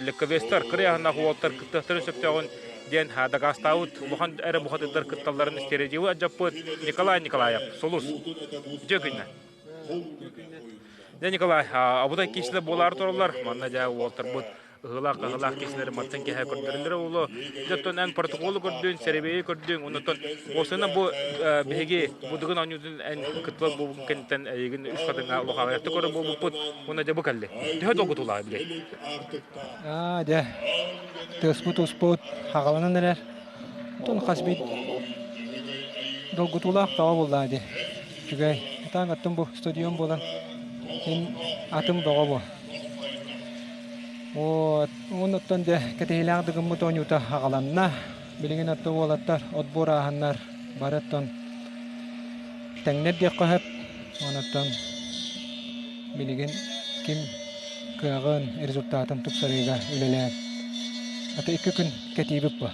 Легковестар кырыйаһыннаах уолаттар кыттыахтарын сөптөөҕүн диэн дакаастаабыт улахан эрэ бухатыырдар кытталларын стереотибы алдьаппыт Николай Николаев Сулус. Үтүө күннэ. Дьэ Николай, абытай киисилэр буолаары тураллар. Манна дьэ уолтарбыт ыһыылаах-хаһыылаах киисилэри мантан киэһэ көрдөрүллэрэ буолуо. Дьэ оттон эн протоколу көрдүн, сэрэбиэйи көрдүн, оннуттан осына бу биһиги бу Дыгын оонньуутун эн кыттыбат буолбуккун кэнниттэн эйигин үс хатыҥҥа улахаҕайахтык көрөр буолбуппут. Уонна дьэ бу кэлли. Төһө долгутуулаах билей? Аа, дьэ, тыаспыт-ууспут хаҕаланан эрэр. Оттон хас биир долгутуулаах тоҕо буоллаа дии. Үчүгэй. Атаан оттон бу стадион буолан син атым бөҕө буо. Вот, уонуттан дьэ кэтэһиилээх дыгыммыт оонньуута аҕаланна. Билигин оттон уолаттар отбор ааһаннар бары оттон тэҥнэр диэххэ сөп. Онуттан билигин ким кыаҕын, результатын тупсарыыга үлэлээн аты икки күн кэтиибит бу.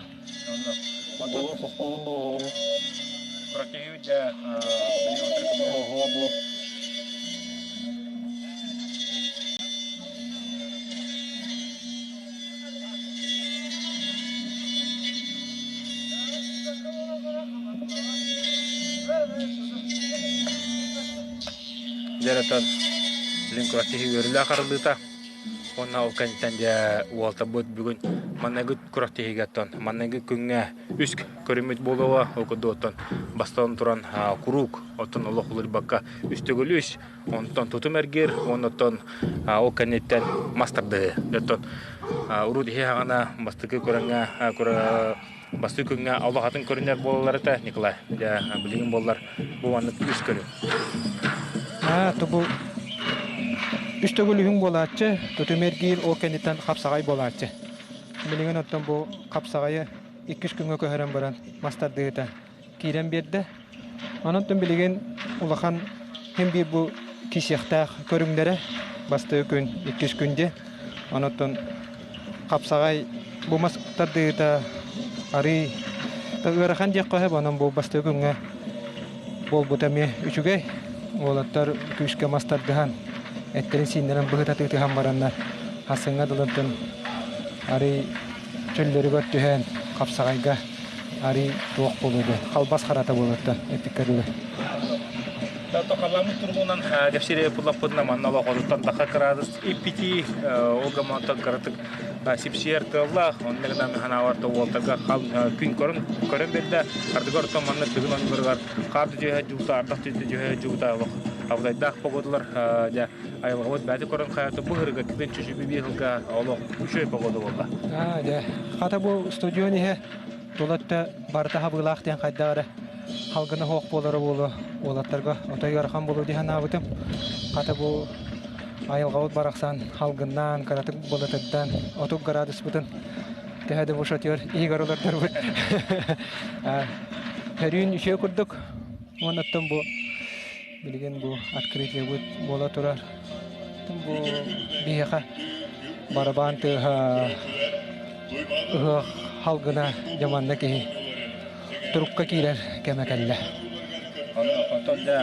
Дьэрэтэн линкураттиһи үөрүүлээх арыллыыта уонна ол кэнниттэн дьэ уолтабыт бүгүн манныгы күрэхтэһиигэ оттон манныгы күҥҥэ үс көрүммүт буолуоҕа ол курдук оттон бастаан туран куруук оттон олох уларыйбакка үс төгүл үс онтон тутум эргиир уонна оттон ол кэнниттэн мас тардыһыы оттон урут иһи хаҕана бастакы көрөҥҥө бастакы күҥҥэ олох атын көрүнэр буолаллар этэ Николай дьэ билигин буоллар бу маннык үс көрүҥ Аа, тубу үс төгүл үһүн буолааччы, тутум эргиир ол кэнниттэн хапсаҕай буолааччы. Билигин оттон бу хапсаҕайы иккис күҥҥэ көһөрөн баран мас тардыыта киирэн биэрдэ. Онон билигин улахан син биир бу кисиэхтээх көрүҥнэрэ бастакы күн, иккис күн диэн. Онон хапсаҕай бу мас тардыыта арыый ыарахан диэххэ сөп, онон бу бастакы күҥҥэ буолбута эмиэ үчүгэй. Уолаттар күүскэ мас тардыһан, эттэрин-сииннэрин быһыта тыытыһан бараннар, хасыҥҥа дылынтын арыый чөллөрүгэр түһэн хапсаҕайга арый туох буолуо диэн халбас харата буолуоттан эппиккэ дылы. Тохалламмыт туругунан кэпсири пуллаппытына манна олохотуттан таха кыраадыс иппити ол гаммантан кыратык сипсиэр тыаллаах онно гынан ханааварта уолтарга хал күн көрөн көрөн берде ардыгар оттон манна тыгын оҥгырыгар хаар түһэ дьуута ардах түһэ дьуута олох абытайдаах погодалар дьэ айылҕабыт бэйэтэ көрөн хайата бу ырыга китин чүчүбү сылга олох үчүгэй погода буолла. Аа дьэ хата бу стадион иһэ тула өттө барыта хабыылаах диэн хайдах эрэ халгына суох буолара буолуо уолаттарга отой ыарахан буолуо дии санаабытым. Хата бу айылҕабыт барахсан халгыннаан кыратык былытырдан 30 градуспутун төһө да бу шатер иһигэр олордорбут Өрүүн үчүгэй курдук уонна оттон бу Билигин бу открытиебыт буола турар. Бу биһиэхэ барабаан тыаһа, ыһыах халгына дьэ манна киһи турукка киирэр кэмэ кэллэ. Онтон дьэ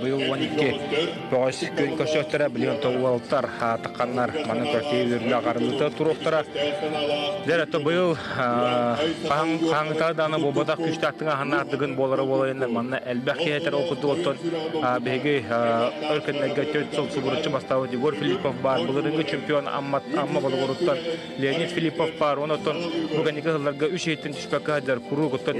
быйыл 12 бөҕөс күн көрсүөхтэрэ, билигин уолаттар тахханнар манна көрсүү үөрүүлээх арыллыыта туруохтара. Дьэ эрэ быйыл хаһан хаһааҥҥыта даҕаны буолбатах күүстээх тыҥааһыннаах дыгын буолара буолайыннар манна элбэх киһи этэр ол курдук оттон биһиги өр кэмнэргэ төрт сыл субуруччу бастаабыт Егор Филиппов баар былырыыҥҥы чемпион Амма Амма Болугуруттан Леонид Филиппов баар уонна оттон бу кэнники сылларга үс иһиттэн түспэккэ сылдьар куруук оттон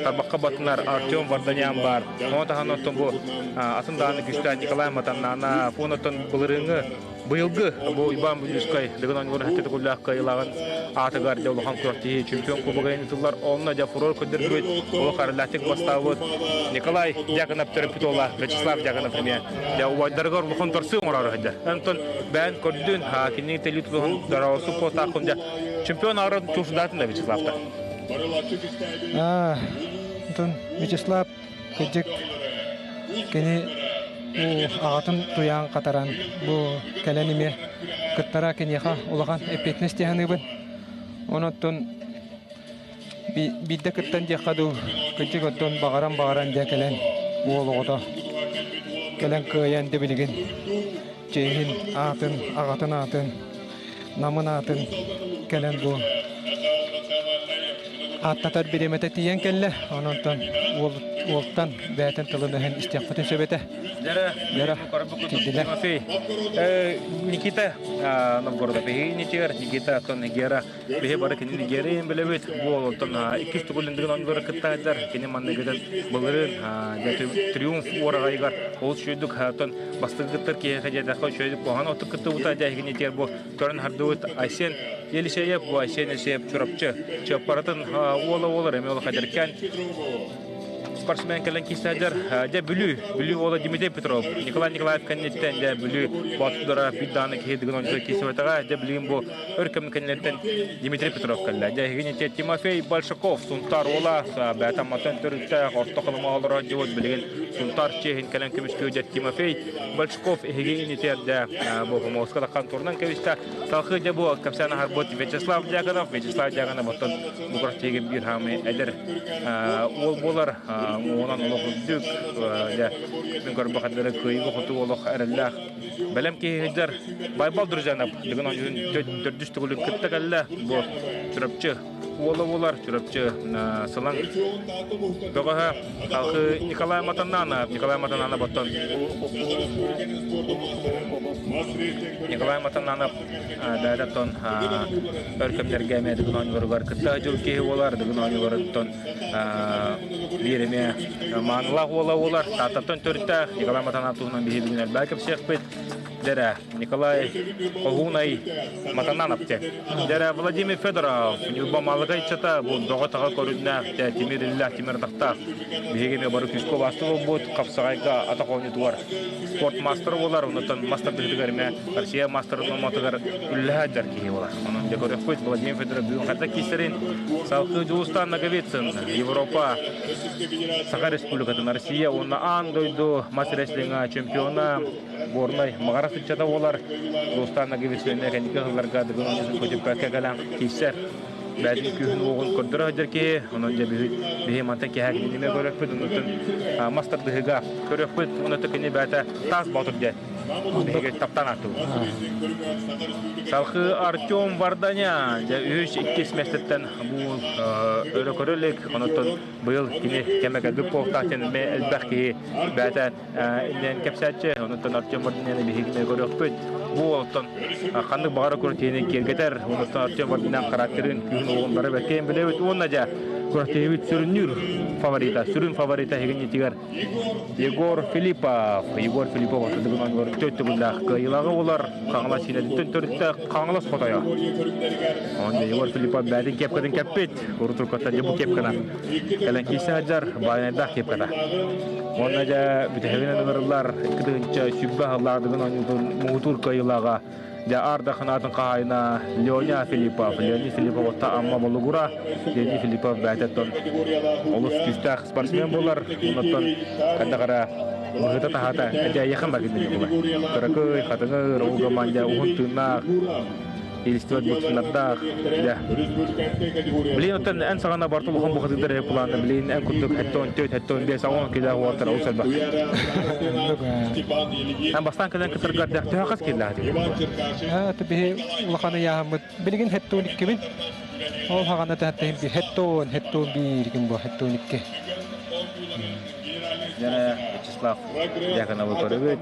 тарбахха баттанар Артем Варданян баар ону таһынан оттон бу атын даҕаны күүстээх Николай Матаннанов уонна оттон былырыыҥҥы Быйылгы бу Иван Будюскай Дыгын оонньууларын сэттэ төгүллээх кыайыылааҕын аатыгар дьэ улахан күрэхтэһии чемпион кубога ыытыллар. Онно дьэ фурор көрдөрбүт, олох эрэллээхтик бастаабыт Николай Дьяконов төрөппүт уола Вячеслав Дьяконов эмиэ дьэ убайдарыгар улахан торсуу оҥороору сылдьар. Онтон бэйэн көрдүн, кинини телүү тутуһун дороосу куотааххын дьэ чемпион аҕарын чуусудаатын да Вячеславта. Аа, онтон Вячеслав Кырдьык, кини бу аҕатын туйаан хатаран, бу кэлэн эмиэ кыттара киниэхэ улахан эппиэтинэс дии саныыбын. Онон биирдэ кыттан диэххэ дуу, кырдьык оттон баҕаран-баҕаран дьэ кэлэн уол оҕото кэлэн кыайан дэ билигин чиэһин аатын, аҕатын аатын. Намын аатын кэлэн бу ааттатар бириэмэтэ тиийэн кэллэ. Онон уол уолтан бэйэтин тылын өһөн истиэхпитин сөп этэ. Дьэрэ, Дьэрэ, киирдилэр. Тимофей, Никита Новгородов иһинитигэр Никита оттон Гера биһи бары кинини Герин билэбит. Бу оттон иккис тугуллиндигин онгору кыттаһыдар. Кини манныгытын былырын триумф уораҕайыгар ол үчүгүйдүк оттон бастакы кыттар киһиэхэ диэтэххэ үчүгүйдүк куһаҕан оттук кыттыбыта дьэ бу көрөн хардыбыт Айсен Елисеев бу Айсен Елисеев Чурапчы Чыаппаратын уола уолар эмиэ олох эдэркээн спортсмен кэлэн киирсээдэр дьэ Бүлүү Бүлүү уола Дмитрий Петров Николай Николаев кэнниттэн дьэ Бүлүү боотурдара биир даҕаны киһи дыгын оонньуута киирсибэтэҕэ дьэ билигин бу өр кэм кэннилэриттэн Дмитрий Петров кэллэ дьэ эһигини Тимофей Большаков Сунтаар уола бэйэтэ Амматтан төрүттээх орто халыма олорор дьыбыт билигин Сунтаар чиэһин кэлэн көмүскүү дьэ Тимофей Большаков эһиги инитиэр дьэ бу Помолска таххан турунан кэбистэ салхыы дьэ бу кэпсээн аһарбыт Вячеслав Дьяконов Вячеслав Дьяконов оттон бу күрэхтэһиигэ биир хаамыы эдэр уол буолар уонан олох үрдүк дьэ мин көрбөх эдэрэ кыайыыга хоту олох эрэллээх бэлэм киһи сылдьар Байбал Друзьянов бүгүн оонньуутун төрдүс төгүлүн кытта кэллэ бу Чурапчы уола буолар Чурапчы Сылаҥ бөҕөһө Халхы Николай Матананов Николай Матананов оттон Николай Матананов бэйэтэ өр кэмнэргэ эмиэ Дыгын оонньууларыгар кытта дьыл киһи буолар Дыгын оонньууларыттан биир эмиэ маанылаах уола буолар Тааттаттан төрүттээх Николай Матананов туһунан биһиги бүгүн элбэх кэпсиэхпит Дэрэ Николай Хоһуунай Матананов диэн. Дэрэ Владимир Федоров, Ньурба Маалыкай ыччата бу бөҕө-таҕа көрүннээх, тимир иллээх, тимир атахтаах. Биһиги эмиэ бары күүскэ убаастык буолбут, хапсаҕайга атах оонньуутугар спорт маастара буолар, оннуттан мастардыытыгар эмиэ Россия маастарын номотугар үллэһэ сылдьар киһи буолар. Онон дьэ көрүөхпүт Владимир Федоров бүгүн хайдах киирсэрин салгыы Дьулустаан Ноговицын, Европа, Саха Республикатын, Россия уонна аан дойду мас рестлинга чемпиона Горнай Маҕарас ыччата буолар. Дьулустаан Ноговицын эмиэ кэнники сылларга Дыгын оонньуутун көтүппэккэ кэлэн киирсэр. Бэйэтин күүһүн-уоҕун көрдөрө сылдьар киһи. Онон дьэ биһи мантан киэһэ кинини эмиэ көрүөхпүт. Оннуттан мас тардыһыыга көрүөхпүт. Онон кини бэйэтэ таас боотур диэн биһиги таптаан ааттыбыт. Салхыы Артем Варданян дьэ үһүс иккис миэстэттэн бу өрө көрө илик. Онон быйыл кини кэмэ кэлбит буолуохтаах диэн эмиэ элбэх киһи бэйэтэ иннин кэпсээччи. Онон Артем Варданяны биһиги эмиэ көрүөхпүт. Бу оттон ханнык баҕара күрэхтэһиини киэргэтэр. Онон Артем Варданян характерын, күүһүн-уоҕун бары бэркэйэн билэбит. Уонна дьэ күрэхтэһиибит сүрүннүүр фаворита, сүрүн фаворита эһигиннитигэр Егор Филиппов. Егор Филиппов ортотугун оонньуулар төрт төгүллээх кыайыылааҕы булар. Хаҥалас сиинэтиттэн төрүттээх Хаҥалас хотойо. Онно Егор Филиппов бэйэтин кепкатын кэппит. Урутуркаттан дьэ бу кепкана. Кэлэн киирсэ сылдьар баайнайдаах кепката. Уонна дьэ бүтэһигинэн ынырыллар 2 тыһыынча 120 сыллаах Дыгын оонньуутун муҥутуур кыайыылааҕа Дьэ Арда ханаатын хаһаайына Леня Филиппов. Леонид Филиппов отта Амма Болугура. Леонид Филиппов бэйэтэ олус күүстээх спортсмен буолар. Оннуттан хайдах эрэ быһыта таһаата эдьээйиэхэн баргын буолар. Кыракый, хатыҥыр, ол команда уһун тыыннаах, илистибэт бутуннардаах. Дьэ. Билин оттон эн саҕана барты улахан бухатыырдар эһэ планы билин эн курдук 74, 75, 10 килээх уолаттар олус элбэх. Эн бастаан кэлэн кытаргар төһө хас киилээх Это биһи улахан ыйааһыммыт билигин хеттуун иккибин. Ол хаҕана тэһэттэһим би хеттуун, хеттуун бииргин бу хеттуун икки. Дьэ, Вячеслав Дьяконовы көрөбүт.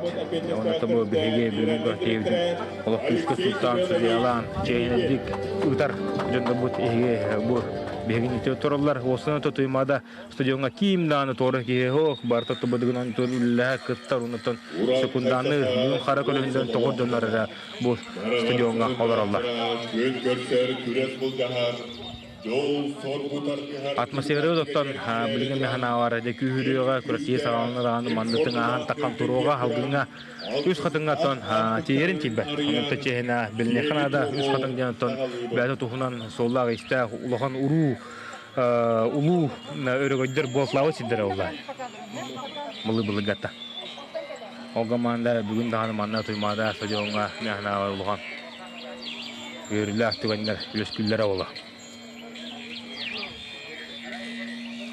Онно тобу биһиги бүгүн көртиибитин олох күүскэ султаан судьуйалаан чэйинэдик ыытар дьоннорбут эһиги бу биһигини тураллар. Уосуна тутуймада стадиоҥҥа киим дааны туора киһи суох барыта тубадыгынан үллэһэ кыттар оннуттан секундааны бүгүн хара көлөһүндэн тоҕор дьоннор эрэ бу стадиоҥҥа олороллор. Атмосфера оттон билигин механаавар дэ күүһүрүөҕэ күрэхтэһии саҕаланар даҕаны маннытын ааһан таххан туруоҕа салгыҥҥа үс хатыҥҥа оттон тиийэрин тиийбэт. Онон чиэһинэ билиниэххэ наада үс хатыҥ диэн оттон бэйэтэ туһунан суоллаах-иистээх улахан уруу улуу өрөгөйдөр буоллаабыт сирдэрэ буолла. Былы-былыгата. Ол команда бүгүн даҕаны манна Туймаада стадиоҥҥа механаавар улахан үөрүүлээх түгэннэр үөскүүллэрэ буолла.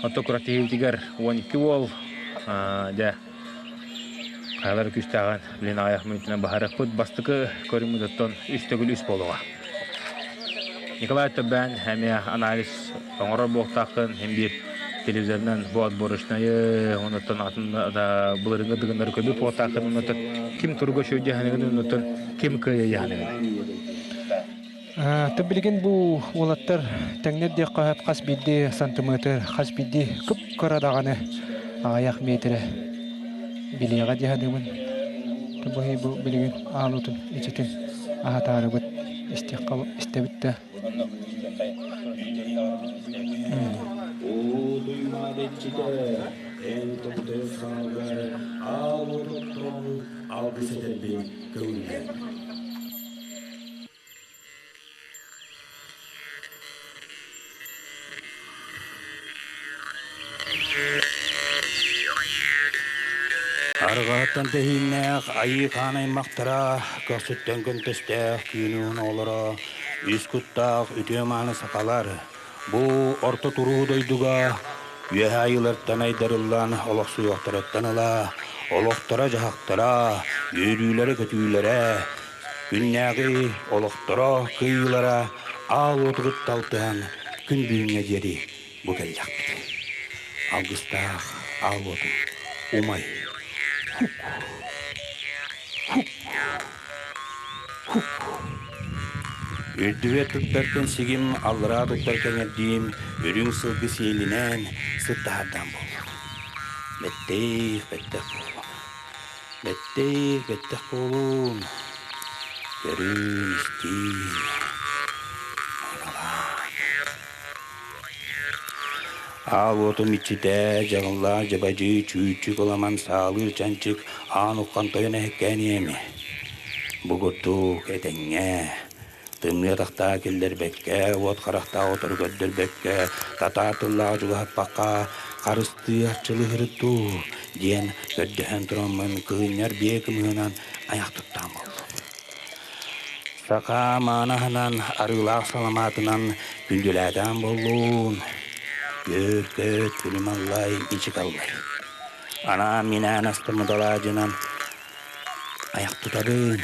Оттон куратиһиитигэр 12 уол дьэ хайалара күүстээҕин билин аҕыйах мүнүүтүнэн баһарыахпыт. Бастакы көрүҥмүт оттон үс төгүл үс буолуоҕа. Николай Тобян эмиэ анализ оҥорор буолуохтааххын, син биир телевизорынан бу отборочнайы, онуттан атын да былырыҥҥы дыгыннары көрбүт буолуохтааххын, онуттан ким туруга үчүгэй дьаһаныгын, онуттан ким кыайа дьаһаныгын. Ты билигин бу уолаттар тэҥнэр диэххэ сөп хас биирдии сантиметр, хас биирдии кып-кыра даҕаны аҕыйах миэтэрэ билиэҕэ дии саныыбын. Бу билигин аал отун ичитин аһатаарыбыт истиэххэ истэбит да. Уу туймаада иччитэ, эн томтойор хаалгар аал отуттан алгыс этэрбин көҥүллэн. Арҕаһыттан тэһииннээх айыы хаан аймахтара, көхсүттэн көнтөстөөх түүнүн оҕолоро, үс куттаах үтүө-мааны сахалар, бу орто туруу дойдуга үөһэ айыылартан айдарыллан олохсуйуохтарыттан ыла олохторо-дьаһахтара, үөрүүлэрэ-көтүүлэрэ, Күннээҕи олохторо, кыайыылара аал уотугут талтыһан күн бүгүҥҥэ диэри бу кэллэхпит. Алгыстаах аал уотум умай. Хук! Хук! Хук! Үрдүбэр туттар сигим, аллараа туттар кэҥэрдиим, үрүҥ сылгы сиэлинэн сыттаһардаан буолла. Бэттээх, бэттэх буолла. Бэттээх, бэттэх буолуум, көрүүн-истиим, аналаан. Аал уотум иччитэ, дьаҥыллаах дьабадьы, чүүччүк ыламан саалыыр чанчык, аан уххан тойон эһэккээниэм. Бу курдук этэҥҥэ, тымныы атахтаах киллэрбэккэ, уот харахтаах отору көрдөрбөккө, татаар тыллаах дьулаһаппакка, харыстыы арчылыһырыт дуу диэн көрдөһөн тураммын кыынньар биэ кымыһынан айах туттаан буоллум. Саха манаһынан, арыылаах саламаатынан күндүлээтээн буоллун. Үөр-көт, күлүм аллай, ичик аллай. Анаан минээн астыммыт алаадьынан Айах тутабын,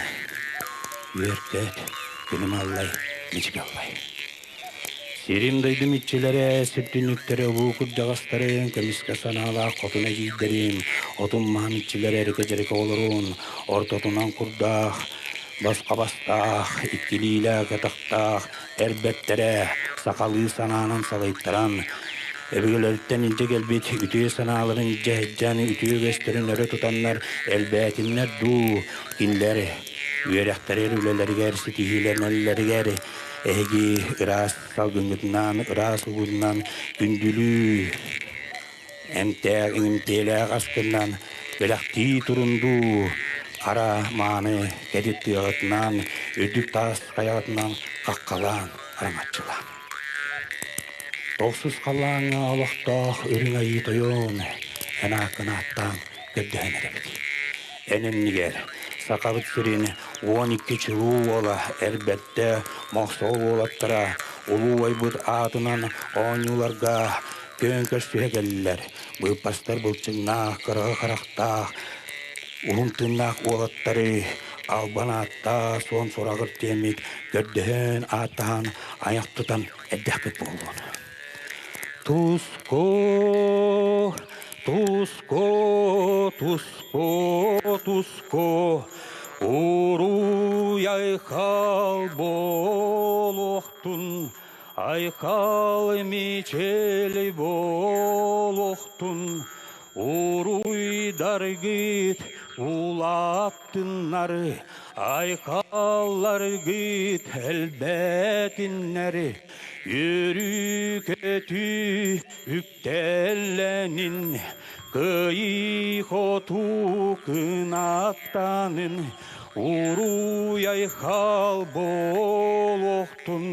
үөр-көт, күнүм аллай, мичик аллай. Сирим-дойдум иччилэрэ, сир түннүктэрэ улуу кырдьаҕастарын, көмүскэ санаалаах хотун эдьиийдэрим, отун-маһын иччилэрэ эрикэ-дьэрикэ олорун, ортотунан курдаах, босхо бастаах, иккилиилээх атахтаах эр бэртэрэ сахалыы санаанан салайтаран, өбүгэлэриттэн илдьэ кэлбит үтүө санааларын илдьэ сылдьан үтүө үгэстэрин өрө тутаннар элбээтиннэр дуу, кинилэр үөрэхтэригэр, үлэлэригэр ситиһиилэнэллэригэр эһиги ыраас салгыҥҥытынан, ыраас угуннан күндүлүү, эмтээх, иҥимтиэлээх аскынан бэлэхтии турун дуу, хара мааны кэтит тыаҕытынан, үрдүк таас хайаҕытынан хаххалаан, араҥаччылаан. Тохсус халлааҥҥа олохтоох Үрүҥ Айыы Тойон эн ааккын ааттаан көрдөһөн эрэбит. Эн иннигэр Сахабыт сирин 12 чулуу уола эрбэттэ Мохсоҕол уолаттара улуу убайбыт аатынан оонньууларга күөн көрсүһэ кэллилэр. Быыппастар былчыҥнаах, кыраҕы харахтаах, уһун тыыннаах уолаттары албан ааттаах суон сураҕыр диэммит көрдөһөн ааттаһан айах тутан эрдэхпит буолуон. Туску, туску, туску, туску, уруй айхал буолуохтун, айхал мичил буолуохтун, уруйдаргыт улааттыннар, айхалларгыт элбэтиннэр, Үөрүү-көтүү үктэллэнин, кыайыы-хотуу кынаттанын, уруй-айхал буолуохтун,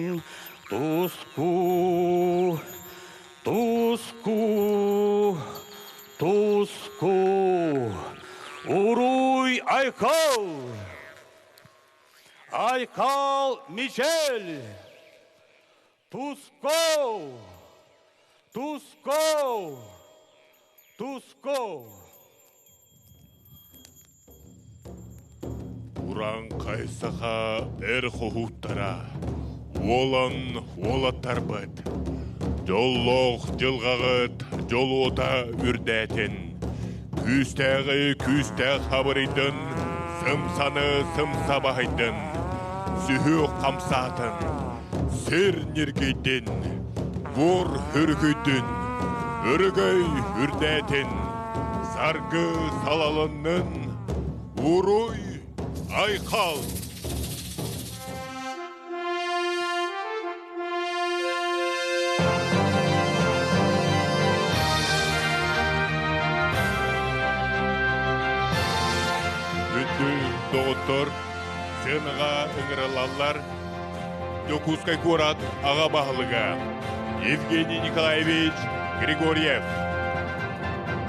туску, туску, туску, уруй-айхал! Айхал Мичел! Туско! Туско! Туско! Урааҥхай саха эр хоһууттара, Уолан уолаттарбыт, дьоллоох дьылҕаҕыт дьолуота үрдээтин, күүстээҕи күүстээх хабырыйдын, сымсаны сымса баһыйдын, сүһүөх хамсаатын, сир ньиргийдин, буор үргүйдүн, өрөгөй үрдээтин, саргы салалыннын, уруй айхал! Күндү доҕоттор, сыанаҕа ыҥырыллаллар Дьокуускай куорат аҕа баһылыга Евгений Николаевич Григорьев.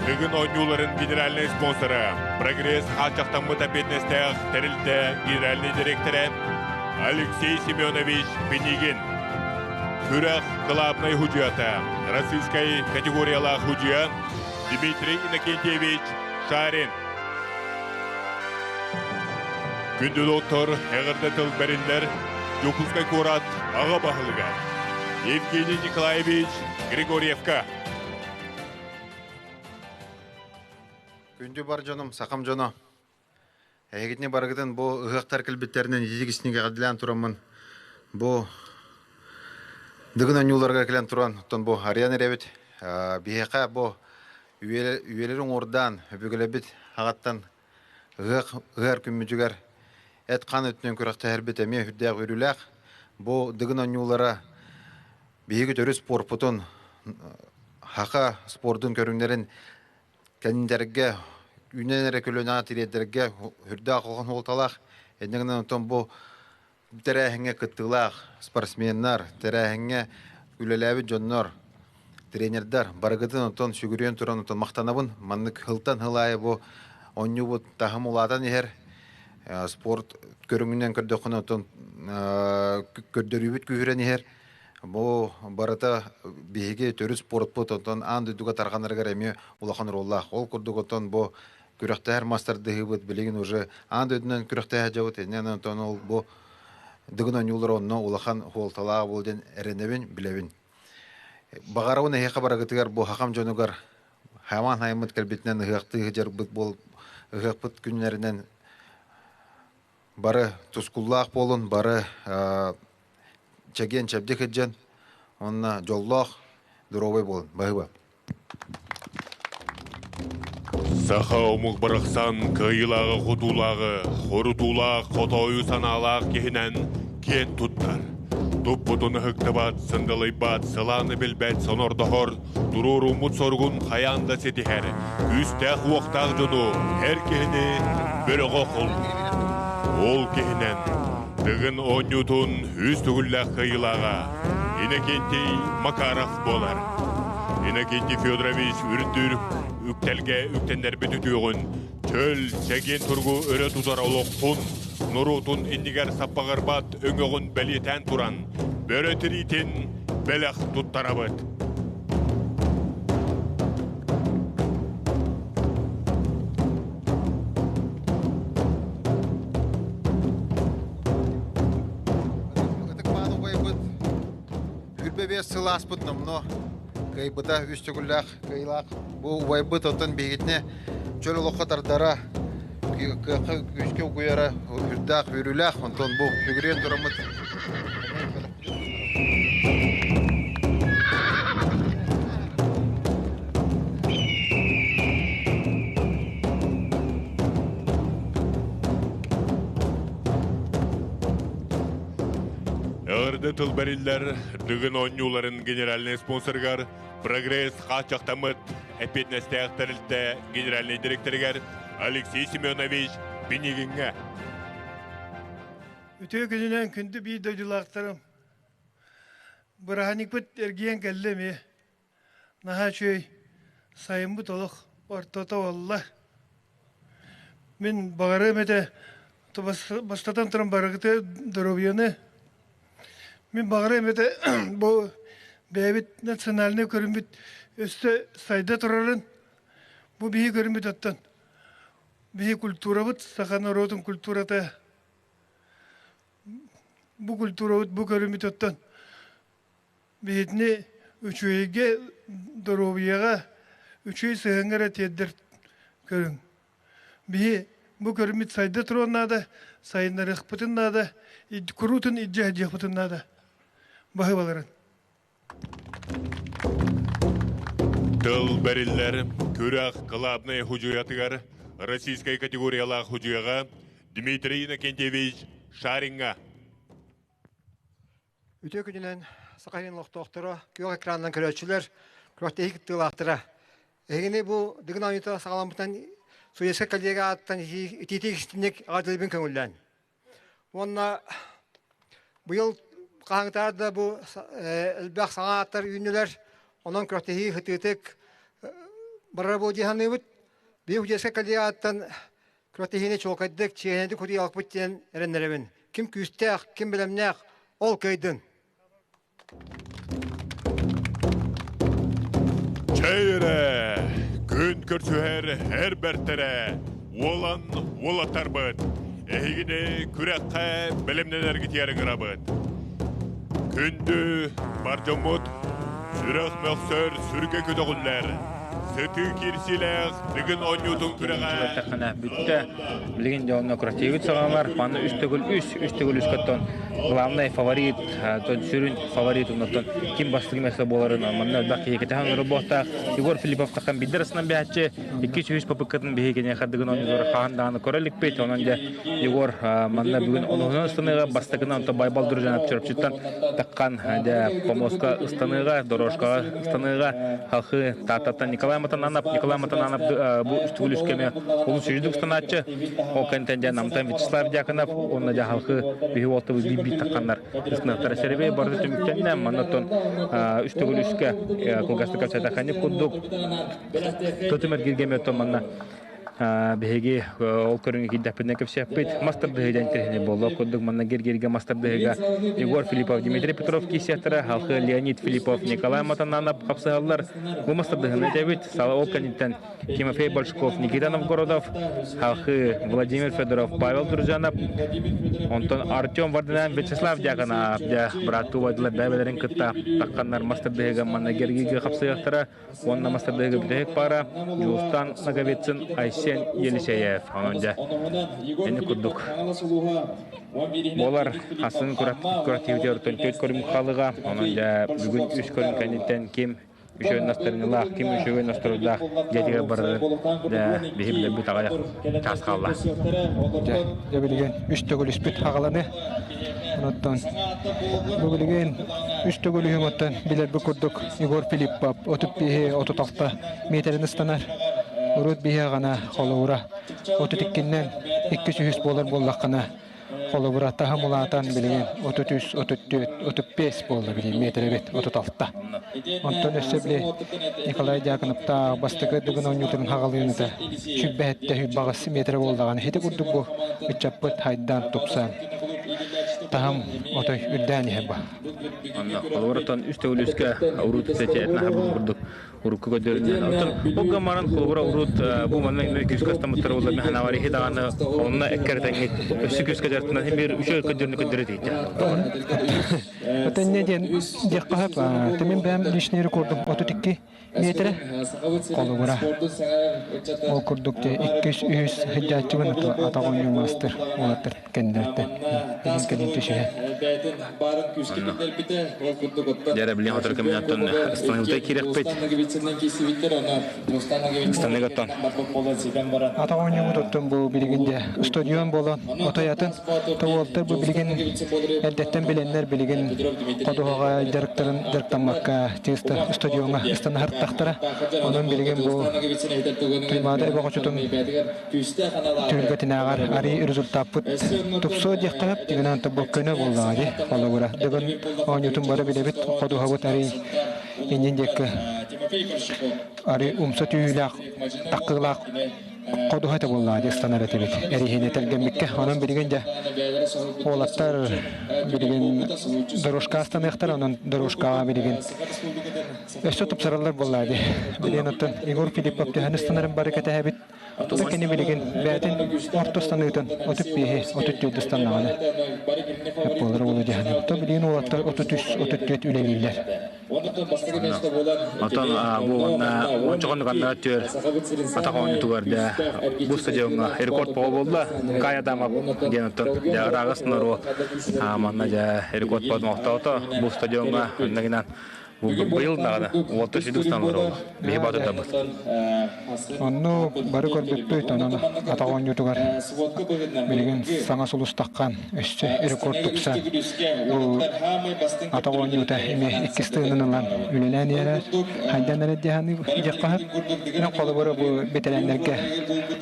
Дыгын оонньууларын генеральнай спонсора, Прогресс хааччахтаммыт эппиэтинэстээх тэрилтэ генеральнай дириэктэрэ Алексей Семенович Пинигин. Күрэх главнай худьуйата, российскай категориялаах худьуйа Дмитрий Иннокентьевич Шарин. Күндү доктор эҕэрдэ тыл бэриллэр Дьокуускай куорат аҕа баһылыга Евгений Николаевич Григорьевка. Күндү бар дьонум, сахам дьоно, эһигитини барыгытын бу ыһыахтар кэлбиттэринэн ититик истиҥ эҕэрдэлээн тураммын, бу Дыгын оонньууларыгар кэлэн туран, оттон бу арыйан эрэбит. Биһиэхэ бу үйэлэри уҥуордаан, өбүгэлэрбит аҕаттан ыһыах ыһар күммүтүгэр эт-хаан өттүнэн күрэхтэһэрбит эмиэ сүрдээх үөрүүлээх. Бу Дыгын оонньуулара биһиги төрүт спорпутун, саха спордун көрүҥнэрин кэннилэргэ, үүнэн эрэ көлүөнэҕэ тириэрдэргэ сүрдээх улахан суолталаах. Инньэ гынан оттон бу тэрээһиҥҥэ кыттыылаах спортсменнар, тэрээһиҥҥэ үлэлээбит дьоннор, тренердэр барыгытын оттон сүгүрүйэн туран оттон махтанабын. Маннык сылтан сыл аайы бу оонньуубут таһым улаатан иһэр. Спорт көрүҥүнэн көрдөххүнэ оттон көрдөрүүбүт күүһүрэн иһэр. Бу барыта биһиги төрүт спортпут оттон аан дойдуга тарҕанарыгар эмиэ улахан оруоллаах. Ол курдук оттон бу күрэхтэһэр мастардыһыыбыт билигин уже аан дойдунан күрэхтэһэ дьабыт. Инньэ онтон ол бу Дыгын оонньуулар онно улахан суолталаах буол диэн эрэнэбин, билэбин. Баҕарабын эһиэхэ барыгытыгар бу хахам дьонугар хамаан хайаммыт кэлбитинэн ыһыахтыы сылдьарбыт буол ыһыахпыт күннэринэн бары тускуллаах буолун, бары чэгиэн-чэбдик сылдьан уонна дьоллоох, доруобай буолун. Баһыыба. Саха омук барахсан кыайыылааҕы-хотуулааҕы, хорутуулаах хотоойу санаалаах киһинэн киэн туттар. Туппутун ыһыктыбат, сындалыйбат, сылааны билбэт сонордоһор, туруоруммут соругун хайаан да ситиһэр, күүстээх-уохтаах дьону, эр киһини бөрөҕө холбуур. Ол киһинэн Дыгын оонньуутун үс төгүллээх кыайыылааҕа Иннокентий Макаров буолар. Иннокентий Федорович үрдүр үктэлгэ үктэннэрбит үтүөҕүн, чөл, чэгиэн туругу өрө тутар олоххун, норуотун иннигэр саппаҕырбат өҥөҕүн бэлиэтээн туран, бөрө тириитин бэлэх туттарабыт. Ытык мааны убайбыт 25 сыл ааспыт номнуо кыайбыта үс төгүллээх кыайыылаах. Бу убайбыт оттон биһигитини чөл олоххо тардара, кыахха күүскэ угуйара үрдээх үөрүүлээх. Онтон бу сүгүрүйэн тураммыт Эҕэрдэ тыл бэриллэр Дыгын оонньууларын генеральнай спонсорыгар Прогресс хааччахтаммыт эппиэтинэстээх тэрилтэ генеральнай директорыгар Алексей Семенович Пинигиҥҥэ. Үтүө күнүнэн күндү биир дойдулаахтарым. Бырааһынньыкпыт эргийэн кэллэ эмиэ. Наһаа үчүгэй сайыммыт олох ортото буолла. Мин баҕарыам этэ бастатан туран барыгыты доруобуйаны. Мин баҕарыам этэ бу бэйэбит национальнай көрүммүт өссө сайда турарын бу биһи көрүммүт оттон биһи культурабыт саха норуотун культурата. Бу культурабыт бу көрүмүт оттон биһитини үчүгэйгэ, доруобуйаҕа, үчүгэй сыһыаҥҥа эрэ тиэрдэр көрүҥ. Биһи бу көрүммүт сайда туруон наада, сайыннарыахпытын наада, куруутун илдьэ сылдьыахпытын наада. Баһыыбаларын. Тыл бэриллэр күрэх главнай худьуйатыгар российскай категориялаах худьуйаҕа Дмитрий Иннокентьевич Шаринга. Үтүө күнүнэн Саха сирин олохтоохторо, күөх экранынан көрөөччүлэр, күрэхтэһии кыттыылаахтара. Эһигини бу Дыгын оонньуута саҕаламмытынан Суецкай коллега ааттан итиитик истинник аҕардылыыбын көҥүллээн. Уонна быйыл хаһааҥҥытааҕар да бу элбэх саҥа ааттар үүннүлэр. Онон күрэхтэһии сытыытык барара буолуо дии саныыбыт. Биһиги Художескай коллегияттан күрэхтэһиини чуолкайдык, чиэһинэйдик утуйалыкпыт диэн эрэннэрэбин. Ким күүстээх, ким бэлэмнээх, ол кыайдын. Чэй эрэ, күн көрсүһэр эр бэртэрэ, уолан уолаттарбыт, эһигини күрэххэ бэлэмнэнэргитигэр ыҥырабыт. Күндү бар дьоммут, сүрэх мөхсөр сүргэ көтөҕүллэр, сытыы киирсиилээх Дыгын оонньуутун күрэҕэ Эттэххинэ бүттэ. Билигин дьэ онно күрэхтиибит саҕаланар. Манна үс төгүл үс, үс төгүл үс оттон главный фаворит, сүрүн фаворит оннуттан ким бастакы место буоларын манна элбэх киһи кэтэһэн олорбуохтаах. Егор Филиппов таххан биддер ысынан бэһэччи икки сүүс попыккатын биһигини хардыгын оонньуулары хаһан даҕаны көрө иликпит. Онон дьэ Егор манна бүгүн онуһунан ыстаныыга бастакынан онтон Байбал Дружанов Чурапчыттан таххан дьэ помоска ыстаныыга, дорожкаҕа ыстаныыга халхы Тааттаттан Николай Матананов, Николай Матананов бу үстүгүл үскэми олус үчүгдүк ыстанааччы. Ол кэнтэн дьэ Намтан Вячеслав Дьяконов уонна дьэ халхы биһи уолтабыт биир тахханнар ыстаныахтара сэребей барыта түмүктэннэ. Манна үс төгүл үскэ кылгастык кэпсэтэххэ курдук тотум эргиргэми оттон манна биһиги ол көрүҥҥэ киирдэхпитинэ кэпсиэхпит. Мас тардыһыы диэн интэриэһинэй буолла. Курдук манна Гергергэ мас тардыһыыга Егор Филиппов, Дмитрий Петров киирсиэхтэрэ, Халхы Леонид Филиппов, Николай Матананов хапсыһаллар. Бу мас тардыһыыны этэбит. Сала ол кэнниттэн Тимофей Большков, Никита Новгородов, Халхы Владимир Федоров, Павел Дружанов, онтон Артем Варданян, Вячеслав Дьяконов, дьэ, бырааттыы убайдылар бэйэлэрин кытта тахханнар мас тардыһыыга манна Гергигэ хапсыһыахтара. Уонна мастардыга бүтэһик пара Дьулустан Ноговицын, Айсен Елисеев. Онон дьэ, ини курдук буолар хасын куративитер төрт көрүҥ халыга. Онон дьэ, бүгүн үс көрүҥ кэнниттэн ким үчүгэй настырынылаах, ким үчүгэй настырыйдаах дьиэтигэр барарын дьэ, биһи билэрбит аҕыйах чаас хаалла. Дьэ, дьэ билигин үс төгүл үспүт хаҕаланы. Онуттан бу билигин үс төгүл үһүм оттон билэрбит курдук Егор Филиппов 35 36 миэтэрин ыстанар. Урут биһи аҕана холобура 32-нэн 203 буолар буоллаххына холобура таһым улаатан билигин 33, 34, 35 буолла билигин миэтэрэ эбит 36. Онтон өссө били Николай Дьяконовтаах бастакы Дыгын оонньуутун хаҕалыыныта сүрбэһэттэ сүүрбэҕис миэтэрэ буоллаҕына ити курдук бу ыччаппыт хайдаан тупсан таһым отой үрдээн иһэр ба. Онно холобура үс төгүл үскэ урут этнаһа курдук урукку көрдөрүнэн. Оттон ол гаммаран холобура урут бу манна имэ күүскэ астамыттар буолла механавар иһи даҕаны онно эккэрэтэҥҥит өссө күүскэ дьартынан хим бир үчүгэй көрдөрүнү көрдөрө тиийдэ. Отон не диэн диэххэ сөп. Тимин бэйэм личный рекордум 32 миэтэрэ холобура. Ол курдук иккис үһүс сылдьааччыбын атах оонньуу маастар уолаттар кэннилэриттэн билин кэлин түсүһэ. Дьэ билин хотор кэминэн ыстаныылта киирэхпит. Ыстаныыга оттон. Атах оонньуубут оттон бу билигин дьэ стадион буолан отой атын Уолтар бу билигин эрдэттэн билэннэр билигин ходуһаҕа дьарыктарын дьарыктаммакка чыыста стадиоҥҥа ыстанаһартахтара. Онон билигин бу Туймаада эбэ хочотун түһүлгэтинээҕэр арый результаппыт тупсуо диэххэ сөп. Дьиҥинэн бу көнө буоллаҕа дии холобура. Бүгүн оонньуутун бары билэбит ходуһабыт арый иннин диэки арый умса түһүүлээх таккыылаах. Ходуһа этэ буоллаҕа дии ыстанар этибит эриһини тэлгэммиккэ. Онон билигин дьэ уолаттар билигин дорожка астаныахтар, онон дорожкаҕа билигин өссө тупсараллар буоллаҕа дии. Билигин оттон Егор Филиппов төһөнү ыстанарын бары кэтэһэбит. Оттон кини билигин бэйэтин орто ыстаныытын 35-и, 34 ыстаннаҕына буолар уолу дьаһанан. То билигин уолаттар 33, 34 үлэлииллэр. Оттон бу уонна ончоҕон ганна түөр атах оонньуутугар да бу стадиоҥҥа рекорд поҕо буолла. Кай Адамов диэн оттон дьэ ырааҕыс норуо манна дьэ рекорд подмохтоото бу стадиоҥҥа онногинан быйыл даҕаны уолта сүдүстан олороллор. Биһи батырдабыт. Онну бары көрбүппүт, онон атах оонньуутугар билигин саҥа сулустаххан өссө рекорд тупсан бу атах оонньуута эмиэ иккис тыынын ылан үлэлээн иһэрэр. Хайдан эрэ диэханы диэххэ Мен холобура бу бэтэрээннэргэ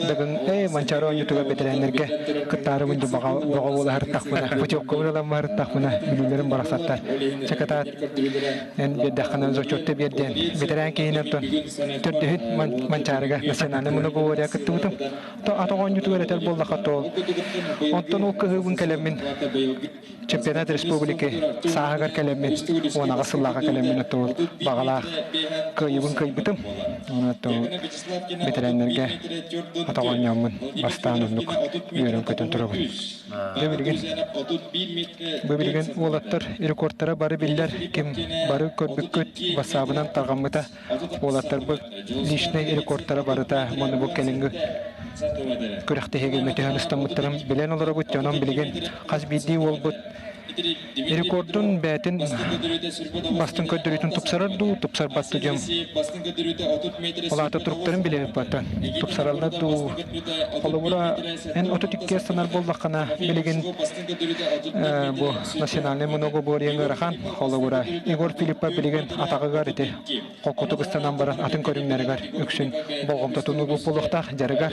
дагын э Манчаары оонньуутугар бэтэрээннэргэ кыттаарыбын дьэ баҕа бөҕө буола сырыттахпына путевкабын ылан сырыттахпына бүлүүлэрим барахсаттар чакатаат эн биэрдэххинэ зачетты биэрдиэн бэтэрээн киһинэн тон төрдүһүн Манчаарыга национальный многоборье кыттыбытым то ата оонньуутугар этэр буоллахха то онтон ол кыһыыбын кэлэммин чемпионат республики сааһыгар кэлэммин 10 сыллааҕа кэлэммин оттон баҕалаах кыайыбын кыайбытым ону бэтэрээннэргэ атах оонньооммун бастаан оннук үөрэн-көтөн турабын Дьэ билигин бу билигин уолаттар рекордтара бары биллэр ким бары көрбүккүт бассаабынан тарҕаммыта уолаттарбыт личный рекордтара барыта маны бу кэлиҥҥи күрэхтэһиигэ мөтөһөн ыстаммыттарын билэн олоробут дьонон билигин хас биирдии уолбут Рекордун бэйэтин бастыҥ көрдөрүүтүн тупсарар дуу, тупсарбат дуу диэн ол аата туруктарын билэбит баттан тупсараллар дуу. Холобура, эн 32 ыстанар буоллаххына, билигин бу национальный многоборье ыарахан. Холобура, Егор Филиппов билигин атаҕыгар ити холкутук ыстанан баран атын көрүҥнэригэр үксүн болҕомтотун угуп буолуохтаах дьарыгар.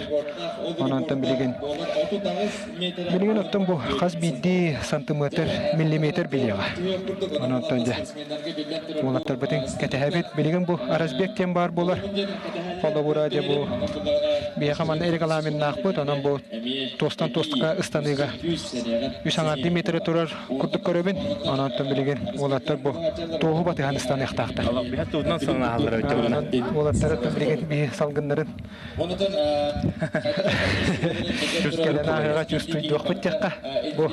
Онон билигин билигин оттон бу хас биирдии сантиметр, миллиметр билиэҕэ. Онон дьэ уолаттарбытын кэтэһэбит. Билигин бу Аразбек диэн баар буолар. Холобура дьэ бу биһиэхэ манна регламеннаахпыт, онон бу туостан туоска ыстаныыга үс аҥаардыы метрэ турар курдук көрөбүн. Онон билигин уолаттар бу туоһу батыһан ыстаныахтаахтар. Уолаттар билигин биһи салгыннарын кэлэн ааһыаҕа чувствуйдуохпут диэххэ. Бу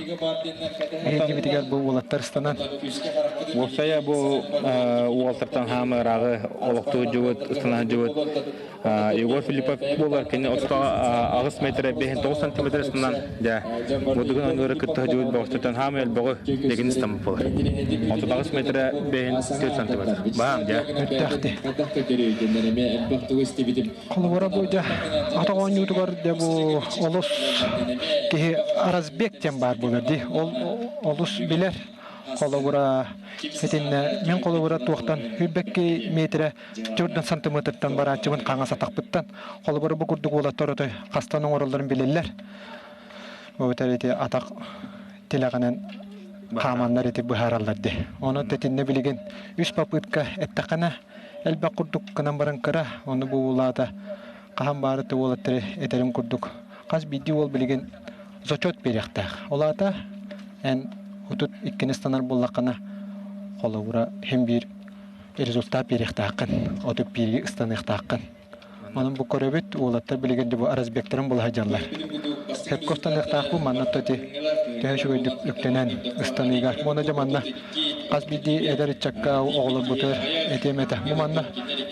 биһигибитигэр бу уолаттар ыстанан. Уопсайа бу уолтартан хаамы ырааҕы олохтуу дьубут, ыстанан дьубут Егор Филиппов буолар кини 38 метр 59 сантиметр ыстынан дьэ мудугун оҥору кытта дьуут бөҕөстөртөн хаамы элбэҕи дэгин ыстаммыт буолар. 38 метр 54 сантиметр. Баам дьэ. Өртөөхтү. Холобура бу дьэ атах оонньуутугар дьэ бу олус киһи разбег диэн баар буолар дии. Ол олус билэр. Холобура итиннэ мин холобура туохтан хүрбэкки метрэ төрдөн сантиметртан барааччыбын хаҥас атахпыттан. Холобура бу курдук уолаттар отой хастан оҥороллорун билэллэр. Бу ити атах тилэҕинэн хааманнар ити быһаараллар дии. Ону тэтиннэ билигин үс попытка эттэххинэ элбэх курдук гынан баран кыра, ону бу уулаата хаһан баары да уолаттары этэрим курдук хас биирдии уол билигин зачет биэриэхтээх. Ол аата эн 32-ни ыстанар буоллаххына холобура син биир результат биэриэхтээххин, 31-ги ыстаныахтааххын. Онон бу көрөбүт, уолаттар билигин бу разбектарын була сылдьаллар. Сөпкө ыстаныахтаахпын манна ити төһө үчүгэйдик үктэнэн ыстаныыга. Уонна дьэ манна хас биирдии эдэр ыччакка оҕолорбутугар этиэм этэ. Бу манна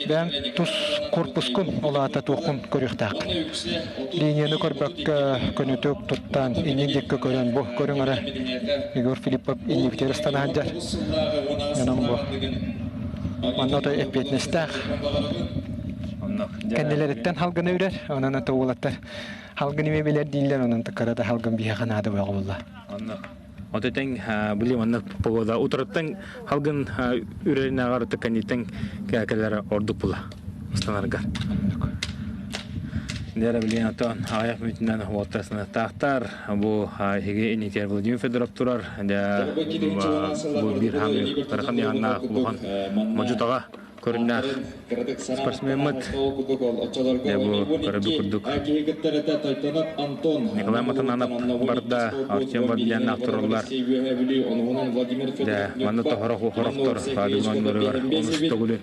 бэйэҥ тус корпускун, ол аата туоххун көрүөхтээххин. Линияны көрбөккө көнөтүк туттан, иннин диэки көрөн бу көрүҥ эрэ Егор Филиппов иннибитигэр ыстана сылдьар. Онон бу манна отой эппиэтинэстээх. Кэннилэриттэн халгыны үрэр, онон ото уолаттар халгын эмиэ билэр дииллэр, онон кыра да халгын биһиэхэ наада буолла. Ото тэҥ били манна погода утарыттан халгын үрэринээҕэр кэнниттэн кэлэрэ ордук була ыстанарга. Дера билиэн отон аҕыйах мүнүүтүнэн уолтасыныктаахтар. Бу иһиги инитер Владимир Федоров турар. Дэ бу биир хаамыы ыарахан яаннаах улахан модьутаҕа. көрүннээх спортсмеммыт дьэ бу көрөбү курдук Николай Матананов барда Артем Вардьяннаах тураллар дьэ манна тоһорох хорохтор Фабион онус төгүлүн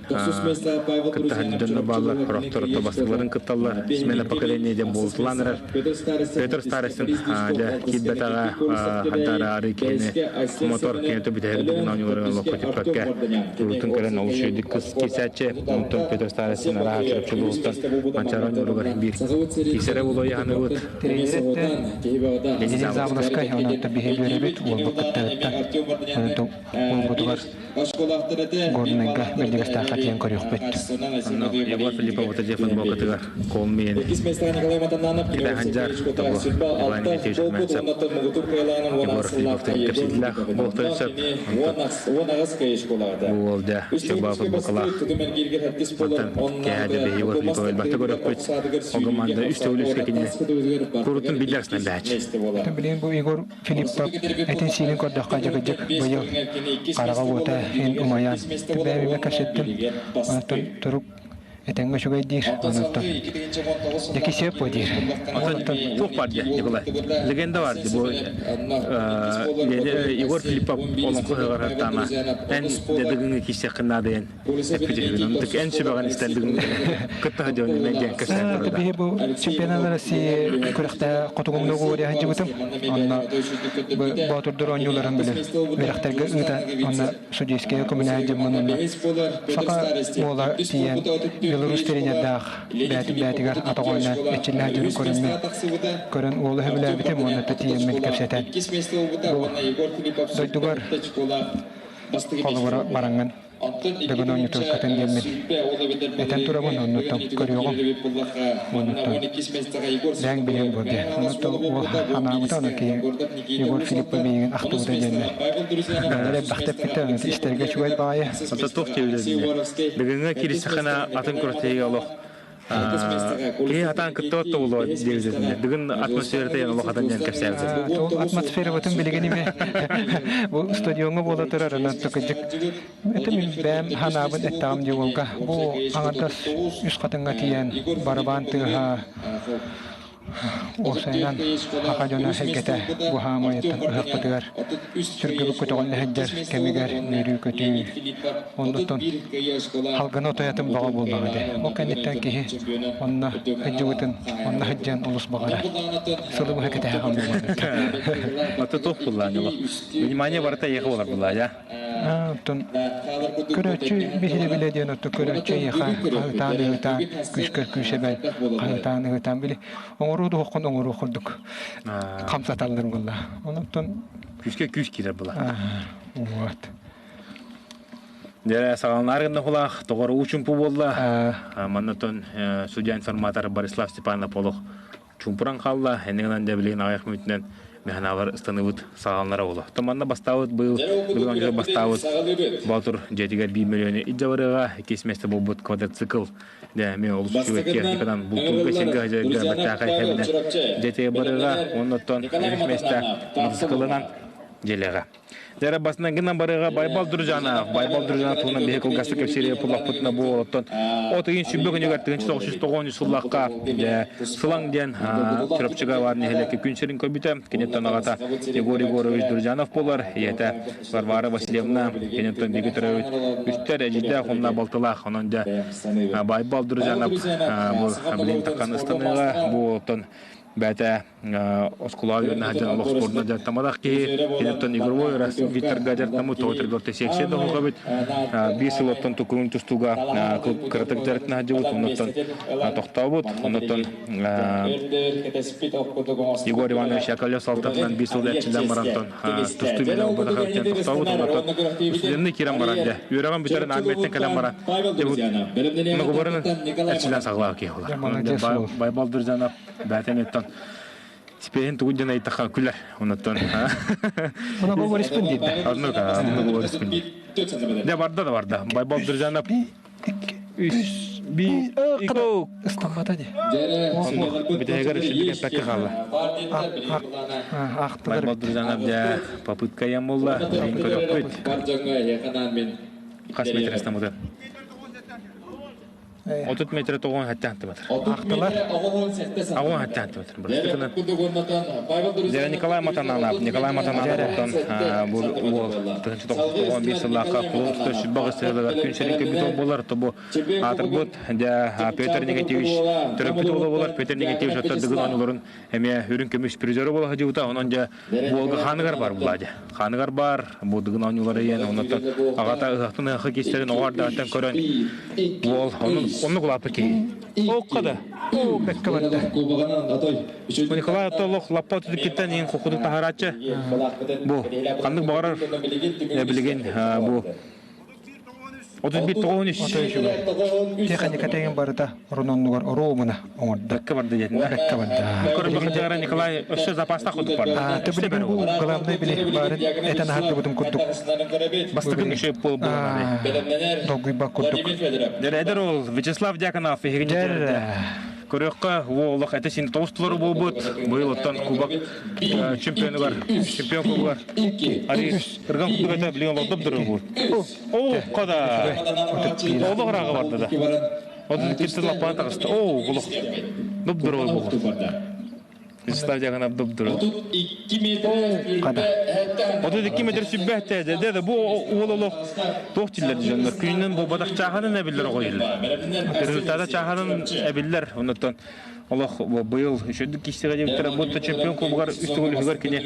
кыттаһан дьонно бааллар хорохтор бастыларын кытталлар смена поколения диэн буолутулаан эрэр Петр Старостин дьэ киирбэтэҕэ хардара арыы киһини мотор кинитэ бүтэһик бүгүн оонньууларыгар олоххо түппэккэ куруутун кэлэн олус үчүгэйдик киирсээччи онтон Петр Старостин арааһа Чурапчы улууһуттан Манчаары оонньууларыгар биир киирсэрэ буолуо ыйаһаныбыт Денис Заболоцкай онон биһи үөрэбит уолбут кыттыыттан уолбутугар Горнайга Бэрдигэстээххэ тиийэн көрүөхпүт. Егор Филиппов Утадья футболкатыгар Колмиен Китай Ханжар тобу Иван Игнатьевич Румянцев Егор Филиппов кэпсэтилэх буолтан сөп бу уол дьэ Чоба футболкалаах мантан кээһэ дьэ Егор Филиппов элбэхтэ көрөкпүт ол команда үс төгүл үскэ кини курутун биллэрсинэн бээч. Билигин бу Егор Филиппов этин-сиинин көрдөххө дьыгыдьык быйыл хараҕа уота иһин умайан бэйэбимэ кэпсэттим. Онтон турук этэҥҥэ үчүгэй диир. Онтон дьэки сөп бу диир. Онтон туох бар дии Николай? Легенда бар дии бу Егор Филиппов олоҥхо ыһыаҕар һартаама эн дедыгыҥы киирсиэххин наадайан эппит эн сүбэҕин истэн бүгүн кытта дьон диэн кэпсээн турда. Биһи бу чемпионат России күрэхтэ хотугумну угуория сылдьыбытым. Онно боотурдор оонньууларын билэр үөрэхтэргэ ыыта онно судейская көмүнэһэ дьоммун онно саха уола тиийэн Беларусь тренердаах бээтин бээтигэр атах оонньоон эрчиллээх дьону көрөммүн көрөн уолу сөбүлээбитим уонна тиийэммин кэпсэтэн бу дойдугар холобура бараҥҥын Дыгын оонньутун кытын диэммин этэн турабын, оннуттан көрүөҕүм. Оннуттан бэйэҥ билиэҥ буо диэн. Оннуттан уол анаабыта, ону киһи Егор Филиппов миигин ахтыбыта диэннэр. Бэйэлэрэ элбэхтэ эппиттэр, ону истэргэ үчүгэй баҕайы. Онтон туох диэбитэ Бүгүҥҥэ кииристэххинэ атын күрэхтэһиигэ олох Киһи хатаан кыттыбат да буолуо диэбитин. Бүгүн атмосферата ян олох атын диэн кэпсээбит. Ол атмосферабытын билигин ими бу стадиоҥҥа буола турар онон тукыдьык это мин бэйэм ханаабын эттэҕим дии уолга бу аҥардас үс хатыҥҥа тиийэн барабаан тыаһа Уопсайынан, саха дьоно эйгэтэ бу хаамыйыттан ыһыахпытыгар сүргэбит көтөҕүллэ сылдьар кэмигэр үөрүү-көтүү, оннуттан халганы отойатын баҕа буоллаҕа дии. Ол кэнниттэн киһи онно сылдьыбытын, онно сылдьан олус баҕарар. Сылы быһа кэтэһэ хаалбыт. Аты туох буллаан Внимание барыта эйиэхэ буолар буллаа, я? Оттон көрөөччү биһирэбилэ диэн оттон көрөөччү эйиэхэ хаһыытаан ыһыытаан күүскэр күүс эбэн хаһыытаан ыһыытаан били оҥоруу дуһоххун оҥоруох курдук хамсаталлар буолла. Онон күүскэ күүс киирэр була. Вот. Дьэ, саҕаланар гынна тоҕор уу чумпу буолла. Маннатон судья информатор Борислав Степанов олох чуумпуран хаалла. Эннигинэн дьэ билигин аҕыйах мүнүүтүнэн механалар ыстаныбыт саҕаланара буолла. Манна бастаабыт быйыл бүгүн бастаабыт Боотур дьиэтигэр 1 миллиону илдьэ барыаҕа. Иккис миэстэ буолбут квадроцикл дьэ эмиэ олус үчүгэй техниканан бултуурга сиргэ сылдьарга бэртээхэй хэбинэн дьиэтигэр барыаҕа. Оннуттан үһүс миэстэ мотоциклынан дьиэлиэҕэ. Дьэ басынан гынан барыаҕа Байбал Дружанов. Байбал Дружанов туһунан биһи кылгастык кэпсиир пуллахпытына бу оттон от ыйын сүбэ күнүгэр 1990 сыллахха дьэ Сылаҥ диэн Чурапчыга баар нэһилиэккэ күн сирин көрбүтэ. Киниттэн аҕата Егор Егорович Дружанов буолар. Ийэтэ Варвара Васильевна. Киниттэн биһиги төрөөбүт үстэр эдьиийдээх уонна балтылаах. Онон дьэ Байбал Дружанов бу билин таккан ыстаныыга бу оттон бэйэтэ оскуолаҕа үөрэнэ сылдьан олох спордунан дьарыктамматах киһи киниттэн игровой Викторга дьарыктаммыт тоҕо орто секция да оһоҕобут биир сыл оттон тукуун тустууга кыратык дьарыктана сылдьыбыт оннуттан тохтообут оннуттан Егор Иванович Яковлев салтатынан биир сыл эрчиллэн барантон тустуу мин ылбатах тохтообут оннуттан студенный киирэн баран дьэ үөрэҕин бүтэрэн армияттан кэлэн баран многоборын эрчиллэн саҕалаах киһи буолар Байбал Друзьянов Бээтэн оттон Спеһин тугу диэн ыйыттахха күлэр. Онуттан Много говоришпын диир. Оннук, много говоришпын диир. Дьэ барда да барда. Байбал Друзьянов үс би ико Ыстаммата дии. Бүтэһигэр үчүгэй эппэккэ хаалла. Аахтылар. Байбал Друзьянов дьэ попытка буолла. Көрөкпүт. Хас метр ыстаммытын. 30 метр 97 сантиметр. Ахтылар. 87 сантиметр. Дьэ Николай Матананов, Николай Матанановтан бу уол 1991 сыллаахха кулун тутар сүрбэх ыстырыгар күн сирин көбүт буолар тобу аатырбыт дьэ Петр Никитевич төрөппүт уола буолар Петр Никитевич оттон дыгын оонньууларын эмиэ үрүҥ көмүс призера буола сылдьыбыта онон дьэ буолга хааныгар бар булаа дьэ хааныгар бар бу дыгын оонньуулары иэн оннуттан аҕата ыһыахтан ыһыахха киистэрин оҕо ардааттан көрөн уол оннук улааппыт киһи Окко да. Оо, бэккэ барда. Николай Атолох лаппа түтүккиттэн иин кукуну таһарааччы. Бу ханнык баҕарар билигин бу 31 93. Техника деген барыта орун оннугар оруобуна оҥордо. Бэккэ барда диэтин. Бэккэ барда. Көрбөхө Николай өссө запаста курдук барда. Ты билигин бу главный били баарын этен аһардыбытым курдук. Бастакын үшө пол буолар. Долгуйбак курдук. Эдэр ол Вячеслав Дьяконов эһигини Көрүөххэ, олох этэ син тоҕус тулары буолбут. Быйыл оттон кубок чемпионугар, чемпион кубогар Арис ырган курдук этэ билигин олордоп дыры буолбут. Оо, кода. Олох ырааҕа барда да. 32 лаппаан таҕыста. Оо, олох доп-дыры буолбут. Вячеслав Дьяконов доп-дыры. 32 метр сүббэхтэ дэ бу уол олох туох диллэр дьоннор күнүнэн буолбатах чааһанын эбиллэр оҕо иһиллэр. Результата чааһанын эбиллэр. Оннуттан олох быйыл үчүгдүк киистигэ диэбиттэрэ бу чемпион кубогар үс төгүл үһүгэр кини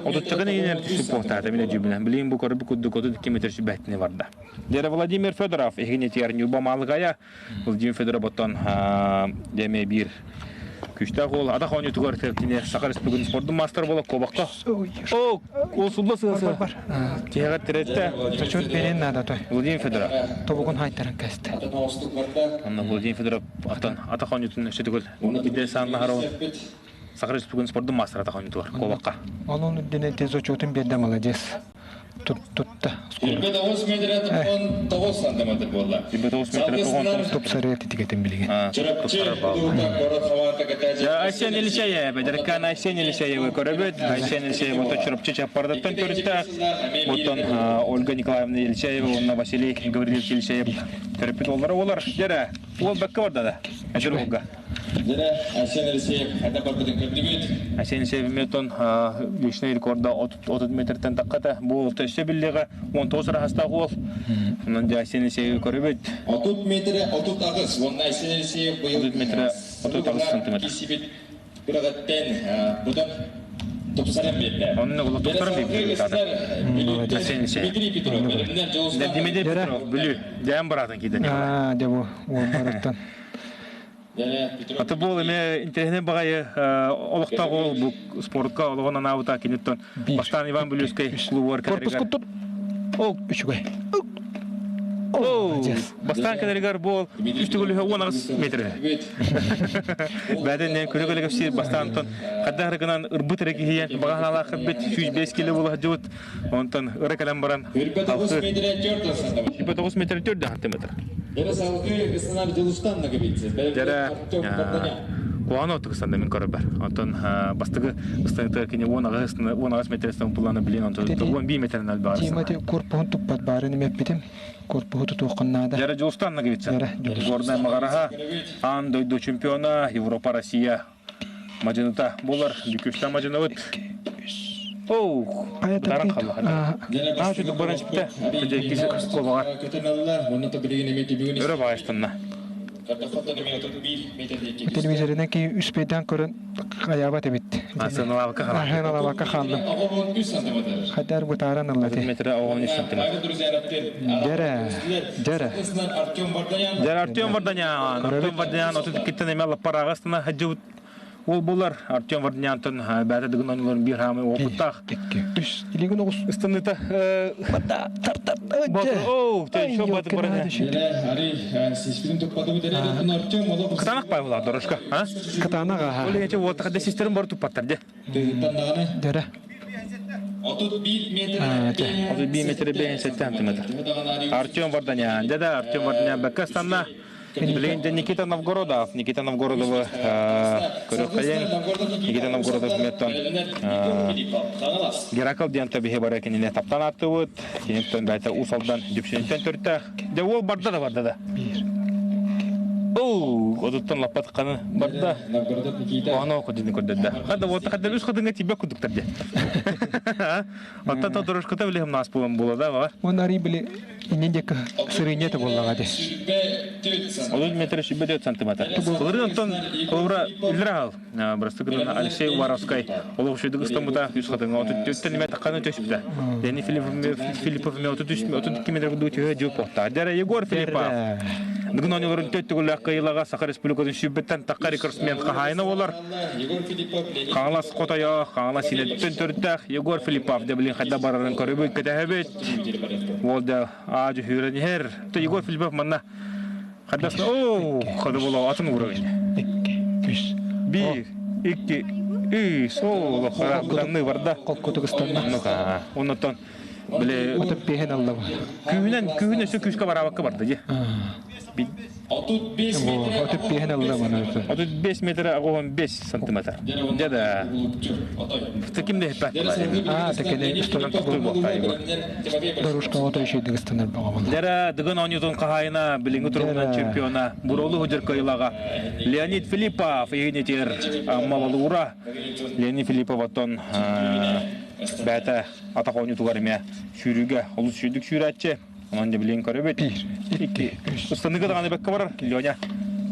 отуччакын иһинэн түсүп буолтаата мин өдьүүбүнэн. Билигин бу көрбүт курдук 32 метр сүбэттини барда. Дьэрэ Владимир Федоров иһигинетигэр Ньурба Маалыгая Владимир Федоров оттон дэмэ биир күстээх уол атах оонньуутугар кини Саха Республикатын спордун маастара буола куобакка. О, ол сулла сыа Бар. Тиһэҕэр тирэттэ. Зачет берен надо той. Владимир Федоров. Тобугун хайтаран кэсте. Онно Владимир Федоров аттан атах оонньуутун өссө төгүл идэ сааннаһар Саха Республикатын спордун маастара атах оонньуутугар куобакка. Onun үрдүнэн тез зачетун берді молодец. Тутта. 29 метр 9 сантиметр буолла. 29 метр 9 Тупсарыа титигэтин билигин. Айсен Елисеев, Деркан Айсен Елисеевы көрөбүт. Айсен Елисеев ото Чурапчы Чаппардаттан төрүттээх. Оттон Ольга Николаевна Елисеева уонна Василий Гаврильевич Елисеев төрөппүт уоллара олар. Дьэрэ, уол бэккэ барда да. Эдэр уолга. Дьэрэ, Айсен Елисеев хайда барбытын көрдүбүт. Айсен Елисеев метон личный рекорда 30 метртен таххата. Бу өссө биллиҕэ 19 ыраһастаах уол. Онон дьэ Айсен Елисееви көрөбүт. 30 метрэ 38 уонна Айсен Елисеев быйыл 30 метрэ 38 сантиметр. киирсибит күрэҕиттэн бутан тупсаран биэрдэ. Онно улу тупсаран биэрдэ. Айсен Елисеев. Дмитрий Петров, бэлэмнэр Дьулустан. Дмитрий Петров, Бүлүү. Дьээн быраатын киирдэ. Аа, дьэ бу уол барыттан. Аты буол эмиэ интэриэһинэй баҕайы олохтоох уол бу спортка олоҕун анаабыта киниттэн бастаан Иван Бүлүүскэй клубугар Корпус куттут. Ол Үчүгэй. Оо, бастаан кэлэригэр буол үс төгүл 18 метр. Бэдэн күнү көлө кэпсиир бастаан онтон хайдах гынан ырбыт эрэ киһийэн баҕаһаналаах ырбыт 105 кило буола сылдьыбыт. Онтон ыра кэлэн баран 29 метр 4 сантиметр. 29 метр 4 сантиметр. Дьэрэ салгыы ысынар Дьулустан Ноговицын. Дьэрэ куһаҕан оттук ыстанда мин көрөбөр. Онтон бастакы ыстаныыта кини 18 метр булланы билин онтон 11 метрин албаар. Тима корпуһун туппат баарын эмэппитим. Корпуһу тутуоххун наада. Дьэрэ Дьулустан Ноговицын. Горнай Маҕараһа аан дойду чемпиона Европа Россия мадьыныта буолар. Бүкүстэн мадьыныбыт. Оу, бытаран халла. Аа, чүдүк баран сипте. Тежеккиси кобаҕар. Өрө баҕайыстанна. Телевизорынан ки үспейден көрөн хаябат эбит. Сыналабакка хааллым. Сыналабакка хааллым. Хайдар бытааран ылла ти. Метр 13 сантиметр. Дьэрэ, дьэрэ. Дьэрэ Артем Варданян. Артем Варданян 32-тен эмэ лаппараагастана хаджыбыт Ол булар Артем Варданяntан бэйэтэ дыгын оонньууларын биир хаамай опыттаах. Икки, үс, илигин оҕус. Ыстаныыта Бата, тар-тар, Оо, еще баты баран. Кытаанах пай була дорожка, а? Кытаанах аха. Ол эти вот хада систерин бар туппаттар де. Дөрө. 31 метр. 31 метр 57 сантиметр. Артем Варданян. Дяда Артем Варданян бэккэ станна. Билигин дьэ Никита Новгородов, Никита Новгородовы көрүөххэйиҥ. Никита Новгородов меттон Геракл диэн төбүһэ бара кинини таптаан ааттыбыт. Киниттэн бэйэтэ Уус Алдан Дүпсүнүттэн төрүттээх. Дьэ уол барда да барда да. Биир. Оу, отуттан лаппат қаны барда. Оно кудини көрдөрдө. Хада вот хада үс хадыңа тибе кудуктар де. Оттан тодорушката биле нас булан була да бар. Он ари биле инен дека сырыне те боллага де. 30 метр 74 сантиметр. Былырын оттон холбура үллер ал. Бырастыгынан Алексей Уваровскай олох шүйдүк ыстамыта үс хадыңа 34 метр қаны төшүптө. Дени Филиппов ме 33 32 метр кудук төһө жуп бохта. Дәрә Егор Филиппов. Бүгін ойнуларын төт түгілі кыйылаға Саха Республикатын сүүбеттен таққа рекордсмен қахайына олар. Қаңлас Қотайо, Қаңлас Синеттен төрттәк Егор Филиппов деп білін қайда барарын көрөбүт кетәһәбит. Ол да ажы хүрен хер. То Егор Филиппов манна қайдасына о, қады бола атын урагын. 2 3 1 2 3 о, лохара барда. Кол кутугустанна. Ну-ка, оннотон биле Отып бehen алла. күүнен күүнен өсө күүскө барабакка барды же. 35 метр. Отып бehen алла мана. 35 метр агоон 5 сантиметр. Жада. Таким де хеппат. А, текене Тонан тохтой болта Егор. Дорушка отой шүйдүгүстанар бага болду. Дара дыгын ойнутун кахайына билиңи тургунан чемпиона Буролу хужар кыйлага Леонид Филиппов егинетер Аммалура. Леонид Филиппов оттон бәті атақ ойнутугар эме сүүрүүгө олус сүйдүк сүүрәтчи. Онон де билин көрөбүт. 1 2 3 Ыстаныгы даганы бекке барар Леня.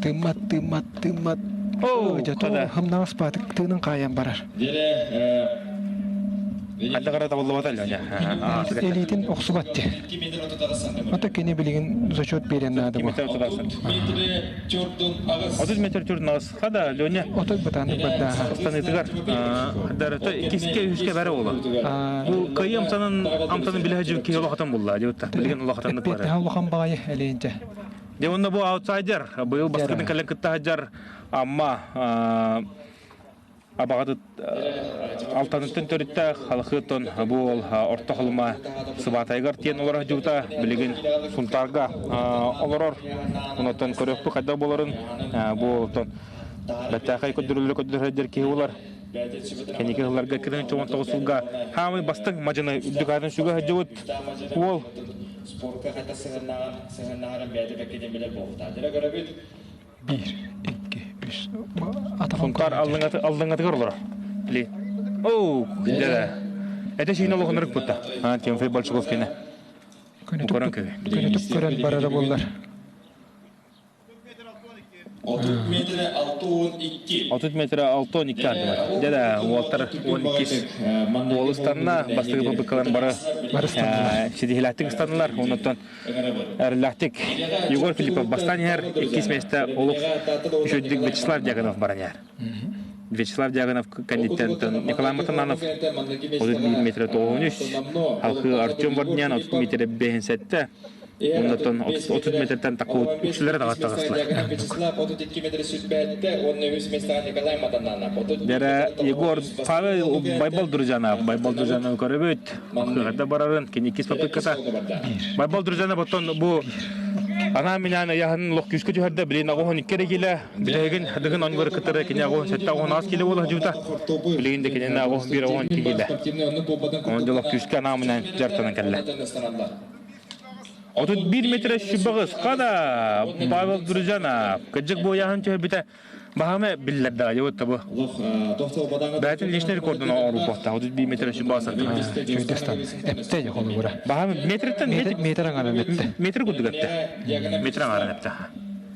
Тыммат, тыммат, тыммат. Оу, Жато када. хамнаас батык тыынын каян барар. Хадда кара табыллабата Леня. Элитин оксубатты. Ата кене билигин зачет берен нады бу. 30 метр түрдүн агыс. Хада Леня. Отой бытанды бадда. Ыстанытыгар. Хаддар киске үске бәрі ола. Бу кайы амтанын амтанын биле хажы ки олохатан булла дип та. Билген олохатан Эппет бар. халухан багай элинче. Де онда бу аутсайдер быйыл баскыдын кален кытта хажар амма абагаты алтаныттын төрүттэ халхытон бу ол орто холума сыбатайгар тиен олар жута билеген сунтарга олорор онотон көрөкпү кайда болорун бу олтон баттахай көдүрүлү көдүрүлөр ки олар кенеки хылларга кирен чоңон тоғусулга хамы бастың мажыны үдүкатын сүгө жубут ол Спортка хата сыгыннаган сыгыннаган бәйде бәкеден билер болду. Дere көрөбүт. 1 2 3 Атахан Сунтар алдыңаты алдыңаты олар. Били. Оу, дere. Это шейін олохонорuk бутта. А, Тимофей Большаков кене. Көрөн көбе. Көнүтүп көрөн барара боллар. 30 метр 6-12. 30 метр 6-12 сантиметр. Деді, Уолтер 12 Уолыстанна бастығы попыкалар бары сидихилаттик ыстанылар. Онуттан әрләхтик Егор Филиппов бастан ер, 2 месте олук үшөддік Вячеслав Дьяконов баран ер. Вячеслав Дьяконов кандидаттан Николай Матананов 31 метр 93, халқы Артем Варднян 30 метр 5 Оннотон 30 метртен такуу үксүлөр дагы тагыстылар. Вячеслав 32 метр сүтбәтте, 13 месте Николай Матананов. Дәрә Егор Павел Байбал Друзьяна, Байбал Друзьяна көрөбүт. Акыгата барарын кеникис попытката. Байбал Друзьяна ботон бу ана минаны яһын лох күскө түһәрдә билин агоһон иккере киле билеген дыгын онгор кытыры кине агоһон сетта агоһон аз киле бола жута. Билеген де кине агоһон бир агоһон киле. Он лох күскө ана минан жартанан келле. 31 метр шүбөгүс када Павел Друзьяна кыжык бу яһын түһәр бите бахаме биллер да жабыт бу. Бәтин личный рекордун ору бохта 31 метр шүбөгүс. Чөйдөстан. Эпте жоколу бура. Бахаме метртен Метр аңара эпте. метр кудук эпте. Метр аңара эпте.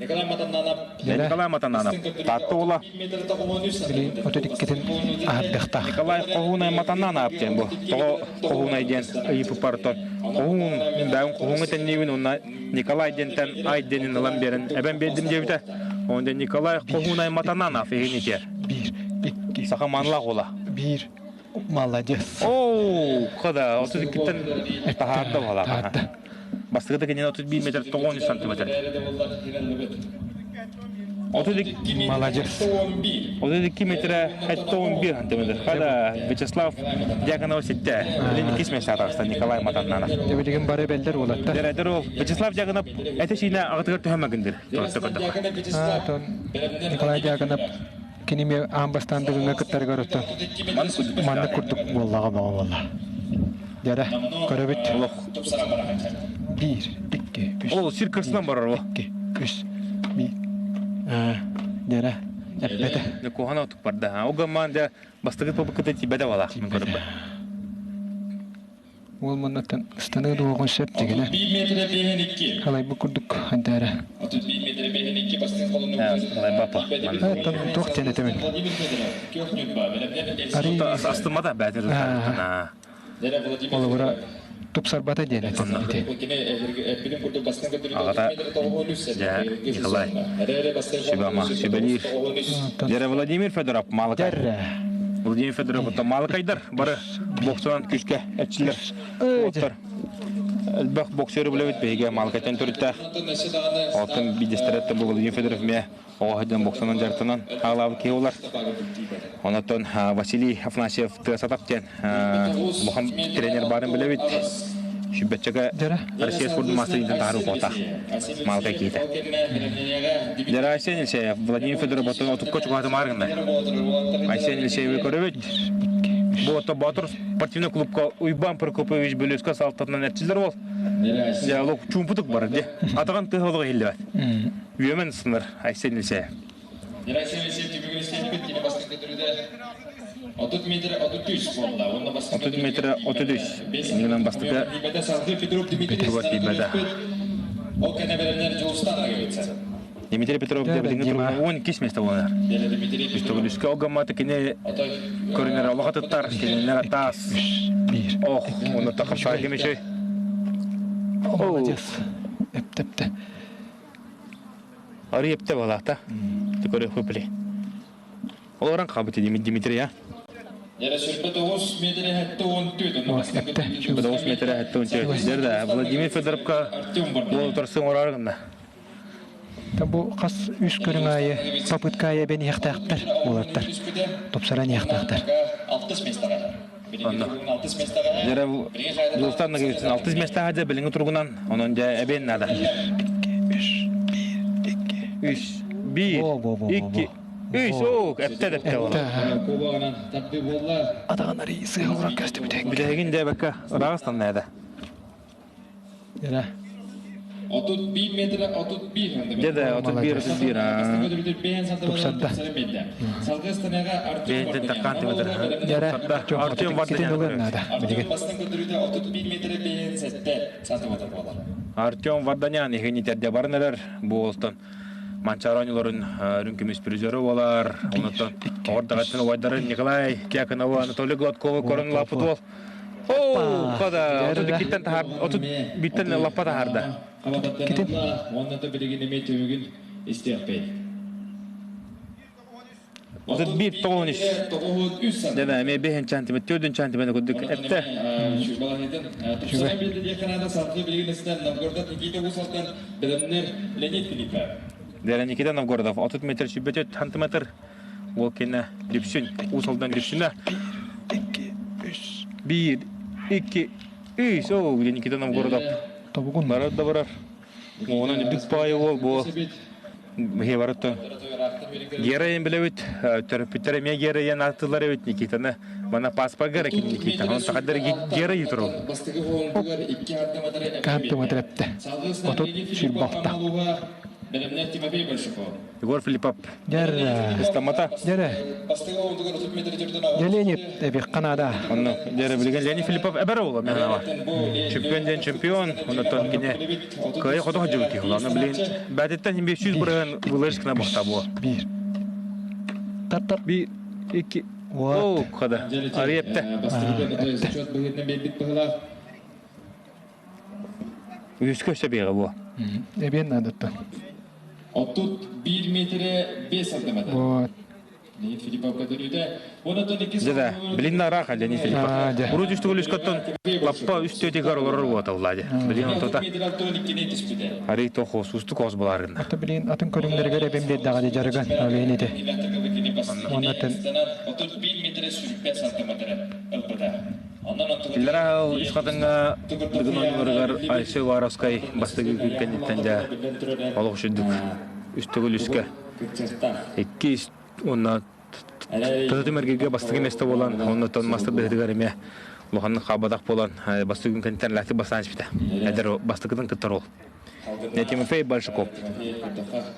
Николай Матананов. Николай Матананов. Татты ола. Били отодиккетин ахардыхта. Николай Кохунай Матананов ден бу. Того Кохунай ден ыйпы партон. Кохун мен бәйін Кохуңы теннебин онна Николай дентен ай денин ылан берин. Эбен бердим дебите. Онда Николай Кохунай Матананов егин 1 2 Саха манлах ола. 1 Молодец. Оу, када 32-тен тахарда бала. Тахарда. Бастыгы кенен 31 метр 9 сантиметр. 32 Молодец. 32 метр 11 сантиметр. Када Вячеслав Дьяконов сетте. Билин кис месте атарста Николай Матананов. Дебилеген бары белдер болатта. Дәрәдер ол Вячеслав Дьяконов эте шийне агытыгар төһәмәгендер. А, тон Николай Дьяконов киниме аамбастандыгыңа кыттаргар оттон. Манны курдук боллага бага болла. Жара, көрөбүт. 1 2 3 Ол сир кырсынан барар ол. 2 3 1. Дьэрэ, эппэтэ. Куһана отук барда. Ол гаммаан дьэ бастакы попыкыта тиийбэтэ балаах мин көрөрбө. Уол маннаттан ыстаныы дуоҕун сөп дигинэ. 31 метрэ 52. Халайбыт курдук антаара. 31 метрэ 52 бастыҥ холонуу. Халайбапа. Оттон туох диэн этэмин? Владимир Федоров, Күөх Ньурба, бэлэмнэр Астыммата бээтэр. Холобура тупсарбата диэн этэмин ити. Аҕата Николай Сүбама сүбэлиир. Дьэрэ Владимир Федоров Малыкай. Владимир Федоров оттон Малыкайдар бары боксунан күүскэ эрчиллэр уолаттар. Элбэх боксеры билэбит биһиги Малыкайтан төрүттээх. Оттон биирдэстэрэ бу Владимир Федоров эмиэ оҕо сылдьан боксунан дьарыктанан хаалаабыт киһи буолар. Онтон Василий Афанасьев Тыасатап диэн улахан тренер баарын билэбит. Сүбэччэгэ Россия спордун маастарын таһаарыы куотаах Малыкай киһитэ. Дьэрэ Айсен Елисеев, Владимир Федоров оттон отукка чугаһатымаар гынна. Айсен Елисееви көрөбүт. Бу отто Боотур спортивный клубка Уйбан Прокопович Бөлүөскө салтатынан эрчиллэр уол. Диалог чуумпутук бар де. Атаҕын тыһа олоҕо иһиллибэт. Үөмэн сынар Айсен Елисеев. Герасим Елисеев түмүгүн истиэхпит кини бастакы түрүдэ 30 метр 33 буолла. Уонна бастакы 30 метр 33. Иннинэн бастакы Петров Дмитрий Петрова тиийбэтэ. Ол кэнэ бэлэмнэр Дьулустан Аговица. Дмитрий Петров билиҥҥи туругунан 12 место буолар. Үстөгүлүскэ ол гаммата кини көрүнэр олох атыттар, кинилэр атаас. Ох, оны тахапсаа кемешей. Молодец. Эптепте. Ары епте балата. Ты көрө Олорон хабыты Дмитрий, а? Яра сүрбэ 9 метр 74. 9 метр 74. Дерда Владимир Федоровка ол торсын орар гына. Бу хас үс көрүҥ аайы попытка аайы эбэн иһиэхтээхтэр уолаттар. Тупсаран иһиэхтээхтэр. 6 местаҕа. Онно. Дьэрэ Дьулустан Нагавицын 6 местаҕа дьэ билиҥҥи туругунан онон дьэ эбиэн наада. 3 1 2 3 1 2 3 оо эптэ эптэ ол. Кубогынан тардыы буолла. Атаҕын арый сыыһа уран көстүбүтэ. Билэһигин дээбэккэ ыраастан наада. Дьэрэ. 31 метр 31 Дьэ да 31 31 Тупсарда. Салгы станага Артем Бэйэтин таккаан тимэтэр. Дьэрэ. Артем Китин ылыан наада. Билигин. Бастыҥ көрдөрүүтэ 31 метр 57 сантиметр буолар. Артем Варданян иһин итэрде баран эрэр бу уолтан Манчаары оонньууларын үрүҥ көмүс призеры буолар. Онуттан оҕордаҕаттан убайдарын Николай Кяконова, Анатолий Гладковы көрөн лаппыт уол. Оо, кода, 32-тен тахар, 31-тен лаппа тахарда. Китин. Онна да билигин эмиэ түмүгүн истиэхпит. 31 93. 93 Дена эмиэ 5 сантиметр, 4 сантиметр курдук этте. Тупсаран биэрдэ диэххэ наада салгыы билигин ыстан Новгородов Никита Усалтан бэлэмнэр Леонид Филиппов. Дера Никита Новгородов 30 метр 74 сантиметр. Ол кэннэ Дүпсүн, Уус Алдан Дүпсүнэ. 2 3 1 2 3 Оо, Никита Новгородов. Тобугун. Барар да барар. Онон үрдүк баайы уол бу быһыы барытта. Герайын билэбит, төрөппүттэр эмиэ Герайын ааттыылар эбит Никитаны. Мана паспоргар кини Никита. Онон сахадар Герай туру. Бастакы хоһугар 2 хардыматары Хардыматар эпте. 36. Бэлэмнэр Тимофей Большаков. Егор Филиппов. Дьэр. Истамата. Дьэрэ. Бастакы хоһугар 30 метр жүрдөн Леонид эбих Канада. Онно дьэрэ билигин Леонид Филиппов эбэр уола мен ава. Чемпион ден чемпион, оннотон кини кыайы хото хожубут киһи. Оны билин бәтиттен хим 500 бырыгын вылышкына бохта бу. 1. Тар-тар. 1 2 О, када. Арыепте. Бастакы зачет быһыытынан биэрбит быһылаах. Үскө өссө биэҕэ бу. Эбиэн наадаттан. 31 метре 5 сантиметр. Вот. Леонид Филиппов көтөрүүтэ. Онотон икки Дьэ, билин нараах Леонид Филиппов. Аа, дьэ. Урут үстүгүл үскөттөн лаппа үс төтигэр олорор уота Влади. Билин онтота. метр 62 түспүтэ. Арый тохос устук ос буларына. Ата билин атын көрүҥнэригэр эбин биэрдэҕэ дьарыган Леониди. Оннотон 31 метре 45 сантиметр ылбыта. Онон Иллара үс хатыңа дыгын ойнолоругар Айсей Варовскай бастыгы күккенниттен дьэ олох сүрдүк үстүгүл үскэ. Икки онна тыты мергеге бастыгы место болан, оннотон мастер быһытыгар эме Улаханнык хаалбатах буолан, бастакы күн кэнниттэн лаахтык бастаан испитэ. Эдэр бастакытын кыттар ол. Тимофей Большаков.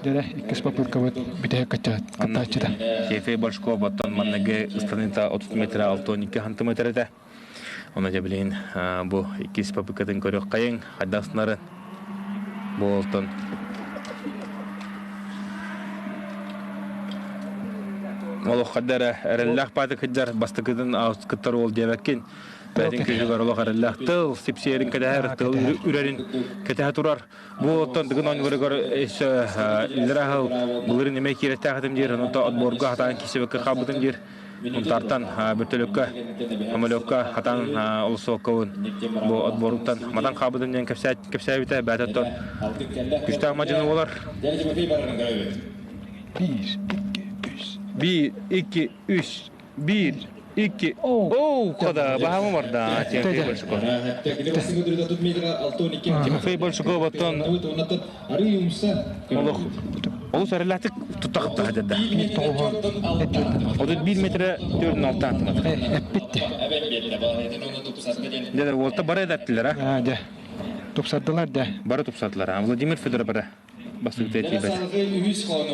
Дьэрэ, иккис попыткабыт бүтэһик кыттааччыта. Тимофей Большаков оттон манныгы ыстаныыта 30 метр 62 сантиметр этэ. Оны дьэ билигин бу иккис попыткатын көрүөххэйиҥ, хайдах ыстанарын. Бу олтон олох хадда эрэ эрэллээх бааты кыдьар бастакытын кыттар уол диэбэккин. Бэйэтин күүһүгэр олох эрэллээх тыл сипсиэрин кэтэһэр, тыл үрэрин кэтэһэ турар. Бу оттон дыгын оонньууларыгар өссө иллэрэ аһыл былырын эмэ киирэттээх этим диир, онто отборга хатаан киирсибэккэ хаалбытым диир. Унтаартан бөртөлөккө, самолекка хатаан олусуоккабын бу отборуттан матан хаалбытым диэн кэпсээбитэ, бэйэтэ оттон күстээх мадьыны буолар. Биир, икки, үс. Биир, икки, үс. Биир, икки, оу, хода, баһамы барда, Тимофей Большаков. Тимофей Большаков оттон олох олус эрэллээхтик туттахта дедда. 31 метре 4,6 сантиметр. Эппитти. Дede уолта бары эдаттилер а? Дэ. Тупсардылар да. Бары тупсардылар. Владимир Федоров бары. Бастакы тиийбэт.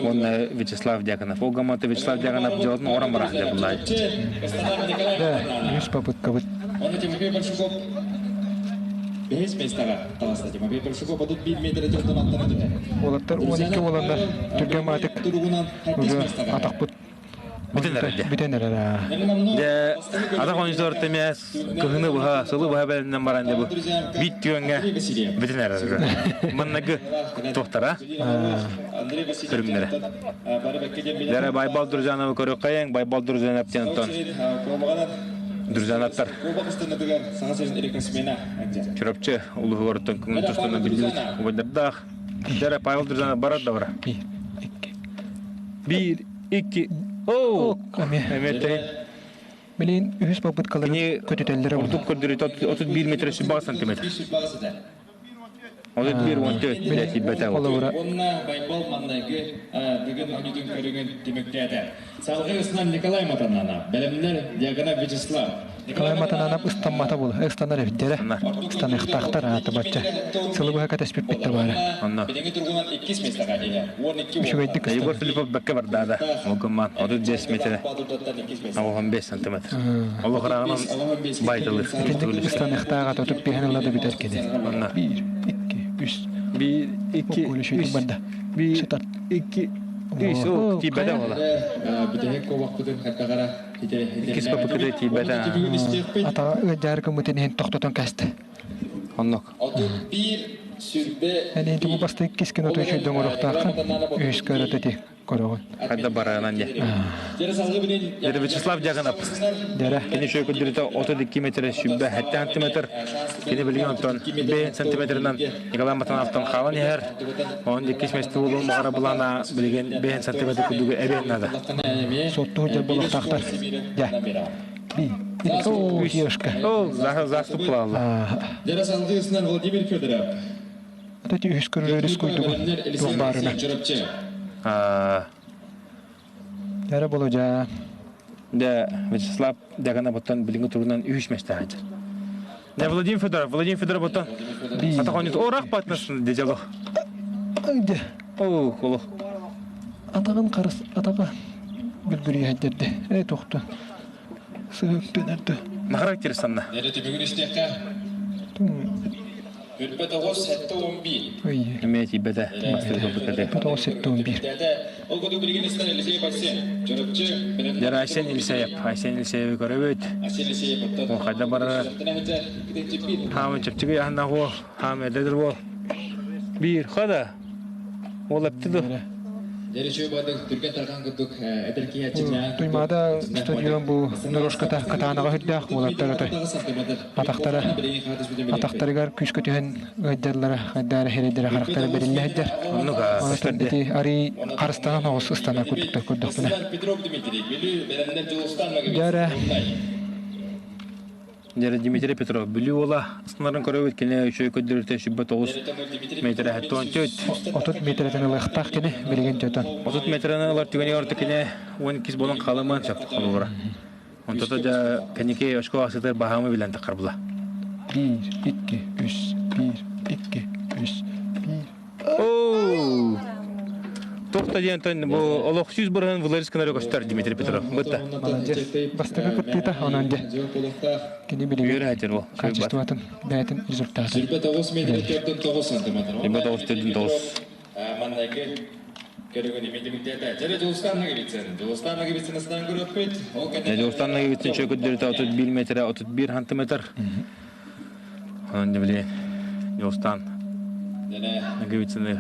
Уонна Вячеслав Дьяконов. Ол гаммата Вячеслав Дьяконов дьыалатын оҥорон бараах дьэ буллаай. Да, үһүс попыткабыт. Онно Тимофей Большаков бэһис миэстэҕэ таҕыста. Тимофей Большаков 31 метр төрдөн аттана түһэр. Уолаттар 12 уоланнар түргэн маатык уже атахпыт Бүтэн эрэр дьэ. Бүтэн эрэр. Дьэ, атах оонньуутугар тэмээс кыһыны быһа, сылы быһа бэлэмнэн баран дьэ бу биир түгэҥҥэ бүтэн эрэр. Манныгы туохтара көрүҥнэрэ. Дьэ, Байбал Друзьяновы көрүөххэйиҥ, Байбал Друзьянов диэн оттон Друзьяновтар Чурапчы улууһугар көҥүл тустууна биллибит убайдардаах. Дьэ, Павел Друзьянов барар да бара. Биир, икки, оу! Эмиэ Билин үһүс попыткалары көтүтэллэрэ ордук көрдөрүүтэ 31 метр 100 сантиметр. 31 14 тиийбэтэ. Холобура. Уонна Байбал маннайгы бүгүн оонньуутун көрүҥүн түмүктээтэ. Салгыы ысынан Николай Матананов, бэлэмнэр Диагона Вячеслав. Николай Матананов ыстаммата була, ыстанар эбиттэрэ. Ыстаныахтаахтар аата бачча. Сылы быһа кэтэспиппит да баара. Онно. Билиҥҥи туругунан иккис миэстэҕэ иһэр. 12 Үчүгэйдик Егор ыстанар. Филиппов бэккэ бардаада. Ол гымман 35 метр 95 сантиметр. Олох ырааҕынан байтылыр. Итинник ыстаныахтаах ата отут биэһин ыла да бүтэр кини. Онно. Биир, икки, үс. Биир, икки, Үс. үс. Барда. Биир, Сытар. икки, үс. О, тиийбэтэ буола. Бүтэһик куобахпытын хаттаҕара Иккис попытка тиийбэтэ. Атаҕа ыалдьаары гыммытын иһин тохтотон кээстэ. Оннук. 31 сүрбэ Эн ити бу бастакы кискин оту үчүйдэн оҥоруохтааххын. Үһүс көрөт ити көрөҕүн. Хайда бараынан дьэ. Дьэ Вячеслав Дьаганов. Дэрэ. Кини үчүгэй көрдөрүүтэ 32 метр сүбэ 7 сантиметр. Кини билигин онтон 5 сантиметрынан Николай Матановтан хаалан иһэр. Он иккис миэстэ буолуон баҕара былаана билигин 5 сантиметр курдугу эбиэн наада. Суоттуу сылдьар буолуохтаахтар. Дьэ. О, девушка. О, заступ плалла. Дьэ салгыы Владимир Федоров. Ата үһүс көрүлэр куйдугу туох баарына. Эрэ болодьа. Дэ Вячеслав Дягана боттон билиҥҥи туругунан үһүс миэстэ сылдьар. Дэ Владимир Федоров, Владимир Федоров боттон атах оонньуут орах батнас дежало. Де. О, колох. Атаҕын харыс атаҕа бүлгүрүйэһэрдэрдэ. Э тохтон. Сыһыктанарда. На характер санна. Дэрэ түмүгүн истиэххэ. Үрбэ тоҕус сэттэ он биир. Эмиэ тиийбэтэ. Бастакы попытката. Тоҕус сэттэ он биир. Ол курдук билигин истэр Елисей Айсен. Чурапчы. Дьэ Айсен Елисеев. Айсен Елисееви көрөбүт. Айсен Елисеев. Ол хайда барар. Хаамын чэпчэки яһыннаах уол. Хаам эдэр уол. Биир хода. Ол эпти ду. Туймаада стадион бу дорожката катаанаҕа үрдээх уолаттар отой атахтара атахтарыгар күүскэ түһэн ыалдьаллара хайдаары сирэйдэрэ харахтара бэриллэ сылдьар. Оннук Онтон ити арый харыстанан оҕус ыстана курдуктар көрдөхпүнэ. Дьэ Дьэ Дмитрий Петров Бүлүү уола ыстанарын көрөбүт кини үчүгэй көрдөрүүтэ 29 метр 74 30 метрэтин ылыахтаах кини билигин дьотон. 30 метраны ылар түгэнигэр орто кини 12 буолан хаалыман сөп холобура. Онтото дьэ кэнники очко сытар баһаамы билэн таххар була. Биир, икки, үс, биир, икки, үс, биир. Оо! Туох да диэн тон бу олох 100% Владимир гынары көстөр Дмитрий Петров. Бытта. Молодец. Бастакы кыттыыта онон дьэ. Кини билигин Үөрэ хатыр бу. качествотын бэйэтин результатын. 29 метр 49 сантиметр. 29 49. Маннайгы көрүгүн имитимитете. Жere Жулстан Нагивицын. Жулстан Нагивицын ыстан көрөппүт. Ол кэннэ Жулстан Нагивицын чөкөддөрүтэ 31 метр 31 сантиметр. Онон дьэ били Жулстан Нагивицыны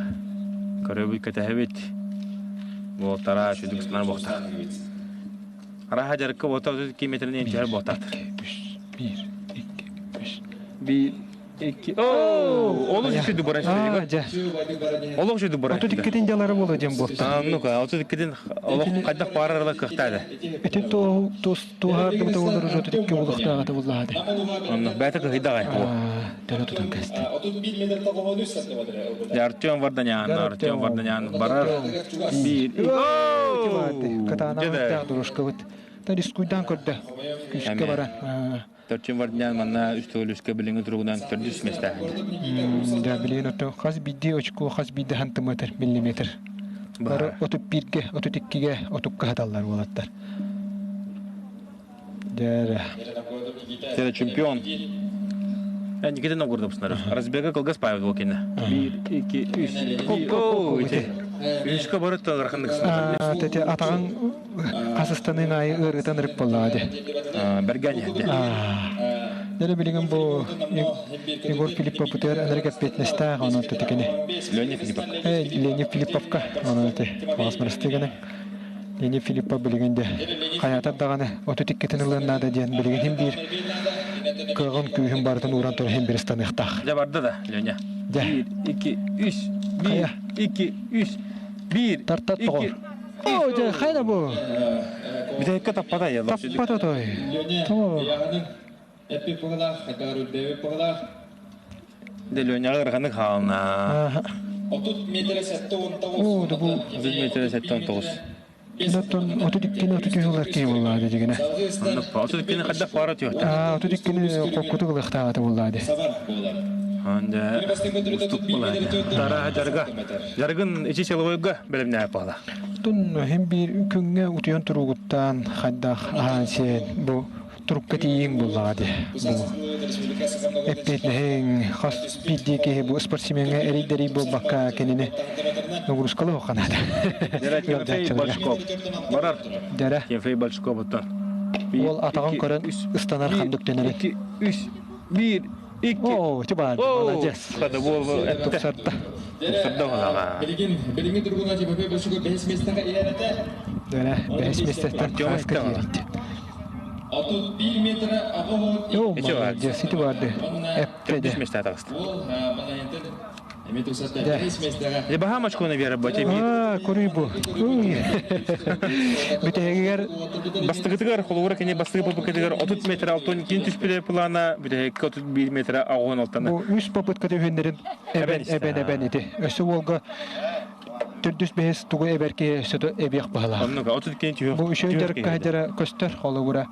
көрөбүт кэтэһэбит. Буолтара сүдүк сынар буолта. Араха жарыкка буолта 32 метринен түһэр буолтаат. 1, 2, 3. 1, 2, оо, олус үчүгэй баран Дьэ. Олох үчүгэй баран. 32-тин дьалары буолуо диэн буолта. Ну-ка, 32-тин олох хайдах баарарла кыахтаады. Ити туоһаардыбыта буолар уже 32 буолуохтааҕа буллаады. Онно бэйэтэ кыһыйдаҕай. Төлө тутан кэсти. 31 метр 93 сантиметр. Артем Варданян, Артем Варданян барар. Биир. Кытаанах дорожкабыт. Та рискуйдан көрдө. Күскэ баран. Артем Варданян манна үс төгүл билиҥҥи туругунан төрдүс миэстэ. Да, билигин ото хас биирдии очко, хас биирдии сантиметр, миллиметр. Бары 31-ге, 32-ге, 30-ка хаталлар уолаттар. Дээрэ. Тере чемпион. Никита Новгородов снаружи. Разбега кылгас Павел Волкина. Биир, икки, үс. О, ити. Үскө барыт ыараханнык Тете атаҕын хасыстанын айы ыарытан ырык боллаады. Бэргэн иһэрде. Дere билигин бу Егор Филиппов бутер энерг эппиэтинэстээх онон тетикини. Леонид Филиппов. Леонид Филипповка онон те маас мырыстыганы. Леонид Филиппов билигин де хаятар даҕаны 32-тин ылыан наада диэн билигин хим биир кыаҕын күүһүн барытын ууран туран хим бир ыстаныахтаах. Дьэ барда да, Леня. Дьэ. Биир, икки, үс, биир, икки, үс, биир, Тартат икки. тоҕор. О, дьэ, хайда бу? Бүтэһиккэ таппата я. Таппата той. Леня, То. эппи пыгылах, хайдар үрдэби пыгылах. Дэ Леняга ырханнык хаална. 30 метр 79. О, да бу. 30 метр 79. Оттон 32-ни 33 ылар киһи буоллаады дигинэ. Оннук. 32-ни хайдах баара түөхтэ. Аа, 32-ни хоккуту ылыахтааҕата буоллаады. Сабар буолар. Онда устук буолаады. Тара жарга. Жаргын ичи силовойга бэлэмнээх буола. Тун хим биир күҥҥэ утуйан туругуттаан хайдах аһаан сиэн бу турукка тиийиҥ буоллаҕа дии. Бу эппиэтинэһиҥ хас биирдии киһи бу спортсмеҥҥа эрийдэрий буолбакка кинини нагрузкалыы охханаата. Дэрэ Тимофей Большков. Барар. Дэрэ. Тимофей Большков оттон. Уол атаҕын көрөн ыстанар хандык төнөрү. 2, 3, 1, 2. Оо, ити баар, молодец. Хада буол Тупсарда. Тупсарда оҕалаҕа. Билигин билиҥҥи туругунан Тимофей Большков бэһис миэстэҕэ иһэрэтэ. Дэрэ, бэһис миэстэттэн Артем хааска Артемов. киирдэ. 31 метр 82. Оо, Ити бар. молодец, ити барды. Эппеде. Төрдүс миэстэҕэ таҕыста. Уол манайынтан эми тупсарда бэһис миэстэҕэ. Дьэ баһаам очкону биэрэр бу бир. Аа, куруй бу. Бүтэһигэр Бастакытыгар холугура кини бастакы попыткатыгар 30 метр 62 түспүтэ плана бүтэһиккэ 31 метр 86-ны. бу үс попытка түһүннэрин эбэн эбэн эбэн ити. Өссө уолга төрдүс бэһис тугу эбэрки өссө эбиэх баһылаах. Оннук 32 түһүөх. Бу үчүгэй дьарыкка дьара көстөр холобура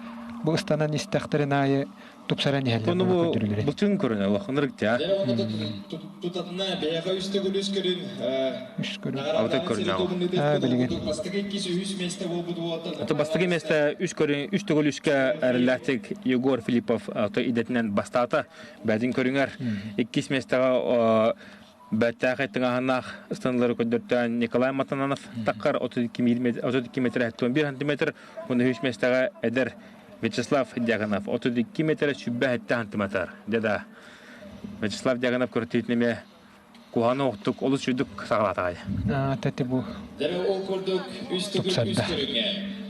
бу ыстанан истэхтэрин аайы тупсаран иһэллэр Ону була бу көрдөрүлэри. былчыҥ көрүнэ улаханырык тя. Дьэ онно тутатына бэйэҕэ үс төгүл үс көрүн Үс көрүн. Алты көрүн ау. Аа, билигин. Бастакы иккис үһүс миэстэ буолбут уолаттар. Ото бастакы миэстэ үс көрүн үс төгүл үскэ эрэллээхтик Егор Филиппов то идэтинэн бастаата. Бэдин көрүҥэр иккис миэстэҕэ бэттээхэй тыҥааһыннаах ыстанылары көрдөртөөн Николай Матананов таххар 32 метр 71 сантиметр, уонна үс миэстэҕэ эдэр Вячеслав Дьяконов 32 метр 107 сантиметр. Дьэ да, Вячеслав Дьяконов көртүүтүн эмиэ куһаҕан оҕуттук олус үрдүк саҕалаатаҕай. Аа, тэти бу Дьэ ол курдук үс төгүл үс тупсарда. көрүҥҥэ.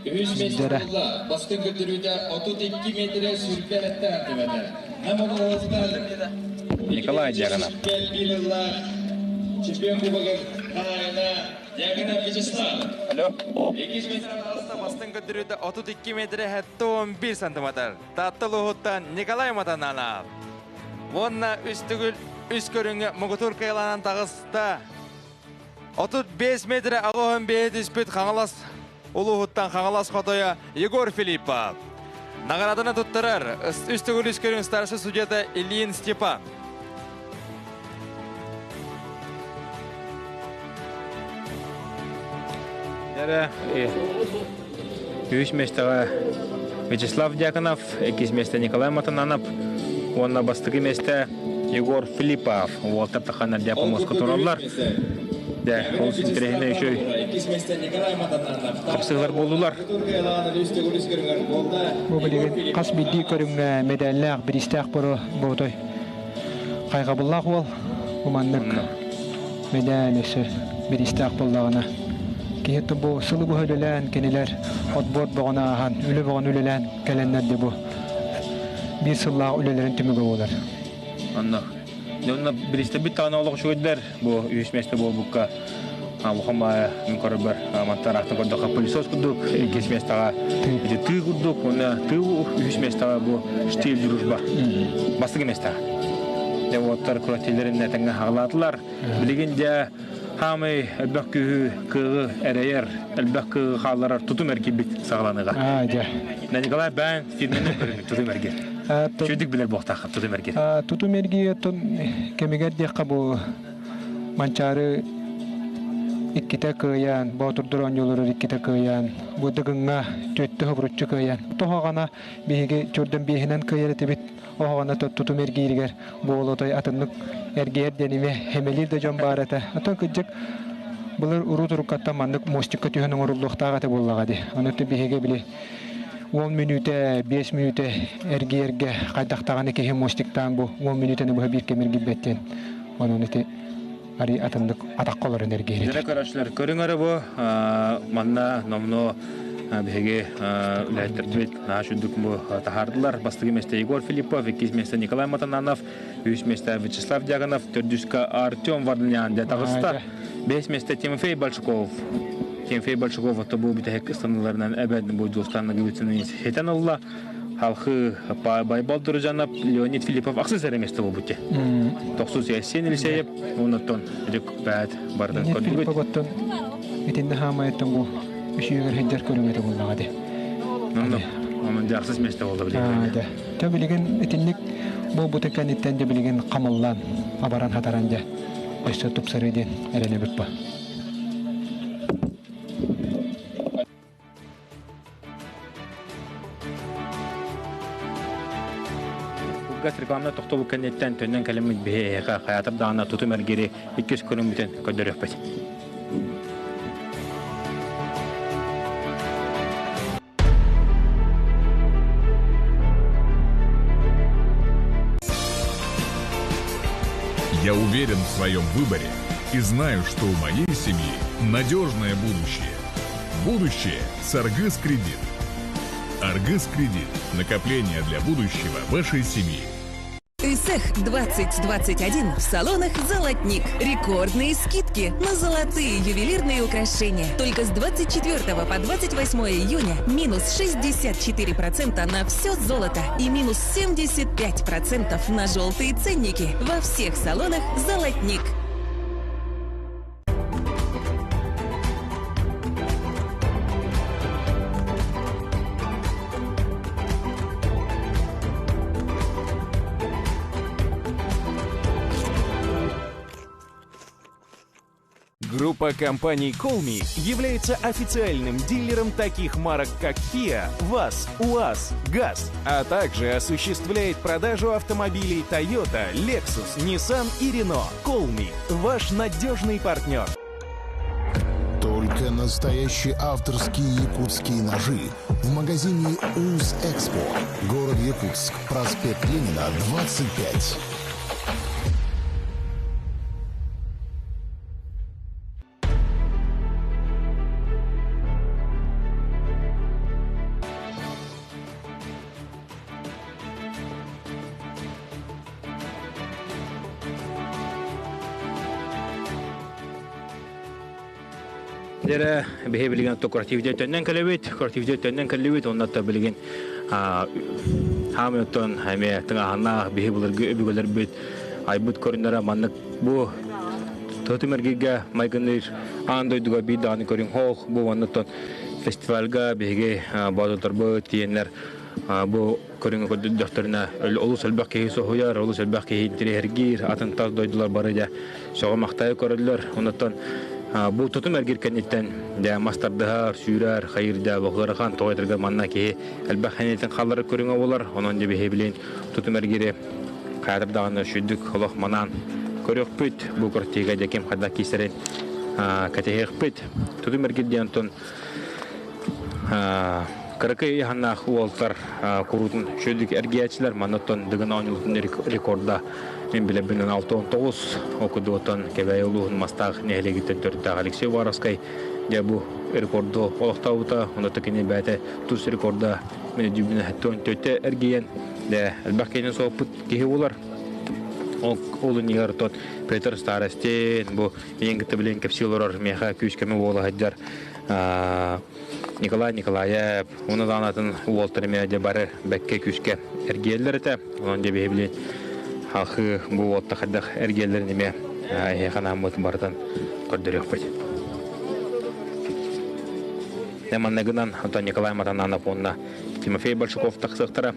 Үһүс миэстэ Дэрэ. буолла. Бастыҥ көрдөрүүтэ 32 метр 107 сантиметр. Нам олоҕуттан Николай Дьяконов. Чемпион кубогын хаһаайына Дьяконов Вячеслав. Алло. Иккис миэстэ Бастыҥ көрдөрүүтэ 32 метр 71 сантиметр. Таатта улууһуттан Николай Матананов. Уонна үс төгүл үс көрүҥҥэ муҥутуур кыайыыланан таҕыста. 35 метр 85 түспүт Хаҥалас улууһуттан Хаҥалас хотойо Егор Филиппов. Наҕарааданы туттарар үс төгүл үс көрүҥ старший судьята Ильин Степан. Дәрі үс миэстэҕэ Вячеслав Дьяконов, иккис миэстэ Николай Матананов уонна бастакы миэстэ Егор Филиппов. Уолтар таханнар дьэ помоска тураллар. Дьэ, ол интэриэһинэй үчүгэй хапсыһыылар буоллулар. Бу билигин хас биирдии көрүҥҥэ мэдээллээх, бириистээх боро ботой хайҕабыллаах уол бу маннык мэдээн өссө бириистээх буоллаҕына киһи бу сылы быһа үлэлээн кинилэр отбор бөҕөнү ааһан үлэ бөҕөнү үлэлээн кэлэннэр де бу биир сыллаах үлэлэрин түмүгэ буолар. Онно онно бириистэбит даҕаны олох үчүгэйдэр бу үһүс миэстэ буолбукка улахан баайа мин көрөрбөр мантан аахтан көрдөххө пылесос курдук иккис миэстэҕэ ити тыы курдук уонна тыы үһүс миэстэҕэ бу штиль дружба бастакы миэстэҕэ дьэ уоттар куратилерин тэҥҥэ хаҕалаатылар билигин дьэ хаамай элбэх күүһү кыаҕы эрэйэр элбэх кыаҕы хаалларар тутум эргийбит саҕаланыга дьэ Николай бээн фирменный көрүҥ тутум эргир Чүдүк билэр буохтаахха тутум эргир тутум эргийэ кэмигэр диэххэ бу Манчаары иккитэ кыайан, Боотурдар оонньууларыгар иккитэ кыайан, бу Дыгыҥҥа түөттэ хобуруччу кыайан. Тоһоҕоно биһиги чурдан биэһинэн кыайар этибит. Оһоҕоно тутум эргииригэр буолуотой атыннык эргийэр диэн эмиэ хэмэлиир да дьон баар этэ. Оттон кырдьык былыр урут уруккаттан маннык мостикка түһэн оҥоруллуохтаах этэ буоллаҕа дии. Ону биһиги били 10 мүнүүтэ, 5 мүнүүтэ эргийэргэ хайдах даҕаны киһи мостиктаан бу 10 мүнүүтэни быһа биир кэм эргийбэт диэн Онон ити арый атыннык атахха олорон эргиирэр. Дьэ көрөөччүлэр, көрүҥ эрэ бу манна номнуо биһиги үлэһиттэрбит наһаа үрдүк бу таһаардылар. Бастакы миэстэ Егор Филиппов, иккис миэстэ Николай Матананов, үһүс миэстэ Вячеслав Дьяконов, төрдүскэ Артем Варданян дьэ таҕыста. Бэһис миэстэ Тимофей Большаков. Тимофей Большаков ото бу бүтэһик ыстаныыларынан эбэн бу Дьулустан Ноговицыны ситэн ылла. Халхы Байбал Туржанов, Леонид Филиппов ахсыс эрэ место буолбут Тохсус Ясен Елисеев, оннуттан Рик Бэт бардын Леонид Филиппов оттон итиннэ хаамайыттан бу үсүүгэр сылдьар көрүҥ этэ буоллаҕа дии. Онно онон дьэ ахсыс место буолла билигин. Дьэ. Дьэ билигин итинник буолбута кэнниттэн дьэ билигин хамыллан, абаран хатаран дьэ өссө тупсарыы диэн эрэнэбит ба. Кылгас рекламна тохтобул кэнниттэн төннөн кэлэммит биһи эһиэхэ хайаатар даҕаны тутум эргири иккис көрүҥмүтүн көрдөрүөхпүт. Я уверен в своем выборе и знаю, что у моей семьи надежное будущее. Будущее с Аргыс Кредит. Аргыс Кредит. Накопление для будущего вашей семьи. ИСЭХ 2021 в салонах «Золотник». Рекордные скидки на золотые ювелирные украшения. Только с 24 по 28 июня минус 64% на все золото и минус 75% на желтые ценники во всех салонах «Золотник». Группа компаний Colmi является официальным дилером таких марок, как Kia, ВАЗ, УАЗ, ГАЗ, а также осуществляет продажу автомобилей Toyota, Lexus, Nissan и Renault. Colmi – ваш надежный партнер. Только настоящие авторские якутские ножи в магазине УЗ Экспо. Город Якутск, проспект Ленина, 25. Дere биһи билигин куративде төннөн кэлэбит, куративде төннөн кэллибит, оннотто билигин хаамыттан эме тыҥааһыннаах биһи былыргы өбүгэлэрбит айбыт көрүннэрэ маннык бу Тотум эргииргэ майгынныыр аан дойдуга биир даҕаны көрүҥ хоох бу оннуттан фестивальга биһиги боотурдарбыт тиийэннэр. Бу көрүҥү көрдөрдөхтөрүнэ олус элбэх киһи соһуйар, олус элбэх киһи интириэһиргиир, атын тас дойдулар бары дьэ сөҕө-махтайа көрөллөр. Онуттан бу тутум эргир кэнниттэн дьэ мас тардыһар, сүүрэр, хайыыр дьэ ыарахан тоҕо этэргэ манна киһи элбэх хэнитин халлары көрүҥэ буолар. Онон дьэ биһи билин тутум эргири хайатар даҕаны сүрдүк олох манаан көрүөхпүт. Бу квартирга дьэ ким хайдах киирсэрин кэтэһиэхпит. Тутум эргир диэн онтон Кыракый ыйаһыннаах уолтар куруутун үчүгэйдик эргийээччилэр. Манна оттон Дыгын оонньуутун рекорда мин билэрбинэн 69 окудуотан Кэбээйи улууһун Мастаах нэһилиэгиттэн төрүттээх Алексей Уваровскай дьэ бу рекорду олохтообута. Онно кини бэйэтэ тус рекорда мин өйдүүбүнэ 74 эргийэн дьэ элбэх киһини соһуппут киһи буолар. Ол иннигэр тот Петр Старостин бу миигин кытта билин кэпсии олорор миэхэ күүс-көмө буола сылдьар Николай Николаев уонна даҕаны атын уолтар эмиэ дьэ бары бэккэ күүскэ эргийэллэр этэ. Онон дьэ биһи билин халхыы бу уолта хайдах эргийэллэрин эмиэ эһиэхэ анааммыт барытын көрдөрүөхпүт. Дьэ манна гынан оттон Николай Матананов уонна Тимофей Большаков тахсыахтара.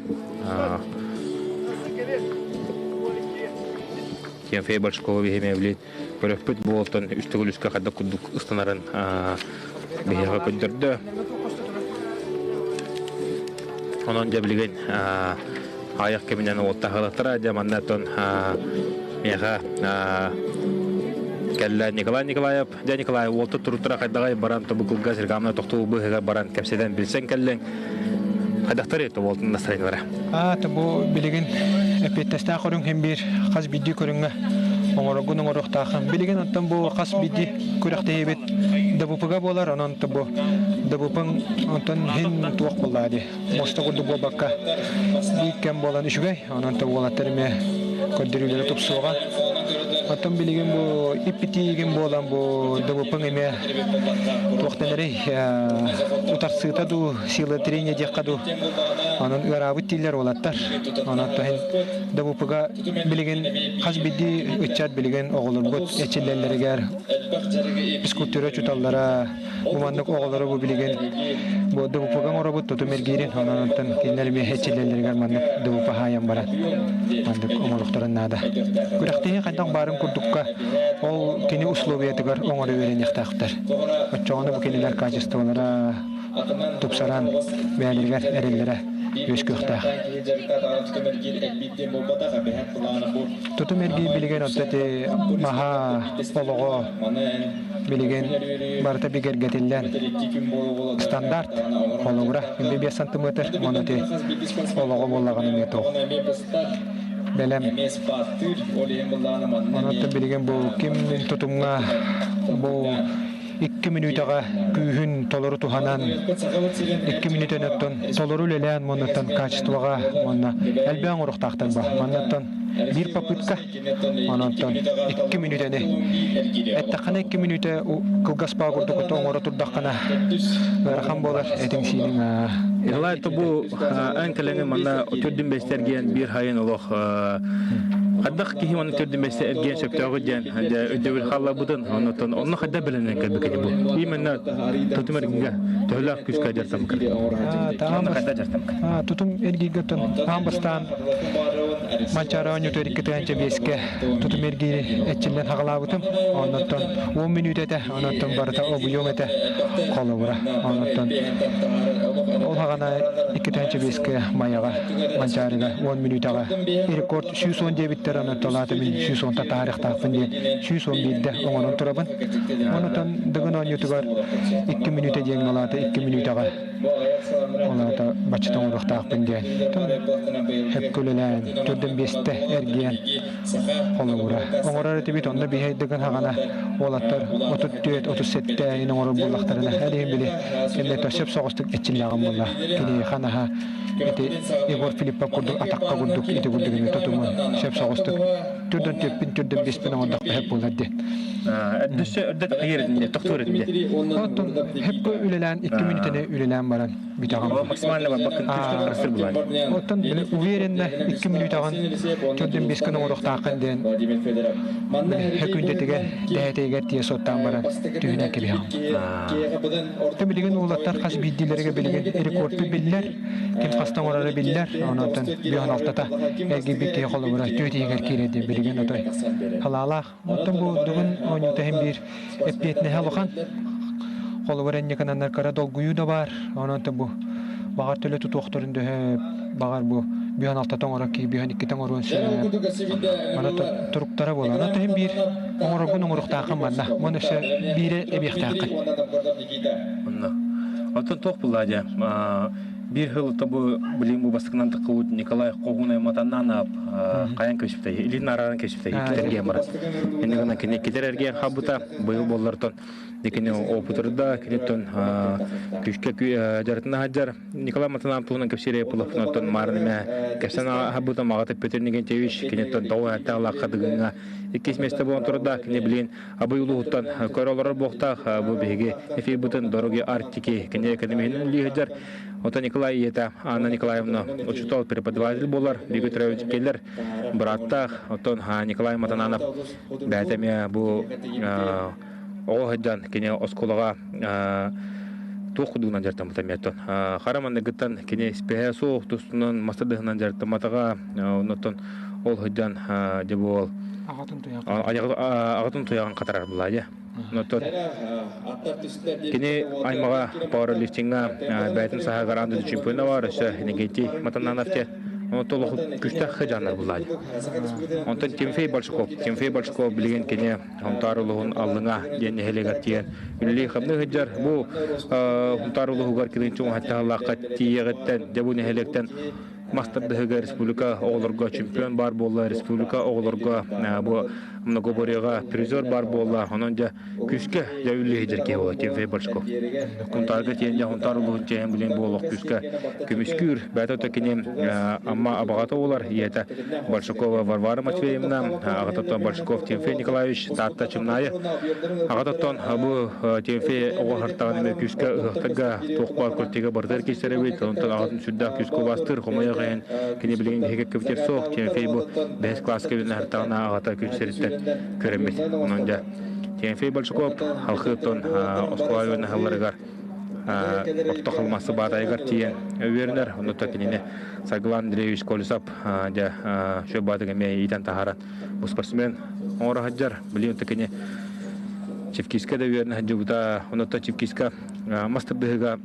Тимофей Большакова биһи билин Көрөппүт буолтан үс төгүл үскэ хайдах курдук ыстанарын биһиэхэ көрдөрдө. Онон дьэ билигин аҕыйах кэминэн уоттаһалаттара дьэ манна оттон миэхэ кэллэ Николай Николаев. Дьэ Николай уолта туруттара хайдаҕай баран тобу кылгас рекламна тохтуу быһыга баран кэпсэтэн билсэн кэллиҥ. Хайдахтар это уолтун настроениелара? А, бу билигин эппиэттэстээх көрүҥ иһин биир хас биирдии көрүҥҥэ оҥороргун оҥоруохтааххын. Билигин оттон бу хас биирдии күрэхтэһиибит ДВП-га буолар, онон бу ДВП-ҥ онтон иһин туох буоллаа дии. Муоста курдук буолбакка биир кэм буолан үчүгэй, онон то уолаттар эмиэ көрдөрүүлэрэ тупсуоҕа. Оттон билигин бу иппитиигин буолан бу ДВП-ҥ эмиэ туохтан эрэй утарсыыта дуу, сила трения диэххэ дуу Онон ыараабыт дииллэр уолаттар. Онон тоһин ДВП-га билигин хас биирдии ыччат билигин оҕолорбут эчиллэллэригэр физкультура учууталлара бу маннык оҕолору бу билигин бу ДВП-га оҥоробут тутум эргиирин онон онтон кинилэр эмиэ эчиллэллэригэр маннык ДВП хаайан баран маннык оҥоруохтарын наада. Күрэхтэһии хайдах баарын курдукка ол кини условиятыгар оҥоро үөрэниэхтээхтэр. Оччоҕуна бу кинилэр качестволара тупсаран бэйэлэригэр эрэллэрэ үөскүөхтээх. Тутум эргий билигин отто ити маһа олоҕо билигин барыта бигэргэтиллэн стандарт холобура 5 сантиметр уонна ити олоҕо буоллаҕына эмиэ туох бэлэм. Онон билигин бу ким тутумҥа бу икки мүнүүтэҕэ күүһүн толору туһанан, икки мүнүүтэн оттон толору үлэлээн уоннаттан качествоҕа уонна элбээн оҥоруохтаахтар ба. Маннаттан биир попытка, ононтон икки мүнүүтэни эттэххинэ икки мүнүүтэ кылгас баа курдук оҥоро турдаххына ыарахан буолар этиҥ-сииниҥ. Николай, бу эн кэлэҥи манна төрдүн бэстэргиэн биир хайын олох Хайдах киһи оны төрдүн бэстэ эргиэн сөптөөҕү диэн өйдөбүл хаалларбытын, оннуттан онно хайдах бэлэмнэн кэлбиккини бу. Именно тутум эргигэ төһөлөөх күүскэ дьартамка. Тутум эргииргэ аан бастаан Манчаары оонньуутугар 2 5-кэ тутум эргиири эрчиллэн хаҕалаабытым. Оннуттан 10 мүнүүтэ этэ, оннуттан барыта обуйуом этэ холобура. Оннуттан ол хаҕана 2 5-кэ Майаҕа Манчаарыга 10 мүнүүтэҕэ рекорд 110 диэбиттэр, онон аата мин 110 татаарыахтаахпын диэн 111-дэ оҥорон турабын. Онутан Дыгын оонньуутугар 2 мүнүүтэ диэн ол аата 2 мүнүүтэҕэ ол аата баччата оҥоруохтаахпын диэн. Хөпкө үлэлээн, төрдөн биэстэ эргийэн холобура. Оҥорор этибит, онно биһи Дыгын хаҕана уолаттар 34, 37 ин оҥорор буоллахтарына, ол иһин били кэннэ сөп соҕустук эрчиллэҕим буолла. Кини ханаһа ити Егор Филиппов курдук атахха курдук ити курдук эмиэ тутумун сөп соҕустук түрдөн түөппүн түрдөн биэспин оҥордохпо сөп буолар диэн. Өссө өрдөт ыйыр этинде, тохтуур этинде. Оттон хөпкө үлэлээн икки мүнүүтэни үлэлээн баран. бүтэҕин. Максимально барбаккын күчтүн харыстыр булаан. Оттон били уверенно 2 мүнүүтэҕин төрдүн бискын оҥоруохтааххын диэн хөкүндэтигэр дэһэтигэр тиэ суоттаан баран түһүнэн кэбиһэҕин. Оттон билигин уолаттар хас биирдиилэригэр билигин рекордпут биллэр, ким хаста оҥороро биллэр, онон 56-та эргийбит киһи холобура түөрт иһигэр киирэр диэн билигин отой халаалаах. Оттон бу дугун оонньуута иһин биир эппиэтинэһэ улахан. Холобура инникинаннар кыра долгуйуу да баар. Онон бу баҕар төлө тутуохтарын дөһө баҕар бу бүһөн алтата оҥорор киһи бүһөн иккитэ оҥоруон сөп. Аны туруктара буолар. Аны иһин биир оҥороргун оҥоруохтааххын манна. Уонна өссө биири эбиэхтээххин. Онно. Оттон туох булла дьэ? Биир сыл бу билим бу бастакынан тыккыбыт Николай Когунай матаннаан хайан көспүтэ илин арааран көспүтэ иккитэргиэн баран. Инни гына кини иккитер эргиэн хабыта быйыл боллартон дикини опытырда киниттон күшкэ жарытына хаджар Николай Матанаан туһунан кэпсиэрэ пулаппынаттан маарныме кэпсэн хабыта мағаты Петр Никентьевич киниттон тоҕу әттәлааққа дыгыңа иккис месте буолан турда кини билин Абый улууһуттан көрө олорор буохтаах бу биһиги эфирбытын Дороги Арктики кини академиятын үллүү Оттон Николай ийэтэ Анна Николаевна учуутал преподаватель буолар, биги төрөөбүт келлер бырааттаах. Оттон Николай Матананов бэйэтэ эмиэ бу оҕо сылдьан кини оскуолаҕа туох курдугунан дьарыктаммыта эмиэ хара манныгыттан кини спеһэ суох тустунан мастардыһынан дьарыктамматаҕа оннуттан ол сылдьан дьэ буол аҕатын туйаҕын хатарар булаайа онтон кини аймаҕа пауэрлифтиҥҥа бэйэтин саһагар аан дойду чемпиона бар өссө Иннокентий Матананов те онтон олох күстээх хыдьааннар булаайа онтон Тимофей Большаков Тимофей Большаков билигин кини Хонтаар улуһун Аллыҥа диэн нэһилиэгэр тиийэн үлэлии-хамныы сылдьар. Бу Хонтаар улуһугар килинчи уҥуһаттаһалаахха тиийиэҕиттэн, дьэ бу нэһилиэктэн мас тардыһыыга республика оҕолорго чемпион баар буолла, республика оҕолорго бу многоборьеҕа призер баар буолла. Онон дьэ күүскэ дьэ үлэлии сылдьар киһи буолла Тимофей Большаков. Хонтаарга тиийэн дьэ Хонтаар улуһун чиэһин билин буолуох күүскэ көмүскүүр. Бэйэтэ то кини Амма абаҕата буолар, ийэтэ Большакова Варвара Матвеевна, аҕатыттан Большаков Тимофей Николаевич, Таатта Чымнаайы. Аҕатыттан бу Тимофей оҕо хартаҕын эмиэ күүскэ ыһыахтарга туох баар куртига барытыгар киирсэрэбит, онтон аҕатын сүрдээх күүскэ убаастыыр, хомойуох иһин кини билигин биһиги кэбитэр суох. Тимофей бу бэһис класска үүнэ хартаҕына аҕата күн сириттэн көрөммүт. Онон дьэ Тимофей Большаков халхыыттан оскуола үөрэнэ сылларыгар орто халмасы баатайыгар тиийэн үөрэнэр. Онно кинини Саргылан Андреевич Колесов дьэ шөп баатык эмиэ иитэн таһааран бу спортсмен оҥоро сылдьар. Билигин кини Чевкиска да үөрэнэ сылдьыбыта. Онуттан Чевкиска мас тардыһыыга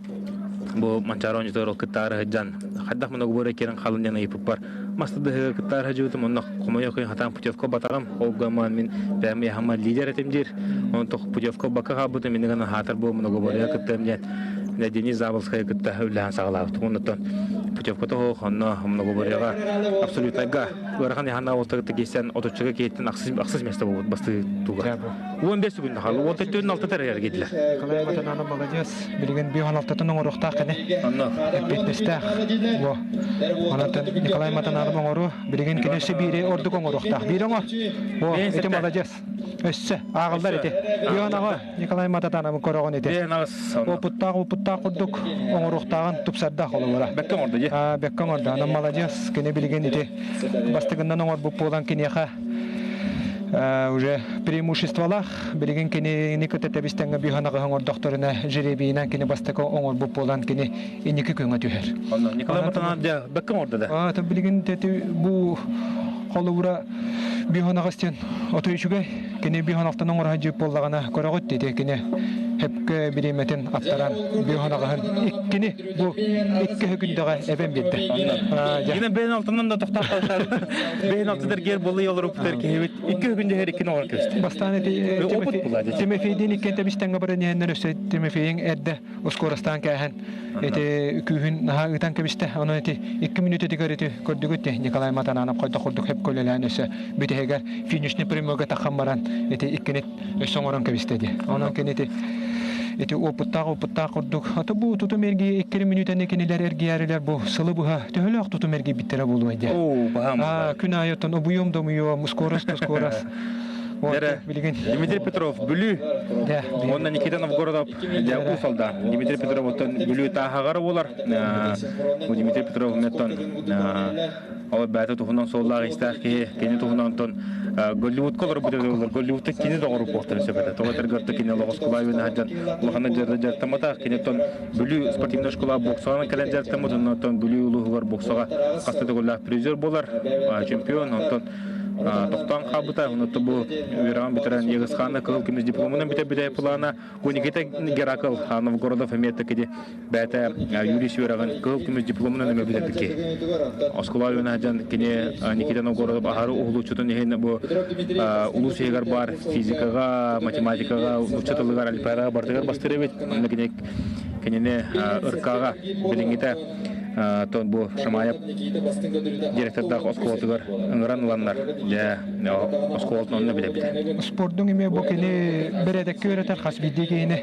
бу Манчаары оонньуутугар ол кыттаары сылдьан хайдах многоборье киирэн хаалын диэн ыйыппыппар мас тардыһыыга кыттаары сылдьыбытым онно хомойуох иһин хатаан путевка батаҕым ол гынан мин бэйэм яхама лидер этим диир онон путевка бакка хаалбытым мин гынан хаатар бу многоборье кыттыам диэн Денис Заболскайы кытта үлэлээн саҕалаабытым оннуттан путевката суох онно многоборьеҕа абсолютнайга ыарахан яхана уолтагытта киирсэн отуччага киһиттэн ахсыс место буолбут бастыы туга 15 секунда хаалла уон төртүн алта тарыгар киирдилэр Николай Матананов молодец билигин биһон алтатын оҥоруохтаах кини эппиэтинэстээх во онон Николай Матананов оҥору билигин кини өссө биири ордук оҥоруохтаах биир оҥор во ити молодец өссө ааҕыллар ити биһон аҕа Николай Мататановы көрөҕүн ити опыттаах опыттаах курдук оҥоруохтааҕын тупсардаах холобура бэккэ оҥордо дии бэккэ оҥордо анан молодец кини билигин ити бастыгынан оҥорбут буолан киниэхэ уже преимуществолаах билигин кинини кытта тэбистэҥҥэ быыһанаҕы оҥордохторуна жеребийинэн кини бастакы оҥорбут буолан кини инники күҥҥэ түһэр. Николай Матанов дьэ бэккэ оҥордо да. Билигин бу холобура быыһанаҕыс диэн отой үчүгэй Кини биһоноктон оҥоро дьип буоллаҕына көрөҕүт дии кини хөпкө бириэмэтин аттаран биһоноҕаһын иккини бу икки күндэҕэ эбэн биэрдэ. Кини бэйэн алтынан да тохтоохтор бэйэн алтыдар гер болы олоруптар киһибит икки күндэ иккини оҥор көстө. Бастаан эти Тимофейдин иккен тэбистеңге баран иһэннэр өссө Тимофейин эрдэ ускоростаан кээһэн Ити күүһүн наһаа ыытан кэбистэ. Онон ити 2 мүнүүтэтигэр ити көрдүгүт Николай Матананов хайдах курдук хөп көлөлөөн өссө бүтэһигэр финишный прямойга таххан баран ити иккини өссө оҥорон кэбистэ ди. Онон кини ити ити опыттаах опыттаах курдук. Ата бу тутум эргийи иккери мүнүүтэни кинилэр эргийэрилэр бу сылы быһа төһөлөөх тутум эргийбиттэрэ буолуой диэ. Оо, баһаам. Күн аайы оттон обуйуом да обуйуом, скорость да скорость. Дьэ, Дмитрий Петров Бүлүү уонна Никита Новгородов дьэ Уус Алдан. Дмитрий Петров оттон Бүлүү тааһаҕар буолар. Бу Дмитрий Петров оттон ол бэйэтэ туһунан суоллаах истээх киһи кини туһунан онтон Голливудка олорбут олор Голливудта кини доҕору буолтарын сөп этэ. Тоҕо этэргэ орто кини олох оскуола үөнэ сылдьан улаханнык дьарыктамматах. Кини оттон Бүлүү спортивнай школа боксаҕа кэлэн дьарыктаммыт. Онтон Бүлүү улууһугар боксаҕа хаста төгүллээх призер буолар, чемпион. Онтон тохтоон хаалбыта. Онуттан бу үөрэҕин бүтэрэн Егысхана кыһыл көмүс дипломунан бүтэрбитэ плана. Бу Никита Геракл Новгородов эмиэ таки бэйэтэ юрист үөрэҕин кыһыл көмүс дипломунан эмиэ бүтэрбит киһи. Оскуола үөнэ сылдьан кини Никита Новгородов аһары уһулуччутун иһин бу улуус иһигэр баар физикаҕа, математикаҕа, нуучча тылыгар, олимпиадаҕа барытыгар бастыыр эбит. Онно кини кинини ыркаҕа билиҥҥитэ тон бу Шамаев директордаах оскуолатыгар ыҥыран ыланнар дьэ оскуолатын онно билэбит. Спордуҥ эмиэ бу кини бэрээдэккэ үөрэтэр хас биирдии киһини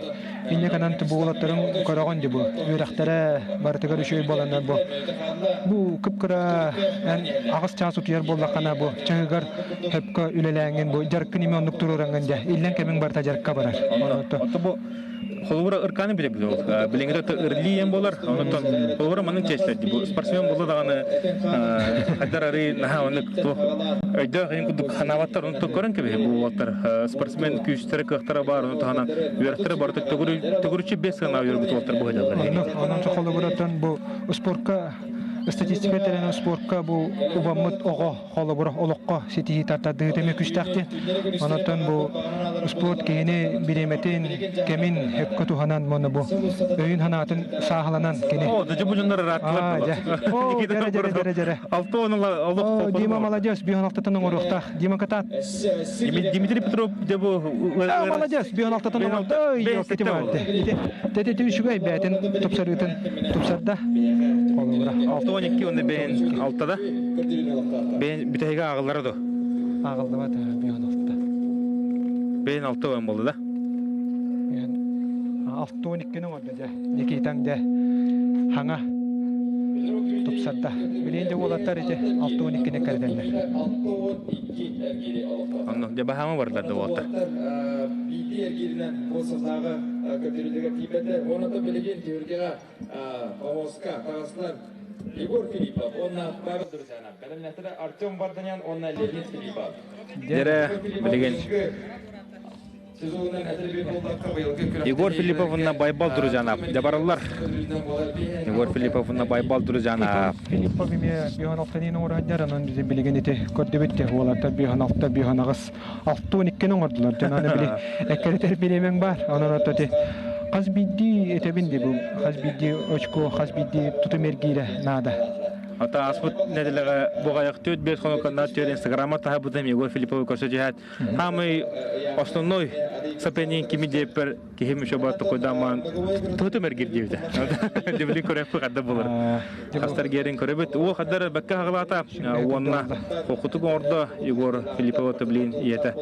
инньэ гынан бу уолаттарын көрөҕүн дии бу үөрэхтэрэ барытыгар үчүгэй буоланнар бу бу кып-кыра эн аҕыс чаас утуйар буоллаххына бу чаһыгар хөпкө үлэлээҥҥин бу дьарыккын эмиэ оннук туруораҥҥын дьэ иллэҥ кэмиҥ барыта дьарыкка барар. Онто бу Холобура ыркааны билэбит ол. Билиҥҥитэ ырли буолар. Онтон холобура маннык чэчтэрди бу спортсмен буолла даҕаны хайдар арыы наһаа оннук туох өйдөөх иһин курдук ханаабаттар ону көрөн кэбиһи бу уолаттар спортсмен күүстэрэ кыахтара баар ону таһынан үөрэхтэрэ барыта төгүрүччү бес гына үөрбүт уолаттар быһыдаллар. Онон холобураттан бу спортка статистика тэрэнэ спортка бу убаммыт оҕо холобура олоххо ситиһии тардыһыыта эмиэ күүстээхтин. Онон бу спорт киһини бириэмэтин, кэмин өккө туһанан уонна бу өйүн санаатын сааһыланан кини. О, дьэ бу дьоннор ырааттылар. О, дьэрэ дьэрэ дьэрэ дьэрэ. Алта он олох. Дима молодец, биһон алтатан оҥоруохтаах. Дима кытаат. Дмитрий Петров дьэ бу молодец, биһон алтатан оҥордо. Тете үчүгэй бээтин тупсарыытын тупсарда. Холобура. 6-12 уонна бэйэн алтада. Бэйэн бүтэһигэ ааҕыллара дуо? Ааҕыллыбат бэйэн алта. Бэйэн алта уон буолла да? Бэйэн 6-12-ни оҥордо дьэ. Никитаҥ дьэ хаҥа тупсарда. Билигин дьэ уолаттар ити 6-12-ни кэрдэллэр. Онно дьэ баһаама бардылар да уолаттар. Биирдии бу сыллааҕы көрдөрүүлэргэ тиийбэтэ. Уонна билигин түһүлгэҕэ Омуска таҕыстылар Егор Филиппов уонна Павел Друзьянов. Бэлэмнэхтэрэ Артем Варданян уонна Леонид Филиппов. Дьэрэ билигин Егор Филиппов уонна Байбал Друзьянов дьабараллар. Егор Филиппов уонна Байбал Друзьянов. Филиппов эмиэ биһон алтанын оҥорор онон билигин ити көрдөбүт те уолаттар биһон алта биһон аҕыс 6-12-ни оҥордулар. Дьон аны били эккирэтэр бириэмэҥ баар. Онон ото ти хас биирдии этэбин ди бу хас биирдии очко, хас биирдии тутум эргиирэ наада. Ата ааспыт нэдилэҕэ буҕайах түөрт биэс хонуканна түөр инстаграмма таһабытым Егор Филипповы көрсө түһээт Хаамый основной соперник кими диэппэр киһим еще бар токуйдаамаан тутум эргир диэбитэ. Дебили көрөппү хадда булар. Хастар герин көрөбүт. О хаддар бэккэ хаҕылаата уонна хокутук оҥордо Егор Филиппова блин ийэтэ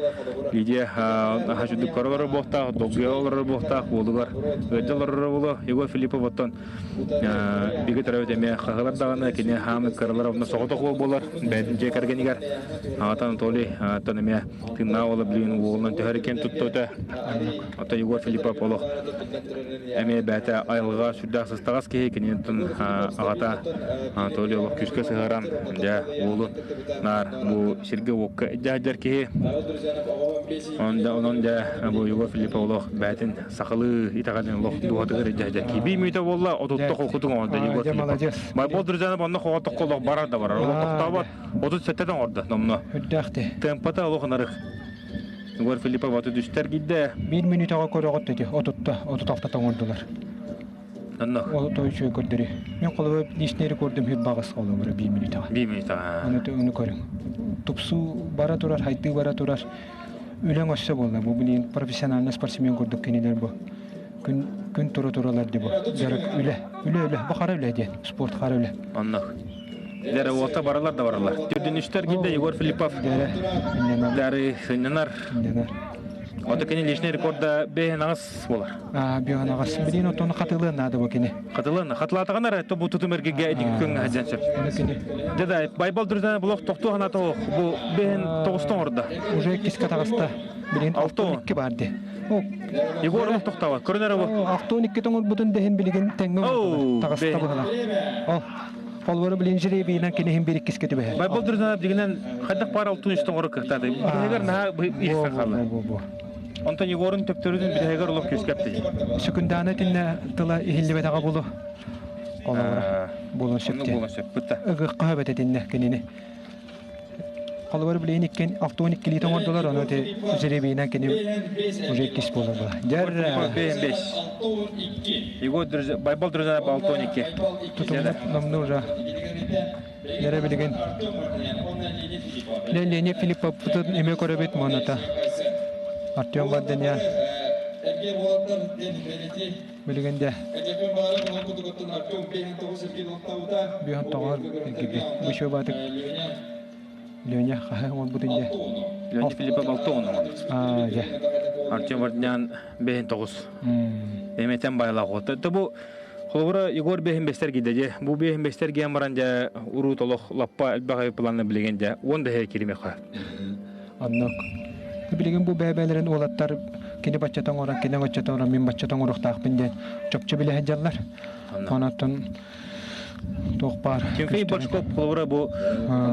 Лидия хачудук көрөлөр буохтаах, долгуйа олорор буохтаах уолугар ыалдьа олорор буолуо. Егор Филиппов оттон бигэ төрөөбүт эмиэ хаһылар даҕаны кини хаамы кыралар онно соҕотох уол буолар бэйэтин дьиэ кэргэнигэр аҕата Анатолий оттон эмиэ тыыннаах уола билигин уолунан төһөр киэн туттуота оттон Егор Филиппов олох эмиэ бэйэтэ айылҕа сүрдээх сыстаҕас киһи киниттэн аҕата Анатолий олох күүскэ сыһыаран дьэ уолу наар бу сиргэ-уокка дьаһайдар киһи онон дьэ бу Егор Филиппов олох бэйэтин сахалыы итэҕэлин олох дууһатыгар илдьэ киби мүйтэ буолла отутта холкутук оҥордо Егор молодец Байбол друзьяны онно хоҕотокко олох барар да барар олох тохтообот 37 оҥордо номно Үрдэхти темпата олох ынарык Егор Филиппов 33 киирдэ Биир мүнүүтэҕэ көрөҕүт ити отутта 36 оҥордулар Онно Ол той үчүгэй көрдөрүү. Мин холобур личный рекордум үһү баҕас холобура биир мүнүүтэҕэ. Биир мүнүүтэҕэ. Ону ону көрүҥ. Тупсуу бара турар, хайдыы бара турар. Үлэҥ өссө буолла. Бу билигин профессиональный спортсмен курдук кинилэр бу күн күн тура туралар ди бу. Дьарык үлэ. Үлэ үлэ. Бу хара үлэ диэн. Спорт хара үлэ. Онно. Дэрэ уолта баралар да баралар. Түрдүнүштэр киирдэ Егор Филиппов. Дэрэ. Дары сынньанар. Сынньанар. Ото кини личный рекорда бэйэн аҕыс буолар. Аа, бэйэн аҕыс. Билин отону хатылыан наада бу кини. Хатылыан, хатылаатаҕына эрэ бу тутум эргигэ ити күҥҥэ сылдьан сөп. Кини. Дьэ да, Байбал Друзья булох тохтуу ханата ох. Бу бэйэн тоҕустан орда. Уже иккискэ таҕыста. Билин 62 бар ди. Егор олох тохтообот. Көрүнэр бу. 62 тоҥорбутун дэһин билигин тэҥҥэ таҕыста быһыла. Ол Холбору билин жребийинэн киниһин бир иккискэ түбэһэр. Байбал Друзья дигинен хайдах паар алтын үстэн оҥоро кыахтааты. Биһигэр наһаа иһсэн хаалла. Онтон Егорун төптөрүтүн биһигэр олох күскэпти. Сүкүндаана итиннэ тыла иһиллибэтэҕэ булу. Холобура буолуон сөп. Буолуон сөп. Бытта. Ыгыкка хөбөт этиннэ кинини. Холобур билигин иккин 62 лиит оҥордулар, ону ити жребийинэн кини уже иккис буолар була. Дьэр бэс. Егор Байбал Друзья 62. Тутуммут номну уже Дьэрэ билигин Леонид Филипповпутун эмиэ көрөбүт моната. Артем Варданян билигин де Бүһэн тоҕор эргибит. Бу баатык Леня хаһа оҥорбут инде. Леня Филиппов алта он оҥорбут. Аа, дьэ. Артем Варданян бэһин тоҕус. Эметен байлаах уота. Бу холобура Егор бэһин бэстэр гидэ дьэ. Бу бэһин бэстэр гиэн баран дьэ урут олох лаппа элбэх планна билигин дьэ уон бэһэ киримэхэ. Оннук. Билигин бу бэйэ-бэйэлэрин уолаттар кини баччата оҥорор, кини баччата оҥорор, мин баччата оҥоруохтаахпын диэн чопчу билэ сылдьаллар. Онон туох баар. Тимофей Бочков холобура бу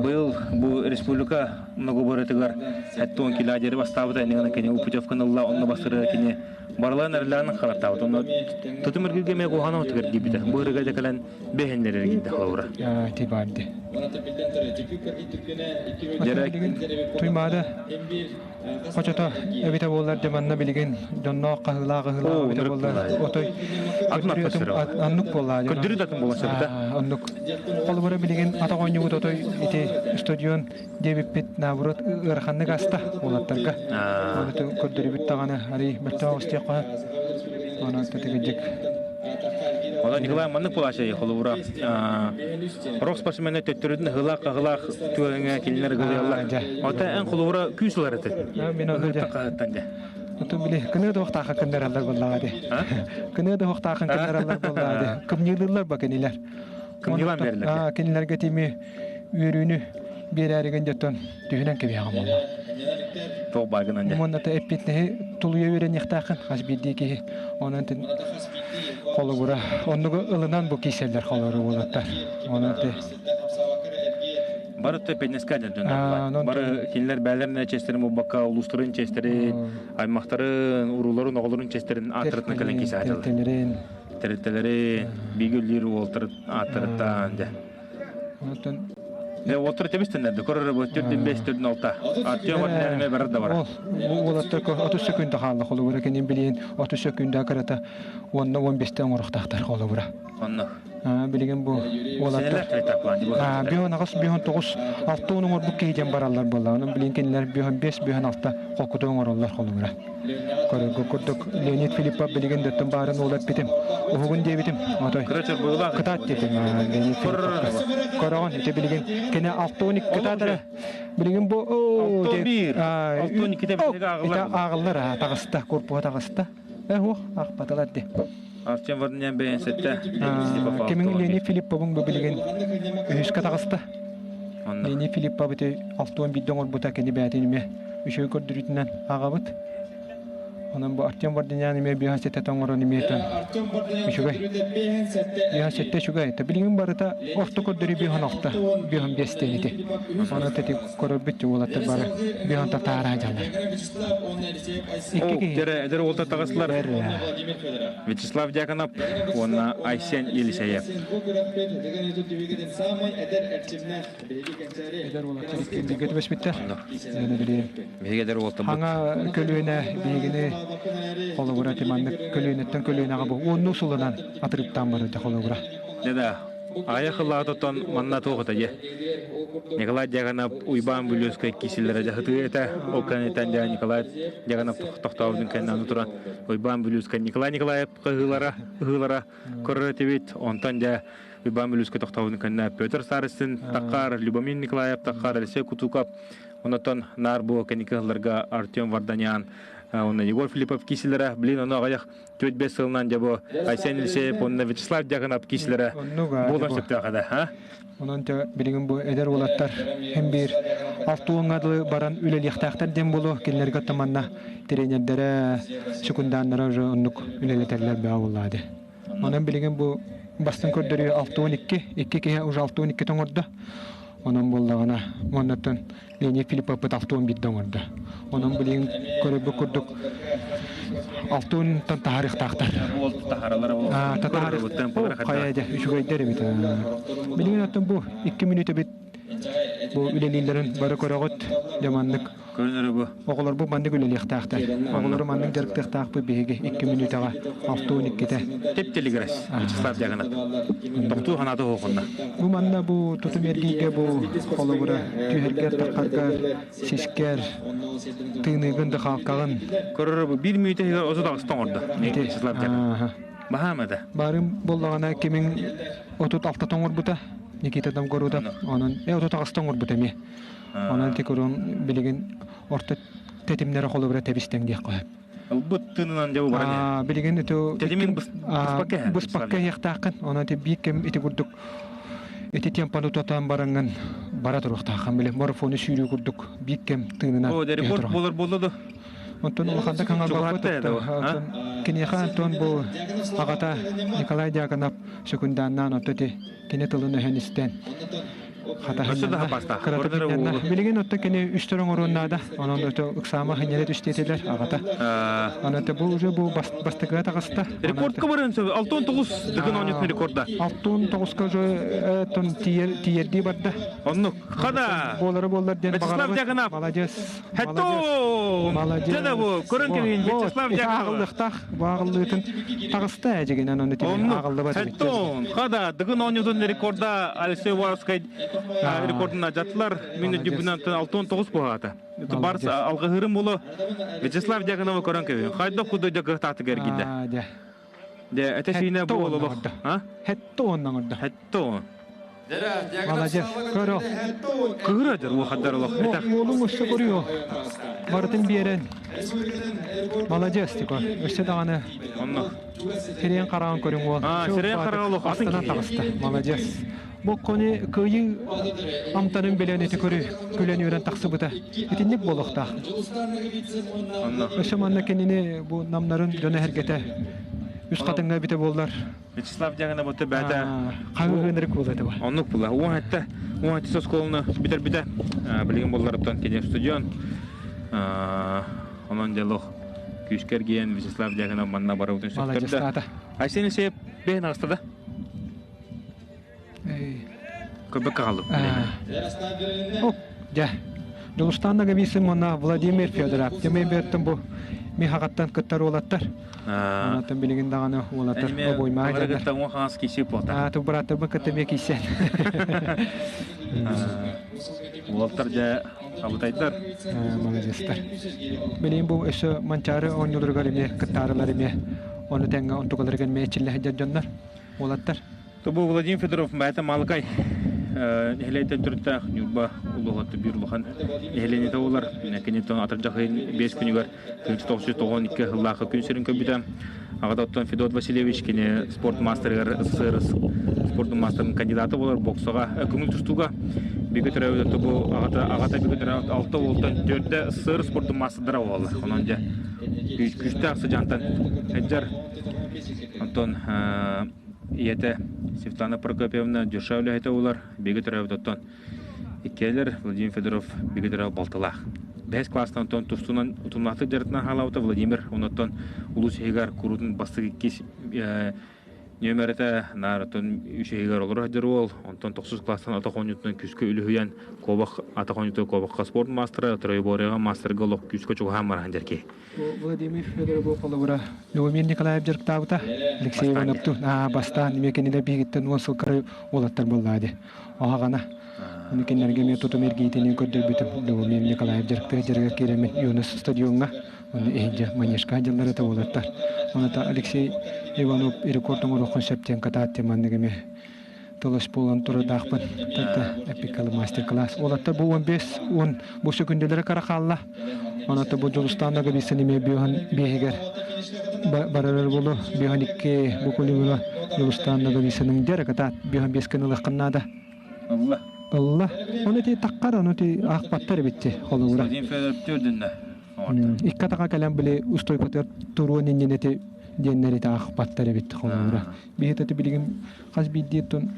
быйыл бу республика многоборьетыгар 70 кило бастаабыта иннигина кини путевканы ылла онно бастырыга кини барыларын эрэлээн хараттаабыт онно тутум эргилгэ эмиэ куһаҕан отугар киирбитэ бу ырыга дьэ кэлэн бэһиннэрэр киирдэ холобура ти барды Туймаада хочото эбитэ буоллар дьэ манна билигин дьонноох хаһыылаах ыһыылаах эбитэ буоллар отой аннук буоллаа көрдөрүү да атын буолан сөбүтэ оннук холобура билигин атах оонньуубут отой ити стадион диэбиппит наоборот ыараханнык аста уолаттарга оны көрдөрүбүт даҕаны арый мөлтөөх истиэххэ онон тэтигидик Онон Николай маннык буолааччы холобура рок спортсмены төттөрүтүн ыһылаах-хаһылаах түгэҥҥэ кинилэр ыгылыйаллар. Ота эн холобура күүс ылар этэ. Мин ону дьэ. Оту били кыны да охтаахын кыннараллар буоллаҕа дии. Кыны да охтаахын кыннараллар буоллаҕа дии. Кымньыылыыллар ба кинилэр. Кымньыылаан берилэр. Кинилэргэ тими үөрүүнү биэрээригин дьоттон түһүнэн кэбиһэҕин буолла. Туох бааргынан дьэ. Уонна эппиэтинэһи тулуйа үөрэниэхтээххин хас биирдии киһи. Онон холобура оннугу ылынан бу кииселлэр холору буолаттар. Онон Бары эппиэтинэскэ дьон Бары кинилэр бээлэрин честэрин буолбакка улуустарын честэрин, аймахтарын, урууларын, оҕолорун честэрин ааттарытынан кэлэн киисэ Тэрилтэлэрин. Тэрилтэлэри биги үллүүр уолтары ааттарыттан дьэ. Онтон Уолтар тэбистеннерди көрөр бу төрдүн бес төрдүн алта. Артем Варнянime барар да бар. Уолаттар 30 секунда хаалла холобура кенин билиин 30 секунда кырата уонна 15-те оҥорохтаахтар холобура. Онно. Билигин бу уолаттар биһон аҕыс биһон тоҕус алта он оҥорбут киһи диэн бараллар буолла. Онон билигин кинилэр биһон бес биһон алта холкуту оҥороллор холобура. Көрөргө курдук Леонид Филиппов билигин дөттөн баарын уол эппитим. Уһугун диэбитим. Отой. Кытаат диэтим Леонид Филиппов. Көрөҕүн ити билигин кини 6-12 кытаатара. Билигин бу 6-1 6-12-те билиги ааҕыллар. Ааҕыллар таҕыста, корпуһа таҕыста. Э уох аахпатылар ди. Артем Варданян бэйэн сетте. Кимин Леонид Филипповун бу билигин үһүскэ таҕыста. Леонид Филиппов ити 61 оҥорбута кини бэйэтин эмиэ үчүгэй көрдөрүүтүнэн ааҕабыт. Онон бу Артем Варданян эмиэ биэһэн сэттэ оҥорон эмиэ үчүгэй. Биэһэн сэттэ үчүгэй. Билигин барыта орто көрдөрүү биэһэн алта, биэһэн биэс диэн ити. Онон ити көрөрбүт уолаттар бары биэһэн татаараа дьаллар. Икки киһи. Эдэр уолта таҕыстылар. Вячеслав Дьяконов уонна Айсен Елисеев. Эдэр уолаттар иккиэннэргэ түбэспиттэр. Биһиги эдэр уолтабыт. Хаҥа көлүөнэ биһигини холобура маннык көлүөнэттэн көлүөнэҕэ бу уоннуу сылынан атырыптаан барыта холобура. Да, Айах ылаатотон манна туох этэ дьэ. Николай Дьяконов Уйбаан Бүлүөскэй киисэлэрэ дьаһытыы этэ. Ол кэнниттэн дьэ Николай Дьяконов тохтообутун кэннэ туран Уйбаан Бүлүөскэй Николай Николаев ыһыылара ыһыылара көрөр этибит. Онтон дьэ Уйбаан Бүлүөскэй тохтообутун кэннэ Петр Старостин Таккар, Любомир Николаев Таккар, Алексей Кутуков, онтон наар бу кэнники ыһылларга Артем Варданян. Онно Егор Филиппов киисилэрэ, блин, ону аҕыйах 4-5 сылынан дьэ бу Айсен Елисеев уонна Вячеслав Дьяконов киисилэрэ буолан сөптөөх этэ. А? Онон те билигин бу эдэр уолаттар хем биир алтуоҥҥа дылы баран үлэлиэхтээхтэр диэн буолуо кинилэргэ оттон манна тренердэрэ секунданнара уже оннук үлэлэтэллэр бөҕө буоллаҕа дии. Онон билигин бу бастыҥ көрдөрүү 62, икки киһи уже 62 оҥордо. Онон буоллаҕына, уоннаттан Леонид Филипповпыт 61 оҥордо. Онон билигин көрөрбүт курдук алтыонтан таһаарыахтаахтар. Таһаарыахтаахтар. Хайа дьэ, үчүгэйдэр эбит. Билигин оттон бу 2 мүнүүтэ бит бу үлэлииллэрин бары көрөҕүт. Дьэ маннык Көрүнөрө бу. Оҕолорбут маннык үлэлиэхтээхтэр. Оҕолору маннык дьарыктыахтаахпыт биһиги 2 мүнүүтэҕэ 62-тэ. Тип-тилигирэс Вячеслав Дьяконов. Тохтуу санаата уһуохунна. Бу манна бу тутум эргииргэ бу холобура түһэргэр, таххаргар, сискэр, тыыныгын да хаалкаҕын. Көрөрө бу 1 мүнүүтэ иһигэр 38 оҥордо. Вячеслав Дьяконов. Баһаам этэ. Баарым буоллаҕына кимиҥ 36 оҥорбута Никита Домгорудов. Онон 38 оҥорбута эмиэ. Онон ити курун билигин орто тэтимнэрэ холобура тэбистэн диэххэ сөп. Ылбыт тыынынан дьэ баран Билигин ити Тэтимин быспакка иһэн. Быспакка иһиэхтааххын. Онон ити биир кэм ити курдук ити темпаны тутан бараҥҥын бара туруохтааххын били марафону сүүрүү курдук биир кэм тыынынан. О, рекорд болар болду да. Онтон улаханда хаҥалбаппыт. Киниэхэ Антон бу аҕата Николай Дьяконов сөкүндааннаан отто ити кини тылын өһөн истэн хатаһыннанна. Билигин отто кини үстэр оҥоруон наада. Онон ото ыксаама хынньара түстиэтилэр аҕата. Онон бу уже бу бастакыга таҕыста. Рекордка баран сөбү. 69 дыгын оонньотун рекорда. 69-ка уже тон тиийэрдии барда. Оннук. Хада. Буолары буоллар диэн Вячеслав Дьяконов. Молодец. Хэтто! Молодец. Дьэ бу көрөн кэбиһин Вячеслав Дьяконов. Ааҕыллыахтаах бааҕыллыытын таҕыста эдьигинэн ону тимир ааҕыллыбат эбит. Хэтто! Хада дыгын оонньотун рекорда Алексей Уваровскай рекордуна жаттылар. Мин дүбүнэн 69 буһаата. Барс алгыһырым боло Вячеслав Дьяконова көрөн кэбиһин. Хайдах куду дьакыахтаатыгар киирдэ. Дэ этэ сиинэ бу олох. А? Хэтто оннан Хэтто. Молодец. Көрө. Кыыра дьэр уохаддар олох. Уолуҥ өссө көрүө. Барытын биэрэн. Молодец тико. Өссө даҕаны. Онно. Сирэйин хараҕын көрүҥ уол. А, сирэйин хараҕа олох атын Астана таҕыста. Молодец. Бу кони кыайыы амтанын билэн ити көрү күлэн үөрэн тахсыбыта. Итинник буолуохтаах. Онно. Өссө манна кинини бу намнарын дьоно эргэтэ үс хатыҥҥа эбитэ буоллар Вячеслав Дьягина бу бээтэ хаҥыһыынырык буолла этэ Оннук була. 17 17 оскуоланы бүтэрбитэ. Билигин болларыттан кини студион. Онон дьолох күүскэ эргийэн Вячеслав Дьяконов манна барыбытын сөптөрдө. Айсен Елисеев бэйэн аҕыста да? Көбөккө қалып. Дьэ, Дьулустаан Нагависин уонна Владимир Федоров. Дьэ, мен бэттэн бу михаҕаттан кыттар уолаттар. Онтон билигин даҕаны уолаттар обоймаа дьаннар. Кытта уон хаҥас киси пота. Аа, ту бырааттарбын кытта эмиэ кийсэн. Уолаттар дьэ абытайдар. Молодецтар. Билигин бу өссө Манчаары оонньууларыгар эмиэ кыттаарылар эмиэ ону тэҥҥэ онтукаларыгар эмиэ эчиллэ сылдьар дьоннор уолаттар. Бу Владимир Федоров бэйэтэ Малыкай нэһилиэктэн төрүттээх Ньурба улууһа биир улахан нэһилиэнньэтэ буолар. Киниттэн атырдьах ыйын 5 күнүгэр 1992 сыллаахы күн сирин көрбүтэ. Аҕата оттон Федот Васильевич кини спорт мастерыгар СССР спорт мастерын кандидата буолар боксаҕа көҥүл тустууга бигэ төрөөбүт бу аҕата аҕата бигэ төрөөбүт алта уолтан төрдө СССР спордун маастардара буолаллар. Онон дьэ күүстээх сыдьаантан сылдьар. Онтон ийэтэ Светлана Прокопьевна Дюша үлэһитэ буолар, бигэ төрөөбүт оттон иккиэлэр Владимир Федоров бигэ төрөөбүт балтылаах. Бэһис класстан оттон тустунан утумнаахтык дьарыктанан хаалаабыта Владимир оннуттан улуус иһигэр куруутун бастакы иккис нүөмэрэтэ наар оттон үс иһигэр олоро сылдьар уол онтон тохсус класстан атах оонньуутунан күүскэ үлүһүйэн куобах атах оонньуутугар куобахха спорт маастара троеборьеҕа маастарга олох күүскэ чугаһаан бараһан дьэркиэй Владимир Федоров холобура Любомир Николаев дьарыктаабыта. Алексей Ивановтуун бастаан эмиэ кинилэр биһигиттэн 10 сыл кыра уолаттар буоллаа дии. Оһаҕана. Ону кинилэргэ эмиэ тутум эргиитинин көрдөрбүтүм. Любомир Николаев дьарыктыыр дьарыгар киирэммин Юнус стадиоҥҥа онно иһирдьэ манежка дьыллар этэ уолаттар. Ону Алексей Иванов рекорд оҥоруоххун сөп диэн катаат диэн маннык эмиэ тылыс буолан турардаахпын. Тата эпикалы мастер-класс. Уолаттар бу 15 10 бу сөкүндэлэрэ кара хаалла. Онон бу Дьулустаан Ноговицын эмиэ биоһун биэһигэр барарар болу биоһун икки бу кулибуна Дьулустаан Ноговицының дьэр кытаат биоһун биэскин ылыаххын наада. Ылла. Ылла. Ону ти таққар, ону ти аахпаттар эбитти холобура. Владимир Федоров төрдүннэ. Икки атаға кэлэн били устойкотугар туруон иннинэ диэннэр ити аахпаттар эбит холобура. Биһи билигин хас биирдии тун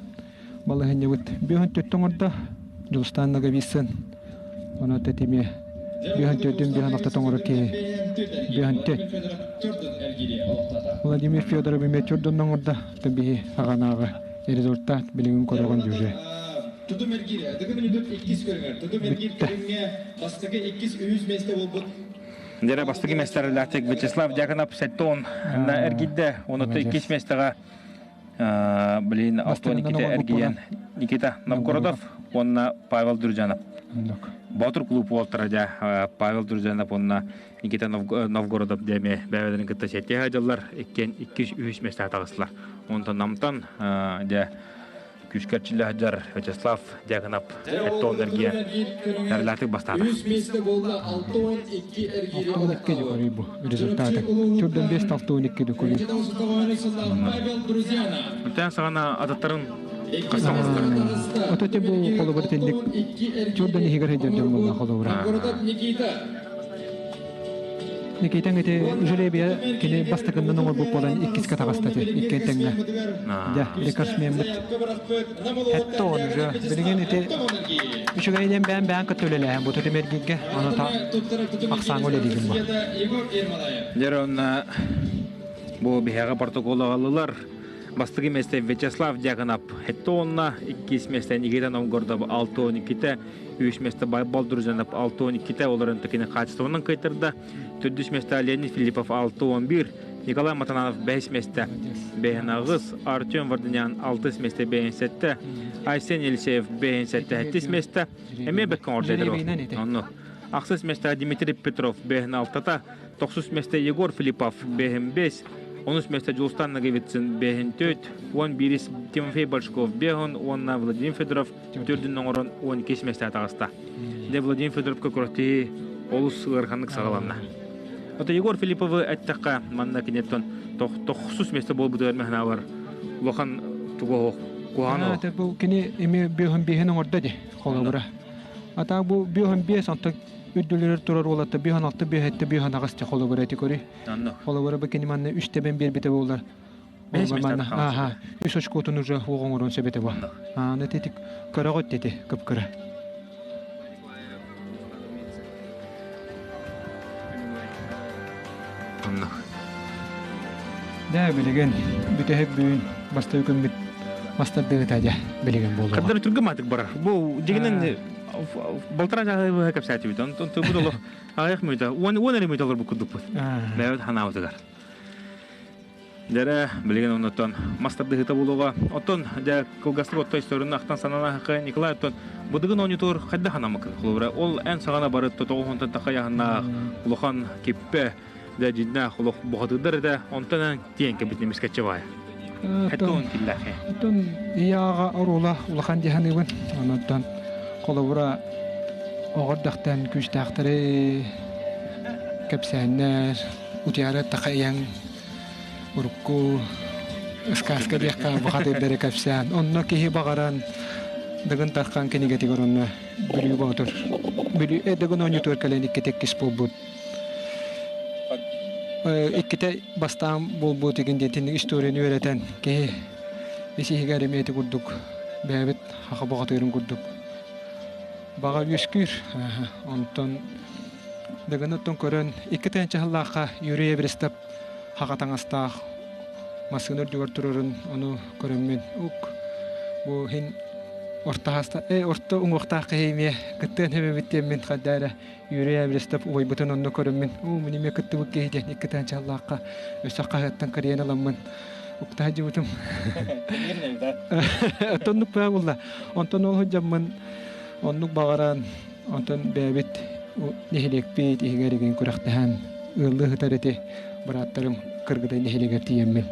балаһынньабыт биһөн төттө оҥордо Дьулустаан Ноговицын ону тэтимиэ биһөн төрдүн биһөн алта тоҥорор киһи биһөн төт Владимир Федоров эмиэ төрдүн оҥордо биһи аҕанааҕы результат билигин көрөҕүн дьүже Тутум эргиирэ, Дыгын Үдүк иккис көрүҥэр, Тутум эргиир көрүҥҥэ бастакы, иккис, үһүс миэстэ буолбут Дьэрэ бастакы миэстэлэрдээх Вячеслав Дьяконов 70 эргийдэ. Оны иккис миэстэҕэ блин Алтон Никита эргийэн Никита Новгородов уонна Павел Дружанов. Боотур клуб уолтара дьэ Павел Дружанов уонна Никита Новгородов диэми бэйэлэрин кытта сэтиһэ дьыллар иккиэн иккис үһүс миэстэҕэ таҕыстылар. Онтон Намтан дьэ күүскэ сылдьар Вячеслав Дьяконов Эттон эргийэн Эрлаатык бастаата. Үс миэстэ буолла 62 эргиири 62 декорий бу результаты. Түрдөн 5 62 декорий. Бүтэн саҕана ататтарын хастан Ото те бу холобур тинник түрдөн иһигэр хедер дьон буолла холобура. Никитаҥ ити жребия кини бастакыннан оҥорбут буолан иккискэ таҕыста ити иккиэн тэҥҥэ. Дьэ, рекордсмеммит. Хэтте он уже. Билигин ити үчүгэйинэн бэйэм бэйэм кытта үлэлээһин бу тутум эргииргэ ону та ахсааҥҥа үлэлиигин бу. Дьэр онно бу биһиэхэ протокол аҕаллылар. Бастакы миэстэ Вячеслав Дьяконов хэтте уонна иккис миэстэ Никита Новгородов 6-12-те үс миэстэ Байбал Друзанов 6-12-те олорон такини хаачыстыбанан кыайтарда. Төрдүс миэстэ Леонид Филиппов 6-11, Николай Матананов 5 миэстэ бэһин аҕыс, Артем Варданян 6 миэстэ бэһин сэттэ, Айсен Елисеев бэһин сэттэ сэттис миэстэ, эмиэ бэккэ оҥордо Онно ахсыс миэстэ Дмитрий Петров бэһин алтата, тохсус миэстэ Егор Филиппов бэһин бэс, онус миэстэ Дьулустан Ноговицын бэһин төрт, уон биирис Тимофей Большков бэһин уонна Владимир Федоров төрдүн оҥорон 12 миэстэҕэ таҕыста. Дьэ Владимир Федоровка күрэхтэһии олус ыараханнык саҕаланна. Ото Егор Филипповы эттэххэ, манна киниттэн тохсус миэстэ буолбутугар мэхнаабар улахан тугу куһаҕан Ата бу кини эми биоһун биэһин оҥордо ди холобура. Ата бу биоһун биэс онтон үрдүлэрэр турар уолатта биоһун алты биэһэтте биоһун аҕыс ти холобура эти көрүй. Холобура бу кини манна үс тэбэн биэрбитэ буолар. Ааха, үс очкотун уже уоҕ оҥоруон сөп этэ бу. Ааны титик көрөҕүт дети кыпкыра. Дэ билигин бүтэһик бүгүн бастакы күммүт мастардыыта дьэ билигин буолуоҕа. Кырдары түргэн маатык барар. Бу дьигинэн балтара чаһы быһа кэпсээтибит. Онтон бу олох аҕыйах мүнүүтэ, уон уон эрэ мүнүүтэ олорбут курдукпут. Бэйэбит ханаабытыгар. Дьэрэ, билигин оннуттан мас тардыһыыта буолуоҕа. Оттон дьэ кылгастык отто историяны ахтан санаан Николай оттон быдыгын оонньутугар хайдах анаммыккын холобура ол эн саҕана бары тоҕус онтон тахайаһыннаах улахан киппэ дьэ дьиннээх олох бухатыырдар этэ онтон эн тиэн кэбитин эмискэччи баайа. Хэттон киллээхе. Оттон ийааҕа оруола улахан дьаһаныыбын. Онон холобура оҕордохтон күүстээхтэри кэпсээннэр утуйаары тахайан урукку сказка диэххэ бухатыырдары кэпсээн онно киһи баҕаран Дыгын Тархан кинигэтигэр онно Бүлүү Боотур Бүлүү Дыгын оонньуутугар кэлэн иккитэ иккис буолбут иккитэ бастаан буолбут игин диэн историяны үөрэтэн киһи ис иһигэр эмиэ ити курдук бэйэбит хаха бухатыырын курдук баҕа үөскүүр онтон Дыгын оттон көрөн икки тыһыынча сыллаахха Юрий Эверестов хаха таҥастаах массыына үрдүгэр турарын ону көрөммүн ук бу иһин орто хаста орто уҥуохтаах киһи эмиэ кыттыан сөбөбүт диэммин хайда эрэ Юрий Эверестов убайбытын онно көрөммүн уу мин эмиэ кыттыбыт киһи диэн икки тыһыынча сыллаахха өссө хаһыаттан кырыйан ыламмын уктаһа дьыбытым Оттоннук баа булла онтон ол сылдьаммын оннук баҕаран Онтон бэйэбит нэһилиэкпит иһигэр игин күрэхтэһэн ыаллыы сытар ити бырааттарым Кыргыдай нэһилиэгэр тиийэммин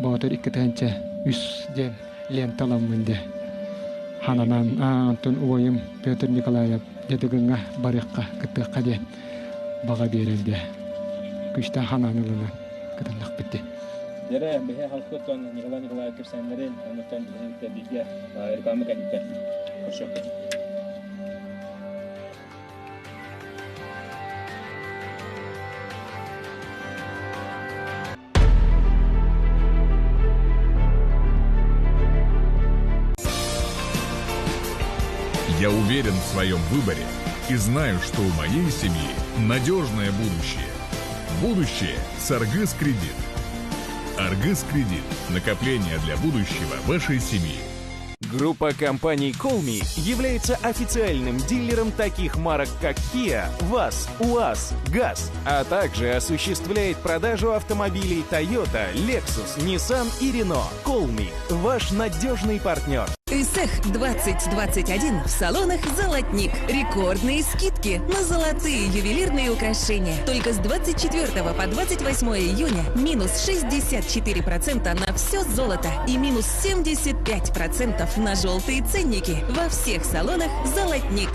Боотур 2 тыһыынча үс диэн лента ыламмын дьэ хананан онтон убайым Петр Николаев дьэ Дыгыҥҥа барыахха кыттыахха диэн. баҕа биэрэргэ күүстээх ханааны ылынан кытыннахпыт дии. Дьэрэ, биһи халкыттан Николай Николаев кэпсээннэрин, онуттан биһи бииргэ реклама кэнниттэн көрсүөхпүт. Я уверен в своем выборе и знаю, что у моей семьи надежное будущее. Будущее с Аргыс Кредит. Аргыс Кредит. Накопление для будущего вашей семьи. Группа компаний Colmi является официальным дилером таких марок, как Kia, ВАЗ, УАЗ, ГАЗ, а также осуществляет продажу автомобилей Toyota, Lexus, Nissan и Renault. Colmi – ваш надежный партнер. ИСЭХ 2021 в салонах «Золотник». Рекордные скидки на золотые ювелирные украшения. Только с 24 по 28 июня минус 64% на все золото и минус 75% на желтые ценники во всех салонах «Золотник».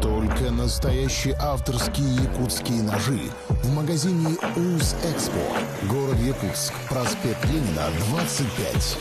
Только настоящие авторские якутские ножи в магазине УЗ Экспо. Город Якутск, проспект Ленина, 25.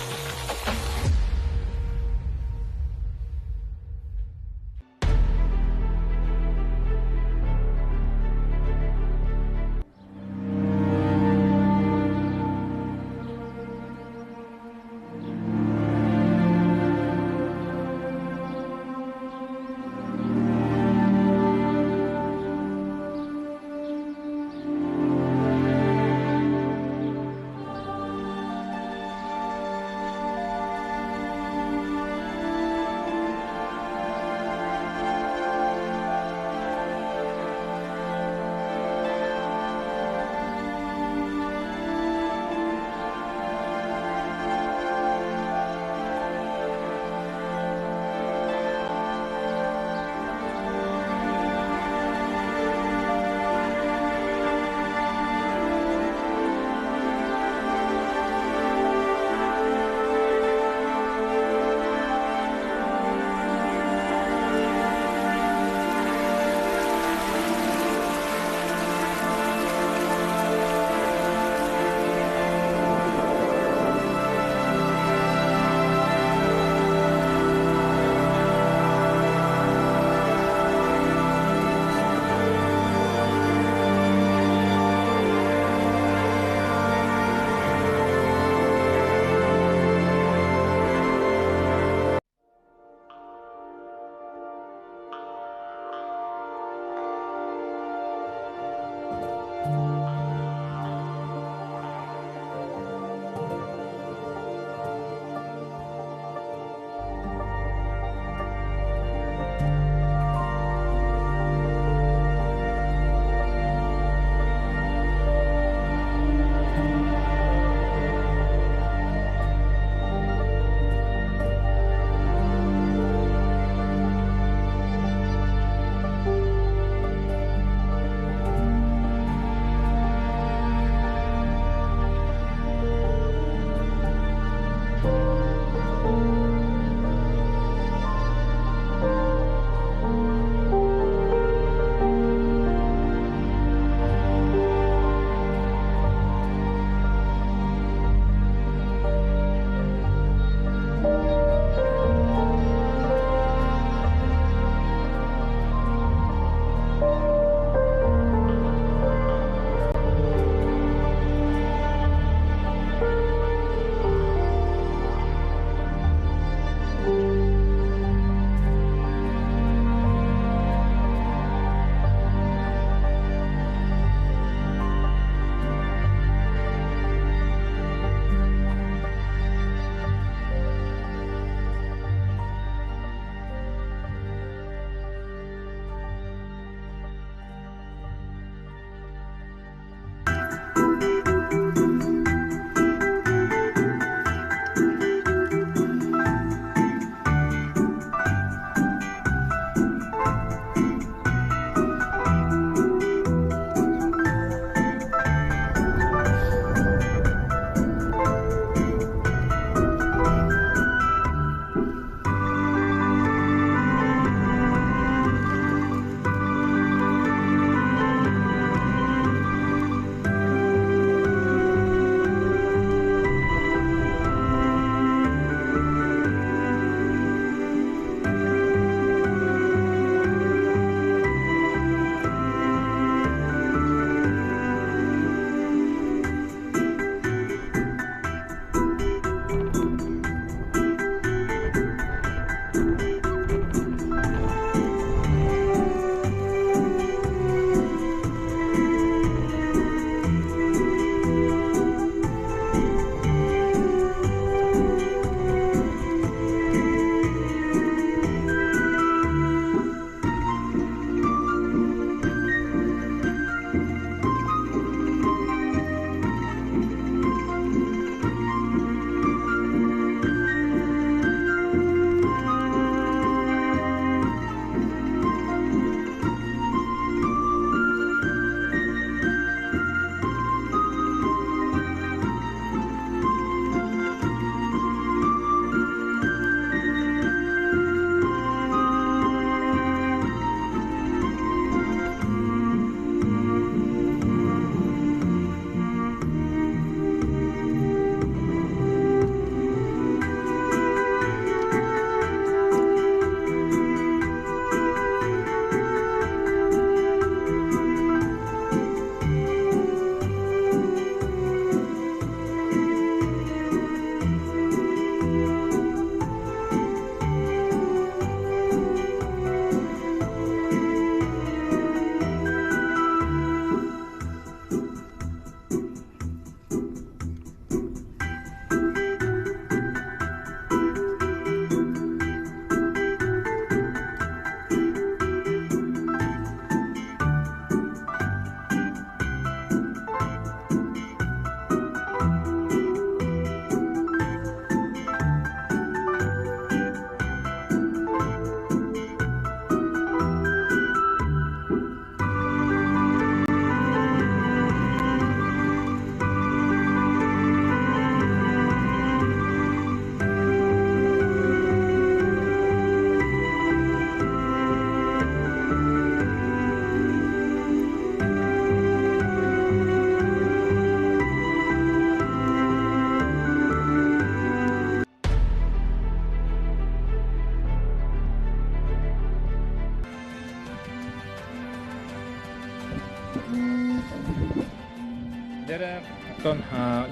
Оттон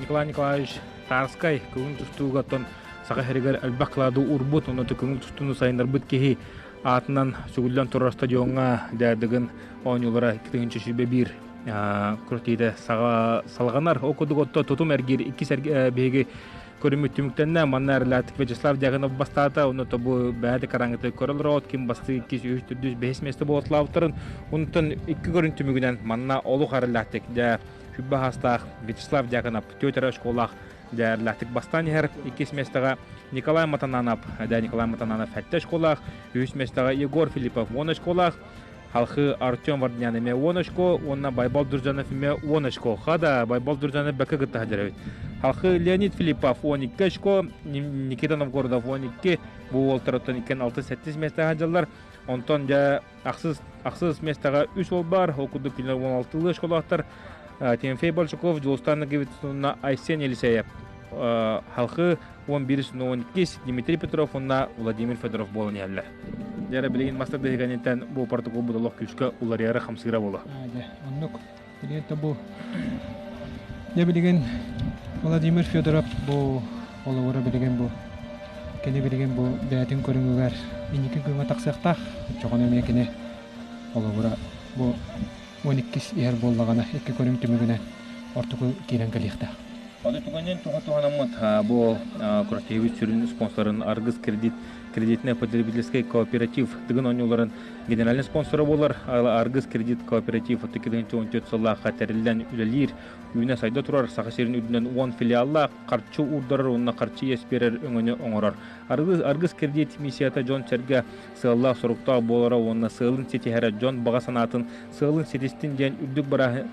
Николай Николаевич Тарскай көҥүл тустууга оттон Саха сиригэр элбэх кылаады уурбут, онно көҥүл тустууну сайыннарбыт киһи аатынан сүгүллэн турар стадиоҥҥа Дьаардыгын оонньуулара 2021 күрэхтэһиитэ салҕанар. Ол курдук отто тутум эргиир иккис биһиги көрүммүт түмүктэннэ. Манна Эрлаатик Вячеслав Дьяконов бастаата. Онно бу бэйэ караңыты көрөлөр ким басты иккис, үһүс, төрдүс, бэһис миэстэ буолатлаабыттарын. Онтон икки көрүн түмүгүнэн манна олух Эрлаатик дьэ сүбэ хаастаах Вячеслав Дьяконов түөтэрэ оскуолаах дьээрлээхтик бастаан иһэр. Иккис миэстэҕэ Николай Матананов, дьэ Николай Матананов сэттэ очколаах, үһүс миэстэҕэ Егор Филиппов 10 очколаах, Халхы Артем Варднян эмиэ 10 очко уонна Байбал Дуржанов эмиэ 10 очко. Хада Байбал Дуржанов бэккэ кытта сылдьар эбит. Халхы Леонид Филиппов 12 очко, Никита Новгородов 12, бу уолтарыттан иккиэн 6-7 миэстэҕэ сылдьаллар. Онтон дьэ ахсыс, ахсыс миэстэҕэ үс уол баар, ол курдук кинилэр 16-лыы очколоохтор. Тимофей Большаков, Дьулустан Ноговицын уонна Айсен Елисеев. Халхы 11 12 Дмитрий Петров уонна Владимир Федоров буолан иһэллэр. Дьэ билигин мастер дыһыганитэн бу протокол будулох күүскэ уларыйара хамсыыра буола. Дьэ, оннук. Билигин бу Дьэ билигин Владимир Федоров бу олоҕура билигин бу кини билигин бу бэйэтин көрүҥүгэр инники күҥҥэ тахсыахтаах. Оччоҕуна эмиэ кини холобура бу 12 иһэр буоллаҕына икки көрүҥ түмүгүнэн ортоку киирэн кэлиэхтээх. Ону түгэнин туһа туһанаммыт бу күрэхтэһиибит сүрүн спонсорын Аргыс кредит кредитнэй потребительскай кооператив Тыгын оонньууларын генеральный спонсора буолар Аргыс кредит кооператив 2014 сыллаахха тэриллэн үлэлиир үүнэ сайда турар Саха сирин үрдүнэн 10 филиаллаах харчы уурдарар уонна харчы иэс биэрэр өҥөнү оҥорор. Аргыс, Аргыс кредит миссията дьон-сэргэ сыаллаах-соруктаах буолара уонна сыалын ситиһэрэ дьон баҕа санаатын сыалын ситистин диэн үрдүк бырааһы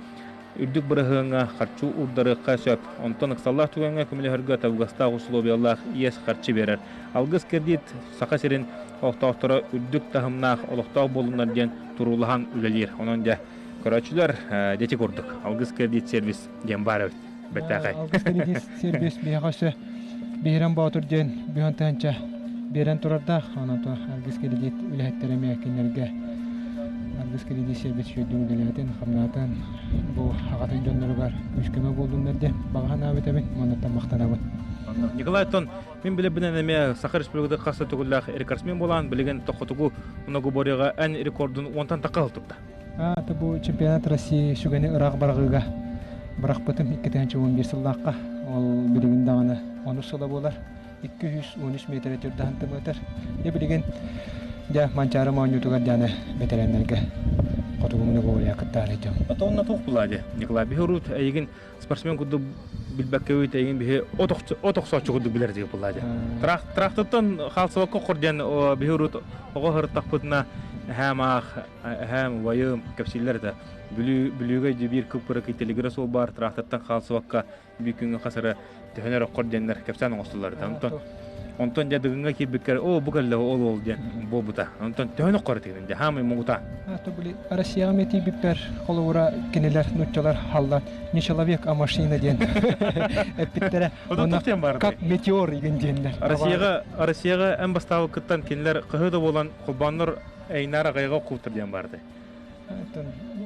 үрдүк бырыһыаҥҥа харчы уурдарыахха сөп. Онтон ыксаллаах түгэҥҥэ көмөлөһөргө табыгастаах усулуобуйалаах иэс харчы биэрэр. Алгыс кредит Саха сирин олохтоохторо үрдүк таһымнаах олохтоох буоллуннар диэн туруулаһан үлэлиир. Онон дьэ, көрөөччүлэр, дьэти курдук Алгыс кредит сервис диэн баар эбит. Бэртээхэй. Алгыс кредит сервис биһиэхэ өссө Биһирэм Боотур диэн бүһэн тыһанча биэрэн турардаах. Онон Алгыс кредит үлэһиттэрэ эмиэ кинилэргэ Алгыс кредит сервис үчүгэйдик үлэлээтин, хамнаатын, бу аҕатын дьонноругар күүс-көмө буоллуннар диэн баҕа санаабыт эбит. Оннуттан махтанабын. Николай оттон мин билэрбинэн эмиэ Саха Республиката хас да төгүллээх рекордсмен буолан, билигин тохотугу многоборьеҕа эн рекордун уонтан тахха тутта. А, бу чемпионат России сүгэни ыраах бараҕыыга бырахпытым 2011 сыллаахха. Ол билигин даҕаны онус сыла буолар. 213 метр түрдэһэн тымыытар. Дьэ билигин дьэ Манчаары оонньуутугар дьаны бэтэрээннэргэ хотугу многоборье кыттаары дьон. Ото онно туох булаа Николай биһи урут эйигин спортсмен курдук билбэккэ үт эйигин биһи от охсооччу курдук билэр диye булаа Трактортон хаалсыбакка хор диэн биһи урут оҕо сырыттахпытына эһээм аах эһээм убайым кэпсииллэр этэ. Бүлүү Бүлүүгэ биир кып-кыракый телегра суол баар трактортан хаалсыбакка биир күҥҥэ хас эрэ төһөнөр эрэ диэннэр кэпсээн оҥостуллар этэ. Онтон онтон дьэ Дыгыҥҥа киирбиккэр оо бу кэллэ ол ол диэн буолбута. Онтон төһөн оххор этигин дьэ хаамай муҥута. А то были Россияҕа эмиэ тиийбиппэр холобура кинилэр нууччалар халлан не человек, а машина диэн эппиттэрэ. Онно как метеор игин диэннэр. Россияҕа Россияҕа эн бастаабыккыттан кинилэр хаһыы да буолан холбооннор эйнаар аҕайга куутар диэн баарды.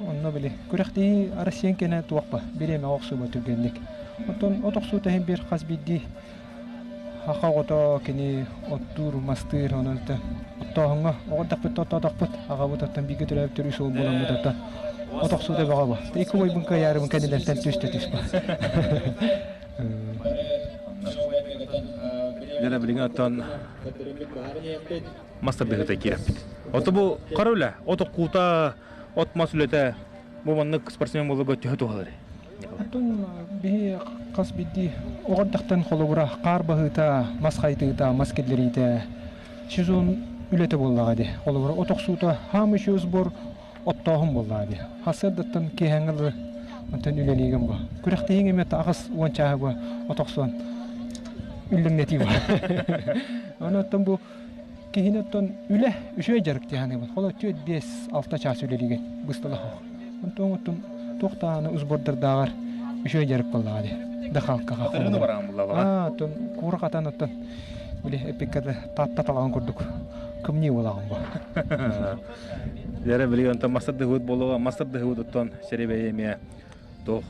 Онно били күрэхтэһии Россиян кэнэ туохпа бириэмэ охсуба түргэнник. Оттон от охсуута иһин бир хас биирдии хаха оҕото кини оттуур, мастыыр, онон оттооһуҥҥа оҕо тахпыт оттоотохпут аҕабыт оттон бииргэ төрөөбүт төрүү суол буоламмыт оттон от охсуута бөҕө бу. Икки уойбун кыайаарыбын кэннилэртэн түстэ түспэ. Дьэ билигин оттон мас тардыһыыта киирэппит. Ото бу хара үлэ, от оккуута, от мас үлэтэ бу маннык спортсмен буоларга төһө туһалар? Оттон биһи хас биирдии оҕордохтон холобура хаар баһыыта, мас хайытыыта, мас киллэриитэ сезон үлэтэ буоллаҕа дии. Холобура от охсуута хаам еще сбор оттооһун буоллаҕа дии. Хасыардаттан киэһэҥҥэ дылы онтон үлэлиигин бу. Күрэхтэһииҥ эмиэ 80 чааһы бу от охсуон үллэҥнэтии бу. Аны оттон бу Киһини оттон үлэ үчүгэй дьарык дии саныыбын. Холо түөрт биэс алта чаас үлэлиигин быстала суох. Онтон оттон туох даҕаны узбордардааҕар үчүгэй дьарык буоллаҕа дии. Дахалкаҕа холобура. Аа, оттон куура хатан оттон били эппиккэ да таатта талаҕын курдук кымньыы буолаҕын бу. Дьэрэ билигин онтон мастар дыһыбыт буолуоҕа, мастар дыһыбыт оттон сири бэйэ эмиэ туох.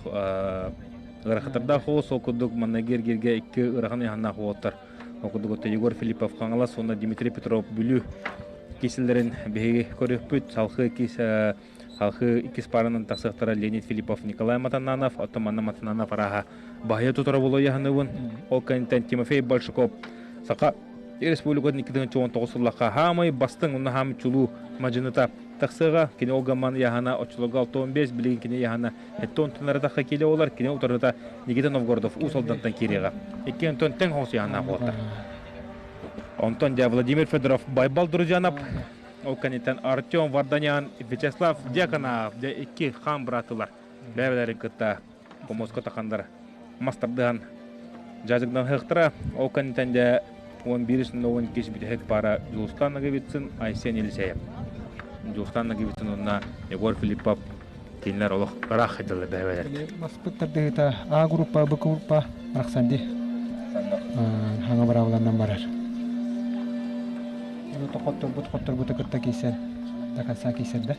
Ыарахаттардаах оҕус ол курдук манна гергерге икки ыарахан ыйаһыннаах уолаттар. Ол курдук Егор Филиппов Хаҥалас уонна Дмитрий Петров Бүлүү кисэлэрин биһиги көрүөхпүт. Салхыы иккис Халхыы иккис пааранан тахсыахтара Леонид Филиппов, Николай Матананов, оттон манна Матананов арааһа баһыйа тутара буолуо Ол кэнниттэн Тимофей Большаков Саха Республикатын 2019 сыллахха хаамай бастыҥ уонна хаамай чулуу мадьыныта тахсыаҕа. Кини ол гамман яһана оччолорго 65, билигин кини яһана 70 тахха киилэ олар. Кини утарыта Никита Новгородов Уус Алдантан киириэҕэ. Икки онтон тэҥ хоҥус яһана буолтар. Онтон дьэ Владимир Федоров Байбал Друзьянов Ол кэнниттэн Артем Варданян, Вячеслав Дьяконов дьэ икки хаан быраатылар бэйэлэрин кытта хомуска тахандар мас тардыһан дьаадьыгнаһыахтара. Ол кэнниттэн дьэ 11-12 бүтэһик пара Дьулустан Ноговицын, Айсен Елисеев. Дьулустан Ноговицын уонна Егор Филиппов кинилэр олох ыраах хайдаллар бэйэлэр. Маспыт тардыһыыта А группа, Б группа арахсан дии. Хаҥа быраабыланан барар. Хотторбут хотторбуту кытта киирсэн до конца киирсэрдэ.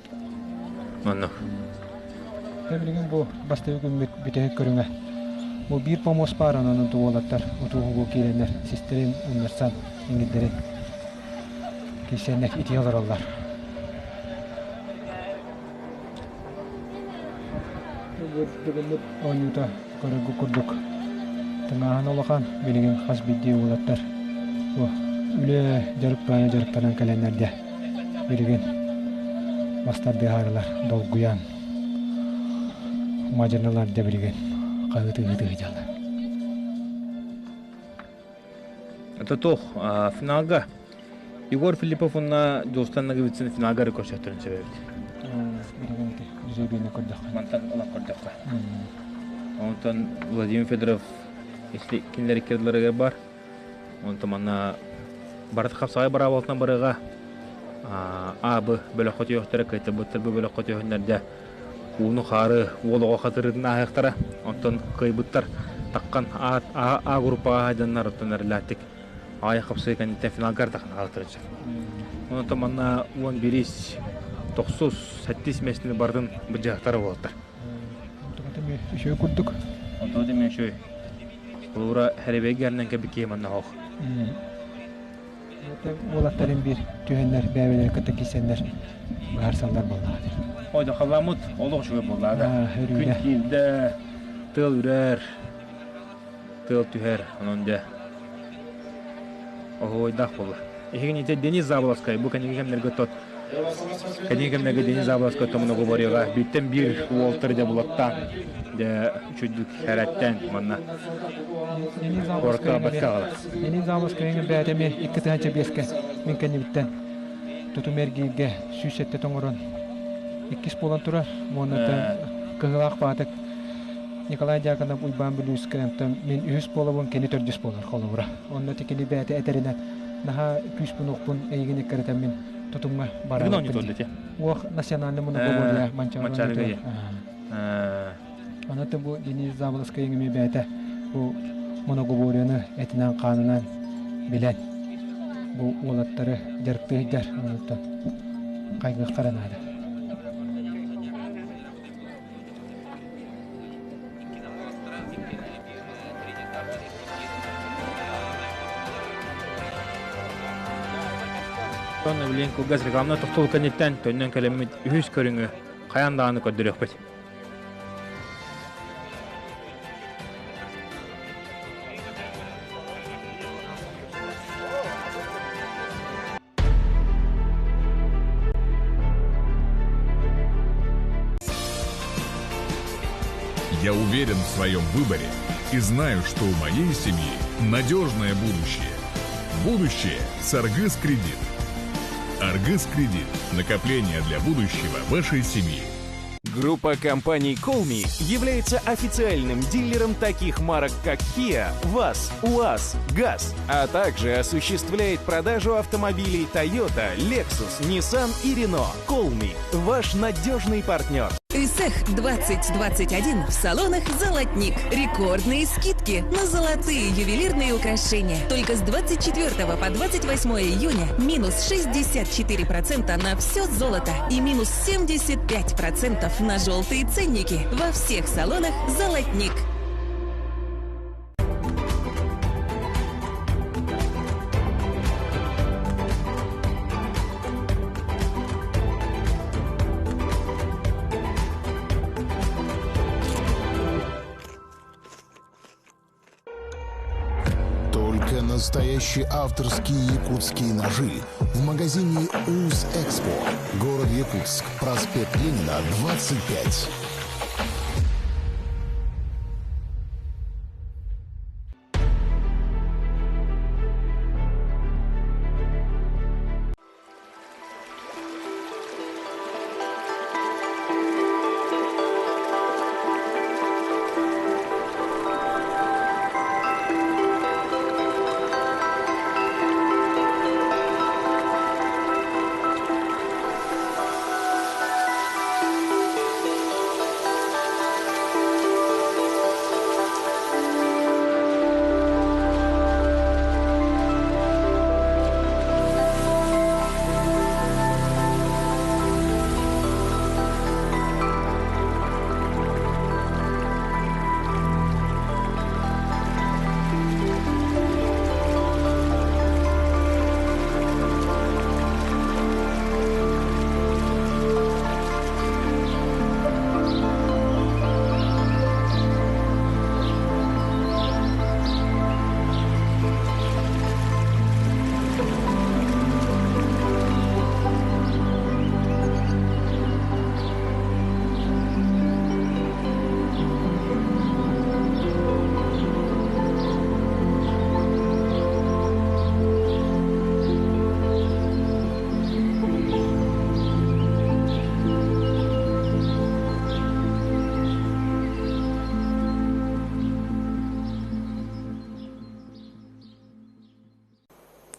Онно. Билигин бу бастакы күммүт бүтэһик көрүҥэ. Бу биир помост баар онон уолаттар утууһугу киирэннэр систэрин уннарсан иҥирдэрин киирсэннэр итии олороллор. Бүгүммүт оонньуута көрөргө курдук тыҥааһын улахан, билигин хас биирдии уолаттар бу үлэ дьарыктана дьарыктанан кэлэннэр дьэ билигин мастардыһаарылар долгуйан мадьынылар дьэ билигин хаһыытыы-ыһыытыы сылдьаллар. Это туох финалга Егор Филиппов уонна Дьулустан Ноговицын финалга эрэ көрсөхтөрүн сөп эбит. Билигин ити жребийни көрдөххө. Мантан ылан көрдөххө. Онтон Владимир Федоров если кинилэр икки бар. Онтон манна барыт хапсаҕай быраабылатынан барыга А, Б бөлөххө түһүөхтэрэ, кыайтарбыттар Б бөлөххө түһүннэрдэ ууну-хаары уол оҕо хатырыытын ааһыахтара. Оттон кыайбыттар таххан А, А, А группаҕа хайданнар оттон эрэлээхтик аҕай хапсыы кэнниттэн финалга таххан хаалыктара сөп. Онтон манна 11 тохсус, сэттис миэстэни барытын быдьаахтара буолтар. Үчүгэй курдук. Онтон эмиэ үчүгэй. Холобура, Хэрэбэйгэ эрнэн кэбиккиэ манна хоох. Уолаттарын биир түһэннэр, бэйэлэрин кытта киирсэннэр быһаарсаллар буоллаҕа. Ой, халламмыт олох үчүгэй буолла да. Күн киирдэ, тыал үрэр, тыал түһэр, онон дьэ оһуойдаах буолла. Эһигин Денис Заболоцкай бу кэнники кэмнэргэ тот кэнники кэмнэргэ Денис Заболоцкай томуна говорига бииртэн биир уолтар дьэ булаттаан дьэ үчүгдүк хэрэттэн манна куоракка бэркэ аҕалар. Денис Заболоцкайын бэйэтэ 2 5-кэ мин кэннибиттэн тутум эргииргэ 107 тоҥорон иккис буолан турар. Уонна кыһылаах баатык Николай Дьяконов Уйбаан Бүлүүскэ онтон мин үһүс буолабын, кини төрдүс буолар холобура. Онно кини бэйэтэ этэринэн наһаа күүспүн-уохпун эйигин эккирэтэммин тутумҥа барабын. Уох национальный монополия Манчаарыга. Онон бу Денис Заболоцкай эмиэ бэйэтэ бу моноговорияны этинэн-хаанынан билэн бу уолаттары дьарыктыыр онуттан хайгыахтара наада. Билин кылгас рекламна тохтол кэнниттэн төннөн кэлэммит үһүс көрүҥү хайаан даҕаны көрдөрүөхпүт. Я уверен в своем выборе и знаю, что у моей семьи надежное будущее. Будущее с Аргыс Кредит. Аргыс Кредит. Накопление для будущего вашей семьи. Группа компаний Colmi является официальным дилером таких марок, как Kia, ВАЗ, УАЗ, ГАЗ, а также осуществляет продажу автомобилей Toyota, Lexus, Nissan и Renault. Colmi – ваш надежный партнер. Исех 2021 в салонах «Золотник». Рекордные скидки на золотые ювелирные украшения. Только с 24 по 28 июня минус 64% на все золото и минус 75% на желтые ценники во всех салонах «Золотник». настоящие авторские якутские ножи в магазине УЗ Экспо. Город Якутск, проспект Ленина, 25.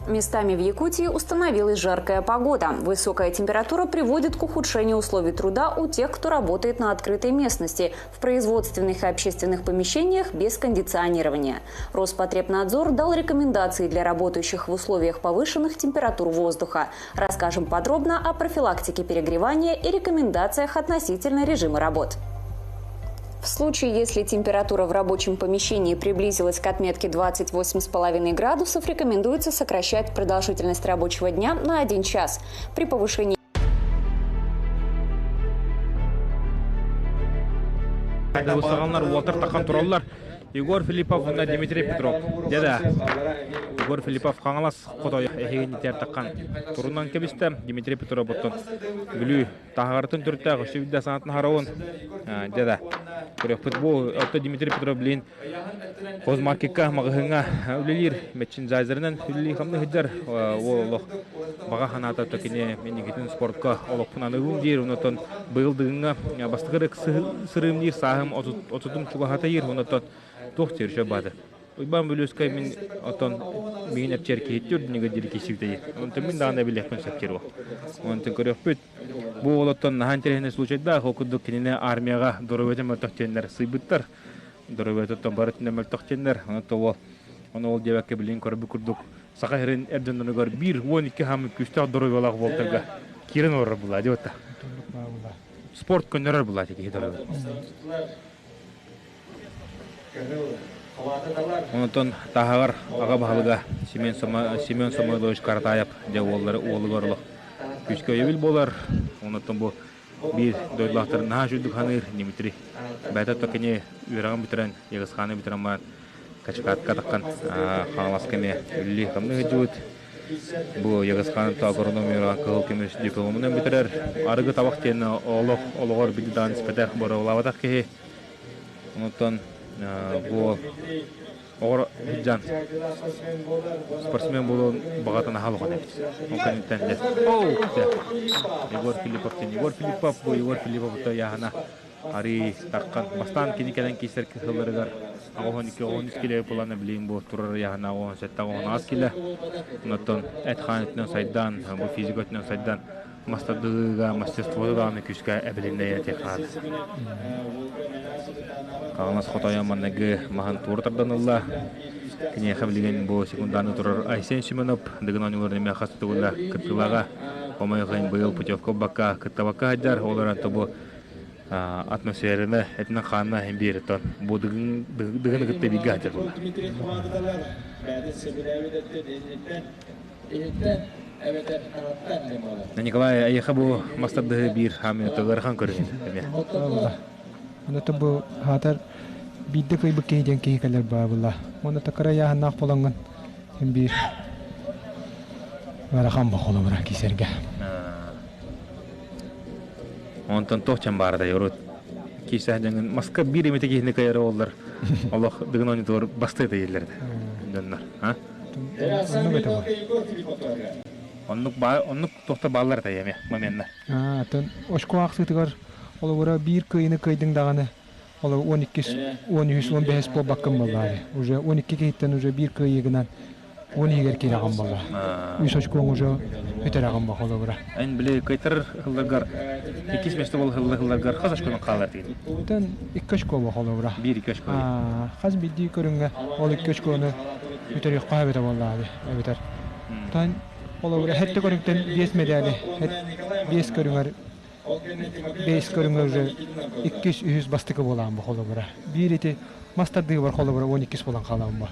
Местами в Якутии установилась жаркая погода. Высокая температура приводит к ухудшению условий труда у тех, кто работает на открытой местности, в производственных и общественных помещениях без кондиционирования. Роспотребнадзор дал рекомендации для работающих в условиях повышенных температур воздуха. Расскажем подробно о профилактике перегревания и рекомендациях относительно режима работ. В случае, если температура в рабочем помещении приблизилась к отметке 28,5 градусов, рекомендуется сокращать продолжительность рабочего дня на 1 час. При повышении Егор Филиппов уонна Дмитрий Петров. Дьэ да, Егор Филиппов Хаҥалас хотойо эһигини тиэртэххин турунан кэбистэ. Дмитрий Петров оттон Бүлүү таһаҕарытын төрүттээх өссө биирдэ санаатын аһарабын. Дьэ да, көрүөхпүт бу отто Дмитрий Петров билин хозмаркетка маҕаһыыҥҥа үлэлиир мерчендайзерынан үлэлии хамныы сылдьар уол олох баҕа санаата то кини инникитин спортка олохпун аныыбын диир онтон быйыл дыгыҥҥа бастакы сырыым диир сааһым отутум чугаһата иир онтон туох диир сөп баады Уйбаан Бүлүүскэй мин оттон миигин эрчийэр киһиттии үрдүнүгэ диир киһисибитэ диир. Онтон мин даҕаны билиэхпин сөп диир Онтон көрүөхпүт. Бу уолаттан наһаа интэриэһинэй случайдаах. Ол курдук кинини армияҕа доруобуйата мөлтөх диэннэр сыыйбыттар. Доруобуйатыттан бары өттүнэн мөлтөх диэннэр. Онон ол ону ол диэбэккэ билигин көрбүт курдук Саха сирин эр дьонноругар 1-12 хаамыы күүстээх доруобуйалаах буолтарга киирэн олорор булаа диэбэтэ. Спорт көннөрөр булаа киһи доруобуйа. Онтон таһаҕар аҕа баһылыга Семен, Семен Самойлович Каратаев дьэ уоллары уолугар олох күүскэ өйөбүл буолар. Онтон бу биир дойдулаахтарын наһаа үчүгдүк саныыр Дмитрий. Бэйэтэ то кини үөрэҕин бүтэрэн, Егысханы бүтэрэн баран Качкаатка таххан Хаҥаласка эмиэ үлэлии хамныы сылдьыбыт. Бу Егысхан агрономияҕа кыһыл көмүс дипломунан бүтэрэр. Арыгы табах диэн олох олоҕор биир даҕаны испэтэх, боруобалаабатах киһи. Онтон бу оҕор сылдьан спортсмен буолуон баҕатын аһа улахан эбит. Ол кэнниттэн дьэ оу Егор Филиппов диэн Егор Филиппов бу Егор Филиппов яһана арыы таххан бастаан кини кэлэн киирсэр кыһылларыгар 82-13 килэ булан билигин бу турар ыйааһына 87-18 килэ. Онтон эт-хаан өттүнэн сайдан, бу физика өттүнэн сайдан мастардыыга мастерствота даҕаны күүскэ эбилиннэ этиэххэ Хаҥалас хотойо манныгы маһын туора тардан ылла. Киниэхэ билигин бу секунданы турар Айсен Семенов Дыгын оонньууларын эмиэ хас тугула кыттыылааҕа. Хомойуох быйыл путевка ылбакка кыттабакка сылдьар. Ол эрэн бу атмосфераны этинэн-хаанынан иһин биэрэтон бу дыгыны кытта бииргэ сылдьар буолла. Николай, эйиэхэ бу мастардыһы биир хаамыы ыарахан көрүҥ эмиэ. Онно бу хаатар биирдэ кыайбыт киһи диэн киһи кэлэр баабыла. Уонна такара ыйааһыннаах буолаҥҥын. Биир ыарахан бу холобура кисэргэ. Онтон туох чан баарыдай урут киирсэ дьаҥын маска биир эмитэ киһини кыайара оллар олох дыгын оонньутугар бастыы тайыллар дьоннор а Оннук этэ бу. Оннук баа оннук туохта бааллар этэй эмиэ моменна. Аа, атын очко аахсыытыгар холобура биир кыайыны кыайдыҥ даҕаны ол 12 13 15 буолбаккын буоллаары. Уже 12 киһиттэн уже биир кыайыыгынан 10 иһигэр киирэҕин буолла. Үс очкоҥ уже үтэрэҕин бу холобура. Эн били кыайтарар ылларгар иккис место бол ылларгар хас очконан хаалар дигин? Тэн икки очко бу холобура. Биир икки очко. Хас биирдии көрүҥҥэ ол икки очкону үтэриэххэ эбитэ буоллаҕа эбэтэр. Тан холобура хэттэ көрүҥтэн биэс медали биэс көрүҥэр бэйс көрүҥэр уже иккис үһүс бастакы буолаан бу холобура. Биир ити мас тардыыбар холобура 12 буолан хаалаан бу.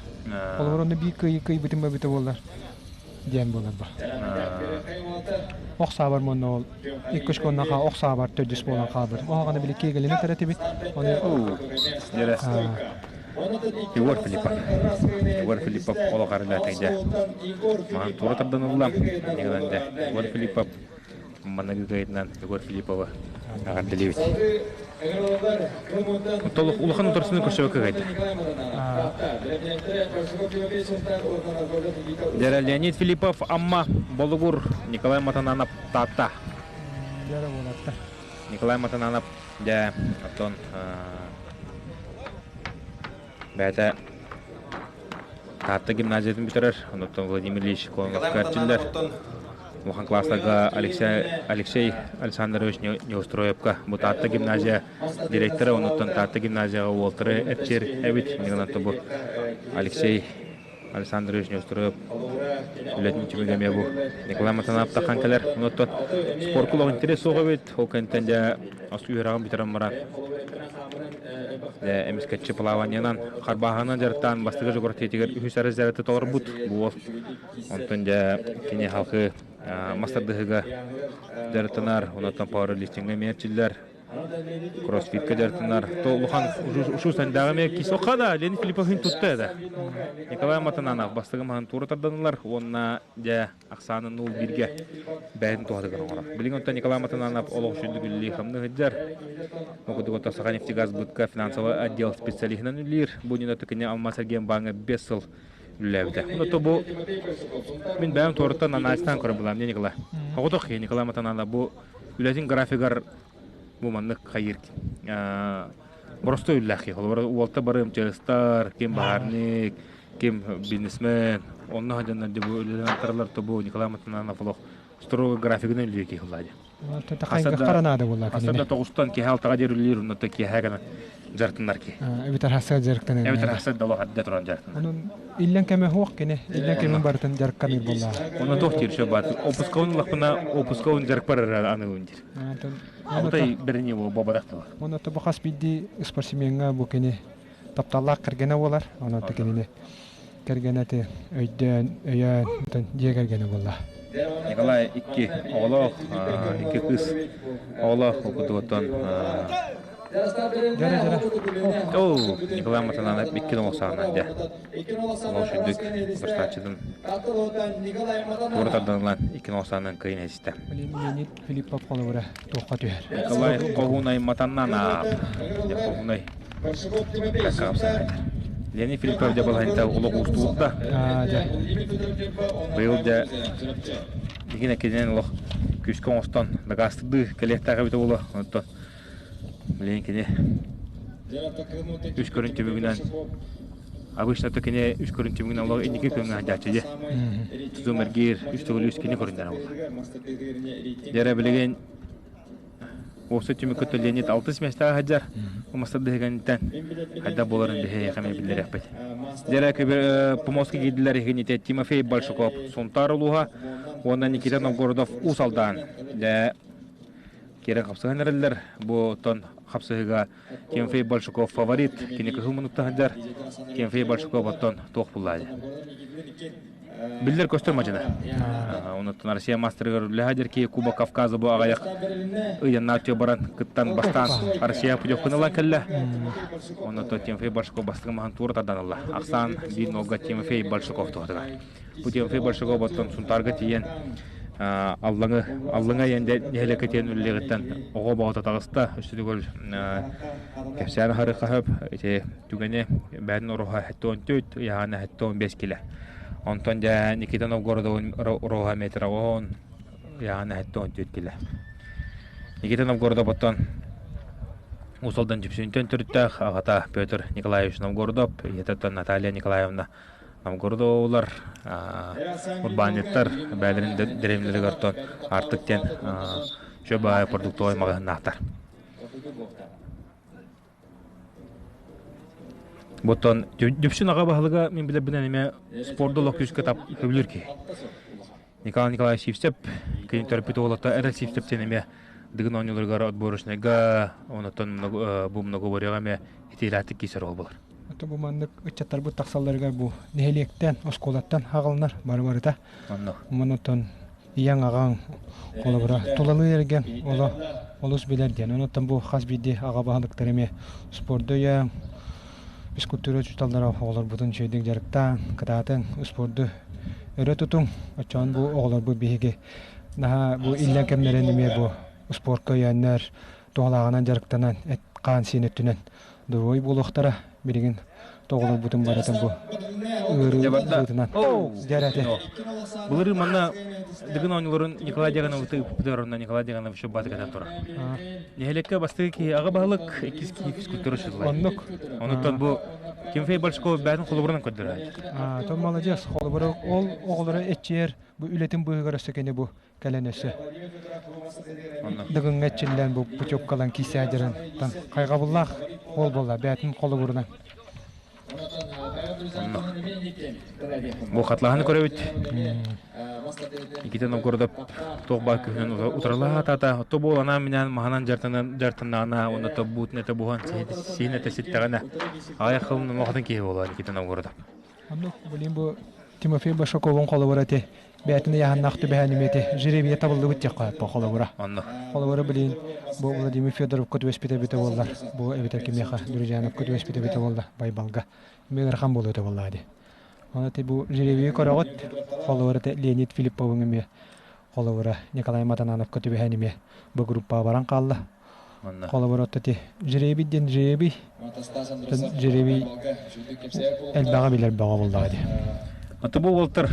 Холобура онно биир кыайыы кыайбытым эбитэ буоллар диэн буолар бу. Ох саабар монно ол икки очконнаха ох саабар төрдүс буолан хаалбыт. Оһоҕону били киэгэлини тэретибит. Оны Дьэрэ. Егор Филиппов. Егор Филиппов олох арылаатайда. Махан тура тардан ылла. Нигыланде. Егор Филиппов манныгы кыайытынан Егор Филиппова эҕэрдэлиибит. Толук улахан утарсыны көрсөбөккө кыайда. Дьэрэ Леонид Филиппов Амма Болугур Николай Матананов Таатта. Дьэрэ буолатта. Николай Матананов дьэ оттон бэйэтэ Таатта гимназиятын бүтэрэр, онуттан Владимир Ильич Кононов эрчиллэр. Улахан класстарга Алексей, Алексей Александрович Неустроевка бу Таатта гимназия директора, онуттан Таатта гимназияҕа уолтары эрчир эбит. Иннигинэн бу Алексей Александрович Неустроев үлэтин түмүгэ эмиэ бу Николай Матанаев тахан кэлэр. Онуттан спорт олох интерес суох эбит. Ол кэнниттэн дьэ ас үөрэҕин бүтэрэн баран эмискэччи плаваниенан харбааһынан дьарыктаан бастакы дьокуратиятыгар үһүс разряды толорбут бу уол. Онтон дьэ кини халкы мас тардыһыыга дьарыктанар, онтон пауэрлифтиҥҥэ эмиэ эрчиллэр. Кроссфитка дьарыктанар. То улахан ушусандааҕы эмиэ кисоха да Леонид Филипповын тутта да. Николай Матананов бастакы маһын туора тарданылар уонна дьэ ахсаанын нуул бииргэ бэйэтин туһатыгар оҥорор. Билигин онтон Николай Матананов олох үчүгдүк үлэлии хамныы сылдьар. Окудук онтон Саханефтегазбытка финансовый отдел специалиһынан үлэлиир. Бу иннинэ кини Алмаз Эргиэн бааңҥа 5 сыл үлэлээбитэ. Онно бу мин бэйэм туораттан анализтаан көрөн булам Николай. Оҕотох Николай Матананов бу үлэтин графигар бу маннык хайыр боростой үллээх киһи. Холобура уолта бары МЧСтар, ким баһаарник, ким бизнесмен, онно сылдьаннар дьэ бу үлэлээн аттараллар то бу Николай Матананов олох строго графигынан үлэлиир киһи ылла дьэ. Харанаада буолла Хаста да тоҕустан киһи алтаҕа диэри үлэлиир, онно киэһэ гынан дьарыктанар киһи. Эбэтэр хасса дьарыктанар. Эбэтэр хасса да олох эрдэ туран дьарыктанар. Онон иллэн кэмэ суох кини, иллэн кэмин барытын дьарыктаныр буолла. Онно туох диир сөп баат. Опускабын ыллахпына, опускабын дьарыкпар эрэ аныыбын диир. Алтай бэрини буолбатах тыла. Онно бу хас биирдии спортсмеҥҥа бу кини тапталлаах кэргэнэ буолар. Онон кинини кэргэнэ ти өйдөөн, өйөөн, дьиэ кэргэнэ буолла. Николай икки оҕолоох, икки кыыс оҕолоох окутуоттан Дьэрэ дьэрэ. Оо, Николай Матананов икки оҕо саҕанан дьэ. Олох сүрдүк бастааччытын туора тарданылан икки оҕо саҕанан кыайын эстэ. Леонид Филиппов холобура туохха түһэр. Николай Хоһуунай Матаннанов. Дьэ Хоһуунай Леонид Филиппов дьэ балаһынта олох уустуурда. Быйыл дьэ игин эккинэн олох күүскэ оҥостон дакаастырдыы кэлиэхтээх эбитэ буолуо. Онтон билигин кини үс көрүн түмүгүнэн обычно то кини үс көрүн түмүгүнэн олох инники күөҥҥэ сылдьааччы дьэ. Тутум эргиир үс төгүл үс кини көрүннэрэ буолла. Дьэрэ билигин Уопсай түмүккэ Леонид алтыс миэстэҕэ сылдьар. Умастардыһыганитэн хайдах буоларын биһиэхэ эмиэ биллэриэхпит. Дьэрэ Поморский киирдилэр иһигините Тимофей Большаков Сунтаар улууһа уонна Никита Новгородов Уус Алдаан. Дьэ киирэн хапсыһан эрэллэр. Бу оттон хапсыһыыга Тимофей Большаков фаворит. Кини кыһыл муннукта сылдьар. Тимофей Большаков оттон туох буллаа дьэ. биллэр көстөр мадьына. Онуттан Россия мастерыгар үлэһэ дьэрки Кубок Кавказа бу аҕайах ыйаннаах баран кыттан бастаан Россия путевканы ылан кэллэ. Онуттан Тимофей Большаков бастакы маһын туора тардан ылла. Ахсаан биир нолга Тимофей Большаков туһатыгар. Бу Тимофей Большаков оттон Сунтаарга тиийэн Аллаҥы Аллаҥа иэнде нэһилиэккэ тиийэн үлэлиэҕиттэн оҕо боҕото таҕыста. Өссө кэпсээн аһары хаһып ити түгэни бэйэтин ороһа 74 ыйаһаана 75 килэ. Онтон дьэ Никита Новгородовын ороһа метр оҕоһон ыйаһаана 74 килэ. Никита Новгородов оттон Уус Алдан Дьүпсүнтэн төрүттээх аҕата Петр Николаевич Новгородов, ийэтэ Наталья Николаевна Новгородовлар урбаанньыттар бэйэлэрин дэриэбинэлэригэр оттон Артык диэн үчүгэй продуктовай маҕаһыыннаахтар. Буттан Дүпсүн аҕа баһылыга мин билэрбинэн эмиэ спорду олох күүскэ тап сөбүлүүр киһи. Николай Николаевич Сивцев кини төрөппүт уолата Эрэл Сивцев диэн эмиэ Дыгын оонньууларыгар отборочнайга онтон бу многоборьеҕа эмиэ итиилээхтик киирсэр уол буолар. Ото бу маннык ыччаттарбыт тахсалларыгар бу нэһилиэктэн, оскуолаттан аҕалынар бары барыта. Онно. Онон ийэҥ аҕаҥ холобура тулалыы эргэн оло олус билэр диэн. Онон бу хас биирдии аҕа баһылыктар эмиэ спорду өйөөҥ, физкультура учууталлара оҕолорбутун үчүгэйдик дьарыктааҥ, кытаатыҥ, спорду өрө тутуҥ. Оччоон бу оҕолорбут биһиги наһаа бу иллэҥ кэмнэрин эмиэ бу спорка өйөөннөр, туһалааҕынан дьарыктанан эт-хаан сиэн өттүнэн доруой буолуохтара. Билигин тоҕолорбутун барытын бу ыарыы быһыытынан дьэрэтэ. Былырыын манна Дыгын оонньууларын Николай Дьагановы ыыппытыгар онно Николай Дьаганов еще баатыкатан турар. Нэһилиэккэ бастакы киһи аҕа баһылык, иккис киһи физкультура учуутала. Оннук. Онуттан бу Тимофей Большаков бэйэтин холобурунан көрдөрөр. То молодец, холобура ол оҕолоро эччиэр бу үлэтин быыһыгар өссө кини бу кэлэн өссө Дыгыҥҥа эрчиллэн бу путевкалан киисээ дьаран хайҕабыллаах уол буолла бэйэтин холобурунан. Бу хатлаһаны көрөбүт. Никита Новгородов туох баар күһүнэн утарылаһаатаата. Отто буол анаан минээн маһанан дьартаннаана уонна тобуутун этэ буһан сиһин этэ ситтэҕинэ аҕыйах хылын номохотун киһи буолуо Никита Новгородов. Оннук билин бу Тимофей Башаковун холобура ити бэйэтин ыйааһыннаах түбэһэн эмиэ жеребье табыллыбыт диэххэ по холобура. Онно. Холобура билин бу Владимир Федоровка түбэспит эбитэ буоллар, бу эбитэр кимиэхэ Друзьяновка түбэспит эбитэ буолла Байбалга. Эмиэ ыарахан буолуо этэ буоллаа дии. Оны ти бу жеребье көрөҕүт, холобура Леонид Филипповың эмиэ холобура Николай Матанановка түбэһэн эмиэ бу группаҕа баран хаалла. Холобура ти жеребий диэн жеребий жеребий элбэҕи билэр бөҕө буоллаҕа дии. Аты бу уолтар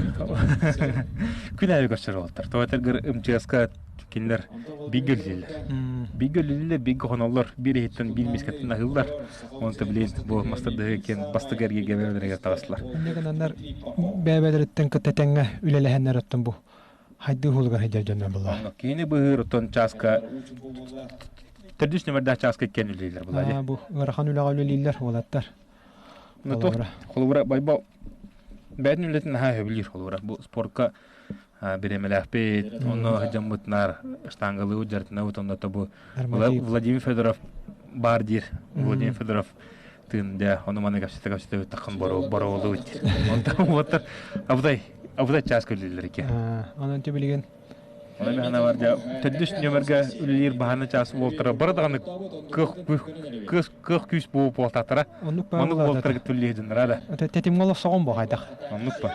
күн аайы көрсөр уолтар. Тоҕо МЧС-ка кинилэр бииргэ үлэлииллэр. Бииргэ үлэлииллэр, бииргэ хоноллор, биир иһиттэн биир мискэттэн аһыыллар. Онто билин бу мастардыһы киэн бастакы эргииргэ бэйэлэригэр таҕыстылар. Инньэ гынаннар бэйэлэриттэн кытта тэҥҥэ үлэлэһэннэр оттон бу хайдыы уһулугар сылдьар дьоннор булла. Киһини быһыыр оттон чааска төрдүс нөмердаах чааска иккиэн үлэлииллэр була Бу ыарахан үлэҕэ үлэлииллэр уолаттар. Холобура Байбал бэйэтин үлэтин наһаа сөбүлүүр холобура бу спортка бириэмэлээхпит онно сылдьаммыт наар штангалыыбыт дьарытынабыт онно бу Владимир Федоров баар диир Владимир Федоров тыын дьэ ону маны кэпсэтэ кэпсэтэ таххан боруолуут онтон уоттар абытай абытай чаас көрүллэр ики онон ти билигин Онон механа бар дьэ төрдүс нөмергэ үлэлиир баһааны чаас уолтара бары даҕаны кыах кыах күүс буолуп буолтаатара оннук маннык уолтара түллиһи дьоннора да тетимҥэ олохсоҕун бу хайдах оннук ба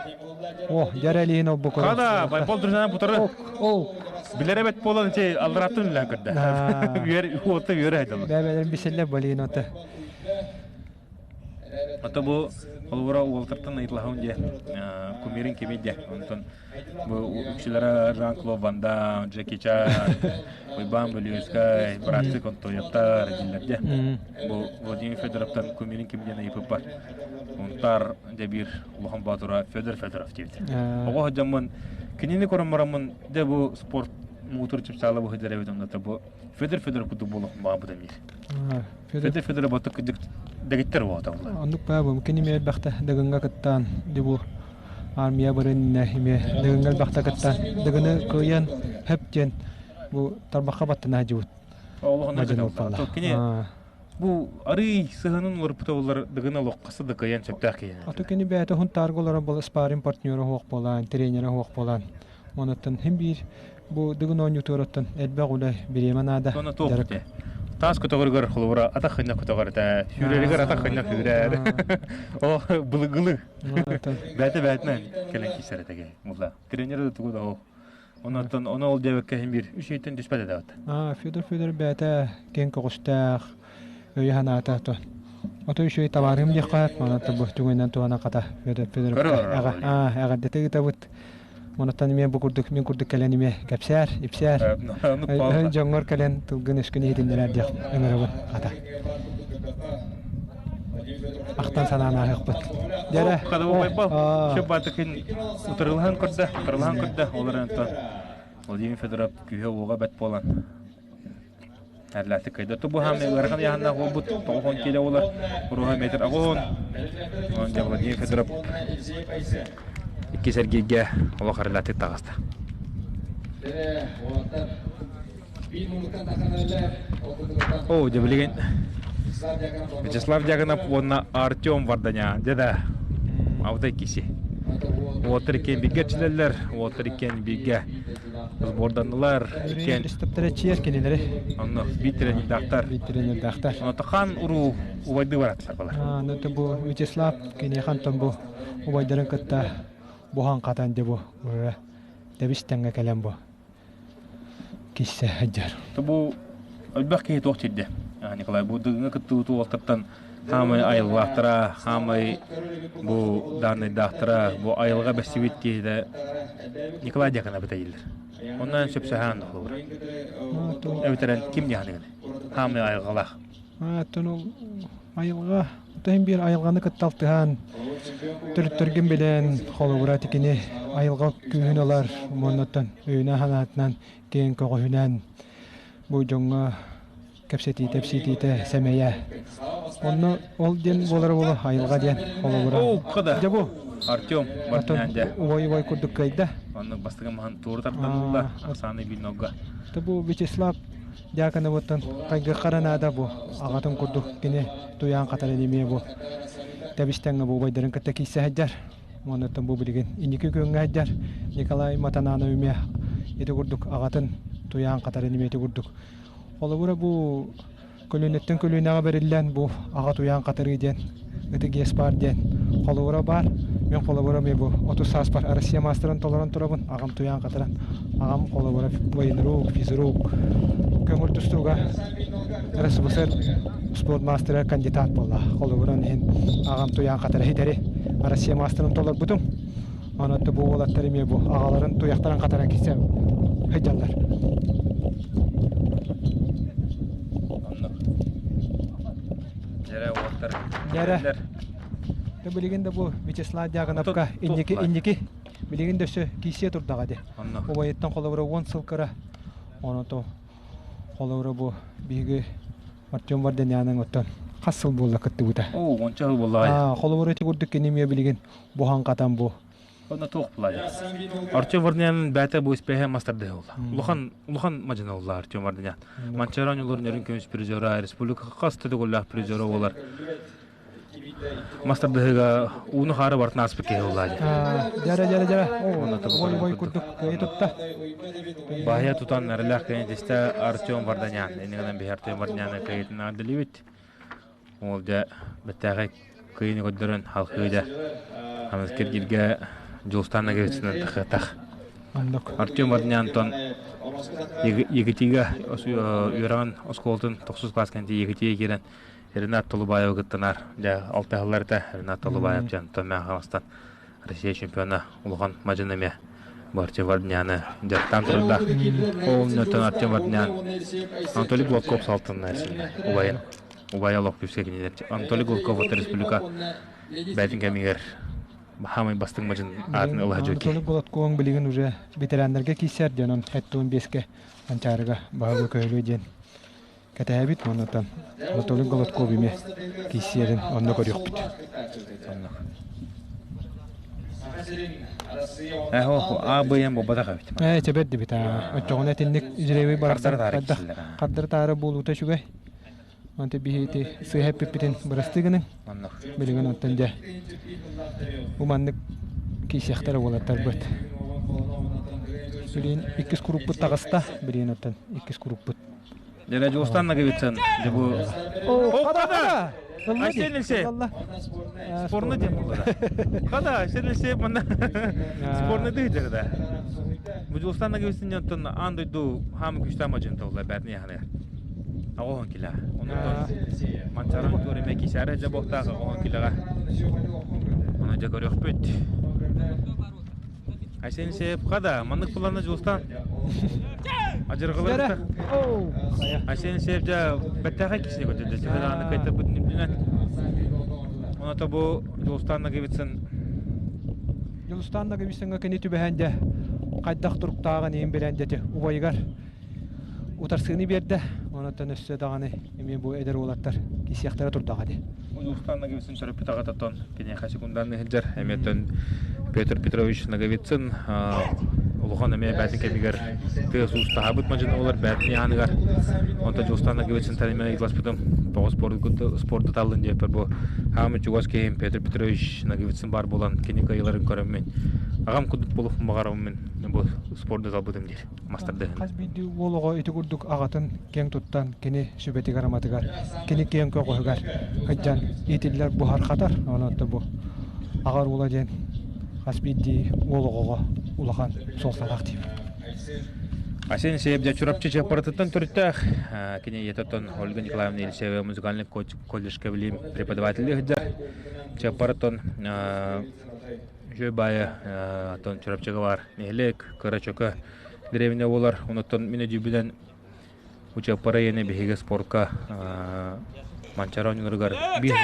о дьэрэлиин ол бу хада байбол дружина бутары ол билэр эбит буолан ити аллараттын үлээн көрдө үөр уота үөрэ айдалар бэбэлэр биселлер болин ота Ото бу холобура уолтартан ыйыталаһын дьэ кумирин кими дьэ онтон бу үксүлэрэ Жан-Клод Ван Дамм, Джеки Чан, Уйбаан Бөлүөскэй, бырааттыы Контоевтар дииллэр дьэ. Бу Владимир Федоровтан кумирин ким диэн ыйыппыппар Унтаар дьэ биир улахан боотура Федор Федоров диэбит. Оҕо сылдьаммын кинини көрөн бараммын дьэ бу спорт муҥутуур чыпчаала быһыдыр эбит онно бу Федор Федоров курдук буолуох баҕабыт эмиэ. Федор Федоров ботук кырдьык дэгиттэр буолта була. Оннук баа бу кини эмиэ элбэхтэ Дыгыҥҥа кыттаан дибу армия барынна эмиэ Дыгыҥҥа элбэхтэ кыттаан Дыгыны кыайан хөп диэн бу тарбахха баттана дьыбыт. Олохонно кини. Бу арый сыһынын уларыппыта боллар дыгын олоххасы да кыайан сөптөөх киһи. Аты кини бэйэтэ хунтаарга олорор буола спарринг партнера суох буолан, тренерэ суох буолан, онуттан хин биир бу дыгын оонньуутугар элбэх үлэ бириэмэ наада. Соно туох дьарык. Таас көтөҕөрүгэр холобура атах хынньах көтөҕөр этэ, сүүрэригэр атах хынньах сүүрэр. О, былыгылы. Бэйэтэ бэйэтинэн кэлэн киирсэр этэ Мулла. Тренер да тугу да ол. Онон ону ол диэбэккэ иһин биир үс ыйтан түспэт этэ. Аа, Федор Федор бэйэтэ киэҥ көҕүстээх, өйө санаата то. Ото үчүгэй табаарым диэххэ манан бу түгэнинэн туһанан хата Федор Федоров аа эҕэрдэтэ ыытабыт. Онуттан эмиэ бу курдук мин курдук кэлэн эмиэ кэпсээр, ипсээр. Дьоҥҥор кэлэн тылгын өскүн иһитиннэрээр диэх ыҥырабын хата. Ахтан санаан ааһыахпыт. Дьэрэ. Хада байбал. Сөп баатыкын утарылаһан көрдө, утарылаһан көрдө. Олар онтон Владимир Федоров күүһэ-уоҕа бэт буолан Эрлээхтик кыайда. Тубу хаамай ыарахан ыйааһыннаах буолбут 90 киилэ буолар. Уруһа метр аҕыһын. Онон дьэ Владимир Федоров иккис эргииргэ олох эрэлээхтик таҕыста. О, дьэ билигин Вячеслав Дьяконов уонна Артем Варданян. Дьэ да, аутай киси. Уолаттар иккиэн бииргэ эрчилэллэр, уолаттар иккиэн бииргэ сборданнылар. Иккиэн Истэптэрэ кинилэри. Онно биир тренердаахтар. Биир тренердаахтар. Онно хаан уруу убайды бараттар балар. Ну бу Вячеслав киниэхэ онтон бу убайдарын кытта буһан хатан дьэ бу тэбис тэҥҥэ кэлэн бу киссе сылдьар. Бу элбэх киһи туох тиэрдэ Николай бу дыгыҥа кыттыбыт уолаттартан хаамай айылҕаахтара, хаамай бу дааннайдаахтара, бу айылҕа бэссибит киһитэ Николай Дьяконов битайыллар. Онон сөпсөһөөн холобур. Эбэтэр ким дьаһаныгын? Хаамай айылҕалаах. Оттон ол айылҕа Оттон биир айылҕаны кытта алтыһан, төрүттэргин билэн, холобура тикини айылҕа күүһүн ылар, уоннаттан өйүнэн-санаатынан, киэҥ көҕүһүнэн бу дьоҥҥо кэпсэтиитэ, ипситиитэ, сэмэйэ. Онно ол диэн буолара буолуо, айылҕа диэн холобура. Дьэ бу. Артем Мартынян Уой-уой курдук кыайда. Оннук бастакы маһын туору тардан ылла, Оксана Бильнога. Бу Вячеслав Дьяконовыттан хайгыххара наада бу аҕатын курдук кини туйаан хатарын эмиэ бу тэбис-тэҥҥэ бу убайдарын кытта киирсэ сылдьар. Онуттан бу билигин инники күөҥҥэ сылдьар Николай Матананов эмиэ ити курдук аҕатын туйаан хатарын эмиэ ити курдук. Холобура бу көлүөнэттэн көлүөнэҕэ бэриллэн бу аҕа туйаан хатарыы диэн ытык иэс баар диэн холобура баар. Мин холобура эмиэ бу 30 сааспар Россия маастарын толорон турабын. Аҕам туйаан хатаран. Аҕам холобура военрук, физрук, көҥүл тустууга РСФСР спорт маастара кандидат буолла. Холобуран иһин аҕам туйаан хатара хитэри Россия маастарын толорбутум. Онон бу уолаттар эмиэ бу аҕаларын туйахтарын хатаран кисэ сылдьаллар. Дьэрэ уолаттар. Дьэрэ. Тэ билигин да бу Вячеслав Дьяконовка инники инники билигин да өссө киисиэ турдаҕа ди. Убайыттан холобура 10 сыл кыра. Ону то холобура бу биһиги Артем Варданяның оттон хас сыл буолла кыттыбыта. Оо, уонча сыл буолла. Холобура ити курдук кини эмиэ билигин буһан хатан бу Онно туох булай? Артем Варданян бэйэтэ бу испэһэ мастардыһа буолла. Улахан улахан мадьына буолла Артем Варданян. Манчаары оонньууларын өрүн көмүс призера, республика хас да төгүллээх призера буолар. Мастардыһыга ууну хаары бартын ааспыт киһи буолла дии. Дьара дьара дьара. Ой ой курдук кыайы тутта. Баһыйа тутан эрэлээх кэнэтистэ Артем Варданян. Иннигинэн биһи Артем Варданяны кыайытын аадылыбыт. Ол дьэ бэттээхэй кыйыны көрдөрөн халхыы дьэ ханыс киргиргэ Дьулустаан Ноговицынан тахыатах. Артем Варданян Егитига үөрэҕин оскуолатын тохсус класс кэнти Егитигэ киирэн Ренат Толубаевы кыттанар дьэ алтыһаллар этэ Ренат Толубаев дьэ онтон Мэхаластан Россия чемпиона улахан мадьын эмиэ бу Артем Варданяны дьарыктаан турардаах. Ол оннуттан Артем Варданян Анатолий Гладков салтынна убайын убайа олох күүскэ кинилэр Анатолий Гладков от республика бэйэтин кэмигэр хаамай бастыҥ мадьын аатын ыла сылдьар Анатолий Гладков билигин уже ветераннарга киирсэр диэн он 75-ке Манчаарыга баһылык көһөлүө диэн кэтэһэбит оннуттан Анатолий Голодков эмиэ киирсиэрин онно көрүөхпүт. Ээ, А, Б, М буолбатах эбит. Ээ, чэбэр дибит аа. Оччоҕуна итинник жребий барахсан хардары таары буолуута үчүгэй. Онто биһиги сыыһа эппиппитин бырастыы гыныҥ. Билигин онтон дьэ бу маннык киисиэхтэрэ уолаттарбыт. Билигин иккис куруппут таҕыста. Билигин оттон иккис куруппут. Дьэ Дьулустан Наговицын дьэ бу О, Айсен Елисеев. Спорный дем булла. Хада Айсен Елисеев манна спорный дыйдыр да. Бу Дьулустан Наговицын онтон аан дойду хаамы күчтаах мадьын толла бәрни яханы. Оҕоһон килэ. Онон манчаран туореме кисәрэ дьэ буохтаах оҕоһон килэҕэ. Ону дьэ көрүөхпүт. Айсен Елисеев хада маннык планы Дьулустан Адьырҕалар Айсен Елисеев дьэ бэртээхэй киһини көрдөрдө. Төһө даҕаны кыайтарбытын үрдүнэн. Оното бу Дьулустан Наговицын Дьулустан Наговицыҥҥа кини түбэһэн дьэ хайдах туруктааҕын иһин билэн дьэ убайыгар утарсыыны биэрдэ. Онон өссө даҕаны эмиэ бу эдэр уолаттар кисиэхтэрэ турдаҕа дии. Улуустан Ноговицын төрөппүт аҕататтан киниэхэ секунданны сылдьар. Эмиэттэн Петр Петрович Ноговицын улахан эмиэ бээтин кэмигэр тыас уустаһабыт мадьыны олар бээтин яһаныгар. Онтон Дьулустан Ноговицын таримена ыйыталаспытым. Тоҕо спорду таллын диэппэр бу хаамы чугас киһим Петр Петрович Ноговицын баар буолан кини кыайыыларын көрөммүн аҕам курдук буолуохпун баҕарабын мин бу спорду талбытым диир. мастардыһын. Хас биирдии уол оҕо ити курдук аҕатын киэҥ туттан, кини сүбэтигэр-аматыгар, кини киэҥ көҕүһүгэр сылдьан иитиллэр буһар-хатар. Онон бу аҕар уола диэн хас биирдии уол оҕоҕо улахан суолталаах диибин. Айсен Елисеев дьэ Чурапчы Чыаппаратыттан төрүттээх. Кини ийэтэ Ольга Николаевна Елисеева музыкальный колледжка билим преподаватель сылдьар. Чыаппараттан Үчүгэй баайа оттон Чурапчыга баар нэһилиэк, кыра чөкө дэриэбинэ буолар. Онуттан мин өйдүүбүнэн учуоппара ийэни биһиги спорка Манчаары оонньууларыгар биир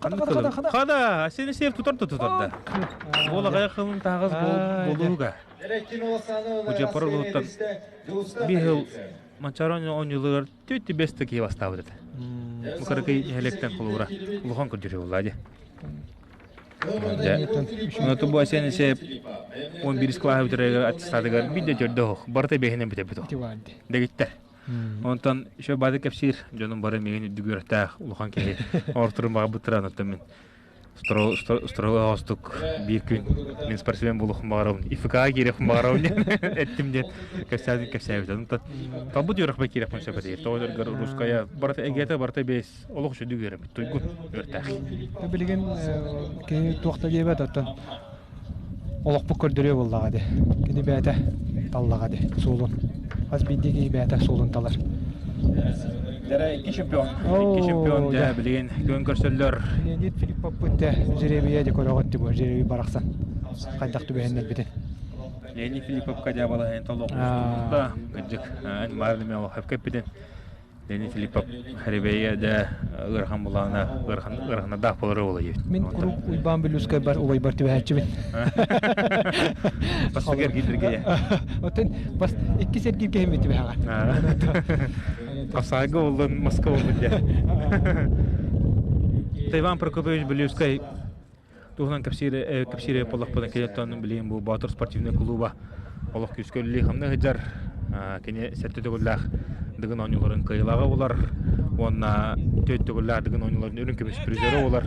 Хада, сени сев тутар да тутар да. Буол аҕай хылын таһаҕас буолууга. Учуоппара улууттан биир сыл Манчаары оонньууларыгар түөттү бэс да киһи бастаабыт этэ. Бу кыракый нэһилиэктэн холобура улахан көрдөрүү буолла дии. Дьэ, бу Айсен Исеев 11 кылааһы бүтэрэригэр аттестатыгар биир да төрдө оһох, барыта бэһинэн бүтэрбит оһох. Дэгиттэр. Онтон еще бады кэпсиир, дьонум бары миигин үрдүк үөрэхтээх улахан киһи оҥорторун баҕарбыттара, онтон мин строго оҕостук биир күн мин спортсмен буолуохпун баҕарабын, ИФК-ҕа киириэхпин баҕарабын диэн эттим диэн кэпсээбит кэпсээбит. Онтон талбыт үөрэхпэр киириэхпин сөп этэ. Тоҕо дьаргар русская барыта эгиэтэ барыта бэс олох үчүгэй үөрэммит туйгун үөртээх. Билигин кини туох да диэбэт оттон олохпут көрдөрүө буоллаҕа дии. Кини бэйэтэ таллаҕа дии суолун. Хас биирдии киһи бэйэтэ суолун талар. Дьэ икки чемпион. Икки чемпион дьэ билигин күөн көрсөллөр. Леонид Филипповпут дэ жеребийэ дьэ көрөҕүт дии бу жеребий барахсан. Хайдах түбэһиннэрбитин. Леонид Филипповка дьэ балаһын толох да кырдьык эн баар неме олох кэппитин Леонид Филиппов Хэрибэйгэ да ыарахан булаана ыараханнадаах буолара буола диэбит. Мин куруук Уйбаан Бүлүүскайбар убайбар түбэһээччибин. Бастакы эргиирдэргэ. Оттон бас иккис эргииргэ иһин түбэһэҕэ. Хапсаайга боллун, Москва боллун дьэ. Иван Прокопьевич Бүлүүскай туһунан кэпсиир кэпсиир буоллахпына киниттэн билигин бу Боотур спортивнай кулууба олох күүскэ үлэлии-хамныы сылдьар. Кини сэттэ төгүллээх Дыгын оонньууларын кыайыылааҕа буолар уонна түөрт төгүллээх Дыгын оонньууларын үрүҥ көмүс призера буолар.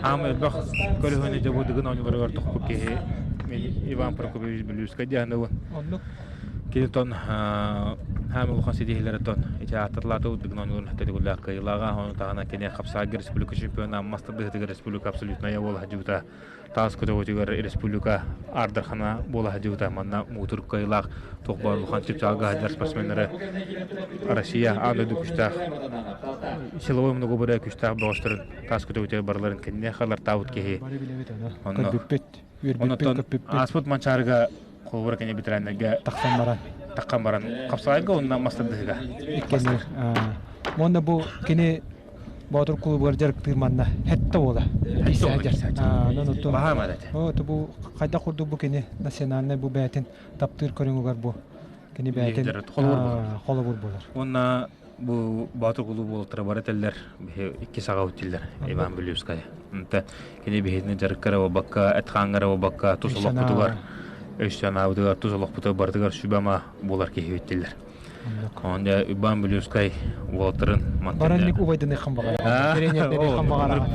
Аам элбэх көлөһүнү дьэ бу Дыгын оонньууларыгар тохпут киһи Иван Прокопьевич Бүлүүскэй диэн аныыбын. Оннук. Кини тон хаам улахан ситиһиилэрэ тон ити ааттатылаата Дыгын оонньууларын сэттэ төгүллээх кыайыылааҕа ону таһынан кини хапсаайга республика чемпиона мас тардыһыытыгар республика абсолютная буола сылдьыбыта таас көтөҕүүтүгэр республика ардархана буола сылдьыбыта манна муҥутуур кыайыылаах туох баар улахан чыпчаалга сылдьар спортсменнары Россия аан дойду күстээх силовой многоборье күстээх бөҕөстөрүн таас көтөҕүүтүгэр барыларын кэннэ халартаабыт киһи онно көрбүппүт Оннуттан ааспыт Манчаарыга холобура кини ветераннарга тахсан баран таххан баран хапсаайга уонна мас тардыһыга. Иккини уонна бу кини Боотур клубугар дьарыктыыр манна хетте буола. Баһаам этэ. О, бу хайдах курдук бу кини национальнай бу бэйэтин таптыыр көрүҥүгэр бу кини бэйэтин холобур буолар. Уонна бу Боотур кулууп уолаттара бары этэллэр икки саҕа үттиллэр Иван Бүлүүская. Онто кини биһигини дьарыкка эрэ буолбакка, эт-хааҥҥа эрэ буолбакка, тус олохпутугар, өй-санаабытыгар, тус олохпутугар барытыгар сүбэ-ама буолар киһи үттиллэр. Онда Иван Блюскай уолтарын Баранник убайдыныххан баҕара. Тренердерихан баҕара.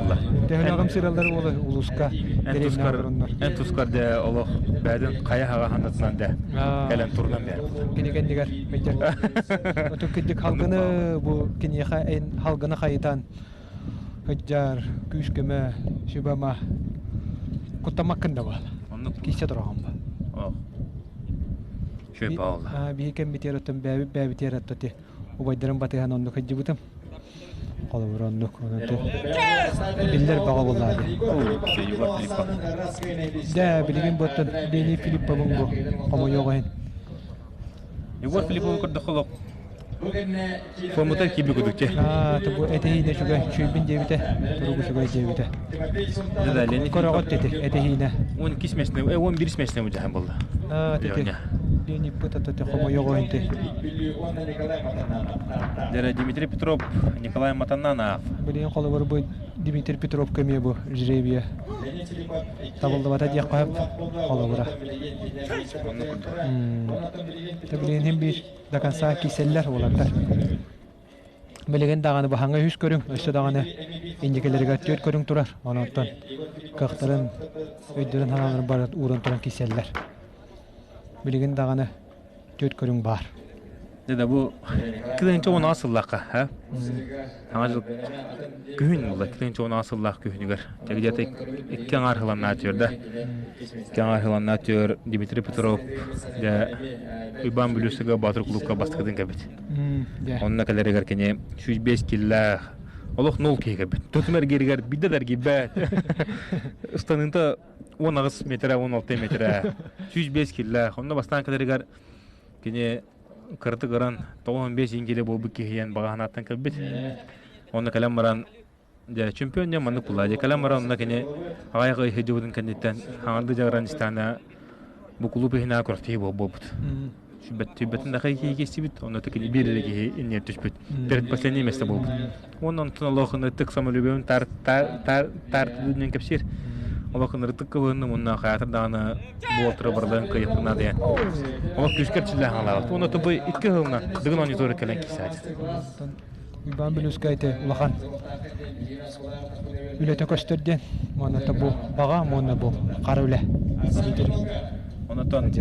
Төһөлөҕүм сыралар уола улуска Эн тускар де олох бәдин хайа хаға хандатынан де кэлэн турунан бэр. Кини кэннигэр мэтер. Оту киддик халгыны бу киниэхэ эн халгыны хайытан хыджар күүс көмө сүбама куттамаккын да бал. Кисе тураган ба. Үчүгэй буолла. Биһи кэммитигэр оттон бээбит бээбитигэр отто ти убайдарым батыһан оннук сылдьыбытым. Холобур оннук биллэр баҕа буоллаа дии. Егор Филиппов. Да, билигин буоттан Леонид Филипповым бу хомойуох иһин. Егор Филипповы көрдөххө олох Формата киирбит курдук дии. Аа, бу этэһиинэ үчүгэй, үчүгэйбин диэбитэ, туругу үчүгэй диэбитэ. Да, Леонид Көрөҕөт дети, этэһиинэ. 12 месяцный, 11 месяцный удьаһан буолла. Аа, тети. Леонид быта хомойоҕо инти. Дэрэ Дмитрий Петров, Николай Матананов. Билигин холобур бу Дмитрий Петров көмө бу жребия. Табыллыбата диэх хөп холобура. Билигин биир до конца киселлэр уолаттар. Билигин даҕаны баһаҥҥа үс көрүҥ, өссө даҕаны инникилэригэр түөрт көрүҥ турар. Онон кыахтарын, өйдөрүн санааларын бары ууран туран киселлэр. Билигин даҕаны түөрт көрүҥ баар. Дьэ да бу кылынча он сыллаахха, ха? Саҥа дьыл күһүн буолла, кылынча он сыллаах күһүнүгэр. Дьэ где-то икки аҥаар сыланнаа түөр да. Икки аҥаар сыланнаа түөр Дмитрий Петров дьэ Уйбаан Бүлүүсүгэ Боотур кулуупка бастакытын кэлбит. Онно кэлэригэр кини 105 киллээх олох нол киһи кэлбит. Тутум эргииригэр биирдэ да эргийбэт. Ыстаныыта 18 метрэ, 16 метрэ, 105 киллээх. Онно бастаан кэлэригэр кини кыратык ыран 95 иҥкилэ буолбут киһийэн баҕа санааттан кэлбит. Онно кэлэн баран дьэ чемпион дьэ маннык буолла. Дьэ кэлэн баран онно кини аҕай аҕай сылдьыбытын кэнниттэн хаҥарды дьаҕаран истэҕинэ бу кулууп иһинээҕи күрэхтэһии буолбут. Сүбэт да киһи киирсибит, онно кини биир эрэ киһи иннигэр түспүт. Предпоследнее место буолбут. Уонна онтон олох ытык самолюбием тар тар тар тар диэн кэпсиир. Олох ынырытык кыбыһынным уонна хайаатар даҕаны буолтура барыларын кыайыахпын наада диэн. Олох күүскэ эрчиллэн хаалаабыт. Уонна тубу икки сылынан Дыгын оонньуутугар кэлэн киирсээччи. Уйбаан Бүлүүскэ ити улахан үлэтэ көстөр диэн. Уонна бу баҕа, уонна бу хара үлэ. Онотон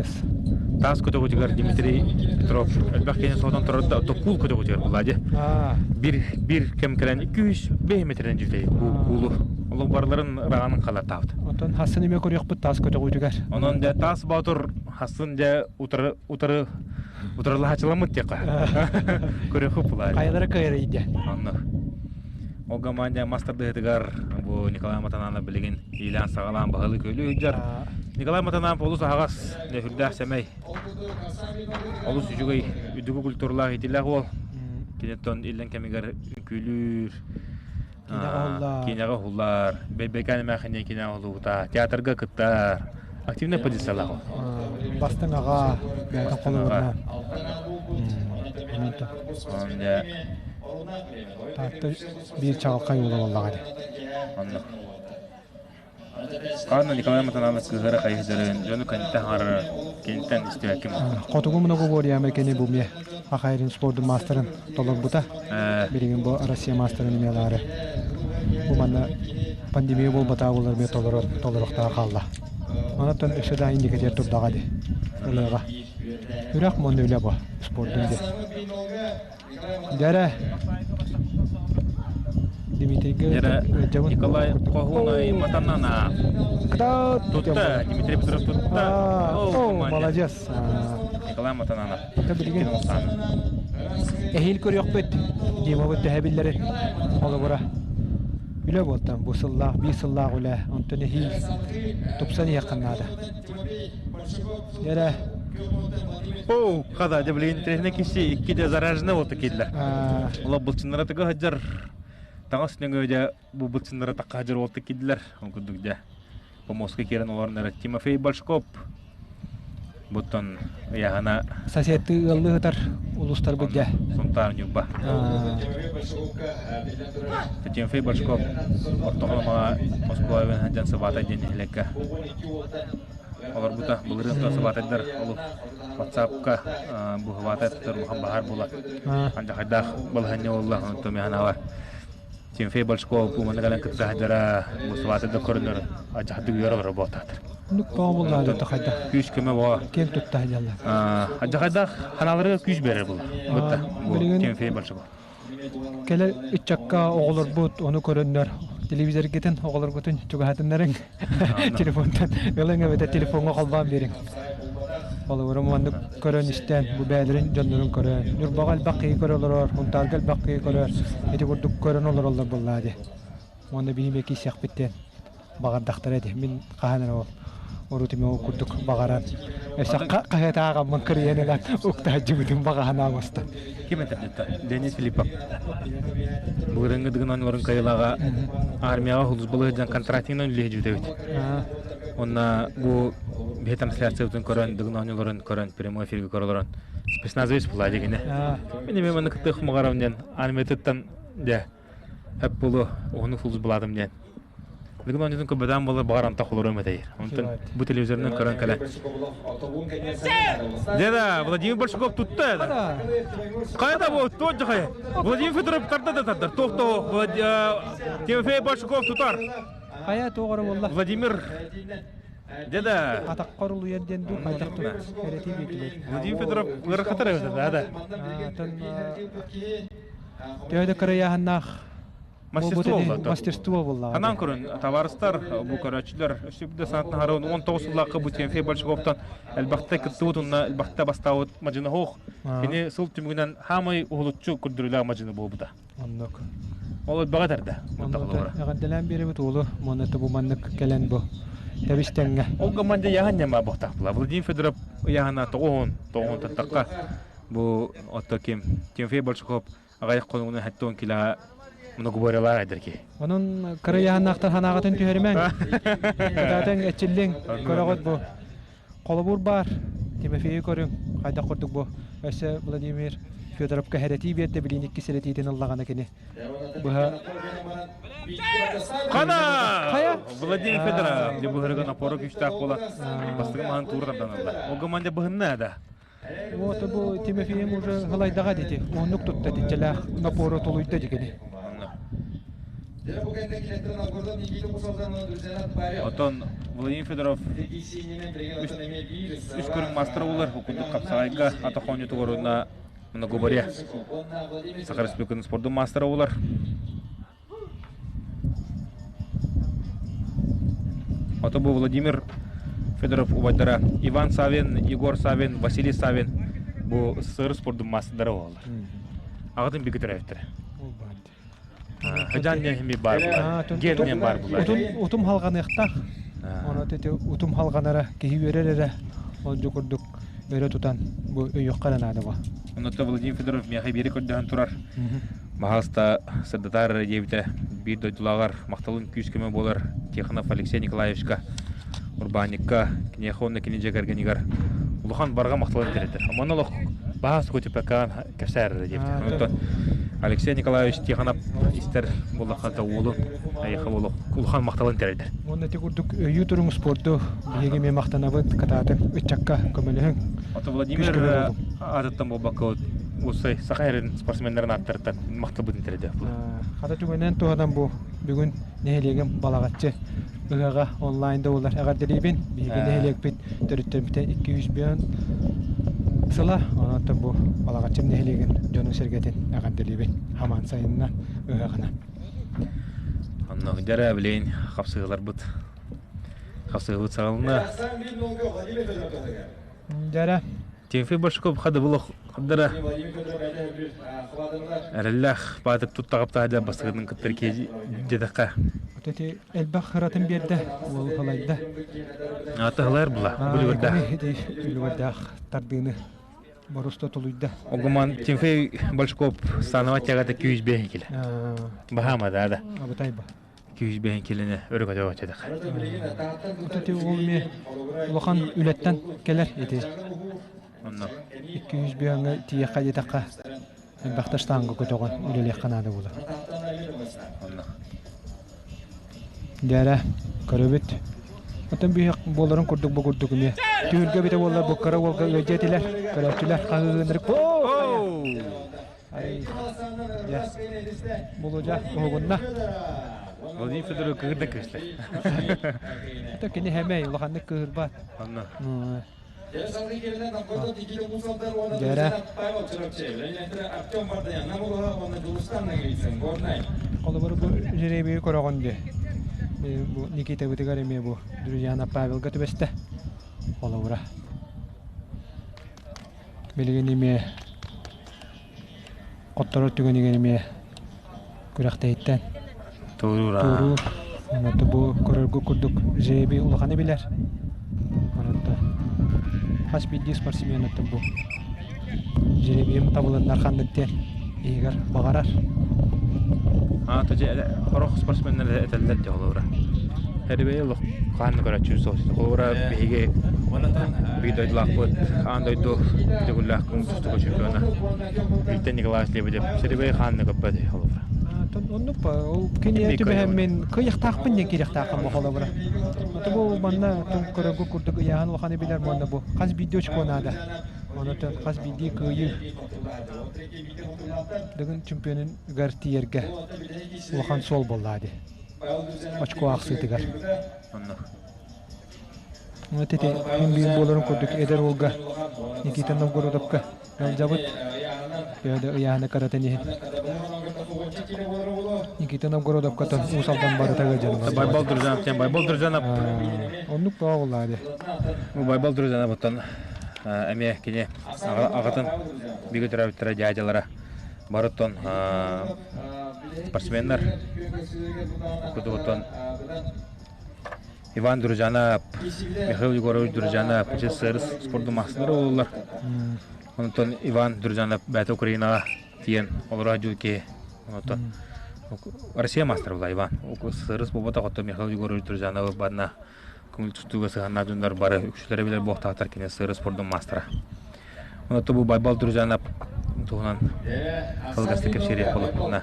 таас көтөҕүтүгэр Дмитрий Петров элбэх киһини соһутан турар да куул көтөҕүтүгэр буолла дии. Бир бир кэм кэлэн 205 метрден жүтэй куулу. Олох барыларын ыраҕанын халатаабыт. Онтон хассын эмиэ көрүөхпүт таас көтөҕүтүгэр. Онон дьэ таас боотур хассын дьэ утары утары утарылаһачыламмыт диэххэ. Көрүөхпүт буолаа. Хайалара кыайар дии. Оннук. Ол команда мас тардыһытыгар бу Николай Матананов билигин иилээн-саҕалаан баһылыы көөлүү сылдьар. Николай Матананов олус аһаҕас, нөһүрдээх сэмэй, олус үчүгэй үрдүкү культуралаах иитиллээх уол. Киниттэн иллэҥ кэмигэр үҥкүүлүүр, киинэҕэ уһуллар, Бэйбэкээн эмээхин диэн киинэҕэ уһуллубута, театрга кыттар, активнай позициялаах уол. Бастыҥ аҕа, бэйэтин холобурунан. Таатта биир чаҕылхай уола буоллаҕа дии. Оннук. Анна Николай Матананов кыыһыра хайыһдарын дьону кэнтэ хаҥарара киниттэн истибэккин Хотугу многоборье кини бу эмиэ Хахайрин спордун маастарын толорбута. Билигин бу Россия маастарын эмиэ ылаары. Бу манна пандемия буолбатаҕа буоллар эмиэ толоруохтаах хаалла. Онон өссө да инникитигэр турдаҕа дии. Ылыаҕа. Үрэх муонна үлэ бу спордун диэн. Дьэрэ Дмитрийгэ Николай Хоһуунай Матанана тутта Дмитрий Петров тутта О, молодец Николай Матананов билигин эһиил көрүөхпүт Димабыт төһө биллэрин холобура үлэ буолтан бу сыллаах биир сыллаах үлэ онтон эһиил тупсан иһиэххин наада Эрэ. Оо, хада, дьэ билигин интэриэһинэй киһи икки дьэ зараженный буолта киирдилэр. Ола былчыннара тыга сылдьар. Таҥас нөҥүө дьэ бу былчыннара такка сылдьар буолта киирдилэр. Ол курдук дьэ. Помостка киирэн олорон эрэ Тимофей Большков буттан ыйаһына Соседты ыаллыы сытар улуустарбыт дьэ. Сунтаар Ньурба. Тимофей Большков ортоҕо Москваҕа сылдьан сыбаата диэн нэһилиэккэ. олорбута. Былырыын то сыбаатайдар олу WhatsApp-ка бу сыбаатай тутар улахан баһаар буола. Андьахайдаах балаһанньа буолла, онтон миэхэ бар. Тимофей Большков бу манна кэлэн кытта сылдьара, бу сыбаатайдар көрөннөр адьахадык үөр олорор буолтаатар. Нук тоҕо булла хайда? Күүс көмө боо. Киэн тутта сылдьаллар. Адьахайдаах ханааларыгар күүс берер була. Бутта бу Тимофей Большков. Кэлэр ыччакка оҕолорбут ону көрөннөр телевизоргытын оҕолоргутун чугаһатыннарыҥ телефонтан ылыҥ эбэтэр телефоҥҥа холбоон биэриҥ. Холобура маннык көрөн истэн бу бэйэлэрин дьоннорун көрөн Ньурбаҕа элбэх киһи көрө олорор, Сунтаарга элбэх киһи көрөр ити курдук көрөн олороллор буоллаа дии. Уонна биһи киирсиэхпит диэн баҕардахтара этэ. Мин хаһан эрэ ол урут эмэ ол курдук баҕаран өссө хаһыатааҕаммын кырыйан ылан уктааччыбытын баҕаһына оҥостон. Ким этэр Денис Филиппов. Былырыҥҥы Дыгын оонньууларын кыайыылааҕа армияҕа сулууспалыы сылдьан контрактинан үлэлиһэ эбит. Уонна бу биһи трансляциябытын көрөн, Дыгын оонньууларын көрөн, прямой эфиргэ көрө олорон спецназовец буолла дигинэ. Мин эмиэ маннык кыттыах баҕарабын диэн армиятыттан дьэ Эп буолуо, уһуннук сулууспалаатым диэн. Бүгүн оонньуутун көрбөтөҕүм буоллар, баҕар антах олоруом этэйэр. Онтон бу телевизорынан көрөн кэлэн. Деда, Владимир Большаков тутта это. Хайда бу, туох дьахай. Владимир Федоров тарда да тардар. Туох то Тимофей Большаков тутар. Хайа туох эрэ буолла? Владимир Деда. Атаххар улуйар диэн дуу хайдах туу эрэтии биэрдилэр. Владимир Федоров ыарахатар эбит да, да. Төһө да кырыйааһыннаах Мастерство буолла. Мастерство буолла. Анаан көрөн, табаарыстар, бу көрөөччүлэр, өссө да санаатын харабын 19 сыллаахха бу Тимофей Большаковтан элбэхтэ кыттыбыт уонна элбэхтэ бастаабыт мадьыны оһох. Кини сыл түмүгүнэн хаамай уһулуччу көрдөрүүлээх мадьыны буолбута. Оннук. Ол элбэҕи этэрдэ. Эҕэрдэлээн биэрэбит уолу, уонна бу маннык кэлэн бу тэбис-тэҥҥэ. Ол команда яһан ньама буохтаах Владимир Федоров ыйааһына тоҕуһун, тоҕуһун таттахха Бу отто ким Тимофей Большаков аҕыйах хонугунан 70 килоҕа многоборьелаах эдэр киһи. Онон кыра ыйааһыннаахтар санааҕытын түһэримэҥ. Кытаатаҥ эчиллиҥ, көрөҕүт бу. Холобур баар, Тимофейы көрүҥ, хайдах курдук бу. Өссө Владимир Федоровка хэрэтии биэрдэ, билиин иккис эрэтиитин ыллаҕына кини. Быһа Хана! Хайа? Владимир Федоров, дьэ быһырыгын опора күүстээх буолан, бастакы маһын туура тардан ылла. Ол команда быһынна да. Вот бу Тимофеем уже халайдаҕа дити. Оннук тутта тиччэлээх напору тулуйда дигини. Отон Владимир Федоров үс көрүҥ маастара буолар. Курдук хапсаҕайга атах оонньуутугар уонна многоборье Саха Республикатын спордун маастара буолар. Ото бу Владимир Федоров убайдара Иван Савин, Егор Савин, Василий Савин бу СССР спордун маастардара буолаллар. Аҕатын бигэ төрөөбүттэрэ. Хадьан диэн баар буолар. Ген диэн баар буолар. Утум халҕаныахтаах. Ону ити утум халҕанара киһи үөрэр эрэ. Ол дьу курдук өрө тутан бу өйүөххэ эрэ наада бу. Оннуттан Владимир Федоров миэхэ биэри көрдөһөн турар. Баһаалыста сырдатаар эрэ диэбитэ биир дойдулааҕар махталын күүс-көмө буолар Тихонов Алексей Николаевичка, урбаанньыкка, киниэхэ уонна кини дьиэ кэргэнигэр улахан барҕа махталын тириэрдэр. Онон олох баһаас ТПК кэпсээр эрэ диэбитэ. Онтон Алексей Николаевич Тихонов истэр буоллахха да уолун эйиэхэ олох улахан махталын тириэрдэр. Уонна ити курдук өйүү туруҥ спорду биһиги эмиэ махтанабыт, кытаатыҥ, ыччакка көмөлөһүҥ. Ото Владимир аатыттан буолбакка Уусай Саха эрин спортсменнарын ааттарыттан махталбытын тириэрдэ. Хата түгэнэн туһанан бу бүгүн нэһилиэгим Балаҕаччы ыһыаҕа онлайн да буолар эҕэрдэлиибин. Биһиги нэһилиэкпит төрүттэммитэ 200 сыла. Онон бу Балаҕаччым нэһилиэгин дьонун-сэргэтин эҕэрдэлиибин. Хамаан сайынна ыһыаҕына. Онно дьэрэ билейин хапсыһыыларбыт хапсыһыыбыт саҕаланна. Дьэрэ Тимофей Башков хадыбыл хабдара эрэллээх баатык туттаҕаптаһа бастакытын кыттар киһи диэтэххэ. Вот эти элбэх хыратын биэрдэ, уол халайда. Аты халайар була, бүлүгэрдээх. Бүлүгэрдээх тардыыны борусто тулуйда. Огуман Тимофей Большков станова тягата 205 киле. Баһаама да да. Абытайба. 205 килени өрө көтөҕө чедэх. Ити ол ми улахан үлэттэн кэлэр ити. Онно. 205-ҥэ тиийэххэ диэтэххэ элбэхтэ штанга көтөҕөн үлэлиэххэ наада буолар. Онно. Дьээрэ, көрөбүт. Оттон биһиэх буоларын курдук бу курдук эмиэ. Түһүлгэ битэ буоллар бу кыра уолга ыалдьа этилэр. Көрөөччүлэр хаһыынырык. Ай, дьэ, Болодьа уһугунна. Владимир Федорович кыһырда кыыста. Это кини хэмэй, улаханнык кыһырбат. Онно. Дьэрэ. Холобур бу жеребийи көрөҕүн дии. Бу Никитабытыгар эмиэ бу Друзьяна Павелга түбэстэ. Холобура. Билигин эмиэ хотторор түгэнигэр эмиэ күрэхтэһиттэн Туоруур. Туоруур. Онон бу көрөргө курдук жребий улаханы билэр. Онон хас биирдии спортсменыттан бу жребийим табылыннар ханнык диэн иһигэр баҕарар. Аа, то же хорох спортсменнар этэллэр дии холобура. Эрбэйи олох хаанны көрөччү суох. Холобура биһиги биир дойдулаахпыт аан дойду төгүллээх көҥүл тустууга чемпиона Виктор Николаевич Лебедев Сэрибэй хаанны көппөт холобура. Оннук ба, ол кини түбэһэммин кыйахтаахпын диэн киириэхтааххын бу холобура. Бу манна көрөргө курдук ыйааһын улаханы билэр уонна бу хас биирдии очко наада. Онон хас биирдии кыайыы Дыгын чемпионугар тиийэргэ улахан суол буоллаа дии. Очко аахсыытыгар. Онно. Вот ити мин биир буоларын курдук эдэр уолга Никита Новгородовка ыалдьабыт. Төһө да ыйааһына кыратын иһин. Никита Новгородовкаттан Уус Алдан барыта ыалдьан Байбал Друзанов диэн Байбал Друзанов. Оннук тоҕо буоллаа дии. Байбал Друзанов оттон эмиэ кини аҕатын бигэ төрөөбүттэрэ дядялара барыттан спортсменнар кутугуттан Иван Дружанов, Михаил Егорович Дружанов, СССР спордун маастара буоллар. Онтон Иван Дружанов бэйэтэ Украинаҕа тиийэн олоро дьыл киһи. Онтон Россия маастара буолла Иван. СССР буолбатах, оттон Михаил Егорович Дружанов банна көҥүл тустууга сыһаннаах дьоннор бары үксүлэрэ билэр буолуохтаахтар кини СССР спордун маастара. Онтон бу Байбал Дружанов туһунан кылгастык кэпсиэриэх буоллахпытына,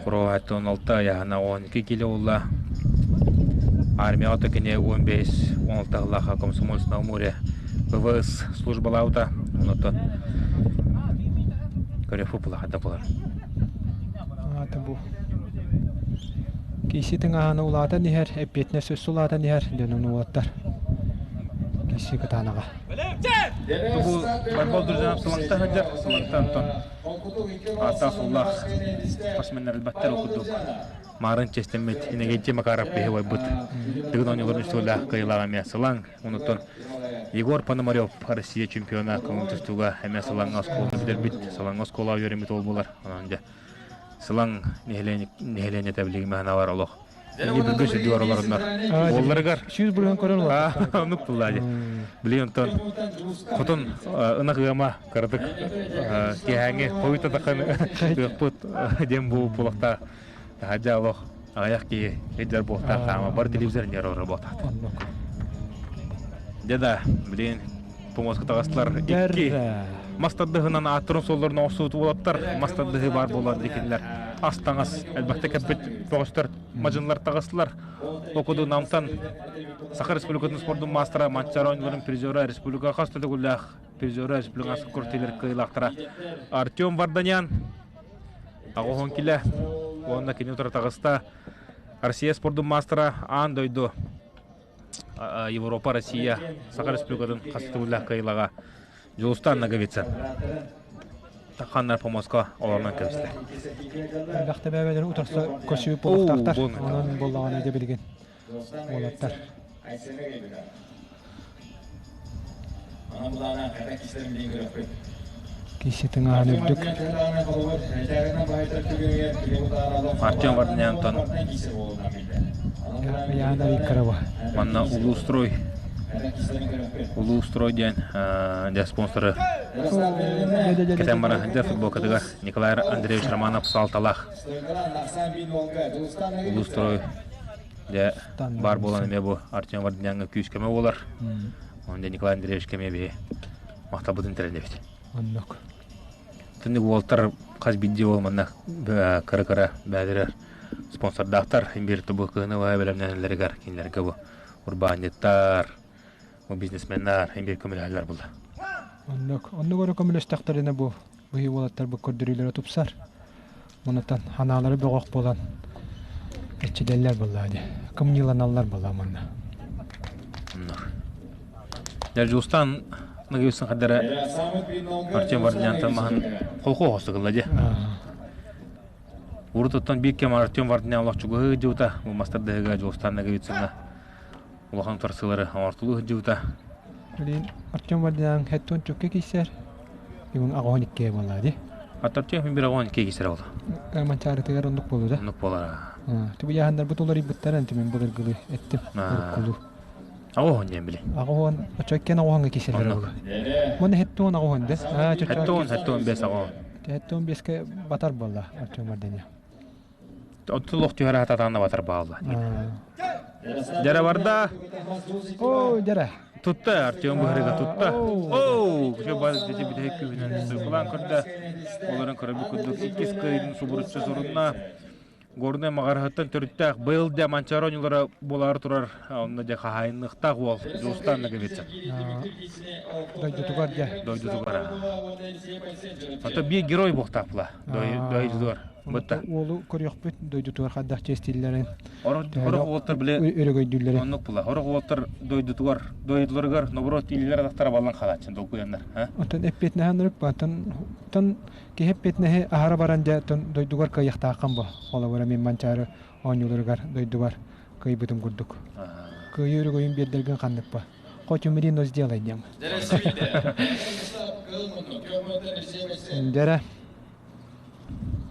Куроваттан 16 ыйааһына 12 кило буолла. Армияҕа то кини 15-16 сыллаахха Комсомольск на море ВВС службалаабыта. Онтон көрө фупулаха буолар. Аата бу Киси тыҥааһына улаатан иһэр, эппиэтинэс өссө улаатан иһэр диэн ону уолаттар. Киси кытаанаҕа. Бу Байбал Друзьянов Сылаҥтан сылдьар, Сылаҥтан онтон ааттаах-суоллаах спортсменнар элбэхтэр ол курдук Маарын чэстэммит Иннокентий Макаров биһи убайбыт Дыгын оонньууларын үстүүлээх кыайыылаах эмиэ Сылаҥ, онуттан Егор Пономарев Россия чемпиона көҥүл тустууга эмиэ Сылаҥҥа оскуоланы бүтэрбит, Сылаҥҥа оскуолаҕа үөрэммит уол буолар. Онон дьэ Сылаҥ нэһилиэнньэтэ билигин маһыналар олох Эни бүргө сүрдүгэр олороннор уолларыгар сүүс бырыһан көрөн олорбуттар. Оннук булла дии. Билигин онтон хотун ынах ыама кыратык киэһээҥҥи хойута таххан ыахпыт диэн бу булахта таһадьа олох аҕыйах киһи ыйдар буолтаах хаама бар телевизор ньэр олорор буолтаах. Дьэ да, билигин помоска таҕыстылар икки мас тардыһынан ааттарын суолларын оҥостубут уолаттар мас тардыһыы баар буолар дикинилэр ас таҥас элбэхтик кэппит бөҕөстөр мадьынылар таҕыстылар Окуду Намтан Саха Республикатын спордун маастара Манчаары оонньууларын призера республика хас да төгүллээх призера республиканскай куртилер кыайыылаахтара Артем Варданян аҕыс килэ уонна кини утары таҕыста Россия спордун маастара аан дойду Европа, Россия, Саха Республикатын хас төгүллээх кыайыылааҕа Дьулустаан Ноговицын. Тахханнар помоска олорунан кэбистэ. Элбэх тэбээбэлэри утарса көрсүбүт буолуохтаахтар. Онон буоллаҕына дьэ билигин уолаттар. Киси тыҥаһын үрдүк. Артем Варнянтон Яна Викторова. Манна Улуустрой Улуустрой диэн дьэ спонсоры кэтэн баран сылдьар футболкатыгар Николай Андреевич Романов саалталаах Улуустрой дьэ баар буолан эмиэ бу Артем Варданяҥҥа күүс-көмө буолар. Онон дьэ Николай Андреевичка эмиэ биһи махталбытын тэринэбит. Оннук. Түннүк уолтар хас биирдии уол манна кыра-кыра бэйэлэрэ спонсордаахтар. Биир тобу кыһыны бэлэмнэнэллэригэр кинилэргэ бу Урбаанньыттар, бизнесменнар эмиэ көмөлөһөллөр буолла. Оннук, оннук өрө көмөлөстөхтөрүнэ бу быһыы уолаттар бу көрдөрүүлэрэ тупсар. Онутан ханаалары бөҕөх буолан эччидэллэр буоллаа дии. Кымньыыланаллар буолла манна. Оннук. Дьэ Дьулустаан Ныгыйсын хадара Артем Вардинянтан маһын холку оҕостугулла дьэ. Урут оттон биир кэм Артем Вардинян олох чугаһыы дьута бу мастардыһыга Дьулустаан Ноговицыҥҥа улахан утарсыылары оҥортулуу сылдьыбыта. Блин, Артем Вардинян хэттон чөккө киисэр. Бүгүн аҕоһун иккиэ буолла дии. Артем мин бир аҕоһун иккиэ киисэр буолла. Манчаарытыгар оннук буолуо да? Оннук буолара. Түбү яһаннарбыт уларыйбыттар эн түмэн былыргылыы эттим. Уруккулуу. Аҕоһун диэн били. Аҕоһун, очо иккен аҕоһуҥҥа киисэллэр буолла. Муна хэттуон аҕоһун дес. Хэттуон, хэттуон бес аҕоһун. Хэттуон беске батар буолла Артем Вардинян. Оттулух түһэр хататаанна батар баалла. Дьэрэ барда. О, дьэрэ. Тутта, Артем быһырыга тутта. Оу, күчө бар дити бүтэһик күһүнэн сыпылаан көрдө. Олорон көрөбүт курдук иккис кыайын субуруччу сурунна. Горнай маҕараһыттан төрүттээх быйыл дьэ Манчаары оонньуулара буолаары турар онно дьэ хаһаайынныахтаах уол Дьулустаан Ноговицын. Дойдутугар дьэ. Дойдутугар. Ото биир герой буохтаах була. Дойдутугар. Бытта. Уолу көрүөхпүт дойдутугар хайдах чиэстииллэрин. Орох уолтар биле өрөгөйдүүллэрин. Оннук була. Орох уолтар дойдутугар, дойдуларыгар наоборот илилер атахтара баллан хаалааччын долгуйаннар. Оттон эппиэтинэһэн ырык баатан киһи эппиэтинэһи аһара баран дьэ дойдугар кыайыахтааххын бо. Холобура мин Манчаары оонньууларыгар дойдубар кыайбытым курдук. Кыайыы өрөгөйүн биэрдэргин ханнык ба? Хоть умри, но сделай диэм. Дэрэ.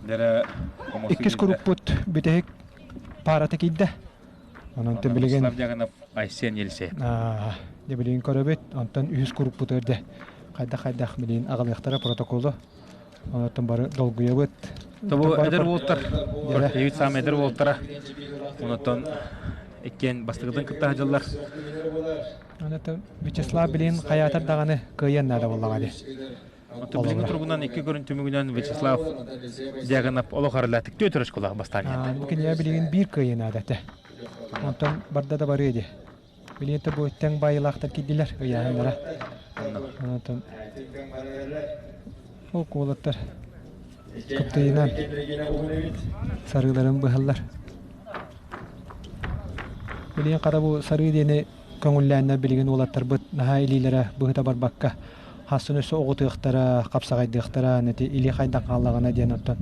Дэрэ Иккис куруппут бүтэһик паарата киирдэ. Онон билигин Вячеслав Айсен Елисеев. Дьэ билигин көрөбүт. Онтон үһүс куруппутугар дьэ хайдах-хайдах билигин аҕалыахтара протоколу. Онтон бары долгуйабыт. Тобу эдэр уолтар, Дэвид саамай эдэр уолтара. Онтон иккиэн бастакытын кытта сылдьаллар. Онтон Вячеслав билигин хайаатар даҕаны кыайыан наада буоллаҕа дии. Оттон билиҥҥи туругунан икки көрүн түмүгүнэн Вячеслав Дьяконов олох арылаатык түөрт оскуолаҕа бастаан иһэр. Бу кинигэ билигин биир кыайыы наада этэ. Онтон барда да барыа дии. Билигин бу тэҥ баайыылаахтар киирдилэр ыйааһыннара. Онтон ол куолаттар кыптыйынан сарыыларын быһаллар. Билигин хара бу сарыы диэни көҥүллээннэр билигин уолаттарбыт наһаа илиилэрэ быһыта барбакка хассын өссө оҕутуохтара, хапсаҕайдыахтара, ити илии хайдан хааллаҕына диэн оттон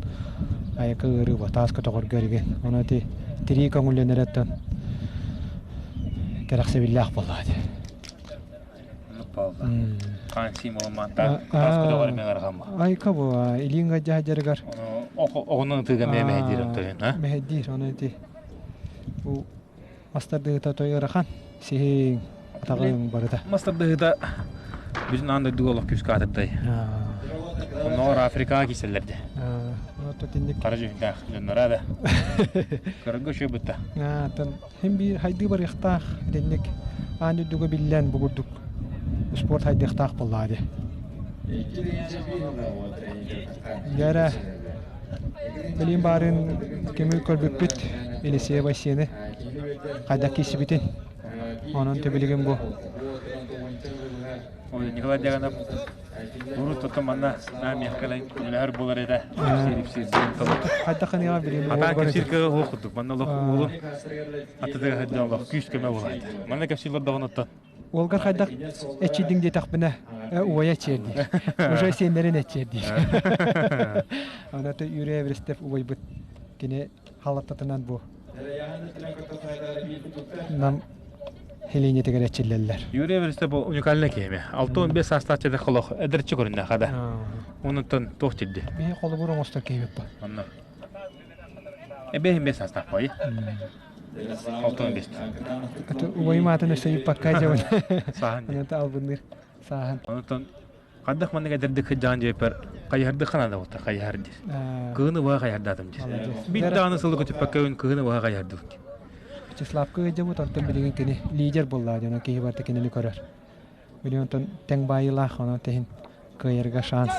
айака ыарыы бу таас көтөҕөргө эригин. Ону ити тирии көҥүллэнэрэ оттон кэрэхсэбиллээх буоллаҕа дии. Таас көтөҕөр эмиэ ыарахан Айка бу илииҥ ыалдьа сылдьарыгар Оҕонон ытыыга эмиэ мэһэйдиир онтон, а? Мэһэйдиир, ону ити бу Мас тардыһыыта той ыарахан, сиһиҥ, атаҕыҥ барыта. Мас тардыһыыта бүтүн аан дойдуга олох күүскэ аатырдай. Оннооҕор Африкаҕа киирсэллэр дии. Хара дьүһүндээх дьонноро да. Көрөргө үчүгэй бытта. Оттон хин биир хайдыы барыахтаах итинник аан дойдуга биллэн бу курдук спорт хайдыахтаах буоллаҕа дии. Дьэ Билигин баарын кими көрбүппүт Елисея Васены хайдах киирсибитин. Онон билигин бу Николай Дьяконов урут тутум манна миэхэ кэлэн көмөлөһөр буолар этэ. Хайдах ханыаҕа билигин Атаан кэпсиир кыаҕа суох курдук. Манна олох уолун атытыга сылдьан олох күүс көмө буолар этэ. Манна кэпсиир олордоҕун оттон Уолгар хайдах эччийдиҥ диэтэхпинэ, убайа эччиэр диир. Уже сиэннэрин эччиэр диир. Аны Юрий Эверестев убайбыт кини халаттатынан бу нам Хелинетигэр эчиллэллэр. Юрий Эверестев бу уникальный киһи. 65 саастаах чедэх холох эдэрчи көрүннэ хада. Онуттан туох тирди. Биһи холобур оҥостор киһибит бу. Онно. Эбэһин бес саастаах бой. Алтан бест. Убайым аатын өссө ыйыппакка дьабын. Сааһын. Онон албынныыр сааһын. Онтон хандах маннык эдэрдик сылдьаҕын диэппэр хайыһардык ханада буолта хайыһар диир. Кыһыны быһа хайыһардаатым диир. Биир даҕаны сылы көтүппэккэ кыһыны быһа хайыһардыбыт. Вячеславка ыалдьабыт, онтон билигин кини лидер буолла дьоно киһи барыта кинини көрөр. Билигин онтон тэҥ баайыылаах, онон тэһин кыайарга шанс.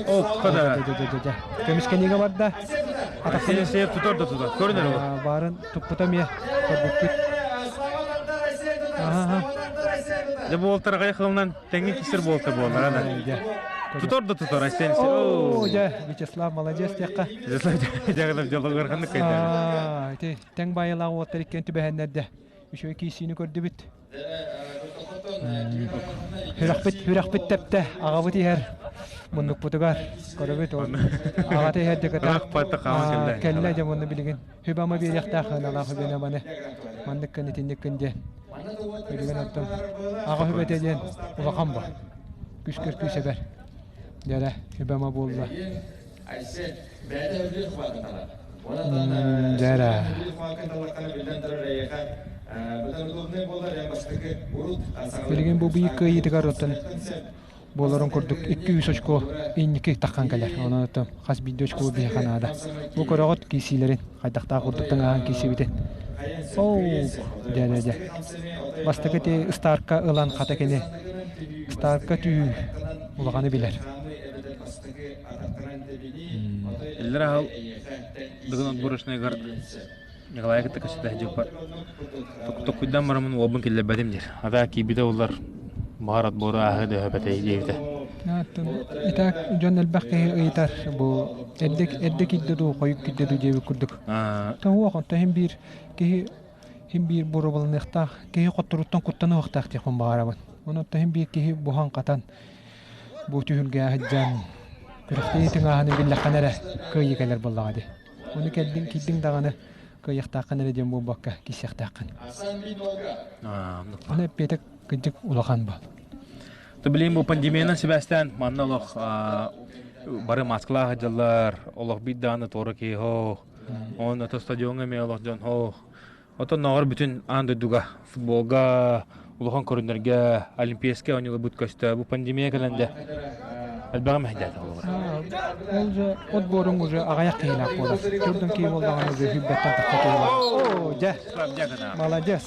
О, Көмүскэниигэ барда. Атахсыйа тутар да тутар. Көрүнэр ол. Баарын туппута эмиэ көрбүппүт. Дьэ буолтар аҕай тэҥҥэ кисер буолта буоллар ана. Тутор да тутор Айсен. Оо, дьэ, Вячеслав молодец диэххэ. Вячеслав Дягилов дьолугар ханнык кайда. Ити тэҥ байылаах уоттар иккиэн түбэһэннэрдэ. Үчүгэй киирсиини көрдүбүт. Сүрэхпит, сүрэхпит тэптэ, аҕабыт иһэр муннукпутугар көрөбүт ол. Аҕата иһэр дьэ Ах патта хааман кэллэ. Кэллэ дьэ мунну билигин. Хүбама биэриэхтээх ыналаах хүбэне маны. Маннык кын итинник кын диэн. Билигин оттон аҕа хүбэтэ диэн улахан бу. Күскөр күүс эбэр. Дьэрэ, хүбэма буолла. Дьэрэ. Билигин бу быйыл кыайыытыгар оттон буоларын курдук 2-3 очко инники таххан кэлэр. Онон оттон хас биирдии очко биһиэхэ наада. Бу көрөҕүт киирсиилэрин хайдахтаах курдук таҥаһан киирсибитин. Оу, дьэ дьэ дьэ. Бастакы ити ыстаарка ылан хата кини ыстаарка түү улаханы билэр. Иллэр аһыл бүгүн отборочнайгар Николай кытта көстүтэ дьылпар. Токкуйдан барамын уолбун киллэрбэтим диир. Ата киирбитэ улар баҕар отбору ааһы дөһөпөтөй диэбитэ. Итак, дьон элбэх киһи ыйытар бу эрдэ эрдэ киирдэ дуу, хойут киирдэ дуу диэбит курдук. Тоһуох, онто иһин биир киһи иһин биир боруобаланыахтаах, киһи хотторуттан куттаныахтаах диэхпин баҕарабын. Онон иһин биир киһи буһан-хатан бу түһүлгэҕэ сылдьан күрэхтэһии тыҥааһынын биллэххинэ эрэ кыайыы кэлэр буоллаҕа дии. Ону кэллиҥ киирдиҥ даҕаны кыайыахтааххын эрэ диэн буолбакка киирсиэхтээххин. Ону эппиэтэ кырдьык улахан буол. То билигин бу пандемиянан сибээстээн манна олох бары маскалаах сылдьаллар, олох биир даҕаны туора киһи хоох, онно то стадиоҥҥа эмиэ олох дьон хоох. Оттон ноҕор бүтүн аан дойдуга футболга, улахан көрүннэргэ, олимпийскай оонньууларбыт көстө. Бу пандемия кэлэн дьэ элбэҕи мэһэйдээтэ холобура. Ол же отборуҥ уже аҕыйах киһилээх буолар. Төрдүн киһи буоллаҕына уже сүүрбэттэн тахса киһи О, дьэ, молодец.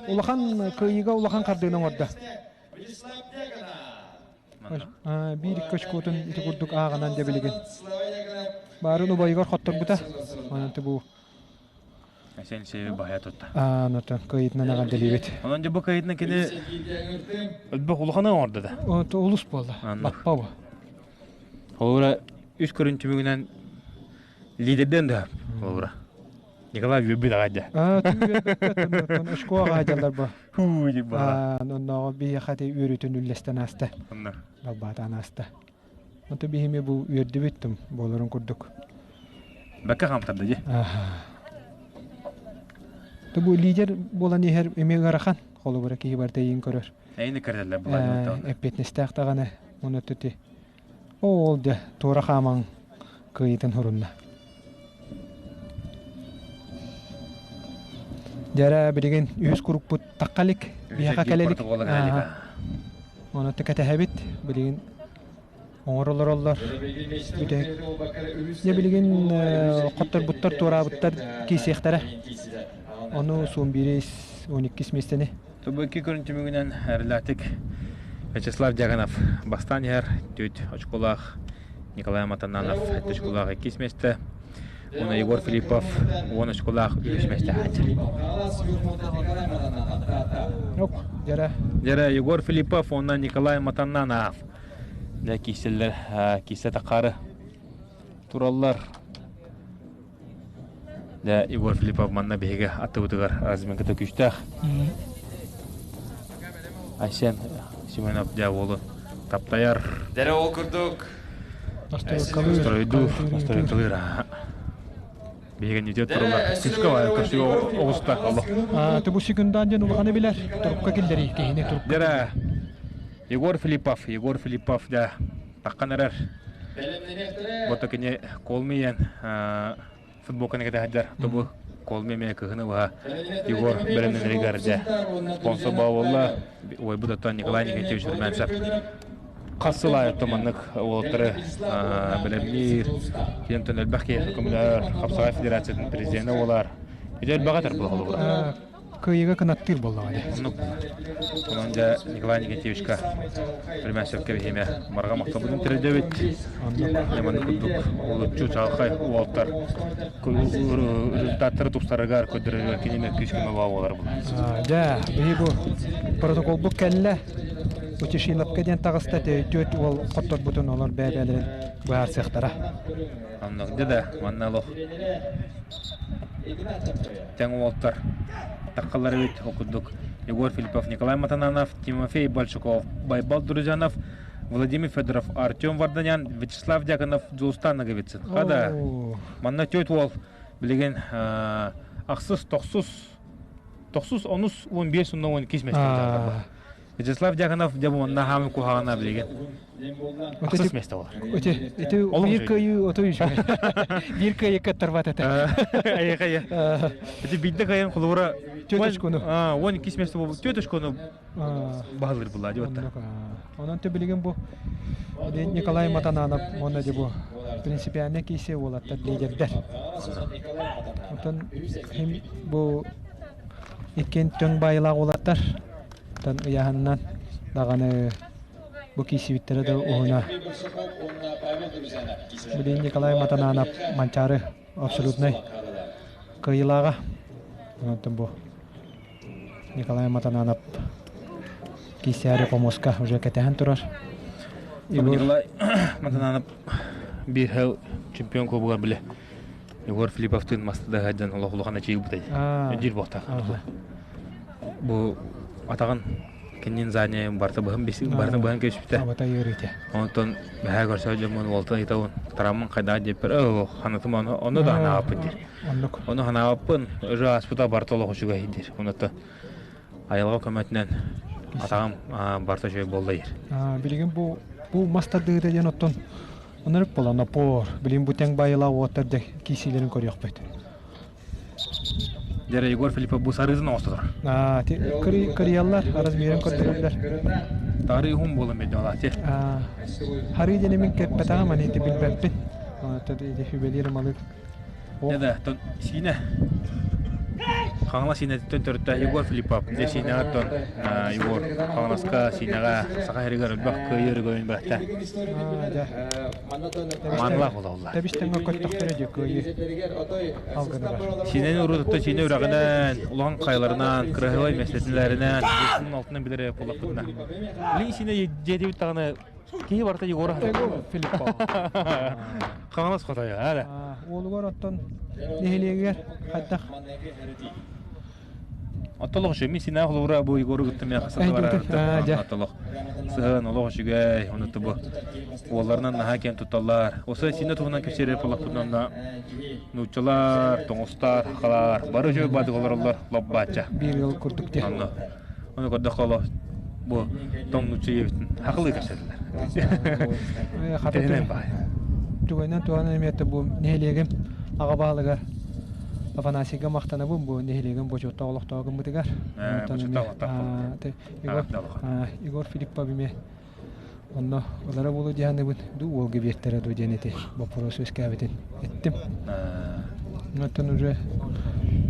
Улахан кыайыыга улахан хардыыны оҥордо. Биир икки очкотун ити курдук ааҕынан дьэ билигин. Баарын убайыгар хотторбута. Онон бу Айсен Алексеевич баһыйа тутта. Аанатын кыайытынан эҕэрдэлиибит. Онон дьэ бу кыайытынан кини өлбөх улаханы оҥордо да. Олус буолла. Лаппа бу. Холобура үс көрүн түмүгүнэн лидерден да холобура. Николай үөрбүт аҕай дьэ. Очко аҕай бу. Оннооҕо биһиэхэ ти үөрүүтүн үллэстэн ааста. Далбаатаан ааста. Онто биһими бу үөрдүбүт тум буоларын курдук. Бэккэ хаамтарда дии. То бу лидер буолан иһэр эмиэ ыарахан. Холобура киһи барыта эйин көрөр. Эйини көрөллөр булан. Эппиэтинэстээх даҕаны оны төти. Ол дьэ туора хаамаҥ кыайытын хурунна. Дьэрэ билигин үһүс курукпут тахха илик, биһиэхэ кэлэ илик. Ону кэтэһэбит. Билигин оҥоролороллор. Бүтэһик. Дьэ билигин хотторбуттар, туораабыттар киисиэхтэрэ. Ону суон биирис, он иккис миэстэни. Бу икки көрүн түмүгүнэн эрэллээхтик Вячеслав Дьяконов бастаан иһэр түөрт очколаах Николай Матананов сэттэ очколаах иккис миэстэ уонна Егор Филиппов 10 очколаах үһүс миэстэ Дьэрэ. Дьэрэ Егор Филиппов уонна Николай Матананов дьэ киирсэллэр киирсэ таххаары тураллар. Дьэ Егор Филиппов манна биһиги аттыбытыгар разминката күүстээх. Айсен Семенов дьэ уолу таптайар. Дэрэ ол курдук. Стройдуур, стройкалыыр. Биһиги нүтүөт тураллар. Күскэ баар, көрсүгө оҕуста олох. Ты бу секундан диэн улаханы билэр. Турукка киллэрии киһини турукка. Дэрэ Егор Филиппов, Егор Филиппов дьэ таххан эрэр. Бото кини Колмиен футболканы кэтэ сылдьар. Тобу Колми эмиэ кыһыны быһа Егор бэлэмнэнэригэр дьэ спонсор буолла. Уойбут оттон Николай Никитич Румянцев хас сыл аайы маннык уолаттары бэлэмниир, киэнтэн элбэх киһи көмөлөһөр, Хапсаҕай Федерациятын президенэ буолар. Ити элбэҕи этэр буолла холобура. Кыайыыга кынаттыыр буоллаҕа дии. Оннук. Онон дьэ Николай Никитьевичка Племясевка биһиэмэ барҕа махталбытын тиэрдэбит. Оннук. Маннык курдук олуччу чаҕылхай уолаттар результаттары тупсарыгар, көрдөрөрүгэр кини эмиэ күүс-көмө буолар буолар. Дьэ, биһи бу протоколбут кэллэ. Утешиловка диэн таҕыста түөрт уол хотторбутун олор бэйэ-бэйэлэрин быһаарсыахтара. Оннук дьэ да, манна олох тэҥ уолтар таххаллар эбит. Ол курдук Егор Филиппов, Николай Матананов, Тимофей Большаков, Байбал Друзьянов, Владимир Федоров, Артем Варданян, Вячеслав Дьяконов, Дьулустан Ноговицын. Хада, манна түөрт уол билигин ахсыс, тохсус, тохсус, онус, 15, 12 месте Вячеслав Дьяконов дьэ уонна хаамы куһаҕана билигин ахсыс месте болар. Ити ити биир кыайыы отой үчүгэй. Биир кыайыы кыттарбат этэ. Айхая. Ити биирдэ кыайан холобура Түөт очкону. 12 месте болбут. Түөт очкону баһылыр булла диотта. Онон те билигин бу Николай Матананов уонна де бу принципиальный кисе уолаттар лидердер. Отон хим бу иккин төҥ байылаах уолаттар Оттон ыйааһынынан даҕаны бу киирсибиттэрэ да уһуна. Билигин Николай Матананов Манчаары абсолютнай кыайыылааҕа. Онтон бу Николай Матананов киирсээри хомуска уже кэтэһэн турар. Николай Матананов биир сыл чемпион кубогар биле Егор Филипповтыын мастыда сылдьан олох улахан эчийбит диир буолтаах. Бу атаҕын кинин задняйын барыта быһан барыта быһан кэбиспитэ. Абата ыарыыта. Онтон бэһээ көрсө дьоммун уолтан ыйтабын тараммын хайдах диэппэр оо ханатым ону ону да ханаабаппын диир. Оннук. Ону ханаабаппын уже ааспыта барыта олох үчүгэй диир. Онуота айылҕа көмөтүнэн атаҕым барыта үчүгэй буолла диир. Билигин бу бу мас тардыыта диэн оттон Оннук буолан опор, билин бу тэҥ байылаах уоттар дьэ киисиилэрин көрүөхпүт. Дьэ Егор Филиппов бу сарыытын оҥостотор. Аа, кырыйаллар, размерин көрдөрөллөр. Тары уһун буолан биэрдэ Аа, харыы диэни мин кэппэтэҕим, аны ити билбэппин. Ити хүбэлиир малык. Дьэ да, сиинэ Хаҥалас сиинэтиттэн төрүттээх Егор Филиппов дьэ сиинэҕэ оттон Егор Хаҥаласка сиинэҕэ Саха сиригэр элбэх кыайыы өрөгөйүн бэлэхтэ. Маанылаах буолаллар. Тэбис-тэҥҥэ көттөхтөрө дьэ кыайыы алгыныгар. Сиинэни уруутуттан сиинэ үрэҕинэн, улахан хайаларынан, кыраһыабай миэстэтилэринэн, алтынан билэр буоллахпытына. Билигин сиинэ дьиэтибит даҕаны Киһи барыта Егор Егор Филиппов. Хаҥалас хотойо, ара. Уолугар оттон нэһилиэгэр хайдах? Оттолох үчүгэй. Мин синаа холобура бу Егору кытта миэхэ сата барар. Оттолох сыһыан олох үчүгэй. Ону бу уолларынан наһаа киэн тутталлар. Осы синэ туһунан кэпсиэрэ буоллахпытына нууччалар, тоҥустар, хахалар бары үчүгэй баадык олороллор лоббаачча. Биир ыал курдук дии. Онно Ону көрдөххө олох бу тоҥнуччу ийэбитин хахылыы кэпсэтилэр. Хата түгэнинэн туһанан эмиэ бу нэһилиэгим аҕа баһылыгар Афанасийга махтанабын бу нэһилиэгим бочуоттаах олохтоох гыммытыгар. Егор Филиппов эмиэ онно ылара буолуо дии саныыбын дуу уолга биэртэрэ дуу диэн ити боппуруос үөскээбитин эттим. Оттон уже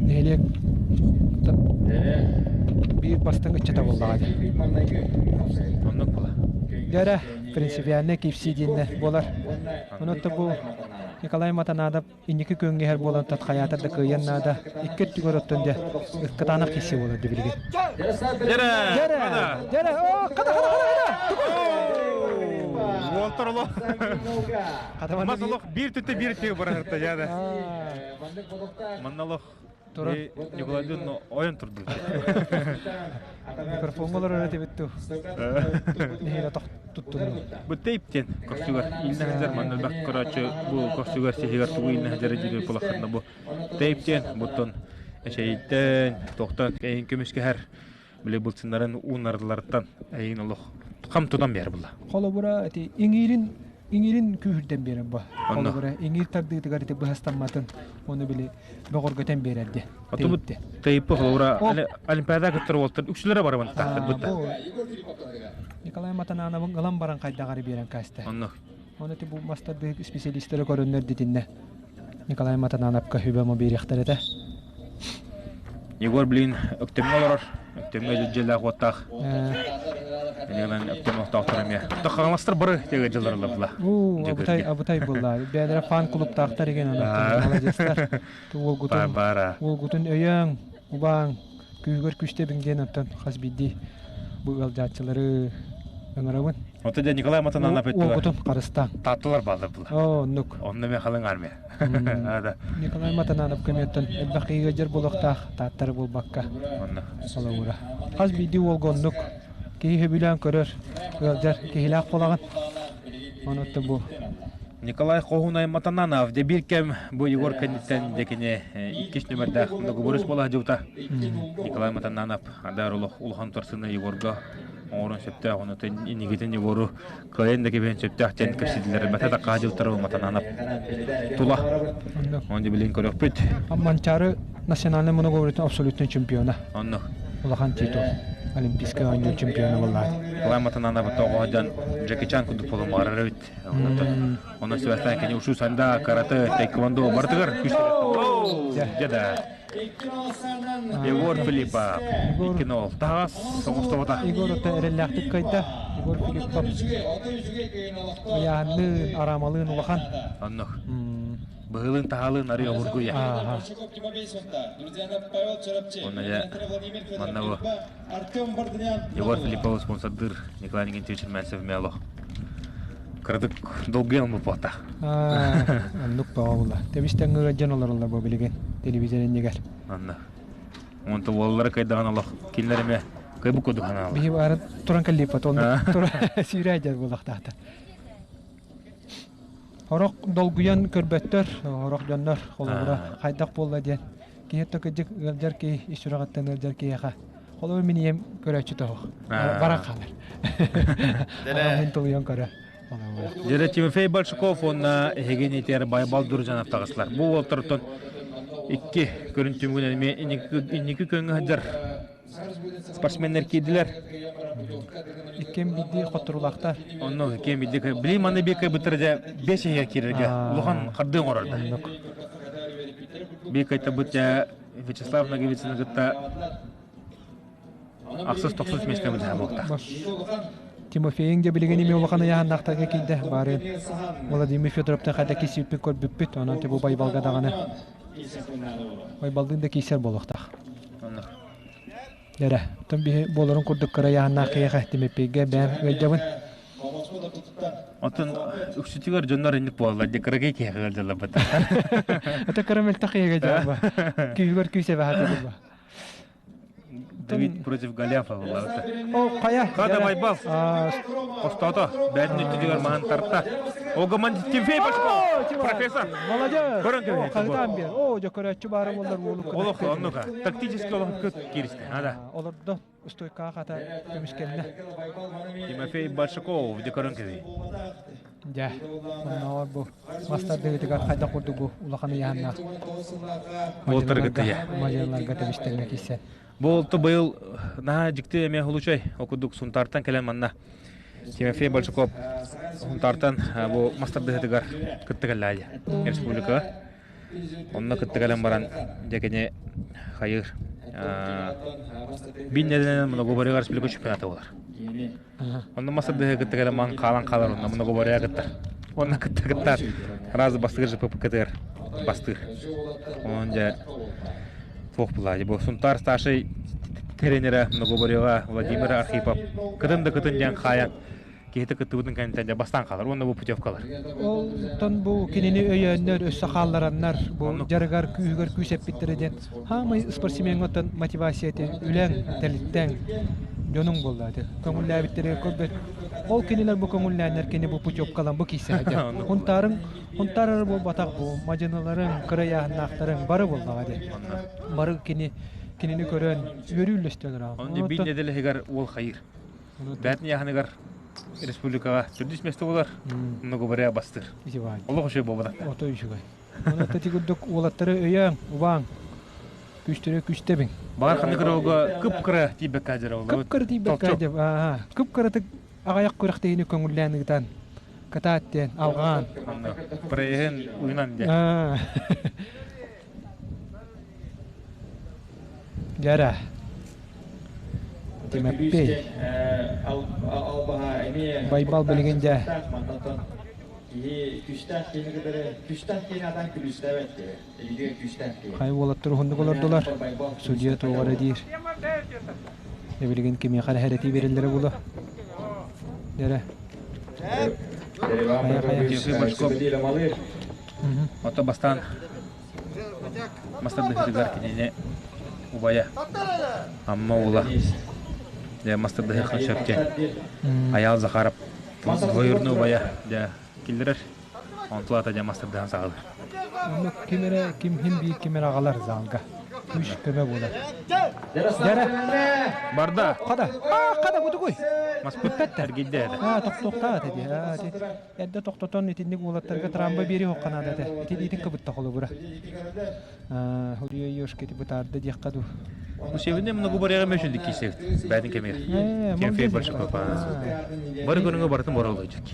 нэһилиэк биир бастыҥ ыччата буоллаҕа дии. Оннук була. Дьэ принципиальнай киирсии диэннэ буолар. Онон бу Николай Матанадов инники күөҥҥэ иһэр буолан тат хайаатар да кыайыан наада. Икки өттүгэр оттон дьэ кытаанах киирсии буолар дии билигин. Дьэрэ! Дьэрэ! Дьэрэ! Оо, хата, хата, хата, хата! Уолтар олох. Мас олох биир түттэ биир өттүгэр бараһырта дьаада. Манна олох Туран. Николайдыын ойон турду. Микрофоҥҥа олорор этибит дуу. Нэһиилэ туттунну. Бу тейп диэн көрсүгэр ииннэ сылдьар манна элбэх көрөөччү бу көрсүгэр сиһигэр тугу ииннэ сылдьара диир буолаххына бу тейп диэн буттун эчэйиттэн туохтан эйин көмүскэһэр били былчыннарын ууннардыларыттан эйин олох хам тутан биэр була. Холобура ити иҥиирин иҥиирин күүһүрдэн биэрэр бу. Холобура иҥиир тардыытыгар ити быһастамматын оны били бөҕөргөтөн биэрэрди. Отубут тейпи холобура Олимпиада кыттар уолтар үксүлэрэ барабан тахтар бутта. Николай Матанановын ылан баран хайдаҕары биэрэн каста. Онно. Оны ти бу мастардык специалисттары көрөннөр дитинне. Николай Матанановка хүбэ мо биэриэхтэр этэ. Егор билигин Өктөмҥө олорор. Өктөмҥө дьиэлээх-уоттаах. Инигинэн Өктөм олохтоохтор эмиэ. Хаҥаластар бары тиэгэ дьылларылар була. Уу, абытай, абытай буолла. Бэйэлэрэ фан клубтаахтар igen маладьыастар. Уолгутун, уолгутун өйөөҥ, убааҥ, күүһүгэр күстэбиҥ диэн оттон хас биирдии бу ыалдьааччылары ыҥырабын. Ото дьэ Николай Матананов өттүгэр. Уолгутун харыстааҥ. Таатталар бааллар була. Оо, оннук. Онно мен халыҥ армия. Николай Матананов көмөттөн элбэх киһигэ дьэр буолуохтаах тааттары буолбакка. Онно. Холобура. Хас биирдии уолга оннук киһи сөбүлээн көрөр, ыалдьар киһилээх буолаҕын. Онуттан бу Николай Хоһунай Матананов дьэ биир кэм бу Егор кэнниттэн дьэ кини иккис нүмердээх договорус буола сылдьыбыта. Николай Матананов адар олох улахан торсуна Егорга оҥорон сөптөөх ону иннигитин Егору кыайан да кэбиһэн сөптөөх диэн кэпсэтилэр бата да хаадьылтары Матананов тула. Оны билин көрөхпүт. Манчаары национальный многоборье абсолютный чемпиона. Онно. Улахан титул. Олимпийскай оонньуу чемпиона буоллаат. Николай Матананов тоҕо дьон Джеки Чан курдук буолумаарар эбит. Онон сибээстээн кини ушу санда, карате, таэквондо барытыгар күүстээх. Дьэ да. Егор Филиппов икки-нол. Таһаас оҥостобото. Егор ото эрэллээхтик кыайда. Егор Филиппов ыйааһынныын, араамалыын улахан. Оннук. Быһыылыын таһаалыын арый обургуйа. Онно дьэ манна бу Егор Филиппов спонсордыыр Николай Никитич Чермянцев Мело. Кыратык долгуйан буолбата. Оннук бөҕө була. Тэбис-тэҥ ыалдьан олороллор бу билигин телевизор иннигэр. Онно. Онто уоллара кыайдаҕын олох кинилэр эмэ кыайбыт курдук санаалар. Биһи баары туран кэллииппат оннук тура сүүрээдьэр буолахтаата. Орох долгуйан көрбөттөр, орох дьоннор холобура хайдах буолла диэн. Киһи кыдьык ыалдьар киһи ис сүрэҕиттэн ыалдьар киһиэхэ холобур мин ийэм көрөөччү тоһох баран хаалар. Аҕам тулуйан көрө. Дьэрэ Тимофей Большаков уонна эһигин итэр Байбал Дуржанов таҕыстылар. Бу уолтартан икки көрүн түмүгүнэн эмиэ инники күөҥҥэ сылдьар спортсменнэр киирдилэр. Иккиэн биирдии хотторуулаахтар. Онно иккиэн биирдии били маны биир кыайбыттара дьэ бэс иһигэр киирэргэ улахан хардыы оҥорордо. Биир кыайтарбыт дьэ Вячеслав Ноговицыны кытта ахсыс тохсус миэстэ быдаһа буолта. Тимофейыҥ дьэ билигин эмиэ улахан ыйааһыннаахтарга киирдэ. Бары Владимир Федоровтан хайда кисииппит көрбүппүт. Онон бу Байбалга даҕаны Байбалдыын да киирсэр буолуохтаах. Эрэ, оттон биһи буоларын курдук кыра ыйааһыннаах киһиэхэ Тимофейга бэйэм ыалдьабын. Оттон үксүтүгэр дьоннор инник буолаллар дии кыракый киһиэхэ ыалдьалларбыт. Это кыра мөлтөх киһиэхэ дьаба. Күүһүгэр күүс эбэһэ буолла. Давид против Голиафа буолла. О, хайа. Хада Байбал. Хостото. Бәдин үттүгэр маһын тарта. Огаман Тимофей Башков. Профессор. Молодец. Көрөн кэбиһэ. Хаһытаан биэр. О, дьэ көрөөччү баара буоллар уолу. Олох оннука. Тактически олох көт кииристэ. Ада. Олордо. Устойкаҕа хата көмүскэннэ. Тимофей Большаков дьэ көрөн кэбиһэ. Дьэ, оннооҕор бу мастардыытыгар хайдах курдук бу улахан ыйааһыннаах Уолтаргытыйа. мадьыаларга тэбистэргэ киирсэн. Бу олту быйыл наһаа дьикти эмиэ случай ол курдук Сунтаартан кэлэн манна Тимофей Большаков Сунтаартан бу мастардыһытыгар кытта кэллээди республикаҕа. Онно кытта кэлэн баран дьэ кини хайыр бин нэдэнэн многоборьега республика чемпионата болар. Онно мастардыһы кытта кэлэн маҥ хаалан хаалар онно многоборьега кыттар. Онно кытта кыттар разы бастыыр ЖППК-тыгар бастыыр. Онон дьэ туох булаа бу Сунтаар старшай тренерэ многоборьега Владимир Архипов кытын да кытын диэн хаайан киһитэ кыттыбытын кэнниттэн дьэ бастаан хаалар уонна бу путевкалар. Олтон бу кинини өйөөннөр, өссө хааллараннар, бу дьарыгар күүһүгэр күүс эппиттэрэ диэн хаамай спортсмеҥҥа оттон мотивация ити үлэҥ, тэрилтэҥ, дьонуҥ буолла ити. Көҥүллээбиттэригэр көрбөт. Ол кинилэр бу көҥүллээннэр кини бу путевкалан бу киирсэ сылдьар. Хунтаарыҥ, хунтаар эрэ буолбатах бу мадьыныларыҥ, кыра ыйааһыннаахтарыҥ бары буоллаҕа дии. Бары кини кинини көрөн үөрүү үллэстэн ыраах. Онно биир нэдиэлэ уол хайыыр. Бээтин ыйааһыныгар республикаҕа төрдүс миэстэ буолар, многоборье бастыыр. Олох үчүгэй буолбатах. Ото үчүгэй. Онон ити курдук уолаттары өйөөҥ, убааҥ, күүстэрэ күүстэбиҥ. Баҕар ханнык ырыога кып-кыра тиийбэккэ дьара буолла. Кып-кыра тиийбэккэ дьэ, аа, кып-кыратык аҕыйах күрэхтэһиини көҥүллээн ыытан, кытаат диэн, алҕаан. Проеһын уйунан диэн. Дьара. Тимэппий. Байбал билигин дьэ. Хайа уолаттар уһуннук олордулар. Судьуйа туох эрэ диир. Дьэ билигин кимиэхэ эрэ хэрэтии биэрэллэрэ буолуо. Дьэрэ. Хайа хайа. Ото бастаан мастардыһытыгар кинини убайа Амма уола дьэ мастардыһыахха сөп диэн Айаал Захаров двоюродной убайа дьэ киллэрэр онтулаата дьэ мастардыһан саҕалыыр. Онно ким эрэ ким иһин биир ким эрэ аҕалар залга. Күүс көмө буолар. Дьэрэ. Барда. Хада. Аа, хада бутугуй. Маспыт эргийдэ этэ. Аа, тохтуохтаах этэ дии. Аа, Эрдэ тохтотон итинник уолаттарга трамба биэри хоққа наада этэ. Ити диитин кыбытта холобура. Хурия Ёшка ити бытаарда диэххэ дуу. Ну, сегодня много барыга мөшүлдүк кийсебит. Бәдин кемер. Тимофей Большаков. Бары көрүҥө барытын боролойдук.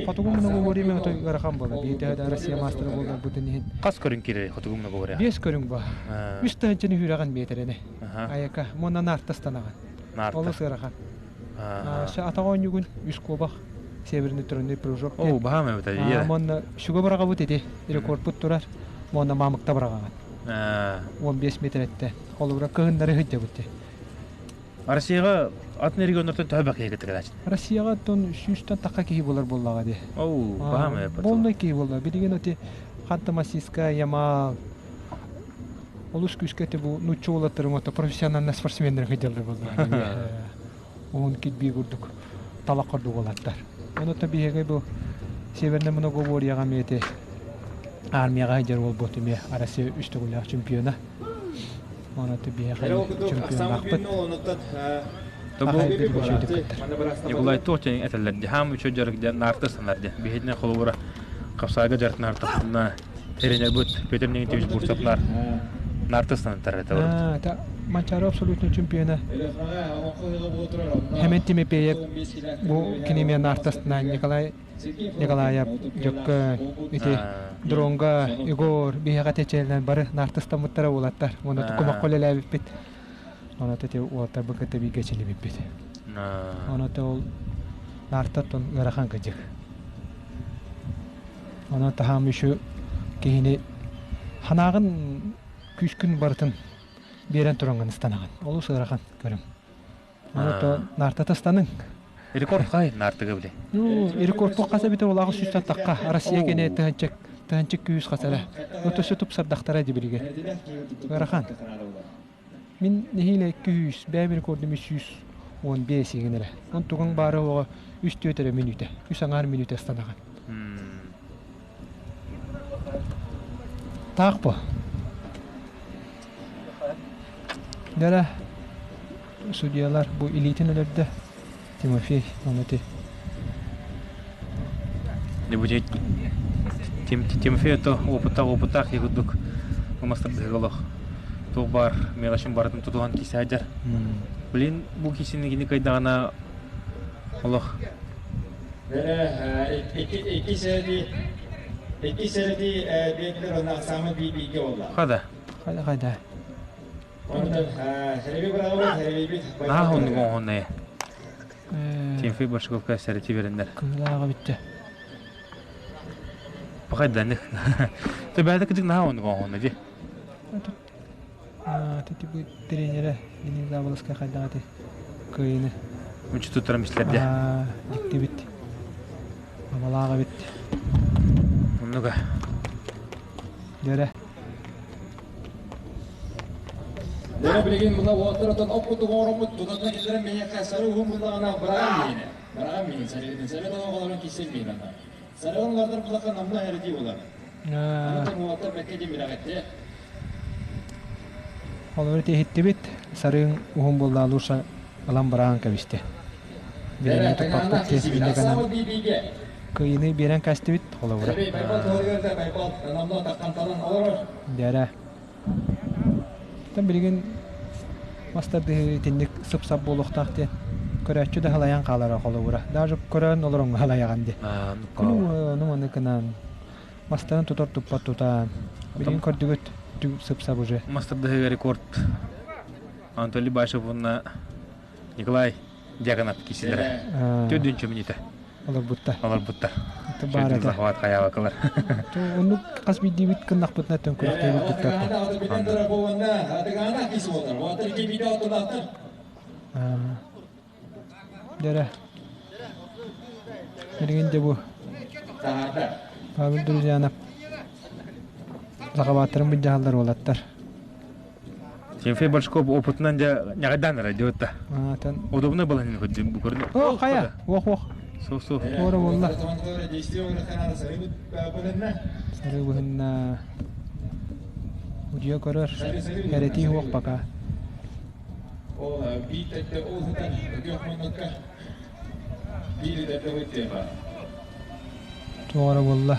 Хотугу много время отой ыарахан буолар. Биирдэ да Россия мастера буолар бутун иһин. Хас көрүҥ киирэр хотугу много барыга? Биэс көрүҥ ба. Үс тыһынчаны хүрэгэн биэтэрэне. Аяка монна наартастанаҕын. Наарта. Олус ыарахан. Атах оонньуугун үс куобах северный тройной прыжок. Оо, баһаам эбит ээ. Уонна сүгэ быраҕабыт ити рекордпут турар. Уонна маамыкта быраҕаҕын. 15 метрэттэн. Холобура кыһыннары сылдьабыт ти. Россияҕа атын регионнартан төһө бак киһи кытта Россияҕа тон сүүстэн тахха киһи буолар буоллаҕа дии. Оу, баһаам эбит. Полный киһи буолла. Билигин ити Ханты-Мансийская, Ямал, олус күүскэ ити бу нуучча уолаттарын ото профессиональный спортсменнар сылдьаллар буоллаҕа. Уһун кирбии курдук талах курдук уолаттар. Онуота биһиги бу Северный многоборьеҕа эмиэ ити армияҕа сылдьар уолбут эмиэ Россия үс төгүллээх чемпиона. Онуота биһиэхэ чемпионнаахпыт. Николай туох диэн этэллэр дии хаам үчүгэй дьарык диэн наарта санар дии биһигини холобура хапсаайга дьарыктанар тахсынна тренербыт Петр Никитич Бурцевнар наарта санатар этэ Это Манчаары абсолютный чемпиона. Хэмэн Тимофеев бу киниме наартастынан Николай Николаев Дьөккө ити Дронга Егор биһиэхэ тэчээлэн бары наартастаммыттара уолаттар. Уонна тукумахха үлэлээбиппит. Онон ити уолаттарбын кытта бииргэ чилибиппит. Онон ол наартаттан ыарахан кыдьык. Онон таһаам үчү киһини ханааҕын күүскүн барытын биэрэн тураҥҥын ыстанаҕын. Олус ыарахан көрүҥ. Онон наартата ыстаныҥ. Рекорд хай наартыга биле. Ну, рекорд хас эбитэ улаҕы сүүстэн тахха. Россия кene тыһанчык тыһанчык күүс хасара. Өтөсө тупсардахтара дибилиге. Ыарахан. Мин нэһиилэ 200, бэйэм рекордум 315 игин эрэ. Онтугуҥ баара оҕо үс түөрт эрэ мүнүүтэ, үс аҥаар мүнүүтэ ыстанаҕын. Таах бу. Дьэ судьуйалар бу илиитин өлөрдө Тимофей ону ити. Тимофей то опыттаах опыттаах киһи курдук мастардыһыга олох туох баар мелочын барытын тутуһан кисе сылдьар. Блин, бу кисини кини кыйдаҕына олох Хада. Хайда хайда. Наһаа оннук оҥоһунна Тимофей Большаковка сэрэтии береннер. Кыһылааҕа бүттэ. Пахайданых. Ты бэйэтэ кытык наһаа оннук оҥоһунна дии. Тити бу тренерэ Денис Заболоцкай хайдах этэй? Кыайыны. Мүччү туттаран бистэрдэ. Дьиктибит. Абалаах эбит. Оннуга. Дьэрэ. Дьэ билигин мына уолаттар оттон оп курдук оҥороммут тутатына киллэрэн миэхэ сары уһун буллаҕына быраҕан миинэ. Быраҕан миин сарыытын сары оҕолорун киссэн миин ана. Сарыгын улардар буллахха намна эрдии буолар. Онтон уолаттар бэккэ диэн билэҕиттэ. Холобур иһиттибит, сарыын уһун буоллаа лучше ылан быраҕан кэбистэ. Бириэмэ туппаппыт диэн инньэ гынан кыайыыны биэрэн кэстибит холобура. Дьэрэ. Оттон билигин мастардыһыы итинник сып-сап буолуохтаах диэн көрөөччү да халайан хаалара холобура. Даже көрөн олороҥҥо халайаҕын дии. Күнү ону гынан мастарын тутар туппат тутаан. Билигин көрдүгүт сып-сап уже. Мастардыһыыга рекорд. Анатолий Башев уонна Николай Дьяконов киирсилэрэ. Төрдүнчү мүнүүтэ. Олорбуттар. Олорбуттар. Баар этэ. Захват хайаабакылар. Оннук хас биирдиибит кыннахпытына төн күрэхтэһи курдуктар. Дьэрэ. Билигин дьэ бу Павел Друзьянов Захабааттарын былдьаһаллар уолаттар. Тимофей Большков опытынан дьэ ньаҕайдаан эрэ диэбит Удобно было не хоть бу көрүнэ. О, хайа? Ох, ох. Суох, суох. Туора буолла. Сары быһынна. Удьуо көрөр. Кэрэтии суох пока. Туора буолла.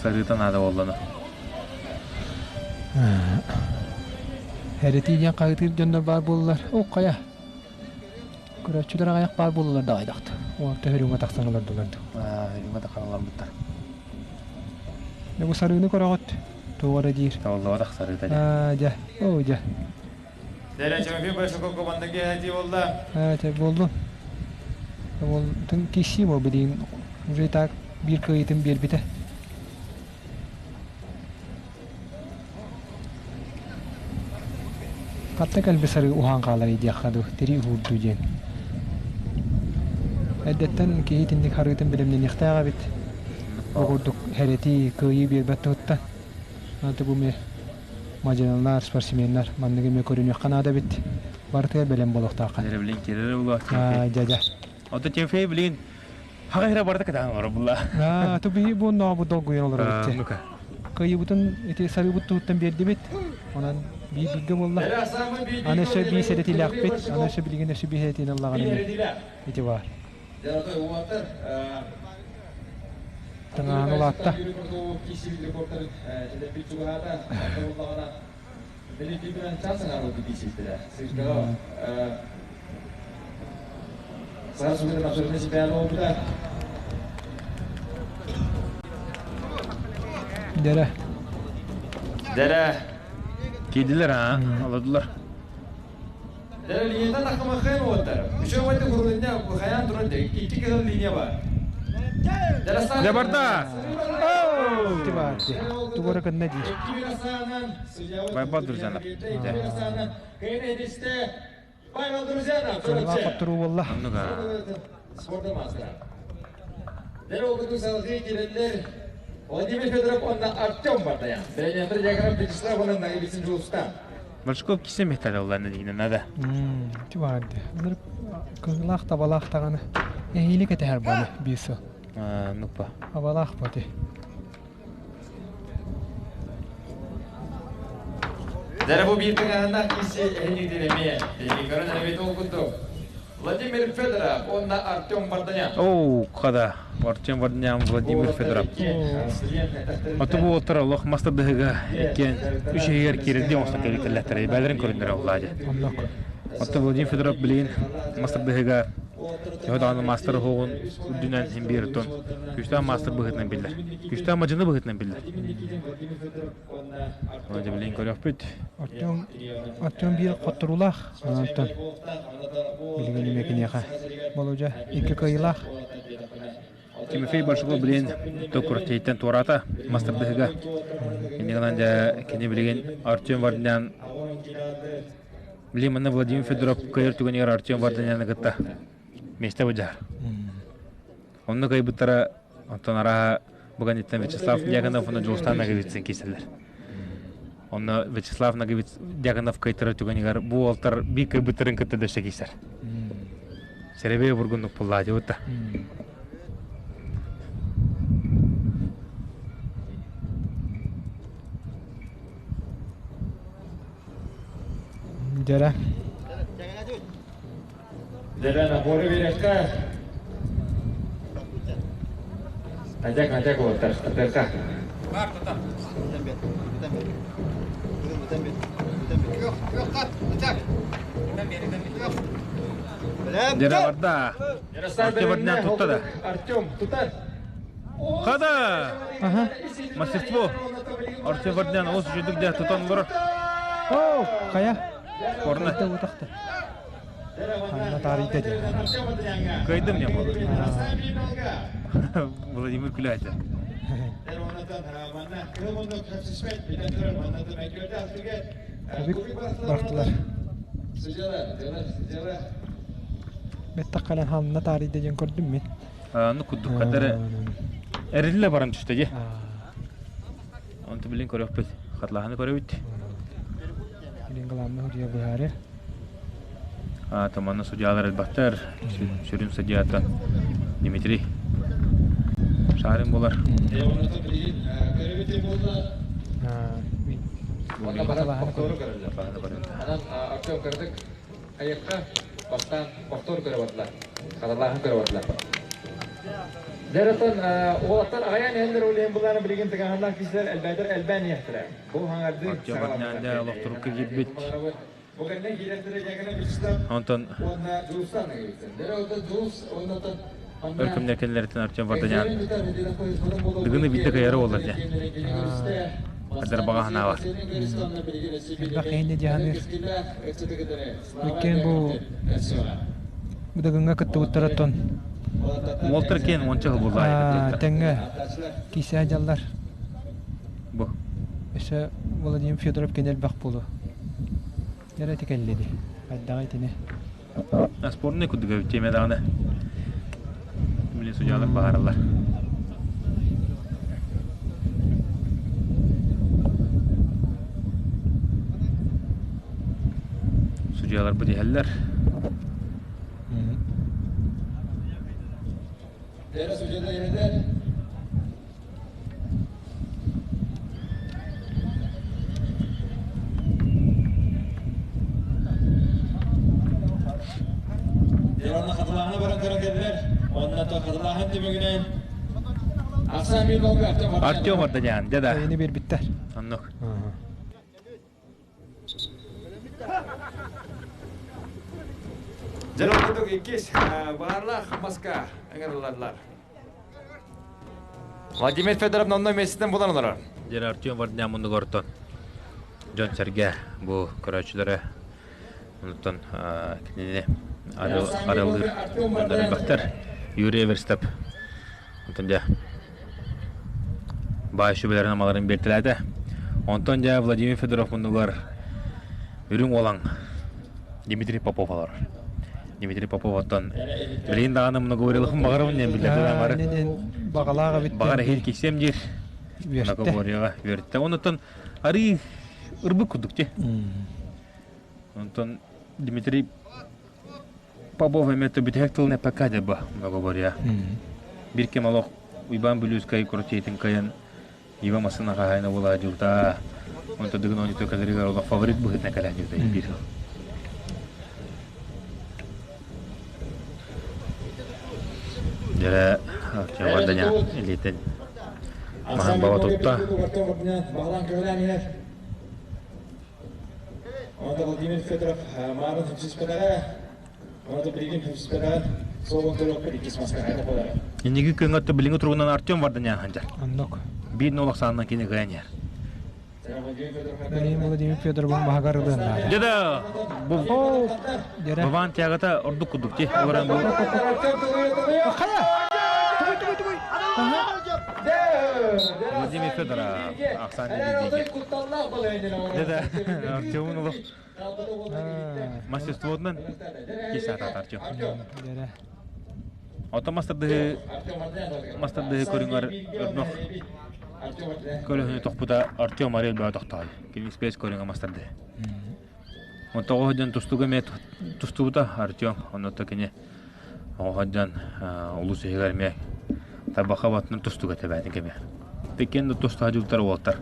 Сарыыта наада буоллана. Эрэтии диэн хаһыытыыр дьоннор баар буоллар, о хайа, көрөөччүлэр аҕыйах баар буоллулар да аҕайдахт. Ол төһөрүҥҥэ тахсан олордулар дуу. Өрүҥҥэ тахсан олорбуттар. Дьэ бу сарыыны көрөҕүт, туох эрэ диир. Табыллыбатах сарыыта дьэ. Аа дьэ, оо дьэ. Дэрэ Тимофей Большаков командаги эһэтии буолла. Аа дьэ буоллун. Ол тын киссии бу билигин уже и так биир кыайыытын биэрбитэ. Хатта кэлби сарыы уһаан хаалар диэххэ дуу, тирии уһуурдуу диэн. Эрдэттэн киһи итинник харыытын бэлэмнэниэхтээх эбит. Бу курдук хэрэтии, кыайыы биэрбэт туһуттан. Аны бу эмиэ мадьыналар, спортсменнар манныгы эмиэ көрүнүөххэ наада эбит. Барытыгар бэлэм буолуохтааххын. Дьэ, билин кирэр буолуо. Аа, дьэ, дьэ. Ото Тимофей билин Хаҕа эрэ барыта кытаан олорор булла. Аа, ту биһи бу оннооҕу долгуйан олоробут дьэ. Ну-ка. Кыайыбытын ити сарыыбыт туһуттан биэрдибит. Онон биир бииргэ буолла. Аны өссө биир сэрэтиилээхпит. Аны өссө билигин өссө биир сэрэтиини ыллаҕына эмиэ ити баар. Тыҥааһын улаатта. Дэрэ. Дэрэ. Киирдилэр аа, олордулар. Дэрэ линиятан ахымахын уоттар. Үчүгэй курулунна хайаан туран икки кыһыл линия бар. Дьэ барда! Ити баар дии. Тугу эрэ гынна диир. Байбал Друзьянов. Кыһылаах хотторуу буолла. Оннук аа. Владимир Федоров уонна Артем Бардаян. Бэлиэнтэр Ягоров Вячеслав уонна Наилицын Жулустан. Большков кисе мехтали олларны дигинен надо. Ити баар дии. Кыһылаах табалаах даҕаны эһиили кэтэһэр баны биир сыл. Нуппа. Абалаах боти. Дәрі бу биир тыҥаһыннаах киси эһиниктин эмиэ биһиги көрөн эрэбит ол курдук. Владимир Федоров уонна Артем Варданян. Оу, хада. Артем Варданян, Владимир Федоров. Аты бу уолтар олох мастардыһыга иккиэн үс иһигэр киирэрдии оҥостон кэлбиттэллэхтэрэ. Бээлэрин көрүннэрэ Владя. Оттон Владимир Федоров билигин мастардыһыга Төһө даҕаны маастар уһуоҕун үрдүнэн син биир оттон күүстээх маастар быһыытынан биллэр. Күүстээх мадьыны быһыытынан биллэр. Вроде билин көрүөхпүт. Артем Артем биир хотторуулаах. Онтон билигин эмиэ киниэхэ Болудьа икки кыайыылаах. Тимофей Большаков билигин Токуртейтен туораата мастардыһыга. Иннигинэн гынан дьэ кини билигин Артем Варданян Билигин манна Владимир Федоров кыайар түгэнигэр Артем Варданяны кытта миэстэ былдьаһар. Онно кыайбыттара оттон арааһа бу кэнниттэн Вячеслав Дьяконов уонна Дьулустаан Ноговицын киирсэллэр. Онно Вячеслав Ноговиц Дьяконов кыайтарар түгэнигэр бу уолтар биир кыайбыттарын кытта дөссө киирсэр. Сэрэбэй бургуннук буллаатыбыт да. Дьэрэ. Дьэрэ наборы биэрэххэ. Натяк, натяк уоттар, атыахха. Дьэрэ барда. Артем Варданян тутта да. Артем, тутар. Хада! Ага. Мастерство. Артем Варданян олус үчүгдүк дьэ тутан олорор. Оо, хайа? Орна. Утахта. Ханна таарыйда дии. Кыайдым не буолар. Владимир күлээчэ. Кубик бырахтылар. Бэттэх кэлэн ханна таарыйда диэн көрдүм мин. Ну курдук хатары эриллэ баран түстэ дии. Онту билин көрөхпүт. Хатлаһаны көрөбүт. Билин главный судья быһаарар. Томанна судьялар элбэхтэр. Сүрүн судьята Дмитрий Шарин болар. Артем кырдык Айыкка бастаан повтор көрө бардылар. Хаталааһын көрө бардылар. Дәрэтон уолаттар аҕайан иһэллэр ол иһин булааны билигин тыгаһыннаах киһилэр элбээтэр элбээн иһэхтэрэ. Бу хаҥарды Артем олохторукка киирбит. Бу кэннэ киирэртэрэ дьэкэнэ Вячеслав Онтон уонна Джулстан Джулс уонна өр кэмнэр кэллэриттэн Артем Варданян дыгыны биирдэ кыайара буолла дьэ. Хаддар баҕа санаабар. Элбэх киһини дьаһаныыр. Иккиэн бу Дыгыҥҥа кыттыбыттарыттан Уолтар киэн уонча сыл буолла тэҥҥэ киисээ дьаллар. Бу. Өссө Владимир Федоров кини элбэх буолуо. Дьэ ити кэллэ дии. Хайдаҕа итини. Спорный курдук эбит тиэмэ даҕаны. Билин судьялар баһаараллар. Судьялар бу диһэллэр. Онно хатылааһыны баран көрөн кэллэр. Онно хатылааһын түмүгүнэн Ахсаан биир балга Артем Артем Ордонян, дьэ да. Эйини биэрбиттэр. Оннук. Дьэ, курдук иккис баарлаах маска ыҥырыллаллар. Владимир Федоров онно миэстэтин булан олорор. Дьэ, Артем Вардня муннугортон дьон-сэргэ бу көрөөччүлэрэ онтон кинини арыаллыыр элбэхтэр. Юрий Эверстеп онтон дьэ баай сүбэлэрин амаларын биэртэлээтэ. Онтон дьэ Владимир Федоров муннугар үрүҥ уолаҥ Дмитрий Попов олорор. Дмитрий Попов оттон билигин даҕаны многоворилыхын баҕарабын диэн биллэрдэ бары. Баҕалаах эбит. Баҕар эһиил киксиэм диир. Многоборьеҕа үөртэ. Онуттан арыы ырбыт курдук ти. Онтон Дмитрий Попов эмиэ бүтэһик тылын эппэккэ дьаба многоборье. Бир кэм олох Уйбаан Бүлүүскэй куротейтин кыайан Ива массыына хаһаайына буолаа дьылта. Онто дыгын оонньууту кэлэригэр олох фаворит быһыытынан кэлэн дьылта биир сыл. Дьэрэ Артем илиитин маһын баба тутта. Онто Владимир Федоров маарын хапсыспатаҕа, онто билигин хапсыспатаҕа суолун көрүөхпүт иккис маска хайда буолара. Инники күҥҥэ билиҥҥи туругунан Артем Варданян ханчар. Оннук. Биир нолох саанынан кини кыайан иһэр. Билигин Владимир Федоровын баһыгар ылыан наада. Дьэ да, бу Бабан тягата ордук курдук ти. Олорон бу. Хайа! Тугуй, тугуй, тугуй! Владимир Федоров ахсаан диэки. Дьэ да, Артемун олох мастерствотунан кисаатаат Артем. Оттон мастардыһы мастардыһы көрүҥэр өрнөх көлөһүнү тохпута Артем Арел бөҕө тохтоой. Кини спец көрүҥэ мастардыһы. Онтоҕо дьон тустууга эмиэ тустубута Артем. Онно кини Оҕо дьон улуус иһигэр эмиэ табаха батынан тустууга тэбээтин кэмэ. Тиккен да туста дьултар уолтар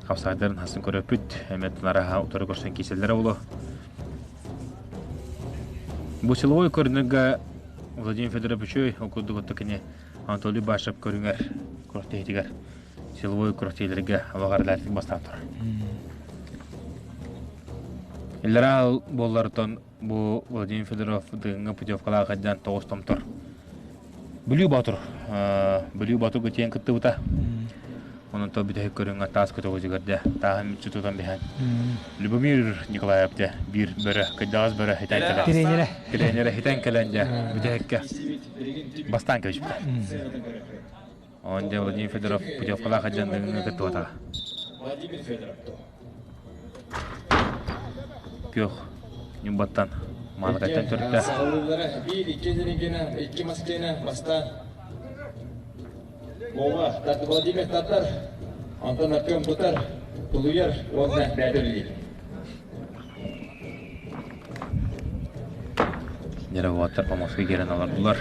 хапсаайдарын хасын көрөппүт, эмиэ танараха утары көрсөн кииселлэрэ буолуо. Бу силовой көрүнэргэ Владимир Федорович үчүгэй, ол курдук отто кини Анатолий Башев көрүҥэр күрэхтэһиитигэр силовой күрэхтэһиилэргэ алаҕар бастаан турар. Иллэрээ буоллартан Бу Владимир Федоров Дыгыҥҥа путевкалаах сылдьан тоҕус томтор Бүлүү Боотур Бүлүү Боотурга тиийэн кыттыбыта. Онон то бүтэһик көрүҥҥэ таас көтөҕүтүгэр дэ тааһын мүччү тутан биһэн. Любомир Николаев дэ биир бөрө, кырдьаҕас бөрө хитэн кэлэн. Тренерэ. Тренерэ хитэн кэлэн дэ бүтэһиккэ бастаан кэбиспитэ. Он дэ Владимир Федоров путевкалаах дьандыгыҥҥа кыттыбатаҕа. Күөх Ньурбаттан Маалыкайтан төрүттээх. Саҕалыыллара биир икки дьириҥкэнэ, икки маскыына бастаан Вова, Владимир Татар, Антон Артем Тутар, Тулуйар уонна Бээтэ Нервоттар помоска киирэн олордулар.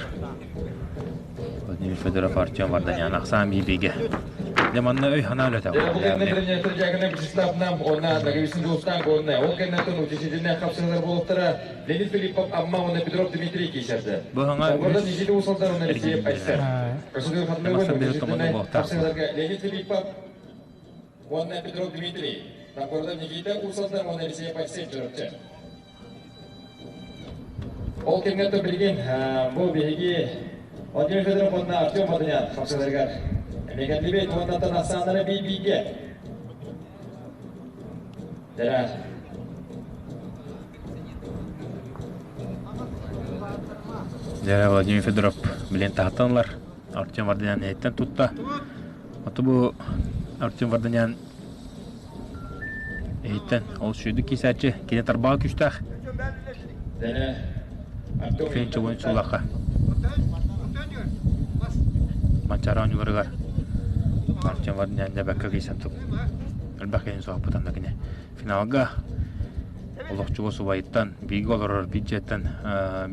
Владимир Федоров Артем Варданян ахсаан биирбигэ. Дьэ манна өй санаа үлэтэ. Вячеслав Нам уонна Наговицын Дулустан уонна ол кэннэтэн утешительнай хапсыһыылар буолуохтара Леонид Филиппов Амма уонна Петров Дмитрий киирсэрдэ. Бу саҥа Соргордон Никита Усалдар уонна Алексеев Айсен. Көсүлүр хатылыгын утешительнай хапсыһыыларга Леонид Филиппов уонна Петров Дмитрий. Новгородов Никита Усалдар уонна Алексеев Айсен Чурапчы. Ол кэмҥэ билигин бу биһиги Владимир Федоров уонна Артем Ваданян хапсыһыыларыгар эмиэ уоннаттан ахсааннара бий-бийгэ. Дэрэ. Дьэ, Владимир Федоров билин таһыттан ылар. Артем Варданян иһиттэн тутта. Ото бу Артем Варданян иһиттэн ол сүүрдүк киисээччи кини тарбаҕа күүстээх. Фин чугун суллахха. Манчаары оонньууларыгар Артем Варданян дьэ бэккэ киисэн элбэх киһини соһуппутан да кини финалга олох чугас убайыттан бииргэ олорор биир дьиэттэн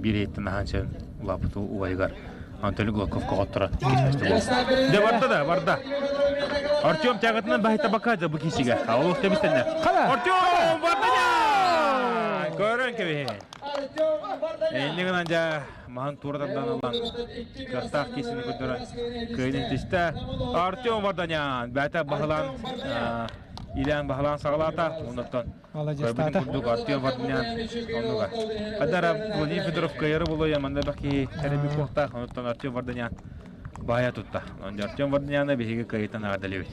биир ийэттэн аһаан сиэн улааппыт убайыгар Анатолий Глотковка хотторон иккис миэстэ буолла. Дьэ барда да барда. Артем тягатынан баһыйта бакаадьа бу киисигэ. Олох тэбистэннэ. Артем Варданян! Көрөн кэбиһин. Инни гынан дьэ маһын туора тардан ылан кыахтаах киисини көрдөрөн кыайын тистэ. Артем Варданян бэйэтэ баһылаан илээн баһылаан саҕалаата. Оннуттан көрбүтүн курдук Артем Варданян оннуга. Хадара Владимир Федоров кыайары булуя манна бэх киһи кэрэби куохтаах. Онуттан Артем Варданян баайа тутта. Артем Варданяны биһиги кыайытан эҕэрдэлиибит.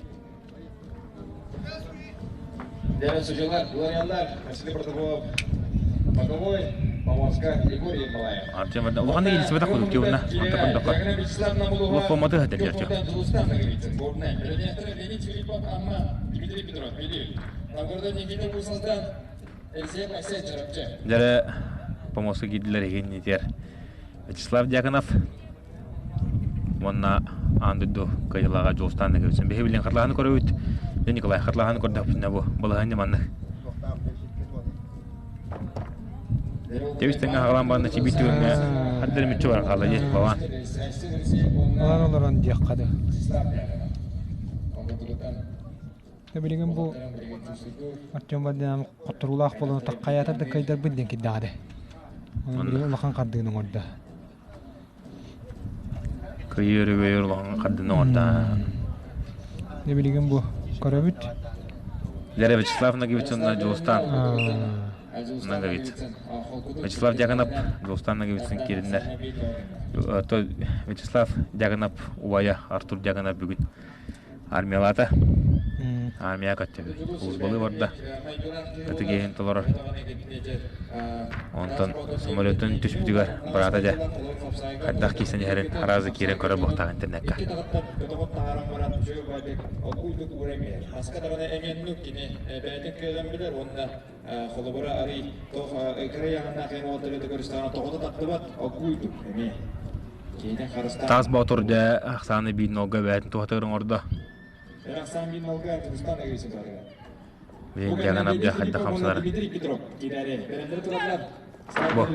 Дэрэ судьялар, Глориаллар, Василий Протопопов, Боковой, Поморска, Егор Ермолаев. Артем улахан илсибэтэх курдук дьуунна. Онто көрдөххө. Улах поматы хатыр Артем. Дэрэ помоска киирдилэр иһин итер. Вячеслав Дьяконов уонна аан дойду кыайыылааҕа Дьулустаан Ноговицын. Биһи билин хатылаһаны көрөбүт. Дьэ Николай хатылаһаны көрдөхпүтүнэ бу балаһыанньа маннык. Тэбис тэҥҥэ хаҕалаан баран чибит түгэҥҥэ хардары мүччү баран хаалла дии бабаан. Ылан олорон диэххэ да. Билигин бу Артем Владимирович хотторуулаах буолан хайаатар да кыайдарбын диэн кирдэҕэ де. Билигин улахан хардыыны оҥордо. Кыйыы өрөгөйөр улахан хардыыны оҥордо. Дьэ билигин бу көрөбүт. Лера Вячеслав Ноговицын Дьулустаан Ноговицын. Вячеслав Дьяконов Дьулустаан Ноговицын киириннэр. Вячеслав Дьяконов убайа Артур Дьяконов бүгүн Армиялаата. Армия көттө. Службалыы барда. Ытык иэһин толорор. Онтон самолеттан түспүтүгэр быраата дьэ хайдах киирсэн иһэрин аразы киирэн көрөр буохтаах интернекка. Таас Боотур дьэ ахсааны биир нолга бэйэтин туһатыгар оҥордо. Билин дьаҥан абдьа хайдах хамсанар. Бу.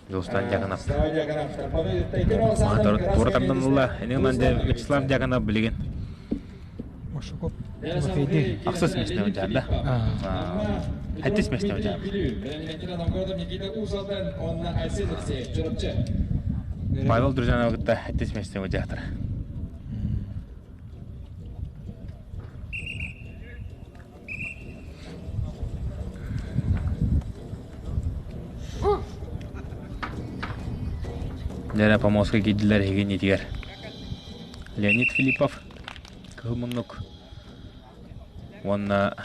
Дьулустаан Дьяконов. Туора тардан ылла. Инигынан дьэ Вячеслав Дьяконов билигин. Машуков Тимофейди. Ахсыс миэстэҕэ дьаарда. Хэттис миэстэҕэ дьаарда. Павел Друзьянова кытта хэттис миэстэҕэ дьаатар. Дьэ, помостка киирдилэр эһиги иннитигэр. Леонид Филиппов. Кыһыл муннук уонна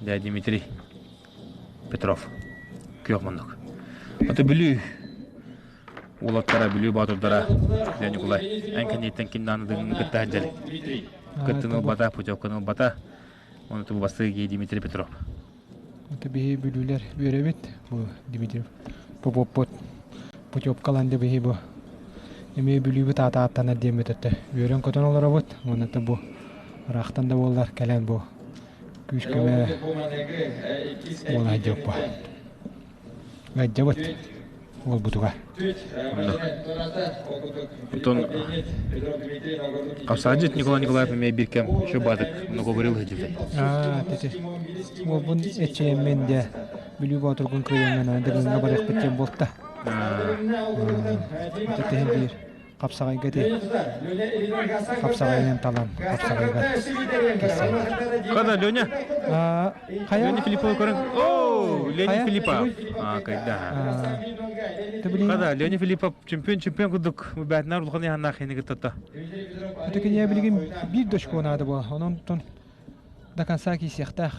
дьэ Дмитрий Петров күөх муннук. Аты Бүлүү уолаттара, Бүлүү боотурдара дьэ Ньукулай эн кэнниттэн ким даҕаны дыгыҥҥы кытта сылдьар. Кыттыны ылбата, путевканы ылбата. Оны тубу бастыгы Дмитрий Петров. Это биһи бүлүүлэр үөрэбит. Бу Дмитрий Попоппут путевкалан да биһи бу эмиэ бүлүүбүт аата ааттанар диэммит өттө үөрэн-көтөн олоробут. Уонна бу ыраахтан да буоллар кэлэн бу күүс-көмө буола сылдьыбыппа. Ыалдьабыт уолбутугар. Онтон Хапсаадьыт Николай Николаев эмиэ биир кэм шөбаатык многоборил сылдьыбыта. Аа, тити. Уолбун эчэйэммин дэ Бүлүү Боотургун кыайаммын Дыгыҥҥа барыахпыт диэн буолта. Ата биир хапсаҕайга ти хапсаҕайынан талан хапсаҕайга киирсэллэр. Когда Леня? Леня Филиппова көрөн. О, Леня Филиппов. А, когда? Когда Леня Филиппов чемпион чемпион курдук бээтинэр улахан яһаннаах хини кыттата. Это кине билигин биир дочку наада була. Онон тон до конца киисиэхтээх.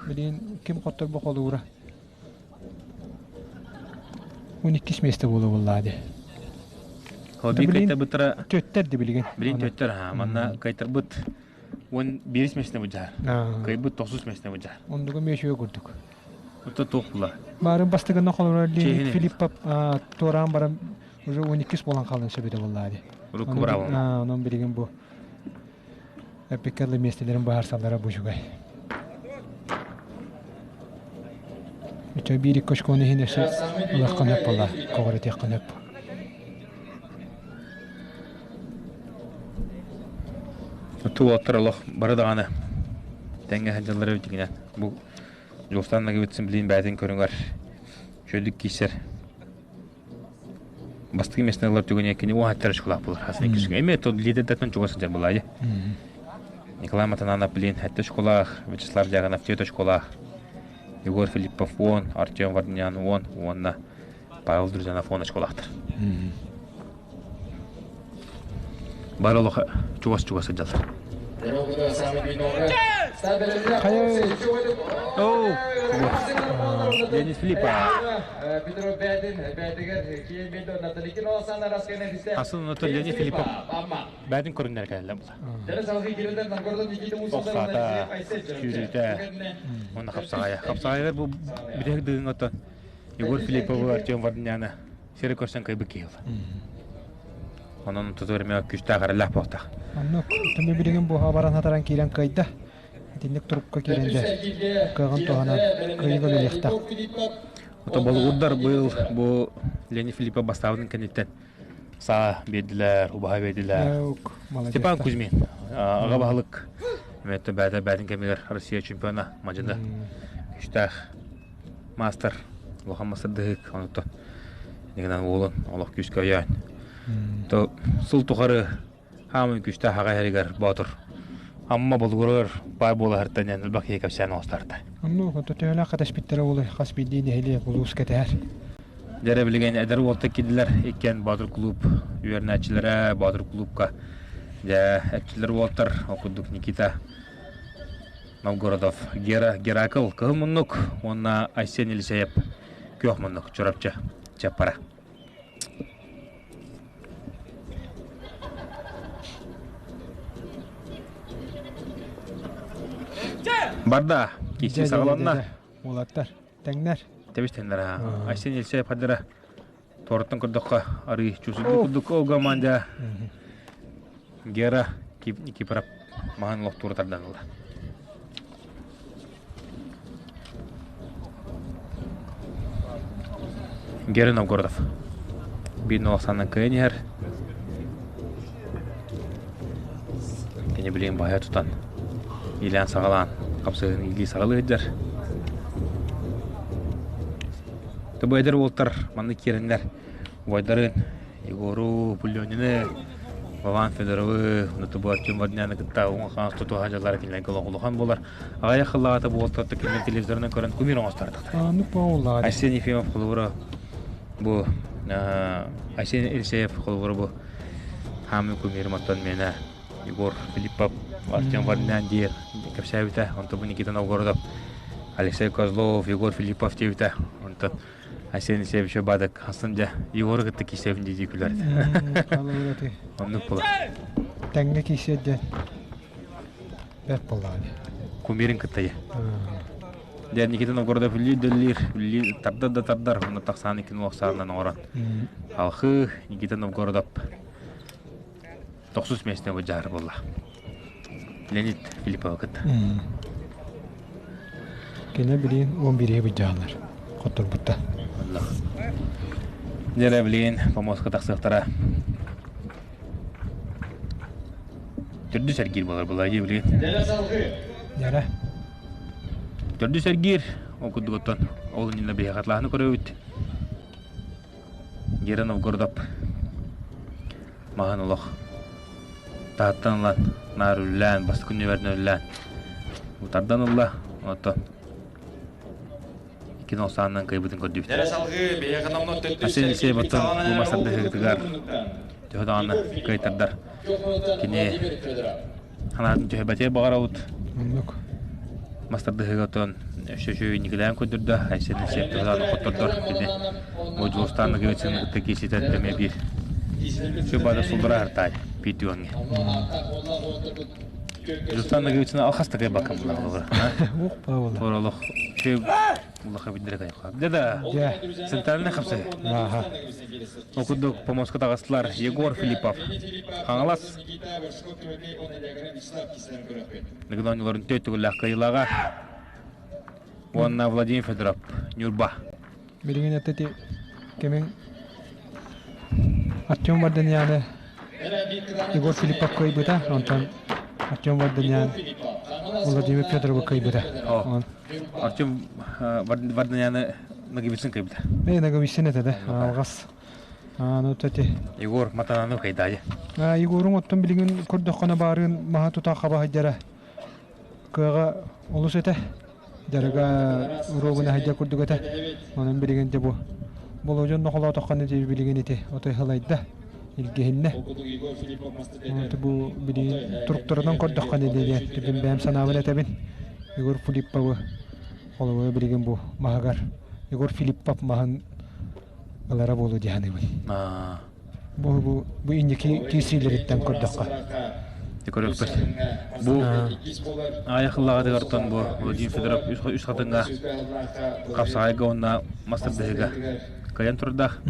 Билигин ким хотторбо холуура. 12 место буола буоллаа дии. Хобби кайтарбыттара төттөр ди билигин. Билин төттөр ха манна кайтарбыт 11 месте бужар. Кайбыт 9 месте бужар. Ондуга мешүө курдук. Ото туох була. Барын бастыгына холорор Леонид Филиппов туораан баран уже 12 болан қалын сөбүтэ буоллаа дии. Урукку браво. Онон билигин бу эпиккерлы миэстэлэрин быһаарсаллара бу үчүгэй. Өтө биир икки очкону иһин өссө ылыаххын сөп буолла, көҕүрэтиэххин сөп. Ту уолаттар олох бары даҕаны тэҥҥэ сылдьаллара эбитигинэн бу Дьулустаан Ноговицын билигин бэйэтин көрүҥэр үчүгэйдик киирсэр. Бастакы миэстэни ылар түгэнигэр кини уоһаттар очколаах буолар. Хас иккис эмиэ тот лидердэртэн чугас сылдьар буолаайы. Николай Матананов билигин сэттэ очколаах, Вячеслав Дьяконов түөрт очколаах, Егор Филиппов 10, Артем Варданян 10 уонна Павел Друзьянов 10 очколаахтар. Бары олох чугас-чугас сылдьаллар. Оу! Денис Филиппов. Асын оното Леонид Филиппов бээтин көрүннэр кэллэ була. Охсаата, сүүрүүтэ, уонна хапсаҕайа. Хапсаҕайыгар бу бүтэһик дыгыҥ оттон Егор Филипповы Артем Варданяна сири көрсөн кыйбыт киһи була. Онон туту эмиэ күүстээх эрэллээх буолтах. Оннук. Түмү билигин буһа баран хатаран киирэн кыайда. Итинник турукка киирэн дэ кыаҕын туһанан кыайыыга үлэлиэхтээх. Ото болугурдар быйыл бу Леонид Филиппов бастаабытын кэнниттэн саа биэрдилэр, убаһа биэрдилэр. Степан Кузьмин аҕа баһылык эмиэ бээтэ бээтин кэмигэр Россия чемпиона мадьыны күүстээх маастар улахан мастардыһык онуттан инигинэн уолун олох күүскэ өйөөн то сыл тухары хаамын күүстээх аҕа иһэригэр боотур Амма болугуругар баар буолаһартан диэн элбэх киһи кэпсээн оҥостарта. Оннук ото төһөлөөх кэтэспиттэрэ буолуой хас биирдии нэһилиэк улуус кэтэһэр. Дьэрэ билигин эдэр уолта киирдилэр иккиэн Боотур клуб үөрэнээччилэрэ Боотур клубка дьэ эрчиллэр уолтар ол курдук Никита Новгородов, Гера Геракл Кыһыл муннук уонна Айсен Елисеев Күөх муннук Чурапчы Чаппара. Барда, киси саҕаланна. Уолаттар, тэҥнэр. Тэбис тэҥнэр аа. Айсен Елисеев хаддара туораттан көрдөххө арыы чусудду курдук ол команда Гера Никифоров маһын лохтуура тардан ылла. Гера Новгородов. Биир нолохсаннан кыайан иһэр. Кини билигин баһа тутан иилээн саҕалаан хапсыһын иилии саҕалыы сылдьар. Тобу эдэр уолтар манна киирэннэр убайдарын Егору, Пулленины, Вован Федоровы, Нутубу Артем Варняны кытта уҥа-хаҥас тутуһа дьаллара кинилэргэ олох улахан буолар. Аҕыйах сыллааҕыта бу уолтар кинилэр телевизорынан көрөн кумир оҥостортохтор. Айсен Ефимов холобура бу Айсен Елисеев холобура бу хаамыы кумирым оттон миэнэ. Егор Филиппов Артем Варнян диэн кэпсээбитэ. Онтон бу Никита Новгородов, Алексей Козлов, Егор Филиппов диэбитэ. Онтон Айсен Алексеевич Бадык хастан дьэ Егору кытта киирсэбин дии күлэр. Оннук була. Тэҥҥэ киирсиэ диэн бэрт буоллаҕа. Кумирин кытта я. Дьэ Никита Новгородов үллүү дөллүүр, үллүү тардар да тардар, онно тахсаан иккин уохсааннан оҥорон. Алхыы Никита Новгородов тохсус миэстэ бу дьаһар буолла. Леонид Филиппова кытта. Кини билигин 11 быдьаалар хотторбутта. Дьэ билигин помоска тахсыахтара. Төрдүс эргиир буолар буолла дии билигин. Дьэрэ. Төрдүс эргиир ол курдук оттон ол иннинэ биһиэхэ атлааһыны көрөбүт. Гера Новгородов маһын олох таһыттан ылан наар үллээн бастакы нүөмэринэн үллээн утардан ылла оттон икки нолсаанынан кыайбытын көрдүбүт. Арсен Алексеев оттон бу мастардыһыытыгар төһө даҕаны кыайтардар кини санаатын түһэрбэтигэр баҕарабыт. Оннук. Мастардыһыыга оттон өссө үчүгэй инникилээн көрдөрдө. Айсен Алексеев төһө даҕаны хоттордор кини бу Дьулустаан Ноговицын кытта киирситэ эмиэ биир сүбада сулдара артаай биир түгэҥҥэ. Дьулустаан Ноговицын алхас такай бакам булар. Ух, павла. Олох улаха билдире кайха. Да да. Центральный хапсы. Ага. Ол курдук помоска таҕыстылар Егор Филиппов. Хаҥалас. Дыгын оонньууларын төрт төгүллээх кыайыылааҕа. Уонна Владимир Федоров, Ньурба. Билигин этэти кэмин Артем Варданяны Егор Филиппов кыайбыта, онтон Артем Варданян Владимир Федоровы кыайбыта. Артем Варданяны Ноговицын кыайбыта. Э, Ноговицын этэ да, алҕас. Аны эти Егор Матананы кыайдаайы. Егорун оттон билигин көрдөххөнө баарыын маһа тута хаба сылдьара кыаҕа олус этэ. Дьарыга уруогун аһыйда курдук этэ. Онон билигин дьэ бу Болуодьун нохолоотоххоно дии билигин ити отой хылайда илгиһиннэ. Бу билигин туруктарынан көрдөххөнө диэн түбүн бэйэм санаабын этэбин. Егор Филипповы холобура билигин бу маһыгар Егор Филиппов маһын ылара буолуо дии саныыбын. Бу бу бу инники киирсиилэриттэн көрдөххө. Көрөкпүт. Бу аайах ыллаҕытыгартан бу Владимир Федоров үс хатыҥҥа хапсаҕайга уонна мас тардыһыыга кыайан турдаах.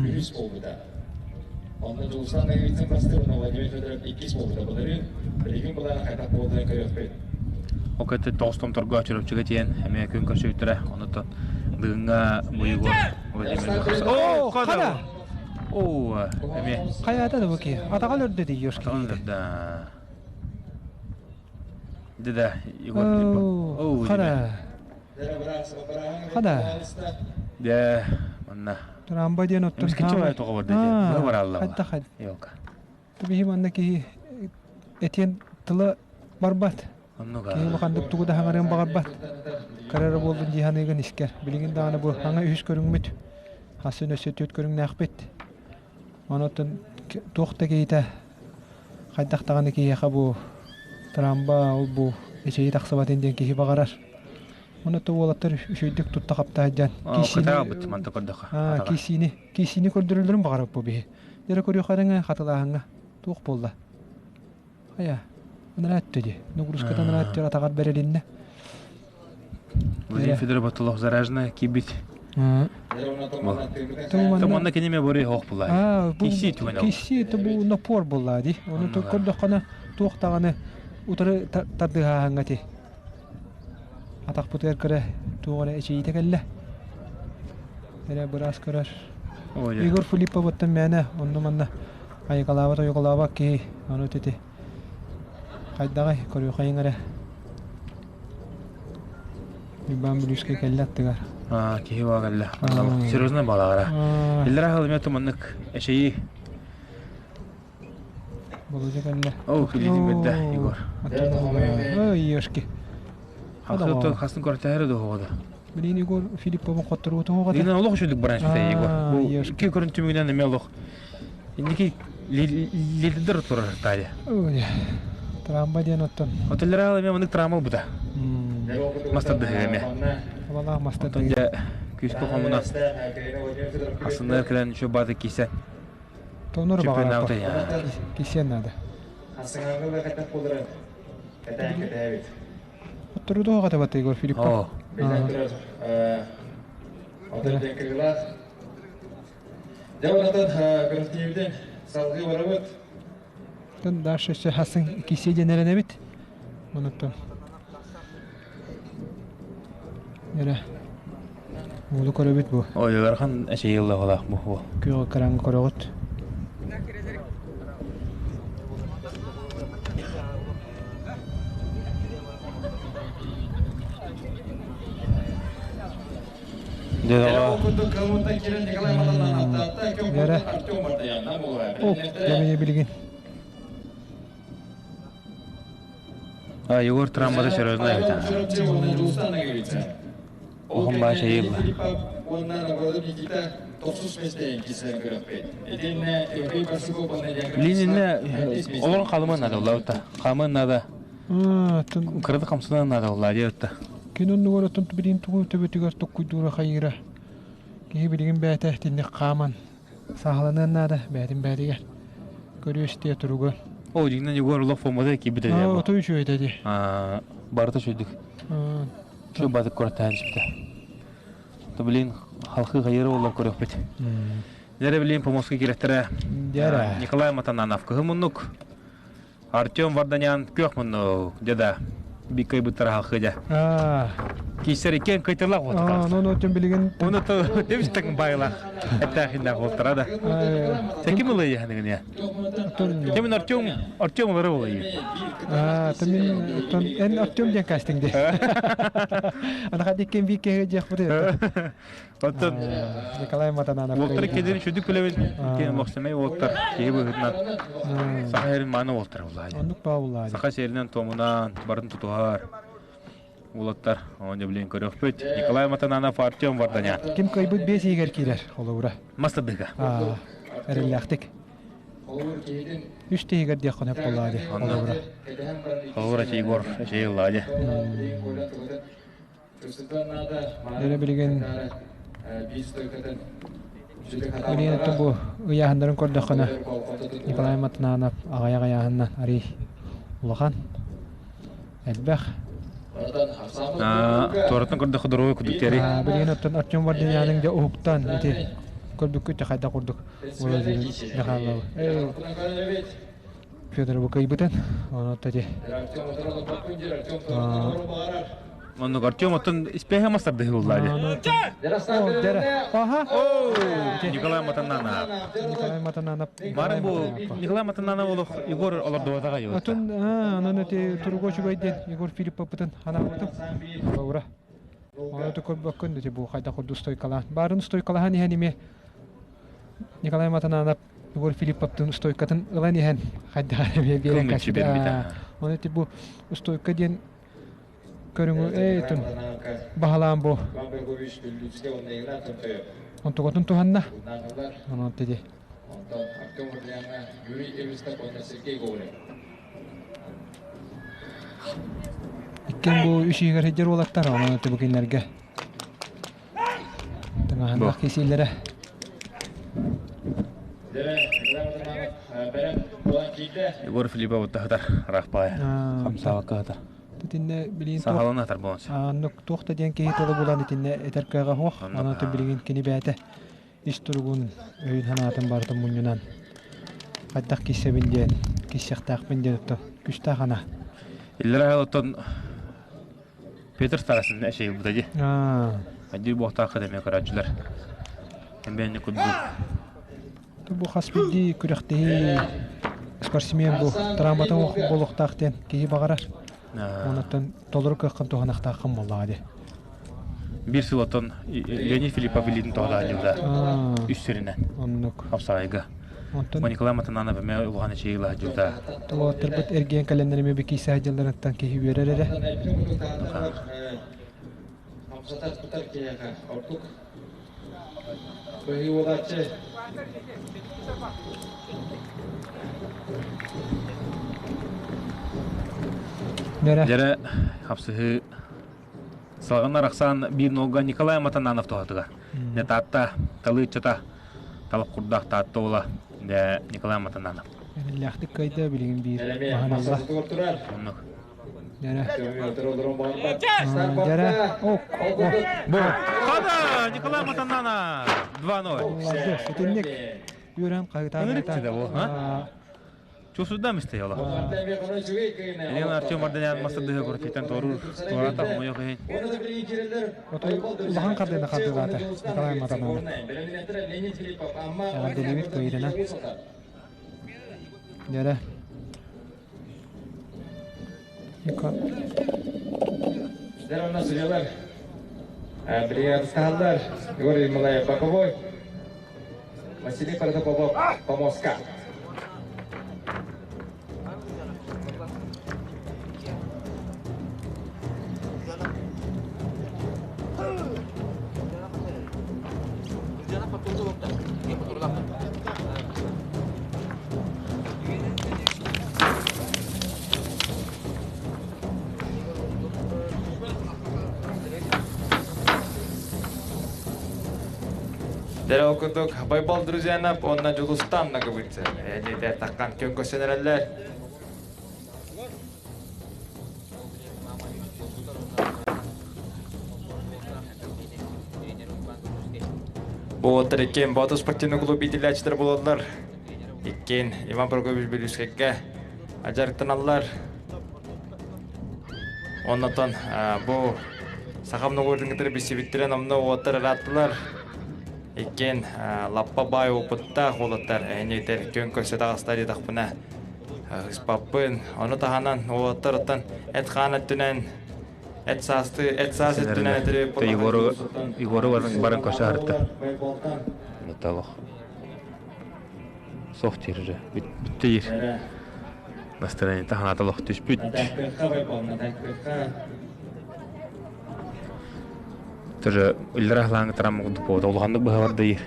Онно Дьулустан Ноговицын бастыыр, Владимир Федоров иккис буолбута. Былырыын билигин былаана хайдах буоларын көрүөхпүт. Ол кэнниттэн тоҕус томторго Чурапчыга тиийэн эмиэ күн көрсүбүттэрэ. Онуттан Дыгыҥҥа Буйугур Владимир Оо, хара! Оо, эмиэ. Хайаата да бу киһи. Атаҕа өлөрдө дии Ёшки. Атаҕын өлөрдө. Да, Егор Филиппов. Оо, Хара. Хада. Дэ, манна. Трамба диэн оттон. Эмискеччи бай тоҕо барда дии. Быһа баралла. Хайда хайда. Елка. Биһи манна киһи этиэн тыла барбат. Киһи улаханнык тугу да хаҥарыан баҕарбат. Кыра эрэ буоллун дии саныыгын искэр. Билигин даҕаны бу хаҥа үһүс көрүҥмүт. Хасын өссө түөрт көрүҥнээхпит. Онон туох да киһитэ хайдах даҕаны киһиэхэ бу трамба ол бу эчэйии тахсыбатын диэн киһи баҕарар. Ону то уолаттар үчүгэйдик тутта хапта сылдьан киисиини киисиини көрдөрөллөрүн баҕарар бу биһи. Дьэ көрүөххэ хатылааһыҥҥа туох буолла? Хайа, ыныраа өттө дии. Нагрузкатан ыныраа өттүгэр атаҕар бэрилиннэ. Владимир Федоров Батулов зараженная киирбит. Туманна киниме бори хоох булаа. Киси түгэн. Киси бу напор булаа ди. Оны көрдөххөнө туох даҕаны утары тардыһааһыҥҥа ти. Атахпытыгар көрө туох эрэ эчийиитэ кэллэ. Эрэ быраас көрөр. Егор Филипповыттан мээнэ онно манна айыкалаабат ойукалаабат киһи ону тити хайдаҕай көрүөхайыҥ эрэ. Иван Бүлүүскэй кэллэ аттыгар. Аа, киһи баа кэллэ. Серьезно балаара. Иллэрэ халымя туманнык эчэйи Болодьа кэллэ. Оо, килиитин бэрдэ, Егор. Ой, Ешки. Хастын хастын көртөһөрө дуоҕа. Билин Егор Филипповын хотторуутун оҕото. Билин олох үчүгдүк баран сүтэ Егор. Бу икки көрүн түмүгүнэн эмиэ олох инники лидер турар таайа. Ой. Трамба диэн оттон. Отеллера эме маннык травма ылбыта. Мастардыһы эме. Абалаах Оттон дьэ күүскэ хомуна асыннар кэлэн еще баты кисе. Тонор Чемпионат Кисен надо. Оттору катабат Егор Филиппов. Тон дальше все хасын кисе денеренебит. Онуттан. Эре. Уулу көрөбүт бу. Ой, ыарахан эчэйиллэх бу. Күөх экраҥҥа көрөҕүт. Вера. О, дэмэйэ билигин. А, Егор травмата серьезная эбит. Оһон баа чайылла. Лининне олорон халыман надо улаабыта. Хаман надо. Кырады хамсынан надо улаа диэбитта. Күн оннугар оттон билигин тугу төбөтүгэр токкуйдуура хайыыра. Киһи билигин бэйэтэ итинник хааман сааһыланыан наада бэйэтин бэйэтигэр. Көрүө-истиэ туругу. О, дьиҥнэн Егор олох фомада киирбит этэ. Ото үчүгэй этэ дии. Барыта үчүгдүк. Үчүгэй баатык куораттаан испитэ. То блин, халхы хайыры олар көрөхпүт. Дәрі билин помоска кирэттэрэ Николай Матананов кыһы муннук. Артем Варданян күөх муннук. Деда биккай буттара халхы дя. Киссер иккен кыйтылах вот. Ну, ну, тем билигин. Оны то тебистен байлах. Эттахинна болтара да. Таким ылы яхныгын я. Темин Артем, Артем ылары болайы. Томин тон эн Артем диэн кастинг де. Ана диккен бикке жех бу. Оттон Николай Матананов. Уолтар кедерин шүдүк билебин. Кен лохсемей уолтар киһи быһытынан. Саха эрин мааны уолтар улаады. Оннук баа улаады. Саха сиэринэн туомунан барын тутуһар. Улаттар, оны билен көрөхпүт. Николай Матананов, Артем Варданян. Ким кыйбыт бес игер киирэр холобура. Мастадыга. Эрэллээхтик. Үс тиһигэр диэх хонеп боллаады холобура. Холобура Егор Егор Дөрө билигин Билигин оттон бу ыйааһыннарын көрдөххүнэ Николай Матананов аҕыйах ыйааһыннан арый улахан элбэх. Туораттан көрдөххө доруобай курдук диэри. Билигин оттон Артем Варданяның дьэ уһуктан ити көрбүккүт хайдах курдук Владимир Михайлов Федорову кыйбытын ону ди Оннук Артем оттон испэһэ мастардыһы буллаа дии. Аха. Николай Матананов. Николай Матананов. Бары бу Николай Матананов олох Егор олордубатаҕа йота. Отун анан эти туруго үчүгэйден Егор Филипповпытын ханаабытым. Ура. Оны көрбөккүн дити бу хайда курду стойкалаан. Барын стойкалахан иһэн име Николай Матананов Егор Филипповтун стойкатын ылан иһэн хайда биэрэн каччыта. Оны ити бу стойка диэн көрүҥү эйтун баһалаан бу онтуготун туһанна. Онон тиди. Иккен бу үс иһигэр сылдьар уолаттар, онон бу кинилэргэ тыҥаһыннах кисиилэрэ. Егор Филиппов таһытар рахпай хамсаалка хатар. Итиннэ билигин Сахалын атар болон. Аннык туох да диэн киһи тылы булан итиннэ этэр кыаҕа суох. Онон билигин кини бэйэтэ ис туругун өйүн санаатын барытын мунньунан хайдах киссэбин диэн киссэхтээхпин диэн оттон күстээх ана. Иллэр оттон Петр Старосин эшей буда ди. Адир буохтаах кадемия көрөөччүлэр. Эмбэни курдук. Бу хас биирдии күрэхтэһии спортсмен бу травматын буолуохтаах диэн киһи баҕарар. Онуттан толору кыаххын туһанахтааххын буоллаҕа дии. Биир сыл оттон Леонид Филиппов илиитин тоҕолоон дьылда үс сиринэн. Оннук. Хапсаайга. Онтон Николай Матананов эмэ улахан эчэйиилаах дьылда. Туоттарбыт эргийэн кэлэннэр эмиэ бикиисэ дьылларыттан киһи үөрэр эрэ. Дьэрэ хапсыһыы салҕанар ахсаан биир нолга Николай Матананов туһатыгар. Дьэ Таатта талыыччата талах курдаах Таатта уола дьэ Николай Матананов. Эрэллээхтик кыайда билигин биир маһын ылла. Оннук. Дьэрэ. Дьэрэ. Бу. Хада! Николай Матананов! 2-0. Итинник үөрэн хаһытаан. Ынырык да бу, а? Чусудам истэ ола. Элен Артем Марданян мастырдыһы көрүтүттэн торур туората хомойох иһин. Отой улахан хардыына хардыылаата Николай Матананов. Эҕэрдэлиибит кыайыытынан. Дьэрэ. Дьэ, судьялар бригадыстаһаллар Егор Ермолаев боковой, Василий Протопопов помостка. Дьэ ол курдук Байбал Друзьянов уонна Дьулустан Наговицын эдиитэ таххан күн көрсөн эрэллэр. Бу уолаттар иккиэн Боотур спортивный клуб иитиллээччилэр буолаллар. Иккиэн Иван Прокопьевич Бүлүүскэйгэ дьарыктаналлар. Оннотон бу сахам норуотун кытары билсибиттэрин онно уолаттар ырааттылар. Иккиэн лаппа баай опыттаах уолаттар эһинигитэр күөн көрсө таҕыстар диэтэхпинэ ыспаппын. Ону таһынан уолаттар эт-хаан өттүнэн эт саасты эт саас өттүнэн этири Егору Егору баран көрсө арытта. Металлох. Сох тиэрэ бүттэ ир. Настроение таһаната олох түспүт. Тоже иллара ахлааҥы тарам курдук улаханнык быһабар да ир.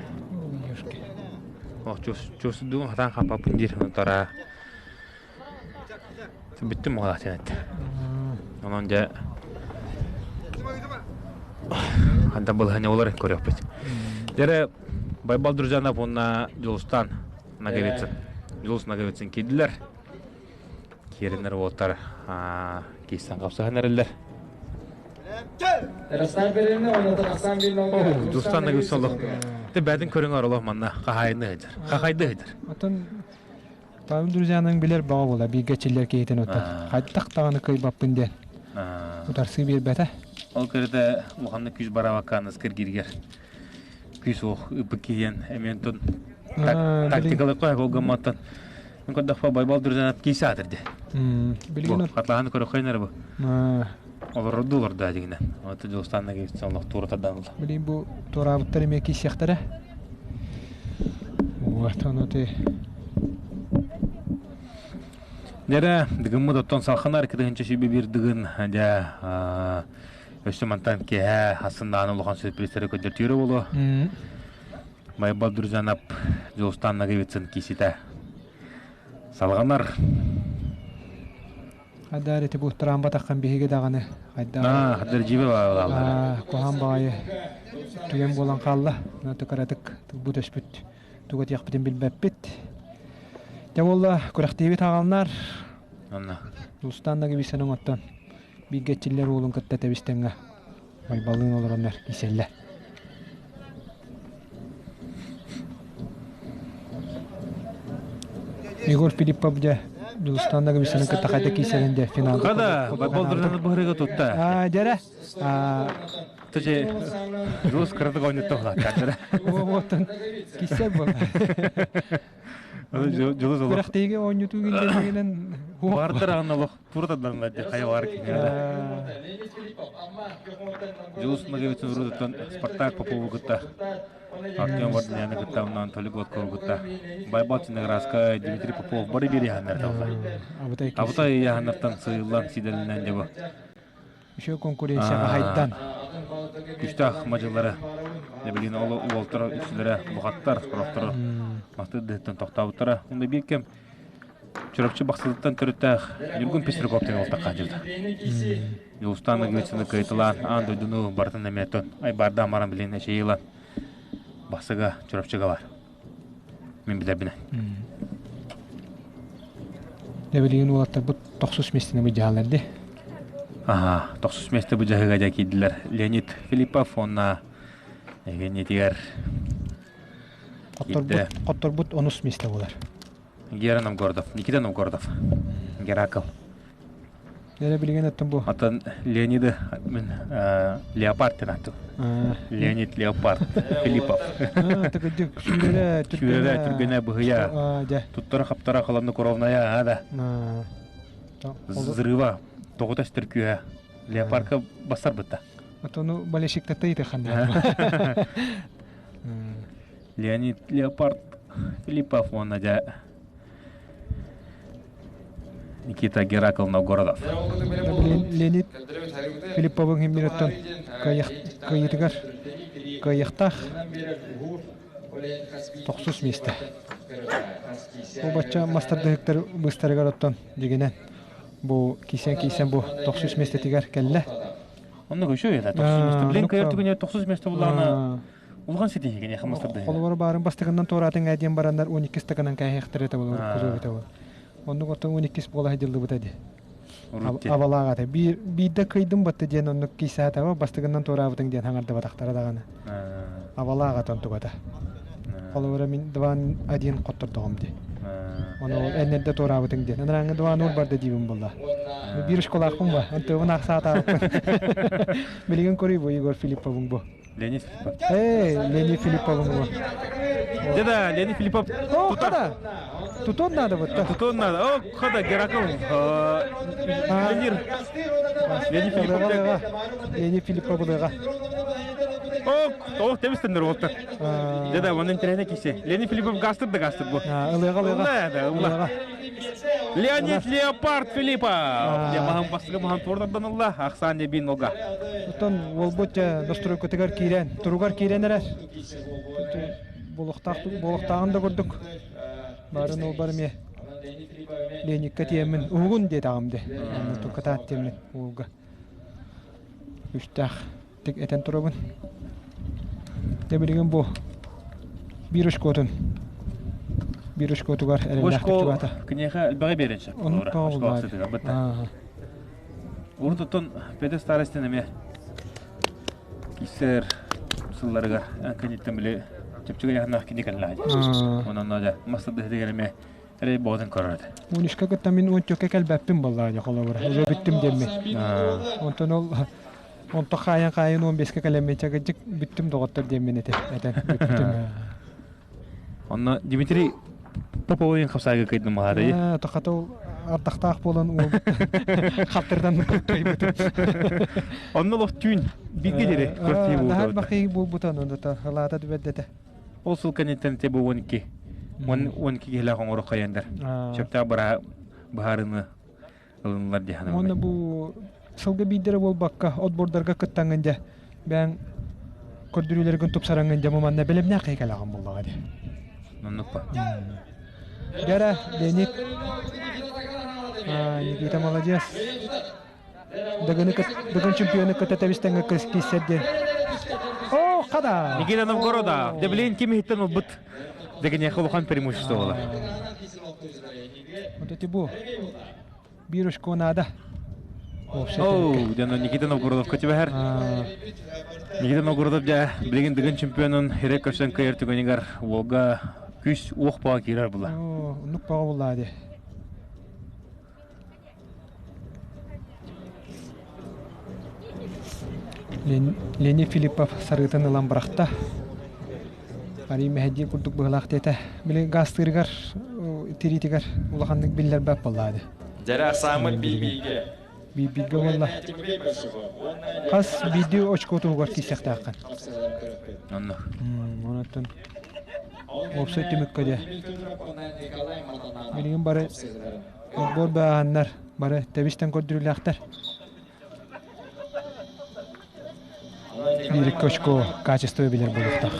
Ох чус дуун хатаан хаппаппын диир тара. Бүттүм оҕолоох диэн этэ. Онон дьэ ханта былаһыанньа буолар көрүөхпүт. Дьэрэ Байбал Друзьянов уонна Дьулустан Ноговицын. Дьулус Ноговицын киирдилэр. Киириннэр уолаттар киирсэн хапсыһан эрэллэр. Дьулустан Ноговицын олох бэйэтин көрүҥэр олох манна хаһаайынныы сылдьар. Хахайдыы сылдьар. Оттон Павел друзьяның билэр баҕа буола бииргэ чиллэр киһитин оттон хайдах даҕаны кыайбаппын диэн утарсыы биэрбэтэ. Ол кэрэтэ улаханнык күүс бараабакка аныскыр кииргэр күүс суох ыппыт киһиэн эмиэн тун тактикалык қой болгамматтан көрдөхпө Байбал друзьянат киисе атырды. Билигин Атлаһаны көрөххөйнөр бу. Олорорду олорду дигинен. Оты Дьулустанна киирсэн олох туора тардан ылла. Билигин бу туораабыттар эмиэ киирсиэхтэрэ. Вот ону ти. Дьэрэ, дыгыммыт оттон салханар кытыһынча сүүбэ биир дыгын дьэ өссө мантан киэһэ ассыннаан улахан сюрпризтары көрдөртүүрэ буолуо. Байбал Друзьянап Дьулустан Ноговицын кииситэ салҕанар. Хайдаар ити буттараан батаххан биһиги даҕаны хайдаар Аа, дьиибэ баалалар. Куһаан баҕайы түгэн буолан хаалла. Тыкаратык тылбыт өспүт тугу этиэхпитин билбэппит. Дьэ буолла күрэхтиибит аҕалнар. Онно. Дулустан Нагибисаны оттон бииргэ иччиллэр уолун кытта тэбистэҥҥэ Байбалыын олороннор кииселлэр. Егор Филиппов дьэ Дьулустан Нагабисаны кытта хайда киисэрин дэ финалга Хада, Байбал быһырыга тутта. Аа, дьэрэ. Тожи Дьулус кыратык ойнотто улааттар. Оттон киссер буолла. Дьулус олох. Күрэхтэһиигэ оонньутуу киллэригинэн Баартар аҕын олох тура тарданнар дии хайа баар кинилэр. Дьулус Ноговицын урутуттан Спартак Попову кытта Артем Варданяны кытта онон Толик Гладкову кытта Байбал Чинаграска Дмитрий Попов бары биир яһаннар талла. Абытай яһаннартан сыыллан сиделинэн дьэ бу. Еще конкуренцияҕа хайдан. Күстээх мадьылары билигин ол уолтара үксүлэрэ бухаттар, сорохторо мастыр дыһыттан тохтообуттара. Онда биир кэм Чурапчы Бахсытыттан төрүттээх Ньургун Пестряков диэн уолтахха дьылда. Дьулустаан Ыгыычыны кыайталаан аан дойдуну барытын эмиэтон айбаардаан баран билин эчэйилан Бахсыга Чурапчыга бар. Мин билэрбинэн. Дьэ билигин уолаттарбыт тохсус миэстэни быдьаһаллар дии. Аха, тохсус миэстэ быдьаһыга дьэ киирдилэр. Леонид Филиппов уонна Евгений Хотторбут, хотторбут онус миэстэ буолар. Гера Новгородов, Никита Новгородов, Геракл. Эрэ билигин оттон бу. Оттон Леониды мин Леопард диэн ааттым. Леонид Леопард Филиппов. Төгүрдүк сүүрэрэ түргэнэ түргэнэ быһыйа. Туттара хаптара холонну кровная да. Взрыва тоҕута өстөр күүһэ. Леопардка бассар бытта. Отону болельщиктата итеханна. Леонид Леопард Филиппов уонна дьэ Никита Геракл Новгородов. Леонид Филипповын химмириттэн кыайыытыгар кыайыахтаах тохсус миэстэ. Бу бачча мастардыһыктар быыстарыгар оттон дьигинэн бу кисэн-кисэн бу тохсус миэстэтигэр кэллэ. Оннук үчүгэй это тохсус миэстэ. Блин, кыайар түгэнэ тохсус миэстэ буллаҕына Улахан ситиһии киниэхэ мастардаһыы. Холобура баарын бастакынан туораатын гээ диэн бараннар 12 стаканан кээһиэхтэрэ этэ буолар кулууп этэ буолар. Оннук оттон 12 буола сылдьыллыбыта дии. Абалаах ата. Биир биирдэ кыйдым батта диэн оннук киисээтэ бастыгынан туораабытыҥ диэн хаҥардыбатахтара даҕаны. Абалаах ата онтугата. Холобура мин дван один хоттордоҕум дии. Ону эннерде туораабытыҥ диэн. Анарааҥҥы дван ур барда диибин буолла. Биир школаахпын ба. Антыбын ахсаатаабыппын. Билигин көрүй бу Егор Филипповың бу. Леонид Филиппов. Эй, Леонид Филипповым Да, да, Леонид Филиппов. О, хада. Тутон надо вот так. Тутон надо. О, хада, Геракл. Леонид. Леонид Филиппов. Леонид Филиппов булыга. О, тоох тебистендер болта. Да, да, онун тренер кисе. Леонид Филиппов гастыр да гастыр бу. Ылыга, ылыга. Да, ылыга. Леонид Леопард Филиппов. Маһан бастыгы маһан туордардан ылла. Ахсаан дебин олга. Оттон уолбут настройкатыгар киирэн, туругар киирэн эрэр. Буолуохтааҕын да курдук. Барын ол бар эмиэ Леникка тиэммин уһугун диэтэҕим де. Тукатаат тиэммин уолга. Үстээх тик этэн турабын. Дьэ билигин бу биир очкотун биир очкотугар эрэллээхтик чугаата. Киниэхэ элбэҕи биэрэн сөп. Оннук тоҕо Урут оттон Петр Старостин эмиэ киссэр сылларыгар кэнниттэн били чэпчэки ыйааһыннаах кини кэллэҕэ дии. Онон дьэ мас тардыһытыгар эмиэ эрэй боҕотун көрөр этэ. Мунишка кытта мин уон түөккэ кэлбэппин буоллаҕа дии холобура. Уже бүттүм диэммин. Онтон ол онто хаайан хаайан уон биэскэ кэлэммин чагыдьык бүттүм доҕоттор диэммин этэ этэн бүттүм. Онно Дмитрий Поповын хапсаайга кыйдым маһаатайы. Тохата ол ардахтаах буолан уолбут халтырдан кыттайбыт. Онно олох түүн бииргэ диэри көрсүү буолбута. Наһаа бахыы буолбута онно халаата түбэрдэтэ. Ол сыл кэнниттэн те бу 12 12 киһилээх оҥоро хайандар. Сөптөөх быһаарыны ылынылар дии саныыбын. Уонна бу сылга биирдэрэ буолбакка отбордарга кыттаҥҥын дьэ бэйэҥ көрдөрүүлэргин тупсараҥҥын дьэ манна бэлэмнээх киһи кэлэҕин буоллаҕа дии. Оннук ба. Дьэ Леонид Никита молодец. Дыгыны Дыгын чемпионы кытта тэбистэҥҥэ кииссэр диэн. О, хада! Никита Новгорода. Дьэ билигин ким иһиттэн ылбыт дэгиниэхэ улахан преимущество буолар. Вот эти бу биир очко наада. Оу, дьэ Никита Новгородовка түбэһэр. Никита Новгородов дьэ билигин Дыгын чемпионун хире көрсөн кыайар түгэнигэр уолга күүс уох баҕа киирэр була. Оннук баҕа булла ди. Леонид Филиппов сарыытын ылан бырахта. Арый мэһэйдиир курдук быһыылаах диэтэ. Били гаастыырыгар, тириитигэр улаханнык биллэрбэт буоллаа дии. Дьэрэ саамыт биибиигэ. Биибиигэ буолла. Хас биирдии очко туһугар тиийсэхтээххин. Онно. Онон уопсай түмүккэ дьэ. Билигин бары отбор бааһаннар бары тэбистэн көрдөрүүлээхтэр. Биир очко качество билэр буолуохтаах.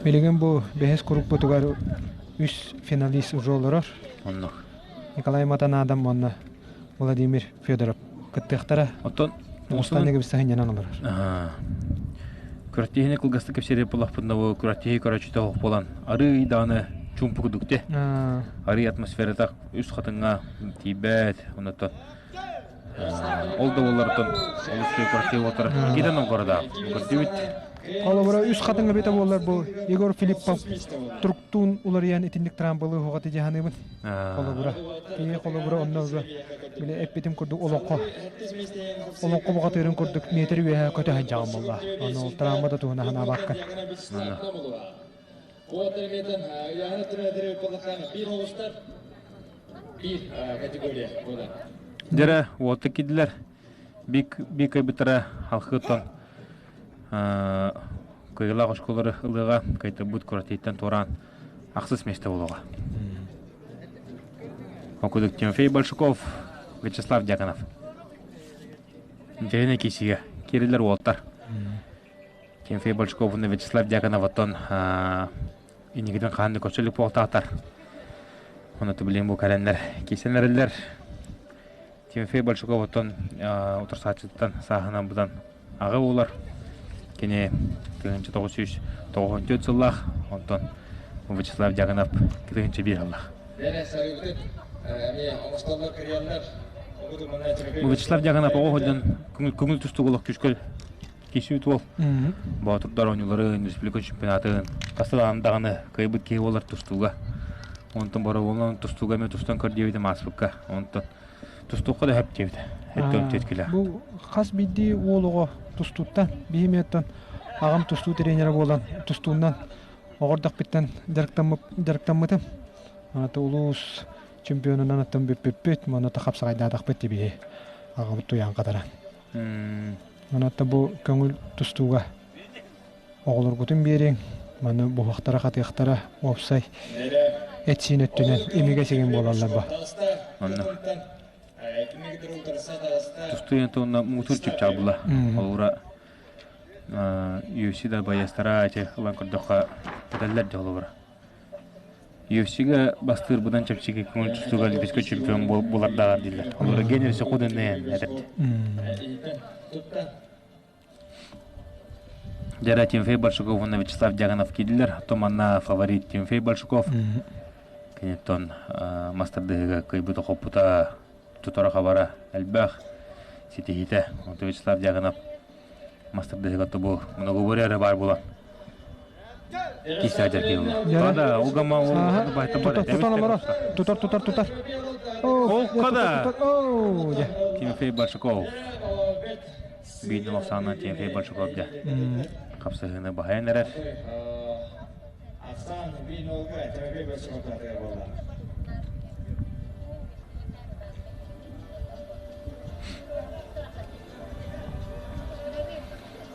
Билигин бу бэһис куруппутугар үс финалист уже олорор. Оннук. Николай Матанадам уонна Владимир Федоров кыттыахтара. Оттон Мустанныгы бисаһынньанан олорор. Күрэхтэһиини кылгастык кэпсиир буоллахпытына бу күрэхтэһии көрөөччүтэ оһох буолан арыый даҕаны чуумпу курдук те. Арый атмосферата үс хатыҥҥа тиийбэт, оннуттан Ол да буоллартан олус күрэхтэһии уотара киирэн оҥкородаах. Көрдүбүт. Холобура үс хатыҥ эбитэ буоллар бу Егор Филиппов туруктуун уларыйан итинник трамбалыы уһуҕаты дьаһаныыбын. Холобура. Киһи холобура онно били эппитим курдук олоҥхо олоҥхо бухатыырын курдук метр үөһэ көтө сылдьаҕын буолла. Ону ол трамба да туһуна санаабаккын. Дьэрэ уотта киирдилэр. Бик кыйбыттара халхыттан кыйылаах оскуолары ылыаҕа кыйтарбыт куратыйтан туораан ахсыс миэстэ буолуоҕа. Окудук Тимофей Большаков, Вячеслав Дьяконов. Дьэһинэ киисигэ киирилэр уолтар. Тимофей Большаков уонна Вячеслав Дьяконов оттон инникитин хаһан да көрсөлүк буолтаатар. Оны билин бу кэлэннэр кисэн эрэллэр. Тимофей Большаков оттон утарсааччыттан сааһынан быдан аҕа буолар. Кини 1994 сыллаах, онтон Вячеслав Дьяконов 1001 сыллаах. Вячеслав Дьяконов оҕо сылдьан көҥүл тустууга олох күүскэ кисүүт уол. Боотурдар оонньууларын, республика чемпионатын хаста даҕаны кыайбыт киһи буолар тустууга. Онтон боробулунан тустууга эмиэ тустан көр диэбитим ааспыкка. Онтон тустуохха да сөп диэбитэ. Эттэ килэ. Бу хас биирдии уол оҕо тустууттан биһимиэттэн аҕам тустуу тренерэ буолан тустуунан оҕордохпиттан дьарыктаммытым. Ата улуус чемпионунан аттан бүппүппүт, манна хапсаҕайдаатахпыт тибиһи аҕабыт туйаан хатара. Манна бу көҥүл тустууга оҕолоргутун биэриҥ, маны буһуохтара хатыахтара уопсай эт-сиин өттүнэн имигэс игин буолаллар ба. Онно тустуу туонна муҥутуур чыпчаал була. Холобура UFC да байыастара ити ылан көрдөххө этэллэр дьэ холобура. UFC-га бастыырбынан чэпчэки көҥүл тустууга олимпийскай чемпион буолардааҕар дииллэр. Холобура Генри Сокуден этэрди. Дьара Тимофей Большаков уонна Вячеслав Дьяконов киирдилэр. Оттон манна фаворит Тимофей Большаков. Киниттэн мастардыһыга кыайбыта хоппута, тутара-хабара элбэх ситиһиитэ. Онтон Вячеслав Дьяконов мастардыһыга тобу многоборье эрэ баар буолан киирсэ дьаркыйылла. Да, угама ол байта бар. Тутан олорор. Тутар, тутар, тутар. Ол када. Тимофей Большаков. Биир ахсаанынан Тимофей Большаков дьэ хапсыһыыны баһыйан эрэр.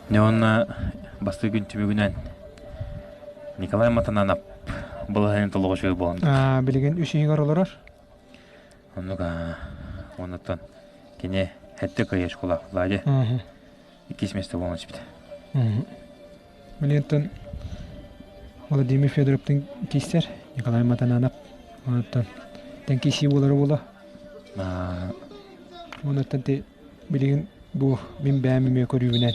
Дьэ уонна бастакы күн түмүгүнэн Николай Матананов балаһыанньа толоҕо үчүгэй буолан Билигин үс иһигэр олорор. Оннук оннуттан кини хэттэ кыайа школа Владя иккис место буолан испит. Билигин Владимир Федоровтын киистэр Николай Матананов онуттан тэн киисии буолара буола. Онуттан ти билигин бу мин бэйэм эмиэ көрүүбүнэн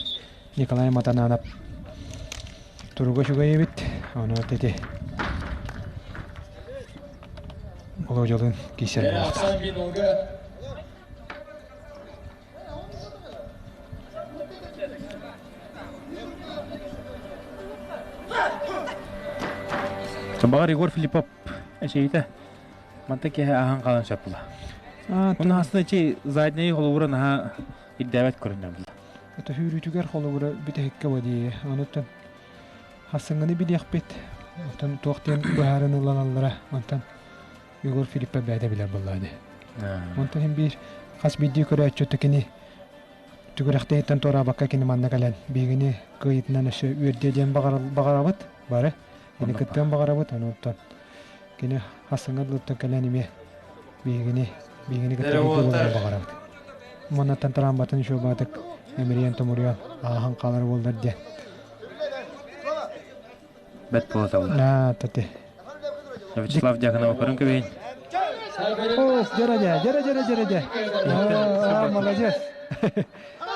Николай Матананов туруга үчүгэй эбит. Ону ити Володялыын киирсэр буолуохтаах. Баҕар Егор Филиппов эчэйитэ манта киһи аһан хаалан сөп була. Оны хасына чи задний холобура наһаа ирдээбэт көрүннэ була. Это хүүрүүтүгэр холобура бүтэһиккэ бодии. Онуттан Хассыҥҥыны билиэхпит, оттон туох диэн быһааран ылланаллара, онтон Егор Филиппов бэйэтэ билэр буоллаҕа дии. Онтон иһин биир хас биирдии көрөөччү кини түгүрэхтэһиттэн туораабакка кини манна кэлэн биһигини кыайыытынан өссө үөрдүө диэн баҕарабыт бары. Кини кыттыан баҕарабыт, ону оттон кини хассыҥҥа дылыттан кэлэн эмиэ биһигини биһигини кытта бииргэ баҕарабыт. Маннаттан тараамбатын үчүгэйдик эмирийэн-томуруйан ааһан хаалар буоллар диэн. Бэт буолаталлар. Аа, тати. Вячеслав Дьяконова көрөн кэбиһин. О, дьэрэ дьэ, дьэрэ дьэрэ дьэрэ дьэ. Аа, молодец.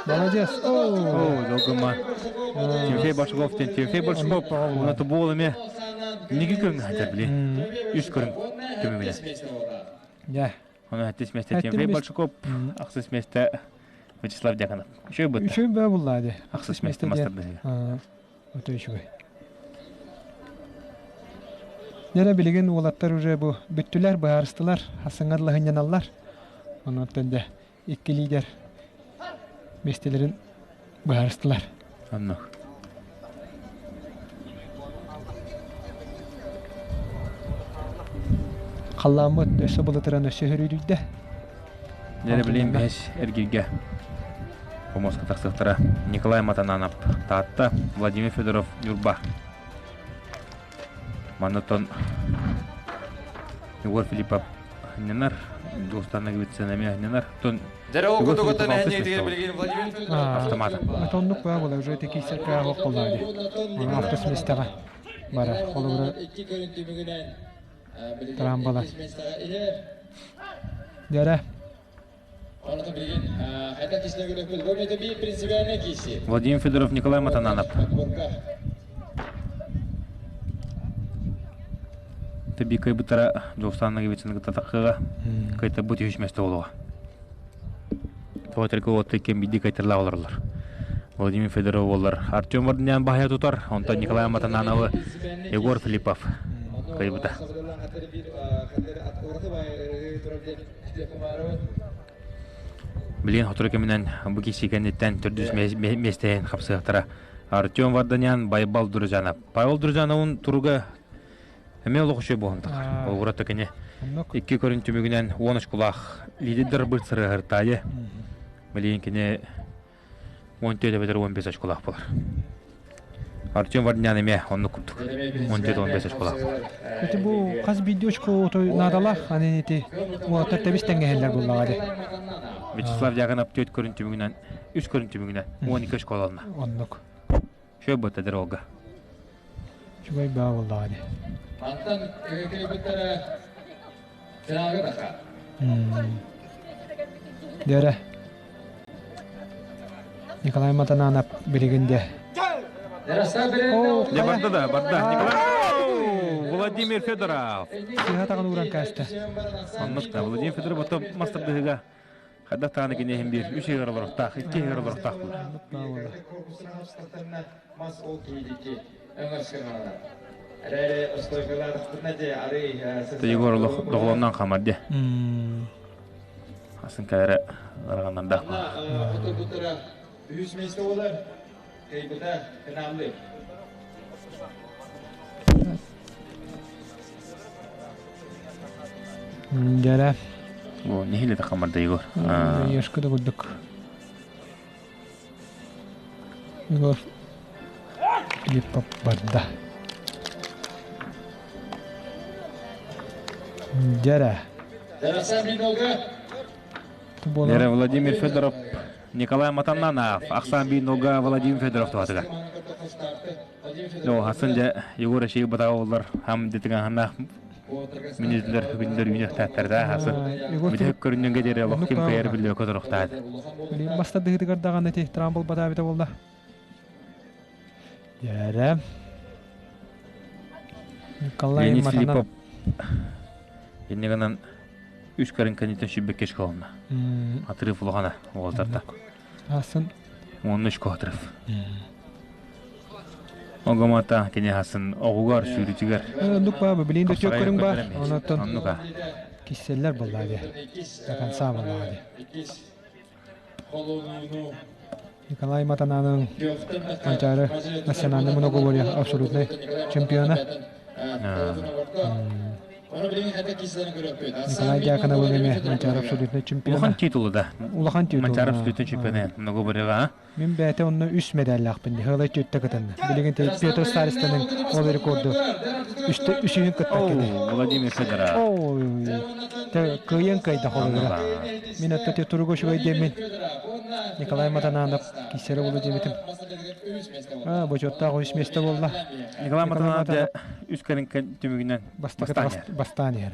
Молодец. О, долгума. Тимофей Большаков диэн Тимофей Большаков уна тубуол эмиэ ниги көрүҥ хатар били. Үс көрүҥ түмүгүнэ. Дьэ. Оны хаттис месте Тимофей Большаков, ахсыс месте Вячеслав Дьяконов. Үчүгэй бытта. Үчүгэй баа буллаа дии. Ахсыс месте мастардыһыга. Өтө үчүгэй. Дьэ билигин уолаттар уже бу бүттүлэр, быһаарыстылар, хасыҥар лаһынньаналлар. Онон дьэ икки лидер миэстэлэрин быһаарыстылар. Оннук. Халлааммыт өссө былытыран өссө хөрүүдүйдэ. Дьэ билигин бэһис эргиргэ Помоска тахсыахтара Николай Матананов Таатта, Владимир Федоров Ньурба. Маннаттан Егор Филиппов анньанар, Дьулустан Ноговицын эмиэ анньанар. Оттон Егор Филиппов алтыс миэстэ буолла. Автомата. Оннук баа буола уже ити киисэркэ оһох буоллаа дии. Алтыс миэстэҕэ барар. Холобура трамбалар. Дьэрэ. Владимир Федоров, Николай Матананов. Тэби кыйбыттара Дьулустан Ноговицыны кытта таххыга кыйтарбыт үһүс место буолуоҕа. Тоҕо уотта иккиэн биирдии кыайтарлаах олороллор. Владимир Федоров буоллар Артем Варданян баһыйа тутар, онтон Николай Матанановы Егор Филиппов кыайбыта. Билигин сотору кэминэн бу киирсии кэнниттэн төрдүс миэстэһин хапсыахтара Артем Варданян, Байбал Друзанов. Павел Друзановын туруга эмиэ олох үчүгэй буолан тахар. Олугура кини икки көрүн түмүгүнэн уон очколаах лидердэр бырсырыһыртаайы. Билигин кини 14 эбэтэр 15 очколаах буолар. Артем Варнян эмиэ оннук курдук. 14-15 очколаах буолар. Ити бу хас биирдии очко наадалаах, аны ити уолаттар тэбис тэҥҥэһэллэр буоллаҕа дии. Вячеслав Дьяконов түөрт көрүн түмүгүнэн, үс көрүн түмүгүнэн 12 очколонно. Оннук. Үчүгэй буолта дорога. Үчүгэй баа буоллаҕа дии. Мантан кыайбыттара Финалга тахха. Дэрэ. Николай Матананов билигин де. Не барда да, барда. Николай Владимир Федоров. Сыһа таҕын ууран кээстэ. Оннук да, Владимир Федоров ото мастардыһыга хайдах тааны киниэһин биир үс ыгар олорохтаах, икки ыгар олорохтаах буолар. Егор доҕолоннон хамар де. Асын кэлэрэ ыраҕаннардаах буолар. Үһүс миэстэ буолар. Кыйбыта Кынаамлы. Дьэрэ. О, нэһилэ да хамарда Егор. Ешка да курдук. Егор Филиппов барда. Дьэрэ. Дьэрэ Владимир Федоров, Николай Матаннанов, Ахсан Бинога Владимир Федоров туһатыгар. Доо, хасын дьэ Егор Эшиги батаҕа оллар хам дитигаһаннаах минүтүлэр күндэр үүнүөхтээттэр да хасын. Бүтэһик көрүннүнгэ диэри олох ким кыайар биллибэккэ туруохтаат. Баста дыһытыгар даҕаны ити трамбол батаабыта буолла. Дьэрэ. Николай Леонид Филиппов инне гынан үс көрүн кэнниттэн сүббэккэ школна. Отрыв улахана уолтарда. Асын. Уонна үч отрыв. Огомата кини хасын оҕугар сүүрүтүгэр. Оннук баа билин да түөк көрүҥ бар. Онотон кисселлер боллаа дии. До конца боллаа дии. Николай Матананын Манчаары национальный многоборье абсолютный чемпиона. Николай Дьяконов эмиэ Манчаары абсолютный чемпиона. Улахан титулу да. Улахан титул. Манчаары абсолютный чемпиона многоборьеға. Мин бэйэтэ онно үс медаллаахпын дии. Хылай түөттэ кытынна. Билигин Петр Старистанын ол рекорду үстэ үсүһүн кытта кини. Владимир Федоров. Ой, кыайан кыайда холобура. Мин атта туруга үчүгэй диэммин. Николай Матананов киссэрэ буолу диэбитим. А, бочуоттаах үс миэстэ буолла. Николай Матананов дьэ үс кэлин түмүгүнэн бастаан бастаан иһэр.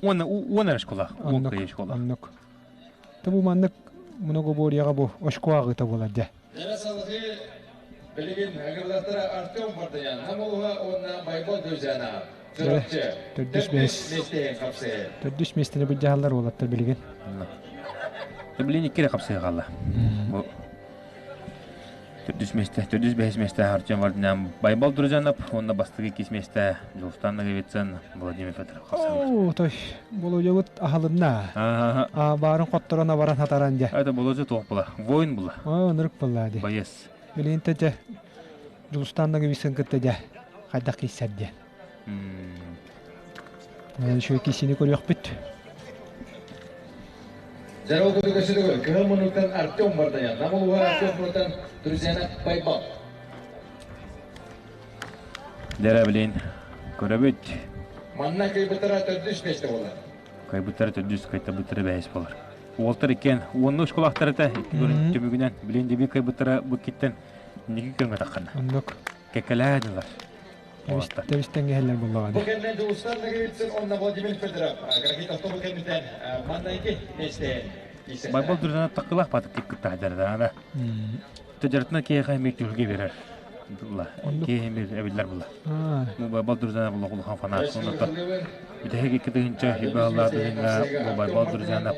Уонна уон эрэ школа. Уон кыйы школа. Оннук. Бу маннык многоборьеҕа бу очко ааҕыыта буолар дьэ. Дьэ салгыы билигин ыҥырыллахтара Артем Мартынян, Намулуһа уонна Байбал Друзьяна. Чурапчы. Төрдүс миэс. Төрдүс миэстэни былдьаһаллар уолаттар билигин. Билигин икки эрэ хапсыга хаалла. Бу Төрдүс миэстэ, төрдүс бэһис миэстэ Артем Вардинян Байбал Друзьянов уонна бастакы иккис миэстэ Дьулустан Ноговицын Владимир Федоров хапсаллар. Оо, той, Болодьабыт аһылынна. Аа, баарын хотторон абаран хатаран дьэ. Это Болодьа туох була? Воин була. Оо, ынырык буолла дии. Боец. Билигин те дьэ Дьулустан Ноговицын кытта дьэ хайдах киирсэр диэн. Үчүгэй киисини көрүөхпүт. Здорово, кудугасыдыгы. Кыһыл муннуктан Артем Варданян. Намылуга Артем Муртан Друзьяна Байбал. Дэрэ билин көрөбүт. Манна кыйбыттара төрдүс миэстэ буолар. Кыйбыттара төрдүс, кыйтабыттара бэһис буолар. Уолтар иккиэн уонна ушкулаахтар этэ икки көрүн түмүгүнэн билин диби кыйбыттара бу киттен ники көрмө таххана. Оннук. Кэккэлээдилэр. Тэбис тэҥҥэһэллэр буоллаҕа Бу кэннэ Дьулустан Ноговицын уонна Владимир Федоров Графит автобус кэнниттэн маннайгы миэстэһин Байбал Дуржана таккылаах батык кыттаһдара. Тыдьартына киэхэ эмиэ түһүлгэ берер. Киэхэ эмиэ эбиллэр була. Байбал Дуржана була улахан фанат. Оннуттан бүтэһик икки тыһынча хибаллаа тыһынга бу Байбал Дуржана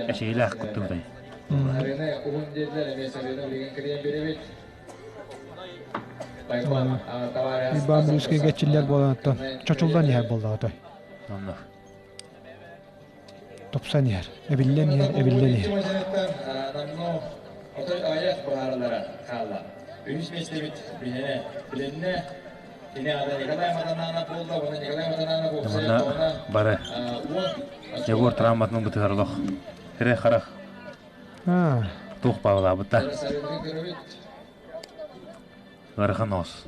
эшейлээх куттубутай. Арена уһун диэтилэр эмиэ сарыына билигин кириэн биэрэбит. Иван Брюскайга чиллэр буолан оттон чочуллан иһэр буоллаҕа той. Онно. Тупсан иһэр, эбиллэн иһэр, эбиллэн иһэр. Отой аҕыйах быһаарылара хаалла. Үһүс миэстэбит билинэ билиннэ. Кини аата Николай Матананов буолла. Уонна Николай Матананов Манна бары Егор травматын ылбытыгар олох тире харах Туох баалаабыта? Ыарахан оос.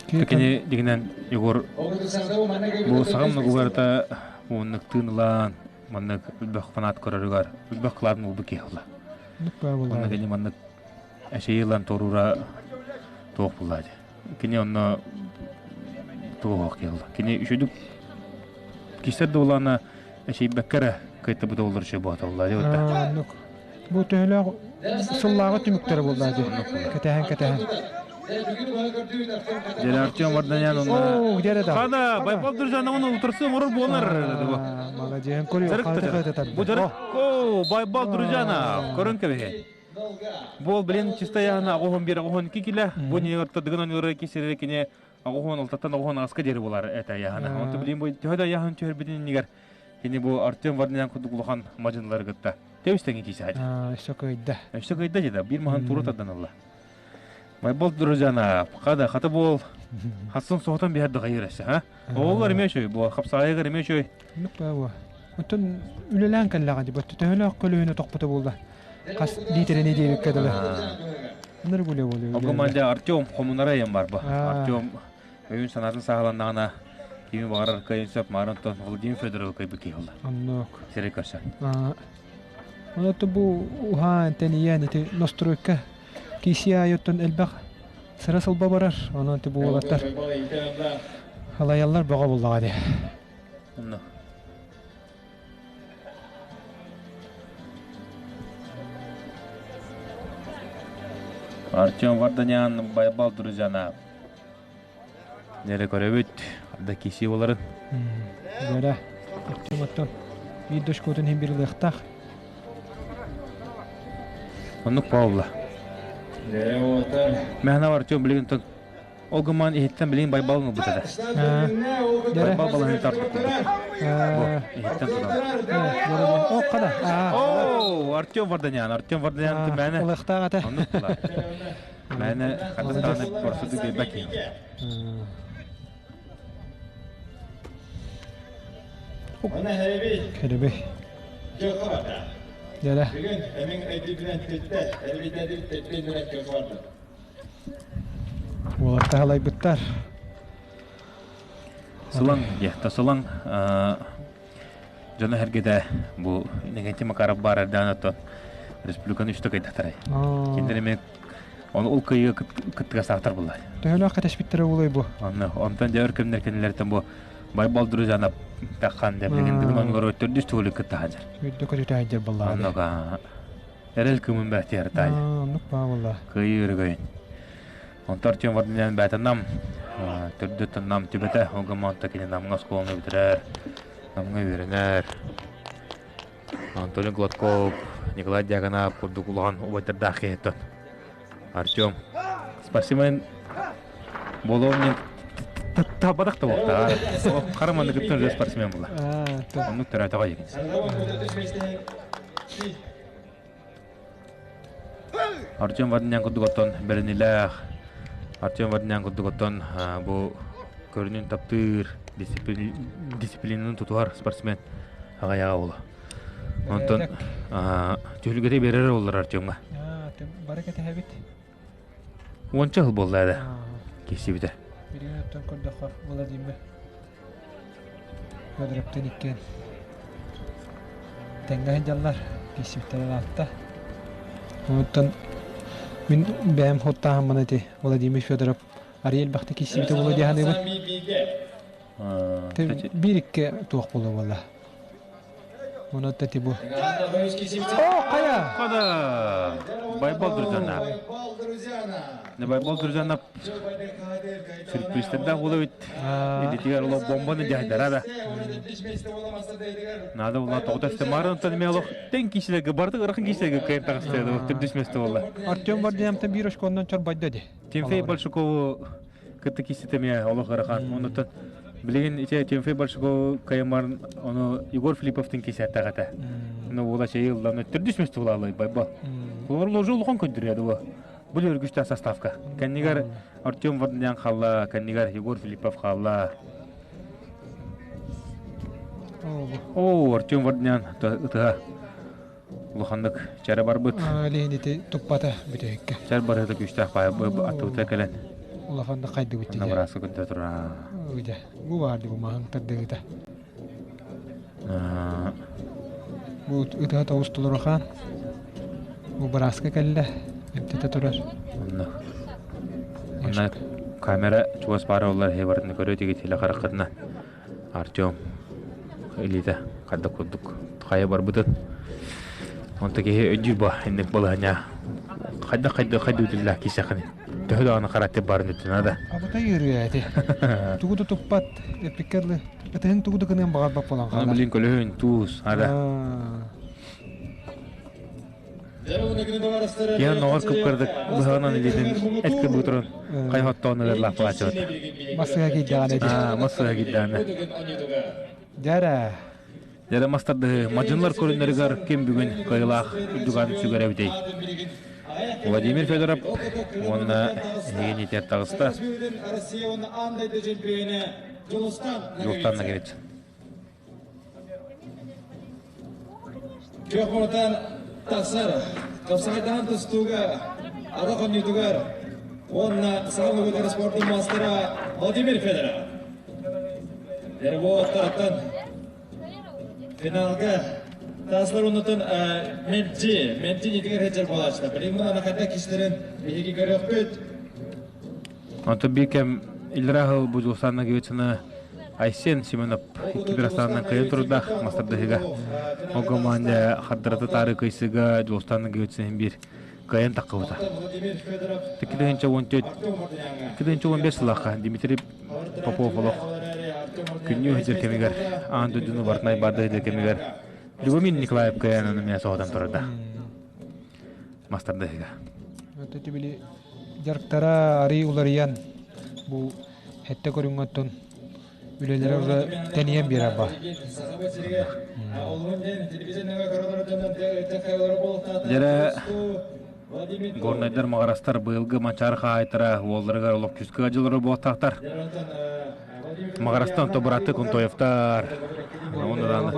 Кини дигинэн Егор бу саҕам нугугарта уоннык тыынылаан маннык үлбэх фанат көрөрүгэр үлбэх кылаатын улбу киһи ылла. Онно кини маннык эшейылан торура туох булла Кини онно туох киһи ылла. Кини үчүдүк кистер да улаана эчийбэккэ эрэ кыайтабыта олор үчүгэй буолла диэбитэ. Оннук. Бу төһөлөөх сыллааҕы түмүктэрэ буолла дии. Кэтэһэн кэтэһэн. Дьэ Артем Варданян онно Хана Байбал Друзьяна утарсы оҥорор буолар. Маладьыан көрүө хаата хаата Бу дьарык о Байбал Друзьяна көрөн кэбиһэ. Буол билин чистаяна оҕоһун биир оҕоһун кикилэ бу ньыгырта дыгын оҥорор кисирэ кини оҕоһун алтаттан оҕоһун аска диэри буолар этэ яһана. Онто билин бу төһө да яһын түһэрбитин иннигэр кини бу Артем Варданян курдук улахан мадьынылары кытта тэбис тэҥи киисэ Өссө кыайда. Өссө кыайда деді. Биир маһын тура тардан ылла. Байбол друзьяна, хада хата буол. Хассын соһутан биһэр да хайыр эссе, ha? Оҕолор эмиэ үчүгэй буол, хапсаайыгар эмиэ үчүгэй. Оннук баа Оттон үлэлээн кэллэҕэ дии, төһөлөөх көлөһүнэ тохпута буолла. Хас лиитэрэни диэбиккэ дылы. Ынырык үлэ буолуо. Ол гымман Артем хомунара эйэн бар бу. Артем өйүн санаатын сааһыланнаҕына кими баҕарар кыайын сөп маарын оттон Владимир Федоров кыайбыт киһи буолла. Оннук. Сири көрсөн. Онон бу уһаан тэнийэн ити настройка киси айыттан элбэх сыра сылба барар. Онон ити бу уолаттар халайаллар бөҕө буллаҕа дии. Онно. Артем Варданян Байбал друзьяна. Нere көрөбүт, да киси боларын. Дөрө, Артем оттон биир дошкотун хин бир ылыахтаах. Оннук Павла. Мэхна Артем билигин Ол гымаан иһиттэн билигин Байбалын ылбыт этэ. Байбал балаһын тартык курдук. Бу, иһиттэн тутан. О, қана. О, Артем Варданян, Артем Варданян мэне. Ылыктаах этэ. Оннук була. Мэне хатыстааны борсуду биэрбэк Кэрэбэй. Дьэрэ. Бүгүн эмиң өйдүбүнэн түттэ, эрбитедин тэппиннэрэ көмөрдө. Уолаттар халайбыттар. Сылаҥ, диэхтэ сылаҥ. Дьоно сэргэтэ бу Иннокентий Макаров баар эрдэҕинэ оттон республиканы үстэ кыайдахтарай. Кинилэр эмиэ ону ол кыайыыга кыттыгастаахтар булла. Төһөлөөх кэтэспиттэрэ буолуой бу? Онно онтон дьэ өр кэмнэр кэннилэриттэн бу Байбал Друзьянов таххан дэ билигин дыгын оҥорор төрдүс төгүлү кытта сылдьар. Үрдү көтүтэ сылдьар буоллаҕа. Оннук эрэл кымын бэхтиэр таай. Оннук баа буолла. Кыайыы өрөгөйүн. Онтон Артем Варданян бээтэ нам төрдүттэн нам түбэтэ ол гыммаанта кини намҥа оскуоланы бүтэрэр. Намҥа үөрэнэр. Антоний Гладков, Николай Дьяконов курдук улахан убайдардаах киһиттэн. Артем, спасибо буолуом диэн табадах да буолта. Хара манныгыттан уже спортсмен була. Оннук төрөөтөҕө дьигин. Артем Варданян курдук оттон бэринилээх, Артем Варданян курдук оттон бу көрүнүн таптыыр, дисциплинаны тутуһар спортсмен аҕайаҕа буола. Онтон түһүлгэтэ биэрэр оллар Артемҥа. Бары кэтэһэбит. Уонча сыл буолла да киирсибитэ. Билигин оттон көрдөххө Владимир Федоровтыын иккиэн тэҥҥэ сылдьаллар, киирсибиттэрэ ыраатта. Онтон мин бэйэм хуттааһыммын ити Владимир Федоров арыый элбэхтик киирсибитэ буолуо дии саныыбын. Биир икки туох буолуо буолла. Онон ити бу. О, хайа! Хада! Байбал Друзьяна. Байбал Друзьяна сюрпризтердаах буола эбит. Идэтигэр олох бомбаны дьаһайдара да. Надо була тоҕута истэ марын онтон эмиэ олох тэн киисилэргэ бардык ырахан киисилэргэ кыайан таҕыстыа төрдүс место буолла. Артем Вардиямтан биир очконнан чорбойдо ди. Тимофей Большакову кытта кииситэ эмиэ олох ыарахан. Онуттан билигин ити Тимофей Большакову кыайан ону Егор Филипповтын киисэттээх этэ. Ну буола чэй ылла, төрдүс место буолаалай байба. Олор ложу улахан көндүрүө дуо. Бу өргүстээх составка. Кэннигэр Артем Варданян хаалла, кэннигэр Егор Филиппов хаалла. Оо, Артем Варданян ытыһа улаханнык чэрэ барбыт. Лиһинити туппата бүтэһиккэ. Чэр барыта күүстээх баай аттыбыта кэлэн. Улаханнык хайдыбыт дии. Набырааска көрдө тура. Ыйда. Бу баар бу маһын тардыгыта. Бу ытыһа тоҕус толорухан. Бу бырааска кэллэ. Эмтэтэ турар. Онно. Онно камера чугас баара оллар иһи барытын көрө тигит илэ хараххытына Артем илиитэ хайдах курдук хайа барбытын онто киһи өйдүүр бо инник балаһыня хайдах хайдах хайдыытыллаах киисэхини төһө даҕаны характер баарын үрдүнэ да Абытай ыарыа эти. Тугу да туппат, эппиккэ дылы Ытыһын тугу да гыныан баҕарбат буолан хаалар. Билин көлөһүн, туус, ада. Киһи ноҕор кыпкырдык быһаҕынан илиитин эт кырбыы туран хайа хоттоон ыгырлаах плачеват. Массыга киирдэҕинэ дии. Аа, массыга киирдэҕинэ. Дьэрэ. Дьэрэ мастардыһы мадьынлар көрүннэригэр ким бүгүн кыайыылаах үрдүгэн сүгэр эбитий? Владимир Федоров уонна эһиги итер таҕыста. Дьулустан Нагевич. Күөх мурутан тахсар Хапсаҕайдаан тустууга ата хонньуутугар уонна саха муҥутар спордун маастара Владимир Федоров. Эрботтартан финалга таслар оннутун Мэнчи, Мэнчи нитигэр сылдьар буолааччыта. Билигин аны хайдах киһилэрин биһиги көрүөхпүт. Онтон биир кэм иллэрээ сыл бу Дьулустаан Ноговицыны Айсен Семенов киберастаанынан кыайан турдаах мастардыһыга. Ол команда хардарыта таары кыйсыга Дьулустаан Ноговицын биир кыайан таххыбыта. 2014 2015 сыллаахха Дмитрий Попов олох күннүү сылдьар кэмигэр аан дойдуну барытын айбаардыы сылдьар кэмигэр Любомир Николаев кыайан эмиэ соһутан турарда. Мастардыһыга. Ити били дьарыктара арыый уларыйан бу сэттэ көрүҥҥэ оттон үлэлэрэ уже тэнийэн биэрэр ба. Дьэрэ горнайдар маҕарастар быйылгы Манчаары хаһаайыттара уолларыгар олох күүскэ дьыллары буолтаахтар. Маҕарастан онто бырааттыы Контоевтар. Онно даҕаны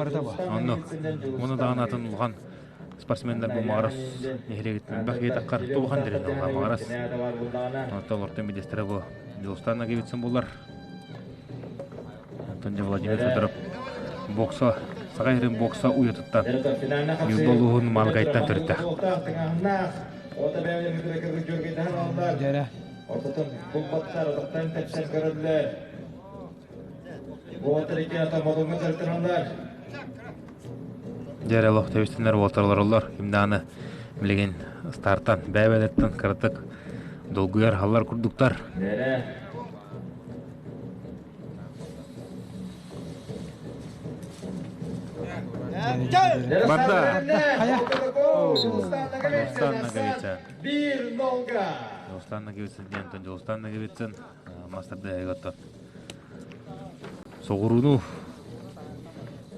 онно онно даҕаны атын улахан спортсменнар бу Маҕарас нэһилиэгиттэн элбэх киһи таххар тулухан дирин Маҕарас. Онтон олортон бидестэрэ бу Дьулустан Ноговицын булар. Антон Владимир Федоров бокса. Саха сирин бокса уйатыттан Ньурба улууһун Маалыкайтан төрүттээх. Дьэ олох тэбистиннэр уолтар олороллор. Ким даҕаны билигин стартан, бэйэ-бэйэлэриттэн кыратык долгуйар халлар курдуктар. Барда! Дьулустан Ноговицын. Дьулустан Ноговицын диэн Дьулустан Ноговицын мастер-дэһиготтон Соҕурууну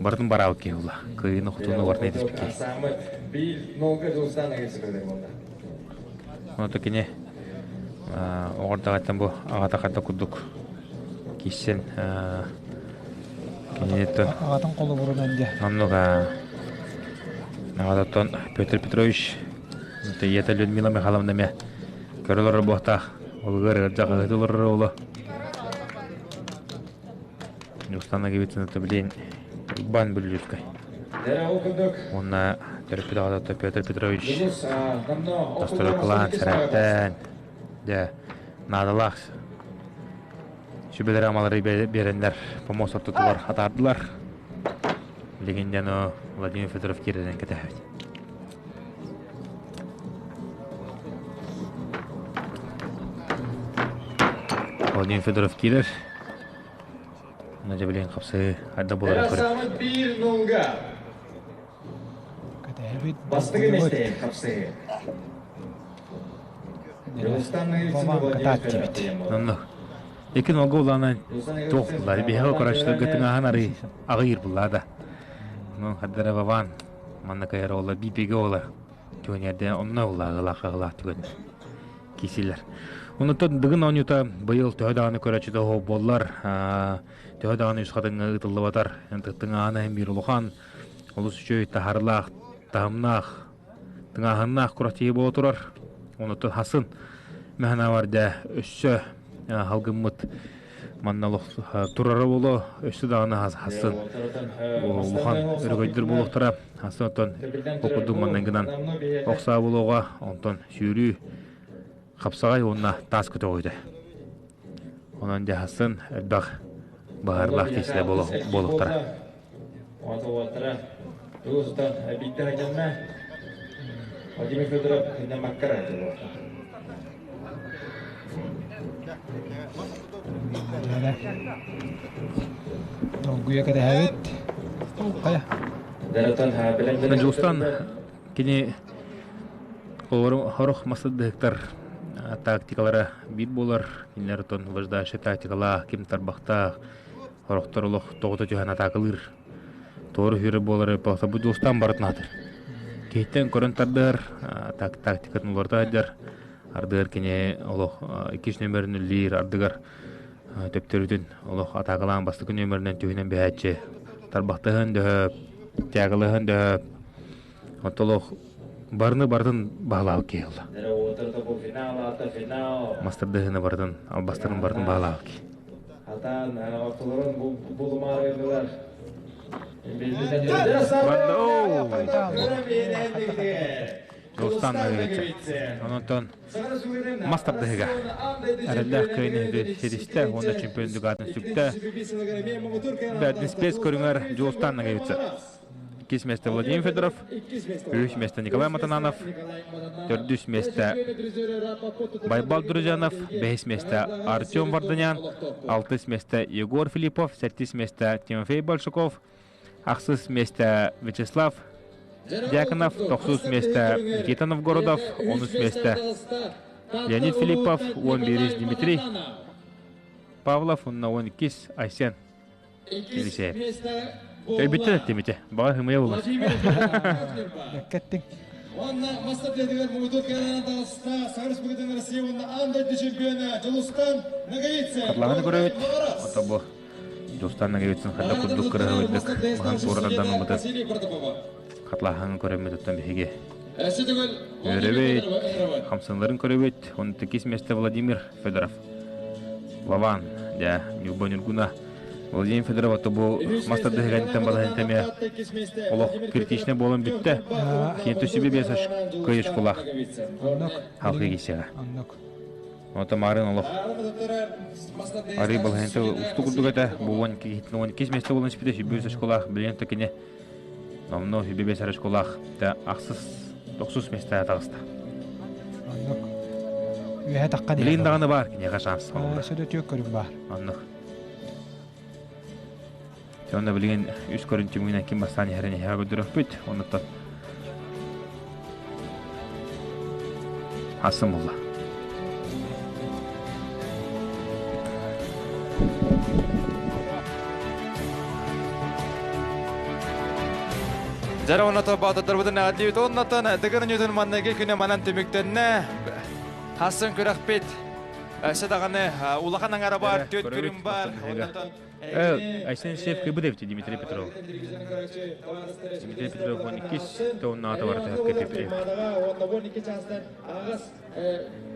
барытын бараабыт киһи буолла. Кыайыыны хотууну барытын этиспит киһи. Онто кини оҕордаҕыттан бу аҕата хайда курдук киирсэн киниттэн аҕатын холобурунан дьэ. Оннук аҕатыттан Петр Петрович ийэтэ Людмила Михайловна эмиэ көрө олорор буолуохтаах. Олугар ыалдьа хаһыаты олорор уолу. Ньургустан Ноговицын билин Уйбаан Бүллүүскэй. Уонна төрөппүт аҕата Петр Петрович Тосторокулаан сэрэттээн дьэ наадалаах сүбэлэри амалары биэрэннэр помост ортотугар атаардылар. Билигин дьону Владимир Федоров киирэрин кэтэһэбит. Владимир Федоров киирэр. Надя билигин хапсыы хайда буоларын көрөр. Биир нолга. Бастакы месте хапсыы. Онно. Икки нолга улаанан туох буллар. Биһиэхэ көрөөччүлэргэ тыҥааһын арый аҕыйыр буллаа да. Ну, хардара Вован манна кайар ола биипигэ ола түгэнэрдэ онно улааҕылаах аҕылаах түгэннэр киисилэр. Онуттан Дыгын оонньуута быйыл төһө даҕаны көрөөччүтэ оһох буоллар, төһө даҕаны үс хатыҥҥа ыытыллыбатар, тыҥааһына иһин биир улахан, олус үчүгэй таһарылаах, таһымнаах, тыҥааһыннаах күрэхтэһии буола турар. Онуттан хасын мэһэнавар дэ өссө халгыммыт манна олох турара буолуо өссө даҕаны хасын улахан өрөгөйдөр буолуохтара хасын оттон ол курдук манна гынан охсаа буолуоҕа онтон сүүрүү хапсаҕай уонна таас көтөҕүүтэ онон дьэ хасын элбэх баһыарлаах киһилэр буолуохтара. Владимир Федоров Маккара Долгуйа кэтэһэбит. Хайа. Дьулустан кини хорох масыдыһыктар тактикалара биир буолар. Кинилэр отон вождающий тактикалаах, ким тарбахтаах, хорохтор олох тоҕута түһэн атаакалыыр. Туору сүүрэр буолар бу Дьулустан барытын аатыр. Киһиттэн көрөн тардыһар, тактикатын уларыта сылдьар. Ардыгар кини олох иккис нөмерин үллиир, ардыгар төптөрүтүн олох атаакалаан бастакы нөмеринэн түһүнэн биһээччи. Тарбахтаһын дөһөп, тягалаһын дөһөп. Оттон олох барыны барытын баһылаабыт киһи ылла. Мастардыһыны барытын, албастарын барытын баһылаабыт киһи. Атаан ортолорун булумаарыгылар. Дьулустан Ноговицын. Онтон мас тардыһыга эрэллээх кыайыыны ситистэ уонна чемпион дугатын сүктэ. Бэрдин көрүҥэр Дьулустан Ноговицын. Иккис место Владимир Федоров, үһүс место Николай Матананов, төрдүс место Байбал Друзьянов, бэһис место Артем Варданян, алтыс место Егор Филиппов, сэттис место Тимофей Большаков, Ахсыс миэстэ Вячеслав Дьяконов, тохсус миэстэ Никита Новгородов, онус миэстэ Леонид Филиппов, уон биирис Дмитрий Павлов, уонна уон иккис Айсен Елисеев. Өйбүттэн эттимите, баҕар хымыйа булар. Кэттиҥ. Уонна мастер-тренер Муҥутуур Кэлэнэн таҕыста Саха Республикатын Россия уонна аан дойду чемпиона Дьулустан Ноговицын. Хатлаһаны көрөбүт. Ото бу Дьулустан Ноговицын хайдах курдук кыраһыбайдык маһын туора тардан ылбытын хатлааһын көрөммүт оттон биһиги үөрэбит, хамсаныыларын көрөбүт. Он иккис место Владимир Федоров. Вован, дьэ, Ньурба Ньургуна. Владимир Федоров ото бу мас тардыһыгантан балаһын эмиэ олох критичный буолан бүттэ. Киэн түсүбү биэс кыйышкулах халқы кисеҕэ. Ото марын олох арый балаһын усту курдук этэ бу 12 месте буолан испите сүбү школах билен токине номно сүбү бес школах та ахсыс тохсус месте таҕыста. Оннук. Үөһэ тахха Билин даҕаны бар киниэхэ шанс. Сөдө түөк көрүҥ бар. Оннук. Онно билигин үс көрүн түмүгүнэн ким бастаан иһэрин иһэҕэ көрдөрөхпүт. Оннуттан Асын булла. Дьара онното баатырдарбытын эҕэрдиибит. Оннотон Дыгын Ньютун манныгы күнэ манан түмүктэннэ. Хасын күрэхпит. Өссө даҕаны улахан аҥара бар, түөрт күрүм бар. Айсен Сев кыбыт эбити Дмитрий Петров. Дмитрий Петров 12 тонна барыта кепепи.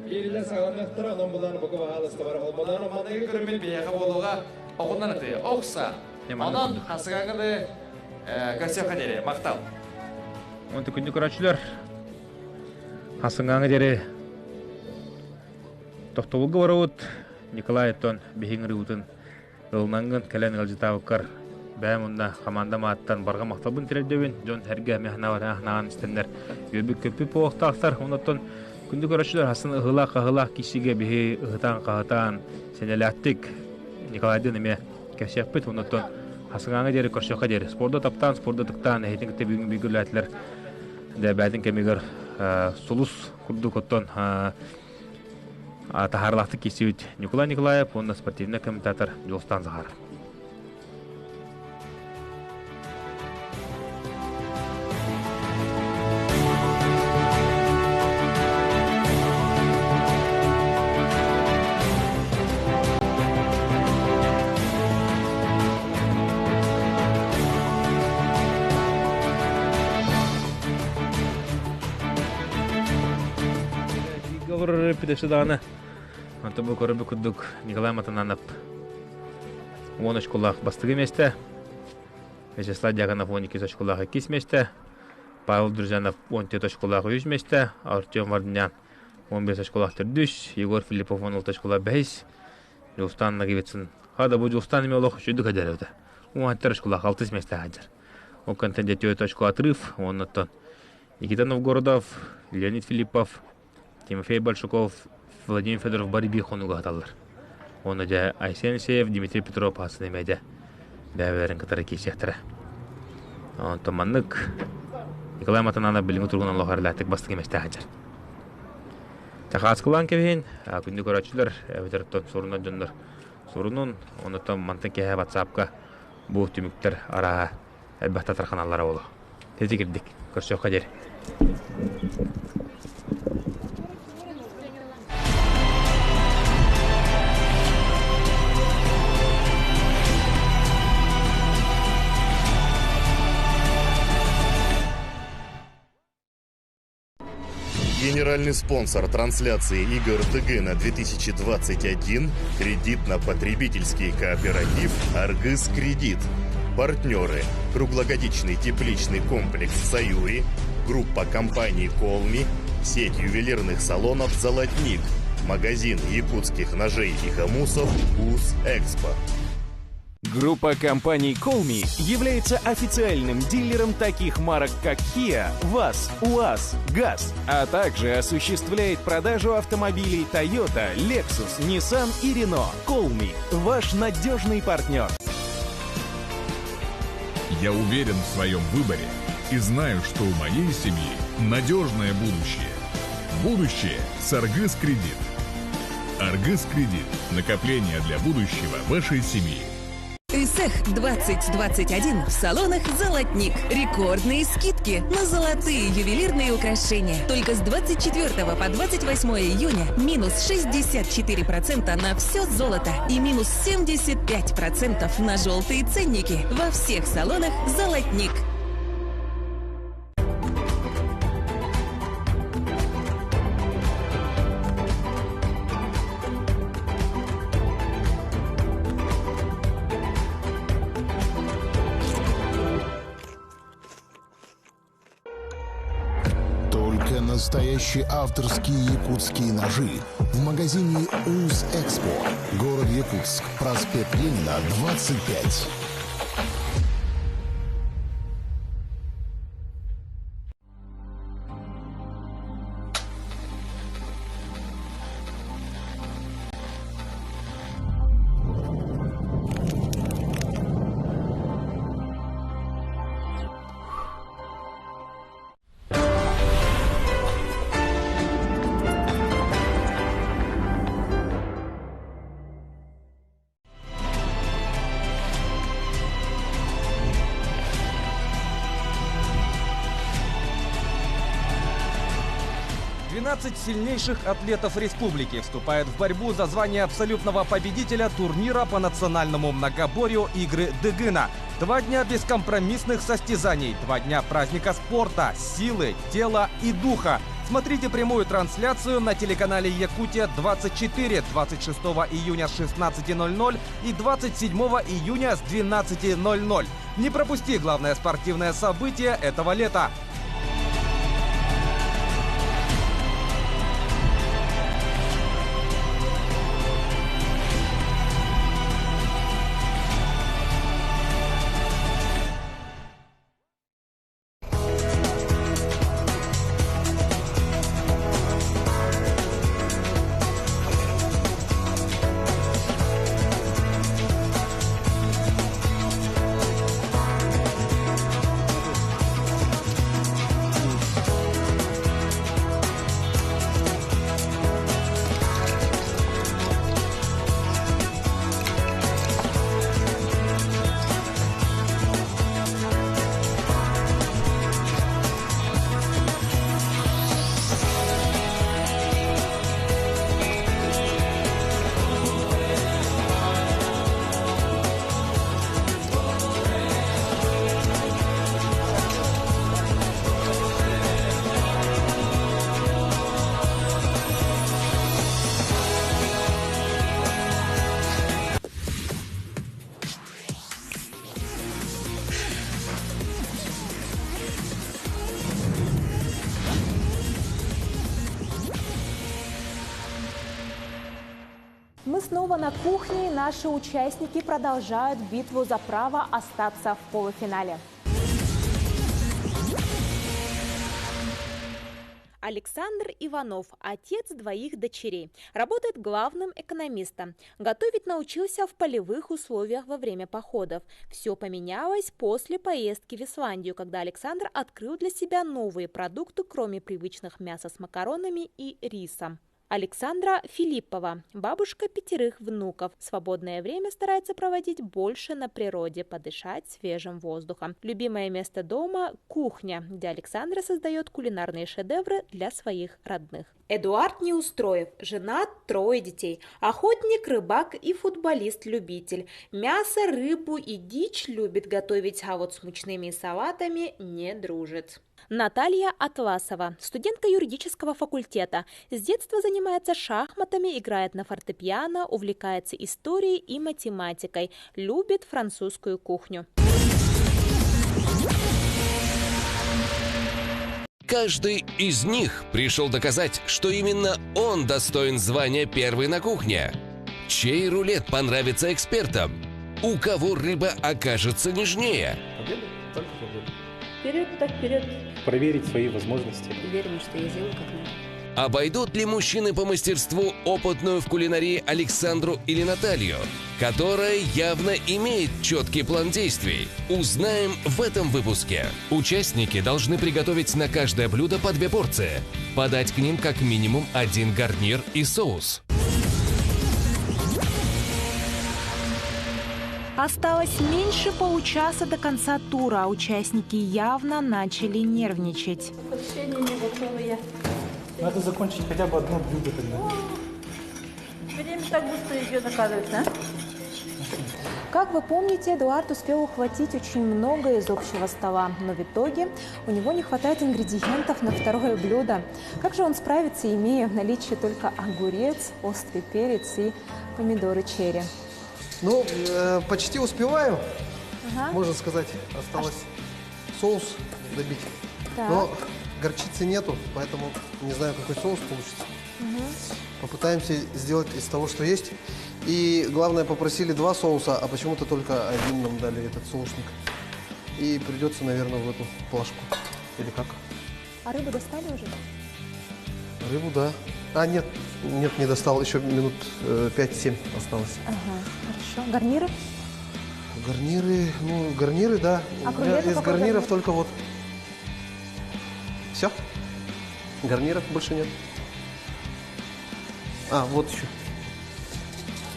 Берилер сағанықтыра, онон бұлар бұғы бағалысты бар. Олмалар манайы көрмел бияға болуға оғынан аты. Оқса, онон хасығаңылы көрсек қадері, мақтал. Онты күнді көрәчілер. Хасыңаңы дері тохтобулга барабыт. Николай Тон биһиҥ ырыыбытын ылынангын кэлэн ыалдьытаабыккар бэйэм уонна хамаандам ааттан барҕа махталбын тириэрдэбин. Дьон эргэ мехнаабат истэннэр үөрбүт көппүт буолуохтаахтар. Оннуттан күндү көрөөччүлэр хасын ыһыылаах-хаһыылаах киһигэ биһи ыһытаан-хаһытаан сэнэлээхтик Николайдыын эмиэ кэпсиэхпит. Оннуттан хасыҥааҥҥа диэри көрсүөххэ диэри спорду таптаан, спорду ытыктаан эһитин кытта бүгүн бүгүлээтилэр. Бээтин кэмигэр сулус курдук оттон таһаарылаахтык киирсибит Николай Николаев уонна спортивнай комментатор Дьулустан Захаров. Олорор пидеше даҕаны онто бу көрөрбүт курдук Николай Матананов 10 очколаах бастакы миэстэ, Вячеслав Дьяконов 12 очколаах иккис миэстэ, Павел Друзьянов 14 очколаах үһүс миэстэ, Артем Вардинян 15 очколаах төрдүс, Егор Филиппов 16 очколаах бэһис, Дьулустан Ноговицын. Хада бу Дьулустан эмиэ олох үчүгдүк сылдьар эбитэ. 17 очколаах алтыс миэстэ сылдьар. Ол кэнтэн дьэ 4 очко отрыв, оннуттан Никита Новгородов, Леонид Филиппов, Тимофей Большаков, Владимир Федоров бары биир хонууга сыталлар. Уонна дьэ Айсен Алексеев, Дмитрий Петров аатын эмиэ дьэ бэйэ-бэйэлэрин кытары киирсиэхтэрэ. Онтон маннык Николай Матананов билиҥҥи туругунан олох эрэлээхтик бастакы миэстэҕэ сылдьар. Чахааскылаан кэбиһин, күндү көрөөччүлэр, эбэтэр оттон сурунар дьоннор сурунун, оннуттан мантан киэһэ ватсапка бу түмүктэр арааһа элбэх татарханаллара буолуо. Ити кирдик. Көрсүөххэ диэри. Генеральный спонсор трансляции игр ТГ на 2021 – кредитно-потребительский кооператив «Аргыс Кредит». Партнеры – круглогодичный тепличный комплекс «Саюри», группа компаний «Колми», сеть ювелирных салонов «Золотник», магазин якутских ножей и хомусов «УЗ Экспо». Группа компаний Colmi является официальным дилером таких марок, как Kia, ВАЗ, УАЗ, ГАЗ, а также осуществляет продажу автомобилей Toyota, Lexus, Nissan и Renault. Colmi – ваш надежный партнер. Я уверен в своем выборе и знаю, что у моей семьи надежное будущее. Будущее с Аргыс Кредит. Аргыс Кредит. Накопление для будущего вашей семьи. ИСЭХ 2021 в салонах «Золотник». Рекордные скидки на золотые ювелирные украшения. Только с 24 по 28 июня минус 64% на все золото и минус 75% на желтые ценники во всех салонах «Золотник». Только настоящие авторские якутские ножи в магазине УЗ Экспо. Город Якутск, проспект Ленина, 25. 12 сильнейших атлетов республики вступают в борьбу за звание абсолютного победителя турнира по национальному многоборью «Игры Дыгына». 2 дня бескомпромиссных состязаний, 2 дня праздника спорта, силы, тела и духа. Смотрите прямую трансляцию на телеканале «Якутия-24» 26 июня с 16:00 и 27 июня с 12:00. Не пропусти главное спортивное событие этого лета. Мы снова на кухне, и наши участники продолжают битву за право остаться в полуфинале. Александр Иванов, отец двоих дочерей, работает главным экономистом. Готовить научился в полевых условиях во время походов. Все поменялось после поездки в Исландию, когда Александр открыл для себя новые продукты, кроме привычных мяса с макаронами и рисом. Александра Филиппова, бабушка пятерых внуков, свободное время старается проводить больше на природе, подышать свежим воздухом. Любимое место дома – кухня, где Александра создает кулинарные шедевры для своих родных. Эдуард Неустроев, женат, трое детей, охотник, рыбак и футболист-любитель. Мясо, рыбу и дичь любит готовить, а вот с мучными салатами не дружит. Наталья Атласова, студентка юридического факультета. С детства занимается шахматами, играет на фортепиано, увлекается историей и математикой, любит французскую кухню. Каждый из них пришел доказать, что именно он достоин звания первый на кухне. Чей рулет понравится экспертам? У кого рыба окажется нежнее? Победа, только победа. Вперед, так вперед. Проверить свои возможности. Уверена, что я сделаю как надо. Обойдут ли мужчины по мастерству опытную в кулинарии Александру или Наталью, которая явно имеет четкий план действий? Узнаем в этом выпуске. Участники должны приготовить на каждое блюдо по две порции, подать к ним как минимум один гарнир и соус. Осталось меньше получаса до конца тура. Участники явно начали нервничать. Ощущение не готова я. Надо закончить хотя бы одно блюдо тогда. Время так быстро идет, оказывается, а? Как вы помните, Эдуард успел ухватить очень много из общего стола, но в итоге у него не хватает ингредиентов на второе блюдо. Как же он справится, имея в наличии только огурец, острый перец и помидоры черри? Ну, почти успеваю, можно сказать. Осталось соус добить. Так. Но Горчицы нету, поэтому не знаю, какой соус получится. Попытаемся сделать из того, что есть. И главное, попросили два соуса, а почему-то только один нам дали этот соусник. И придется, наверное, в эту плашку. Или как? А рыбу достали уже? Рыбу, да. А, нет, нет, не достал. Еще минут 5-7 осталось. Ага, хорошо. Гарниры? Гарниры, ну, гарниры, да. А У меня к рулету из какой гарниров гарнир? только вот. Все. Гарниров больше нет. А, вот еще.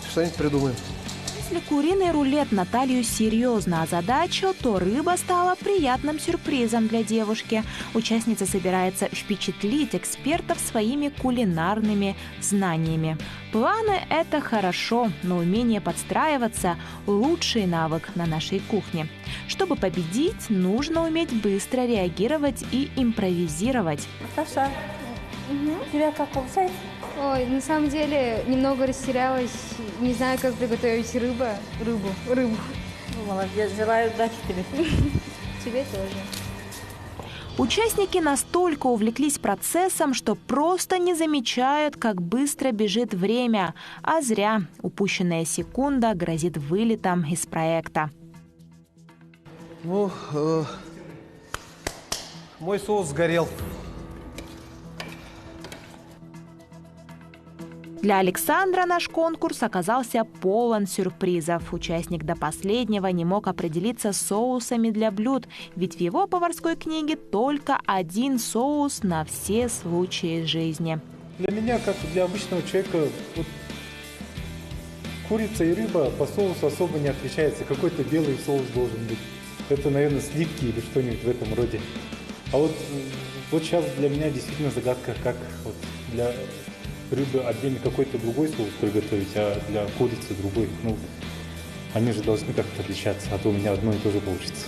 Что-нибудь придумаем. Если куриный рулет Наталью серьезно озадачил, то рыба стала приятным сюрпризом для девушки. Участница собирается впечатлить экспертов своими кулинарными знаниями. Планы – это хорошо, но умение подстраиваться – лучший навык на нашей кухне. Чтобы победить, нужно уметь быстро реагировать и импровизировать. Саша, у тебя как получается? Ой, на самом деле немного растерялась. Не знаю, как приготовить рыбу. Рыбу. Рыбу. Ну, молодец, желаю удачи тебе. Тебе тоже. Участники настолько увлеклись процессом, что просто не замечают, как быстро бежит время. А зря упущенная секунда грозит вылетом из проекта. Ну, мой соус сгорел. Для Александра наш конкурс оказался полон сюрпризов. Участник до последнего не мог определиться с соусами для блюд, ведь в его поварской книге только один соус на все случаи жизни. Для меня, как для обычного человека, вот, курица и рыба по соусу особо не отличаются. Какой-то белый соус должен быть. Это, наверное, сливки или что-нибудь в этом роде. А вот сейчас для меня действительно загадка, как вот для рыбы отдельно какой-то другой соус приготовить, а для курицы другой. Ну, они же должны как-то отличаться, а то у меня одно и то же получится.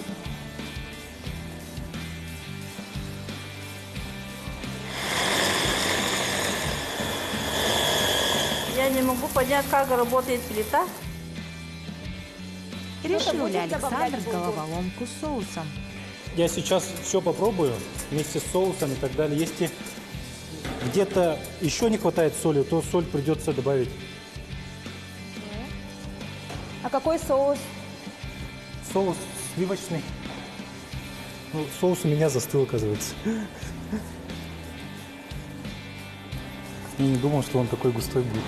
Я не могу понять, как работает плита. Решил ли Александр головоломку с соусом? Я сейчас все попробую вместе с соусом и так далее. Если где-то еще не хватает соли, то соль придется добавить. А какой соус? Соус сливочный. Ну, соус у меня застыл, оказывается. Я не думал, что он такой густой будет.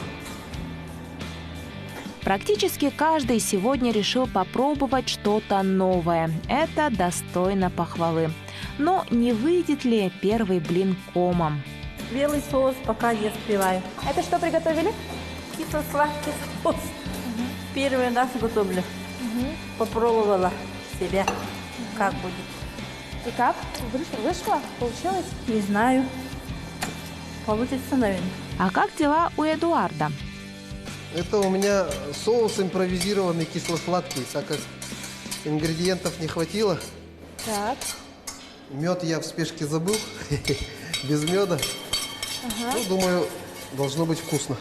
Практически каждый сегодня решил попробовать что-то новое. Это достойно похвалы. Но не выйдет ли первый блин комом? Белый соус пока не успеваю. Это что приготовили? Кисло-сладкий соус. Первый раз готовлю. Попробовала себя, как будет. И как? Вышло? Получилось? Не знаю. Получится, наверное. А как дела у Эдуарда? Это у меня соус импровизированный кисло-сладкий, так как ингредиентов не хватило. Так. Мед я в спешке забыл. Без меда. Ну, думаю, должно быть вкусно.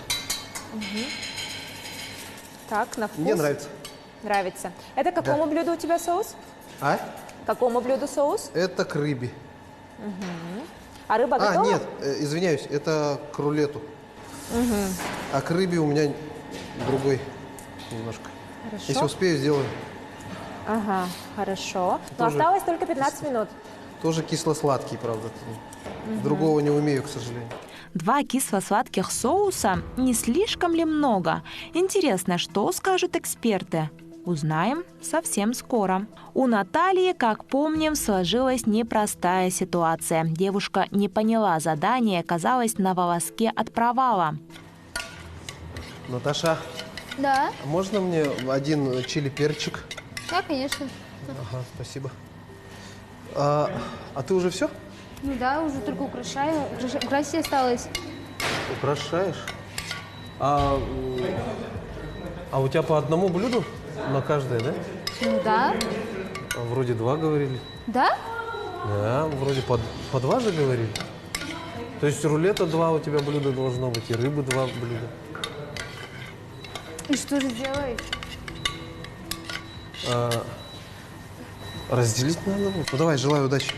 Так, на вкус. Мне нравится. Нравится. Это к какому блюду у тебя соус? А? К какому блюду соус? Это к рыбе. А рыба А, готова? нет, извиняюсь, это к рулету. А к рыбе у меня другой немножко. Хорошо. Если успею, сделаю. Ага, хорошо. Но Тоже осталось только 15 минут. Тоже кисло-сладкий, правда. Другого не умею, к сожалению. Два кисло-сладких соуса не слишком ли много? Интересно, что скажут эксперты? Узнаем совсем скоро. У Натальи, как помним, сложилась непростая ситуация. Девушка не поняла задание, оказалась на волоске от провала. Наташа, Да, а можно мне один чили-перчик? да, конечно. Ага, спасибо. А ты уже все? Ну да, уже только украшаю. Украсить осталось. Украшаешь? А у тебя по одному блюду на каждое, да? Ну да. А вроде два говорили. Да? Да, вроде по два же говорили. То есть рулета два у тебя блюда должно быть, и рыбы два блюда. И что же делать? А, разделить надо будет. Ну давай, желаю удачи.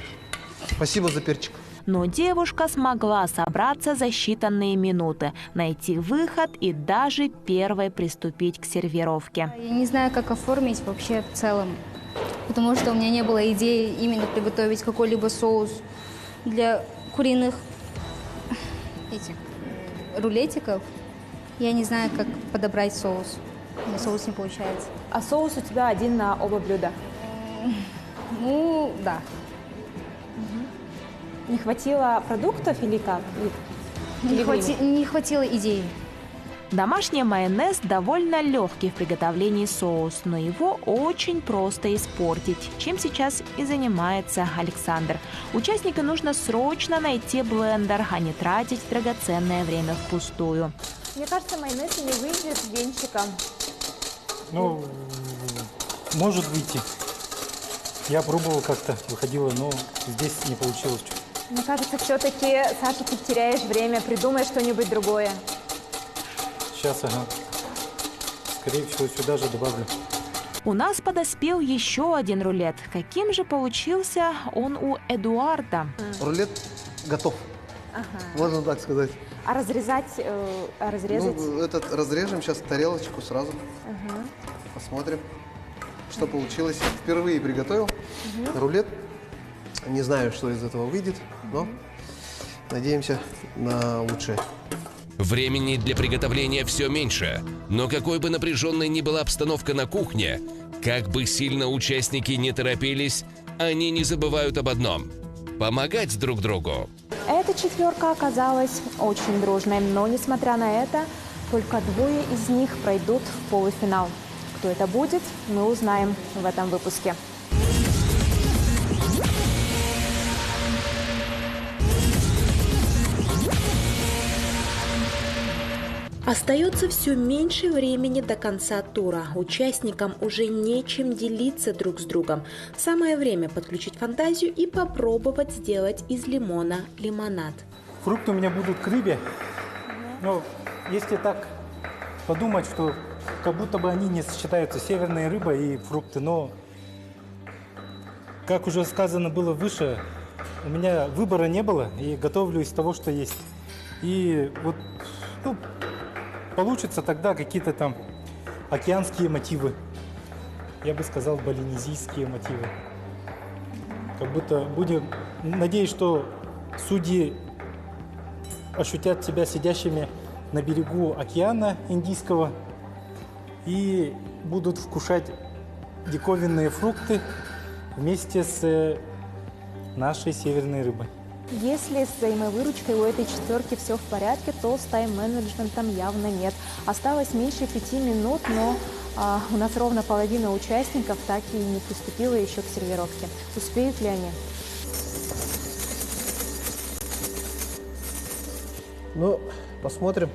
Спасибо за перчик. Но девушка смогла собраться за считанные минуты, найти выход и даже первой приступить к сервировке. Я не знаю, как оформить вообще в целом, потому что у меня не было идеи именно приготовить какой-либо соус для куриных этих рулетиков. Я не знаю, как подобрать соус. У меня соус не получается. А соус у тебя один на оба блюда? Ну, да. Не хватило продуктов или как? Не, хвати не хватило идеи. Домашний майонез довольно легкий в приготовлении соус, но его очень просто испортить, чем сейчас и занимается Александр. Участнику нужно срочно найти блендер, а не тратить драгоценное время впустую. Мне кажется, майонез не выйдет венчиком. Ну, может выйти. Я пробовал как-то, выходило, но здесь не получилось. Мне кажется, все-таки, Саша, ты теряешь время, придумай что-нибудь другое. Сейчас, ага. Скорее всего, сюда же добавлю. У нас подоспел еще один рулет. Каким же получился он у Эдуарда? Рулет готов, ага. можно так сказать. А разрезать, разрезать? Ну, этот разрежем сейчас тарелочку сразу. Ага. Посмотрим, что получилось. Впервые приготовил угу. рулет. Не знаю, что из этого выйдет, но надеемся на лучшее. Времени для приготовления все меньше, но какой бы напряженной ни была обстановка на кухне, как бы сильно участники не торопились, они не забывают об одном – помогать друг другу. Эта четверка оказалась очень дружной, но, несмотря на это, только двое из них пройдут в полуфинал. Кто это будет, мы узнаем в этом выпуске. Остается все меньше времени до конца тура. Участникам уже нечем делиться друг с другом. Самое время подключить фантазию и попробовать сделать из лимона лимонад. Фрукты у меня будут к рыбе. Но если так подумать, что как будто бы они не сочетаются, северная рыба и фрукты, но, как уже сказано было выше, у меня выбора не было, и готовлю из того, что есть. И вот, ну, получатся тогда какие-то там океанские мотивы. Я бы сказал, балинезийские мотивы. Как будто будем, надеюсь, что судьи ощутят себя сидящими на берегу океана Индийского и будут вкушать диковинные фрукты вместе с нашей северной рыбой. Если с взаимовыручкой у этой четверки все в порядке, то с тайм-менеджментом явно нет. Осталось меньше 5 минут, но у нас ровно половина участников так и не приступила еще к сервировке. Успеют ли они? Ну, посмотрим.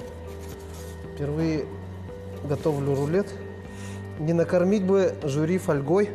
Впервые готовлю рулет. Не накормить бы жюри фольгой.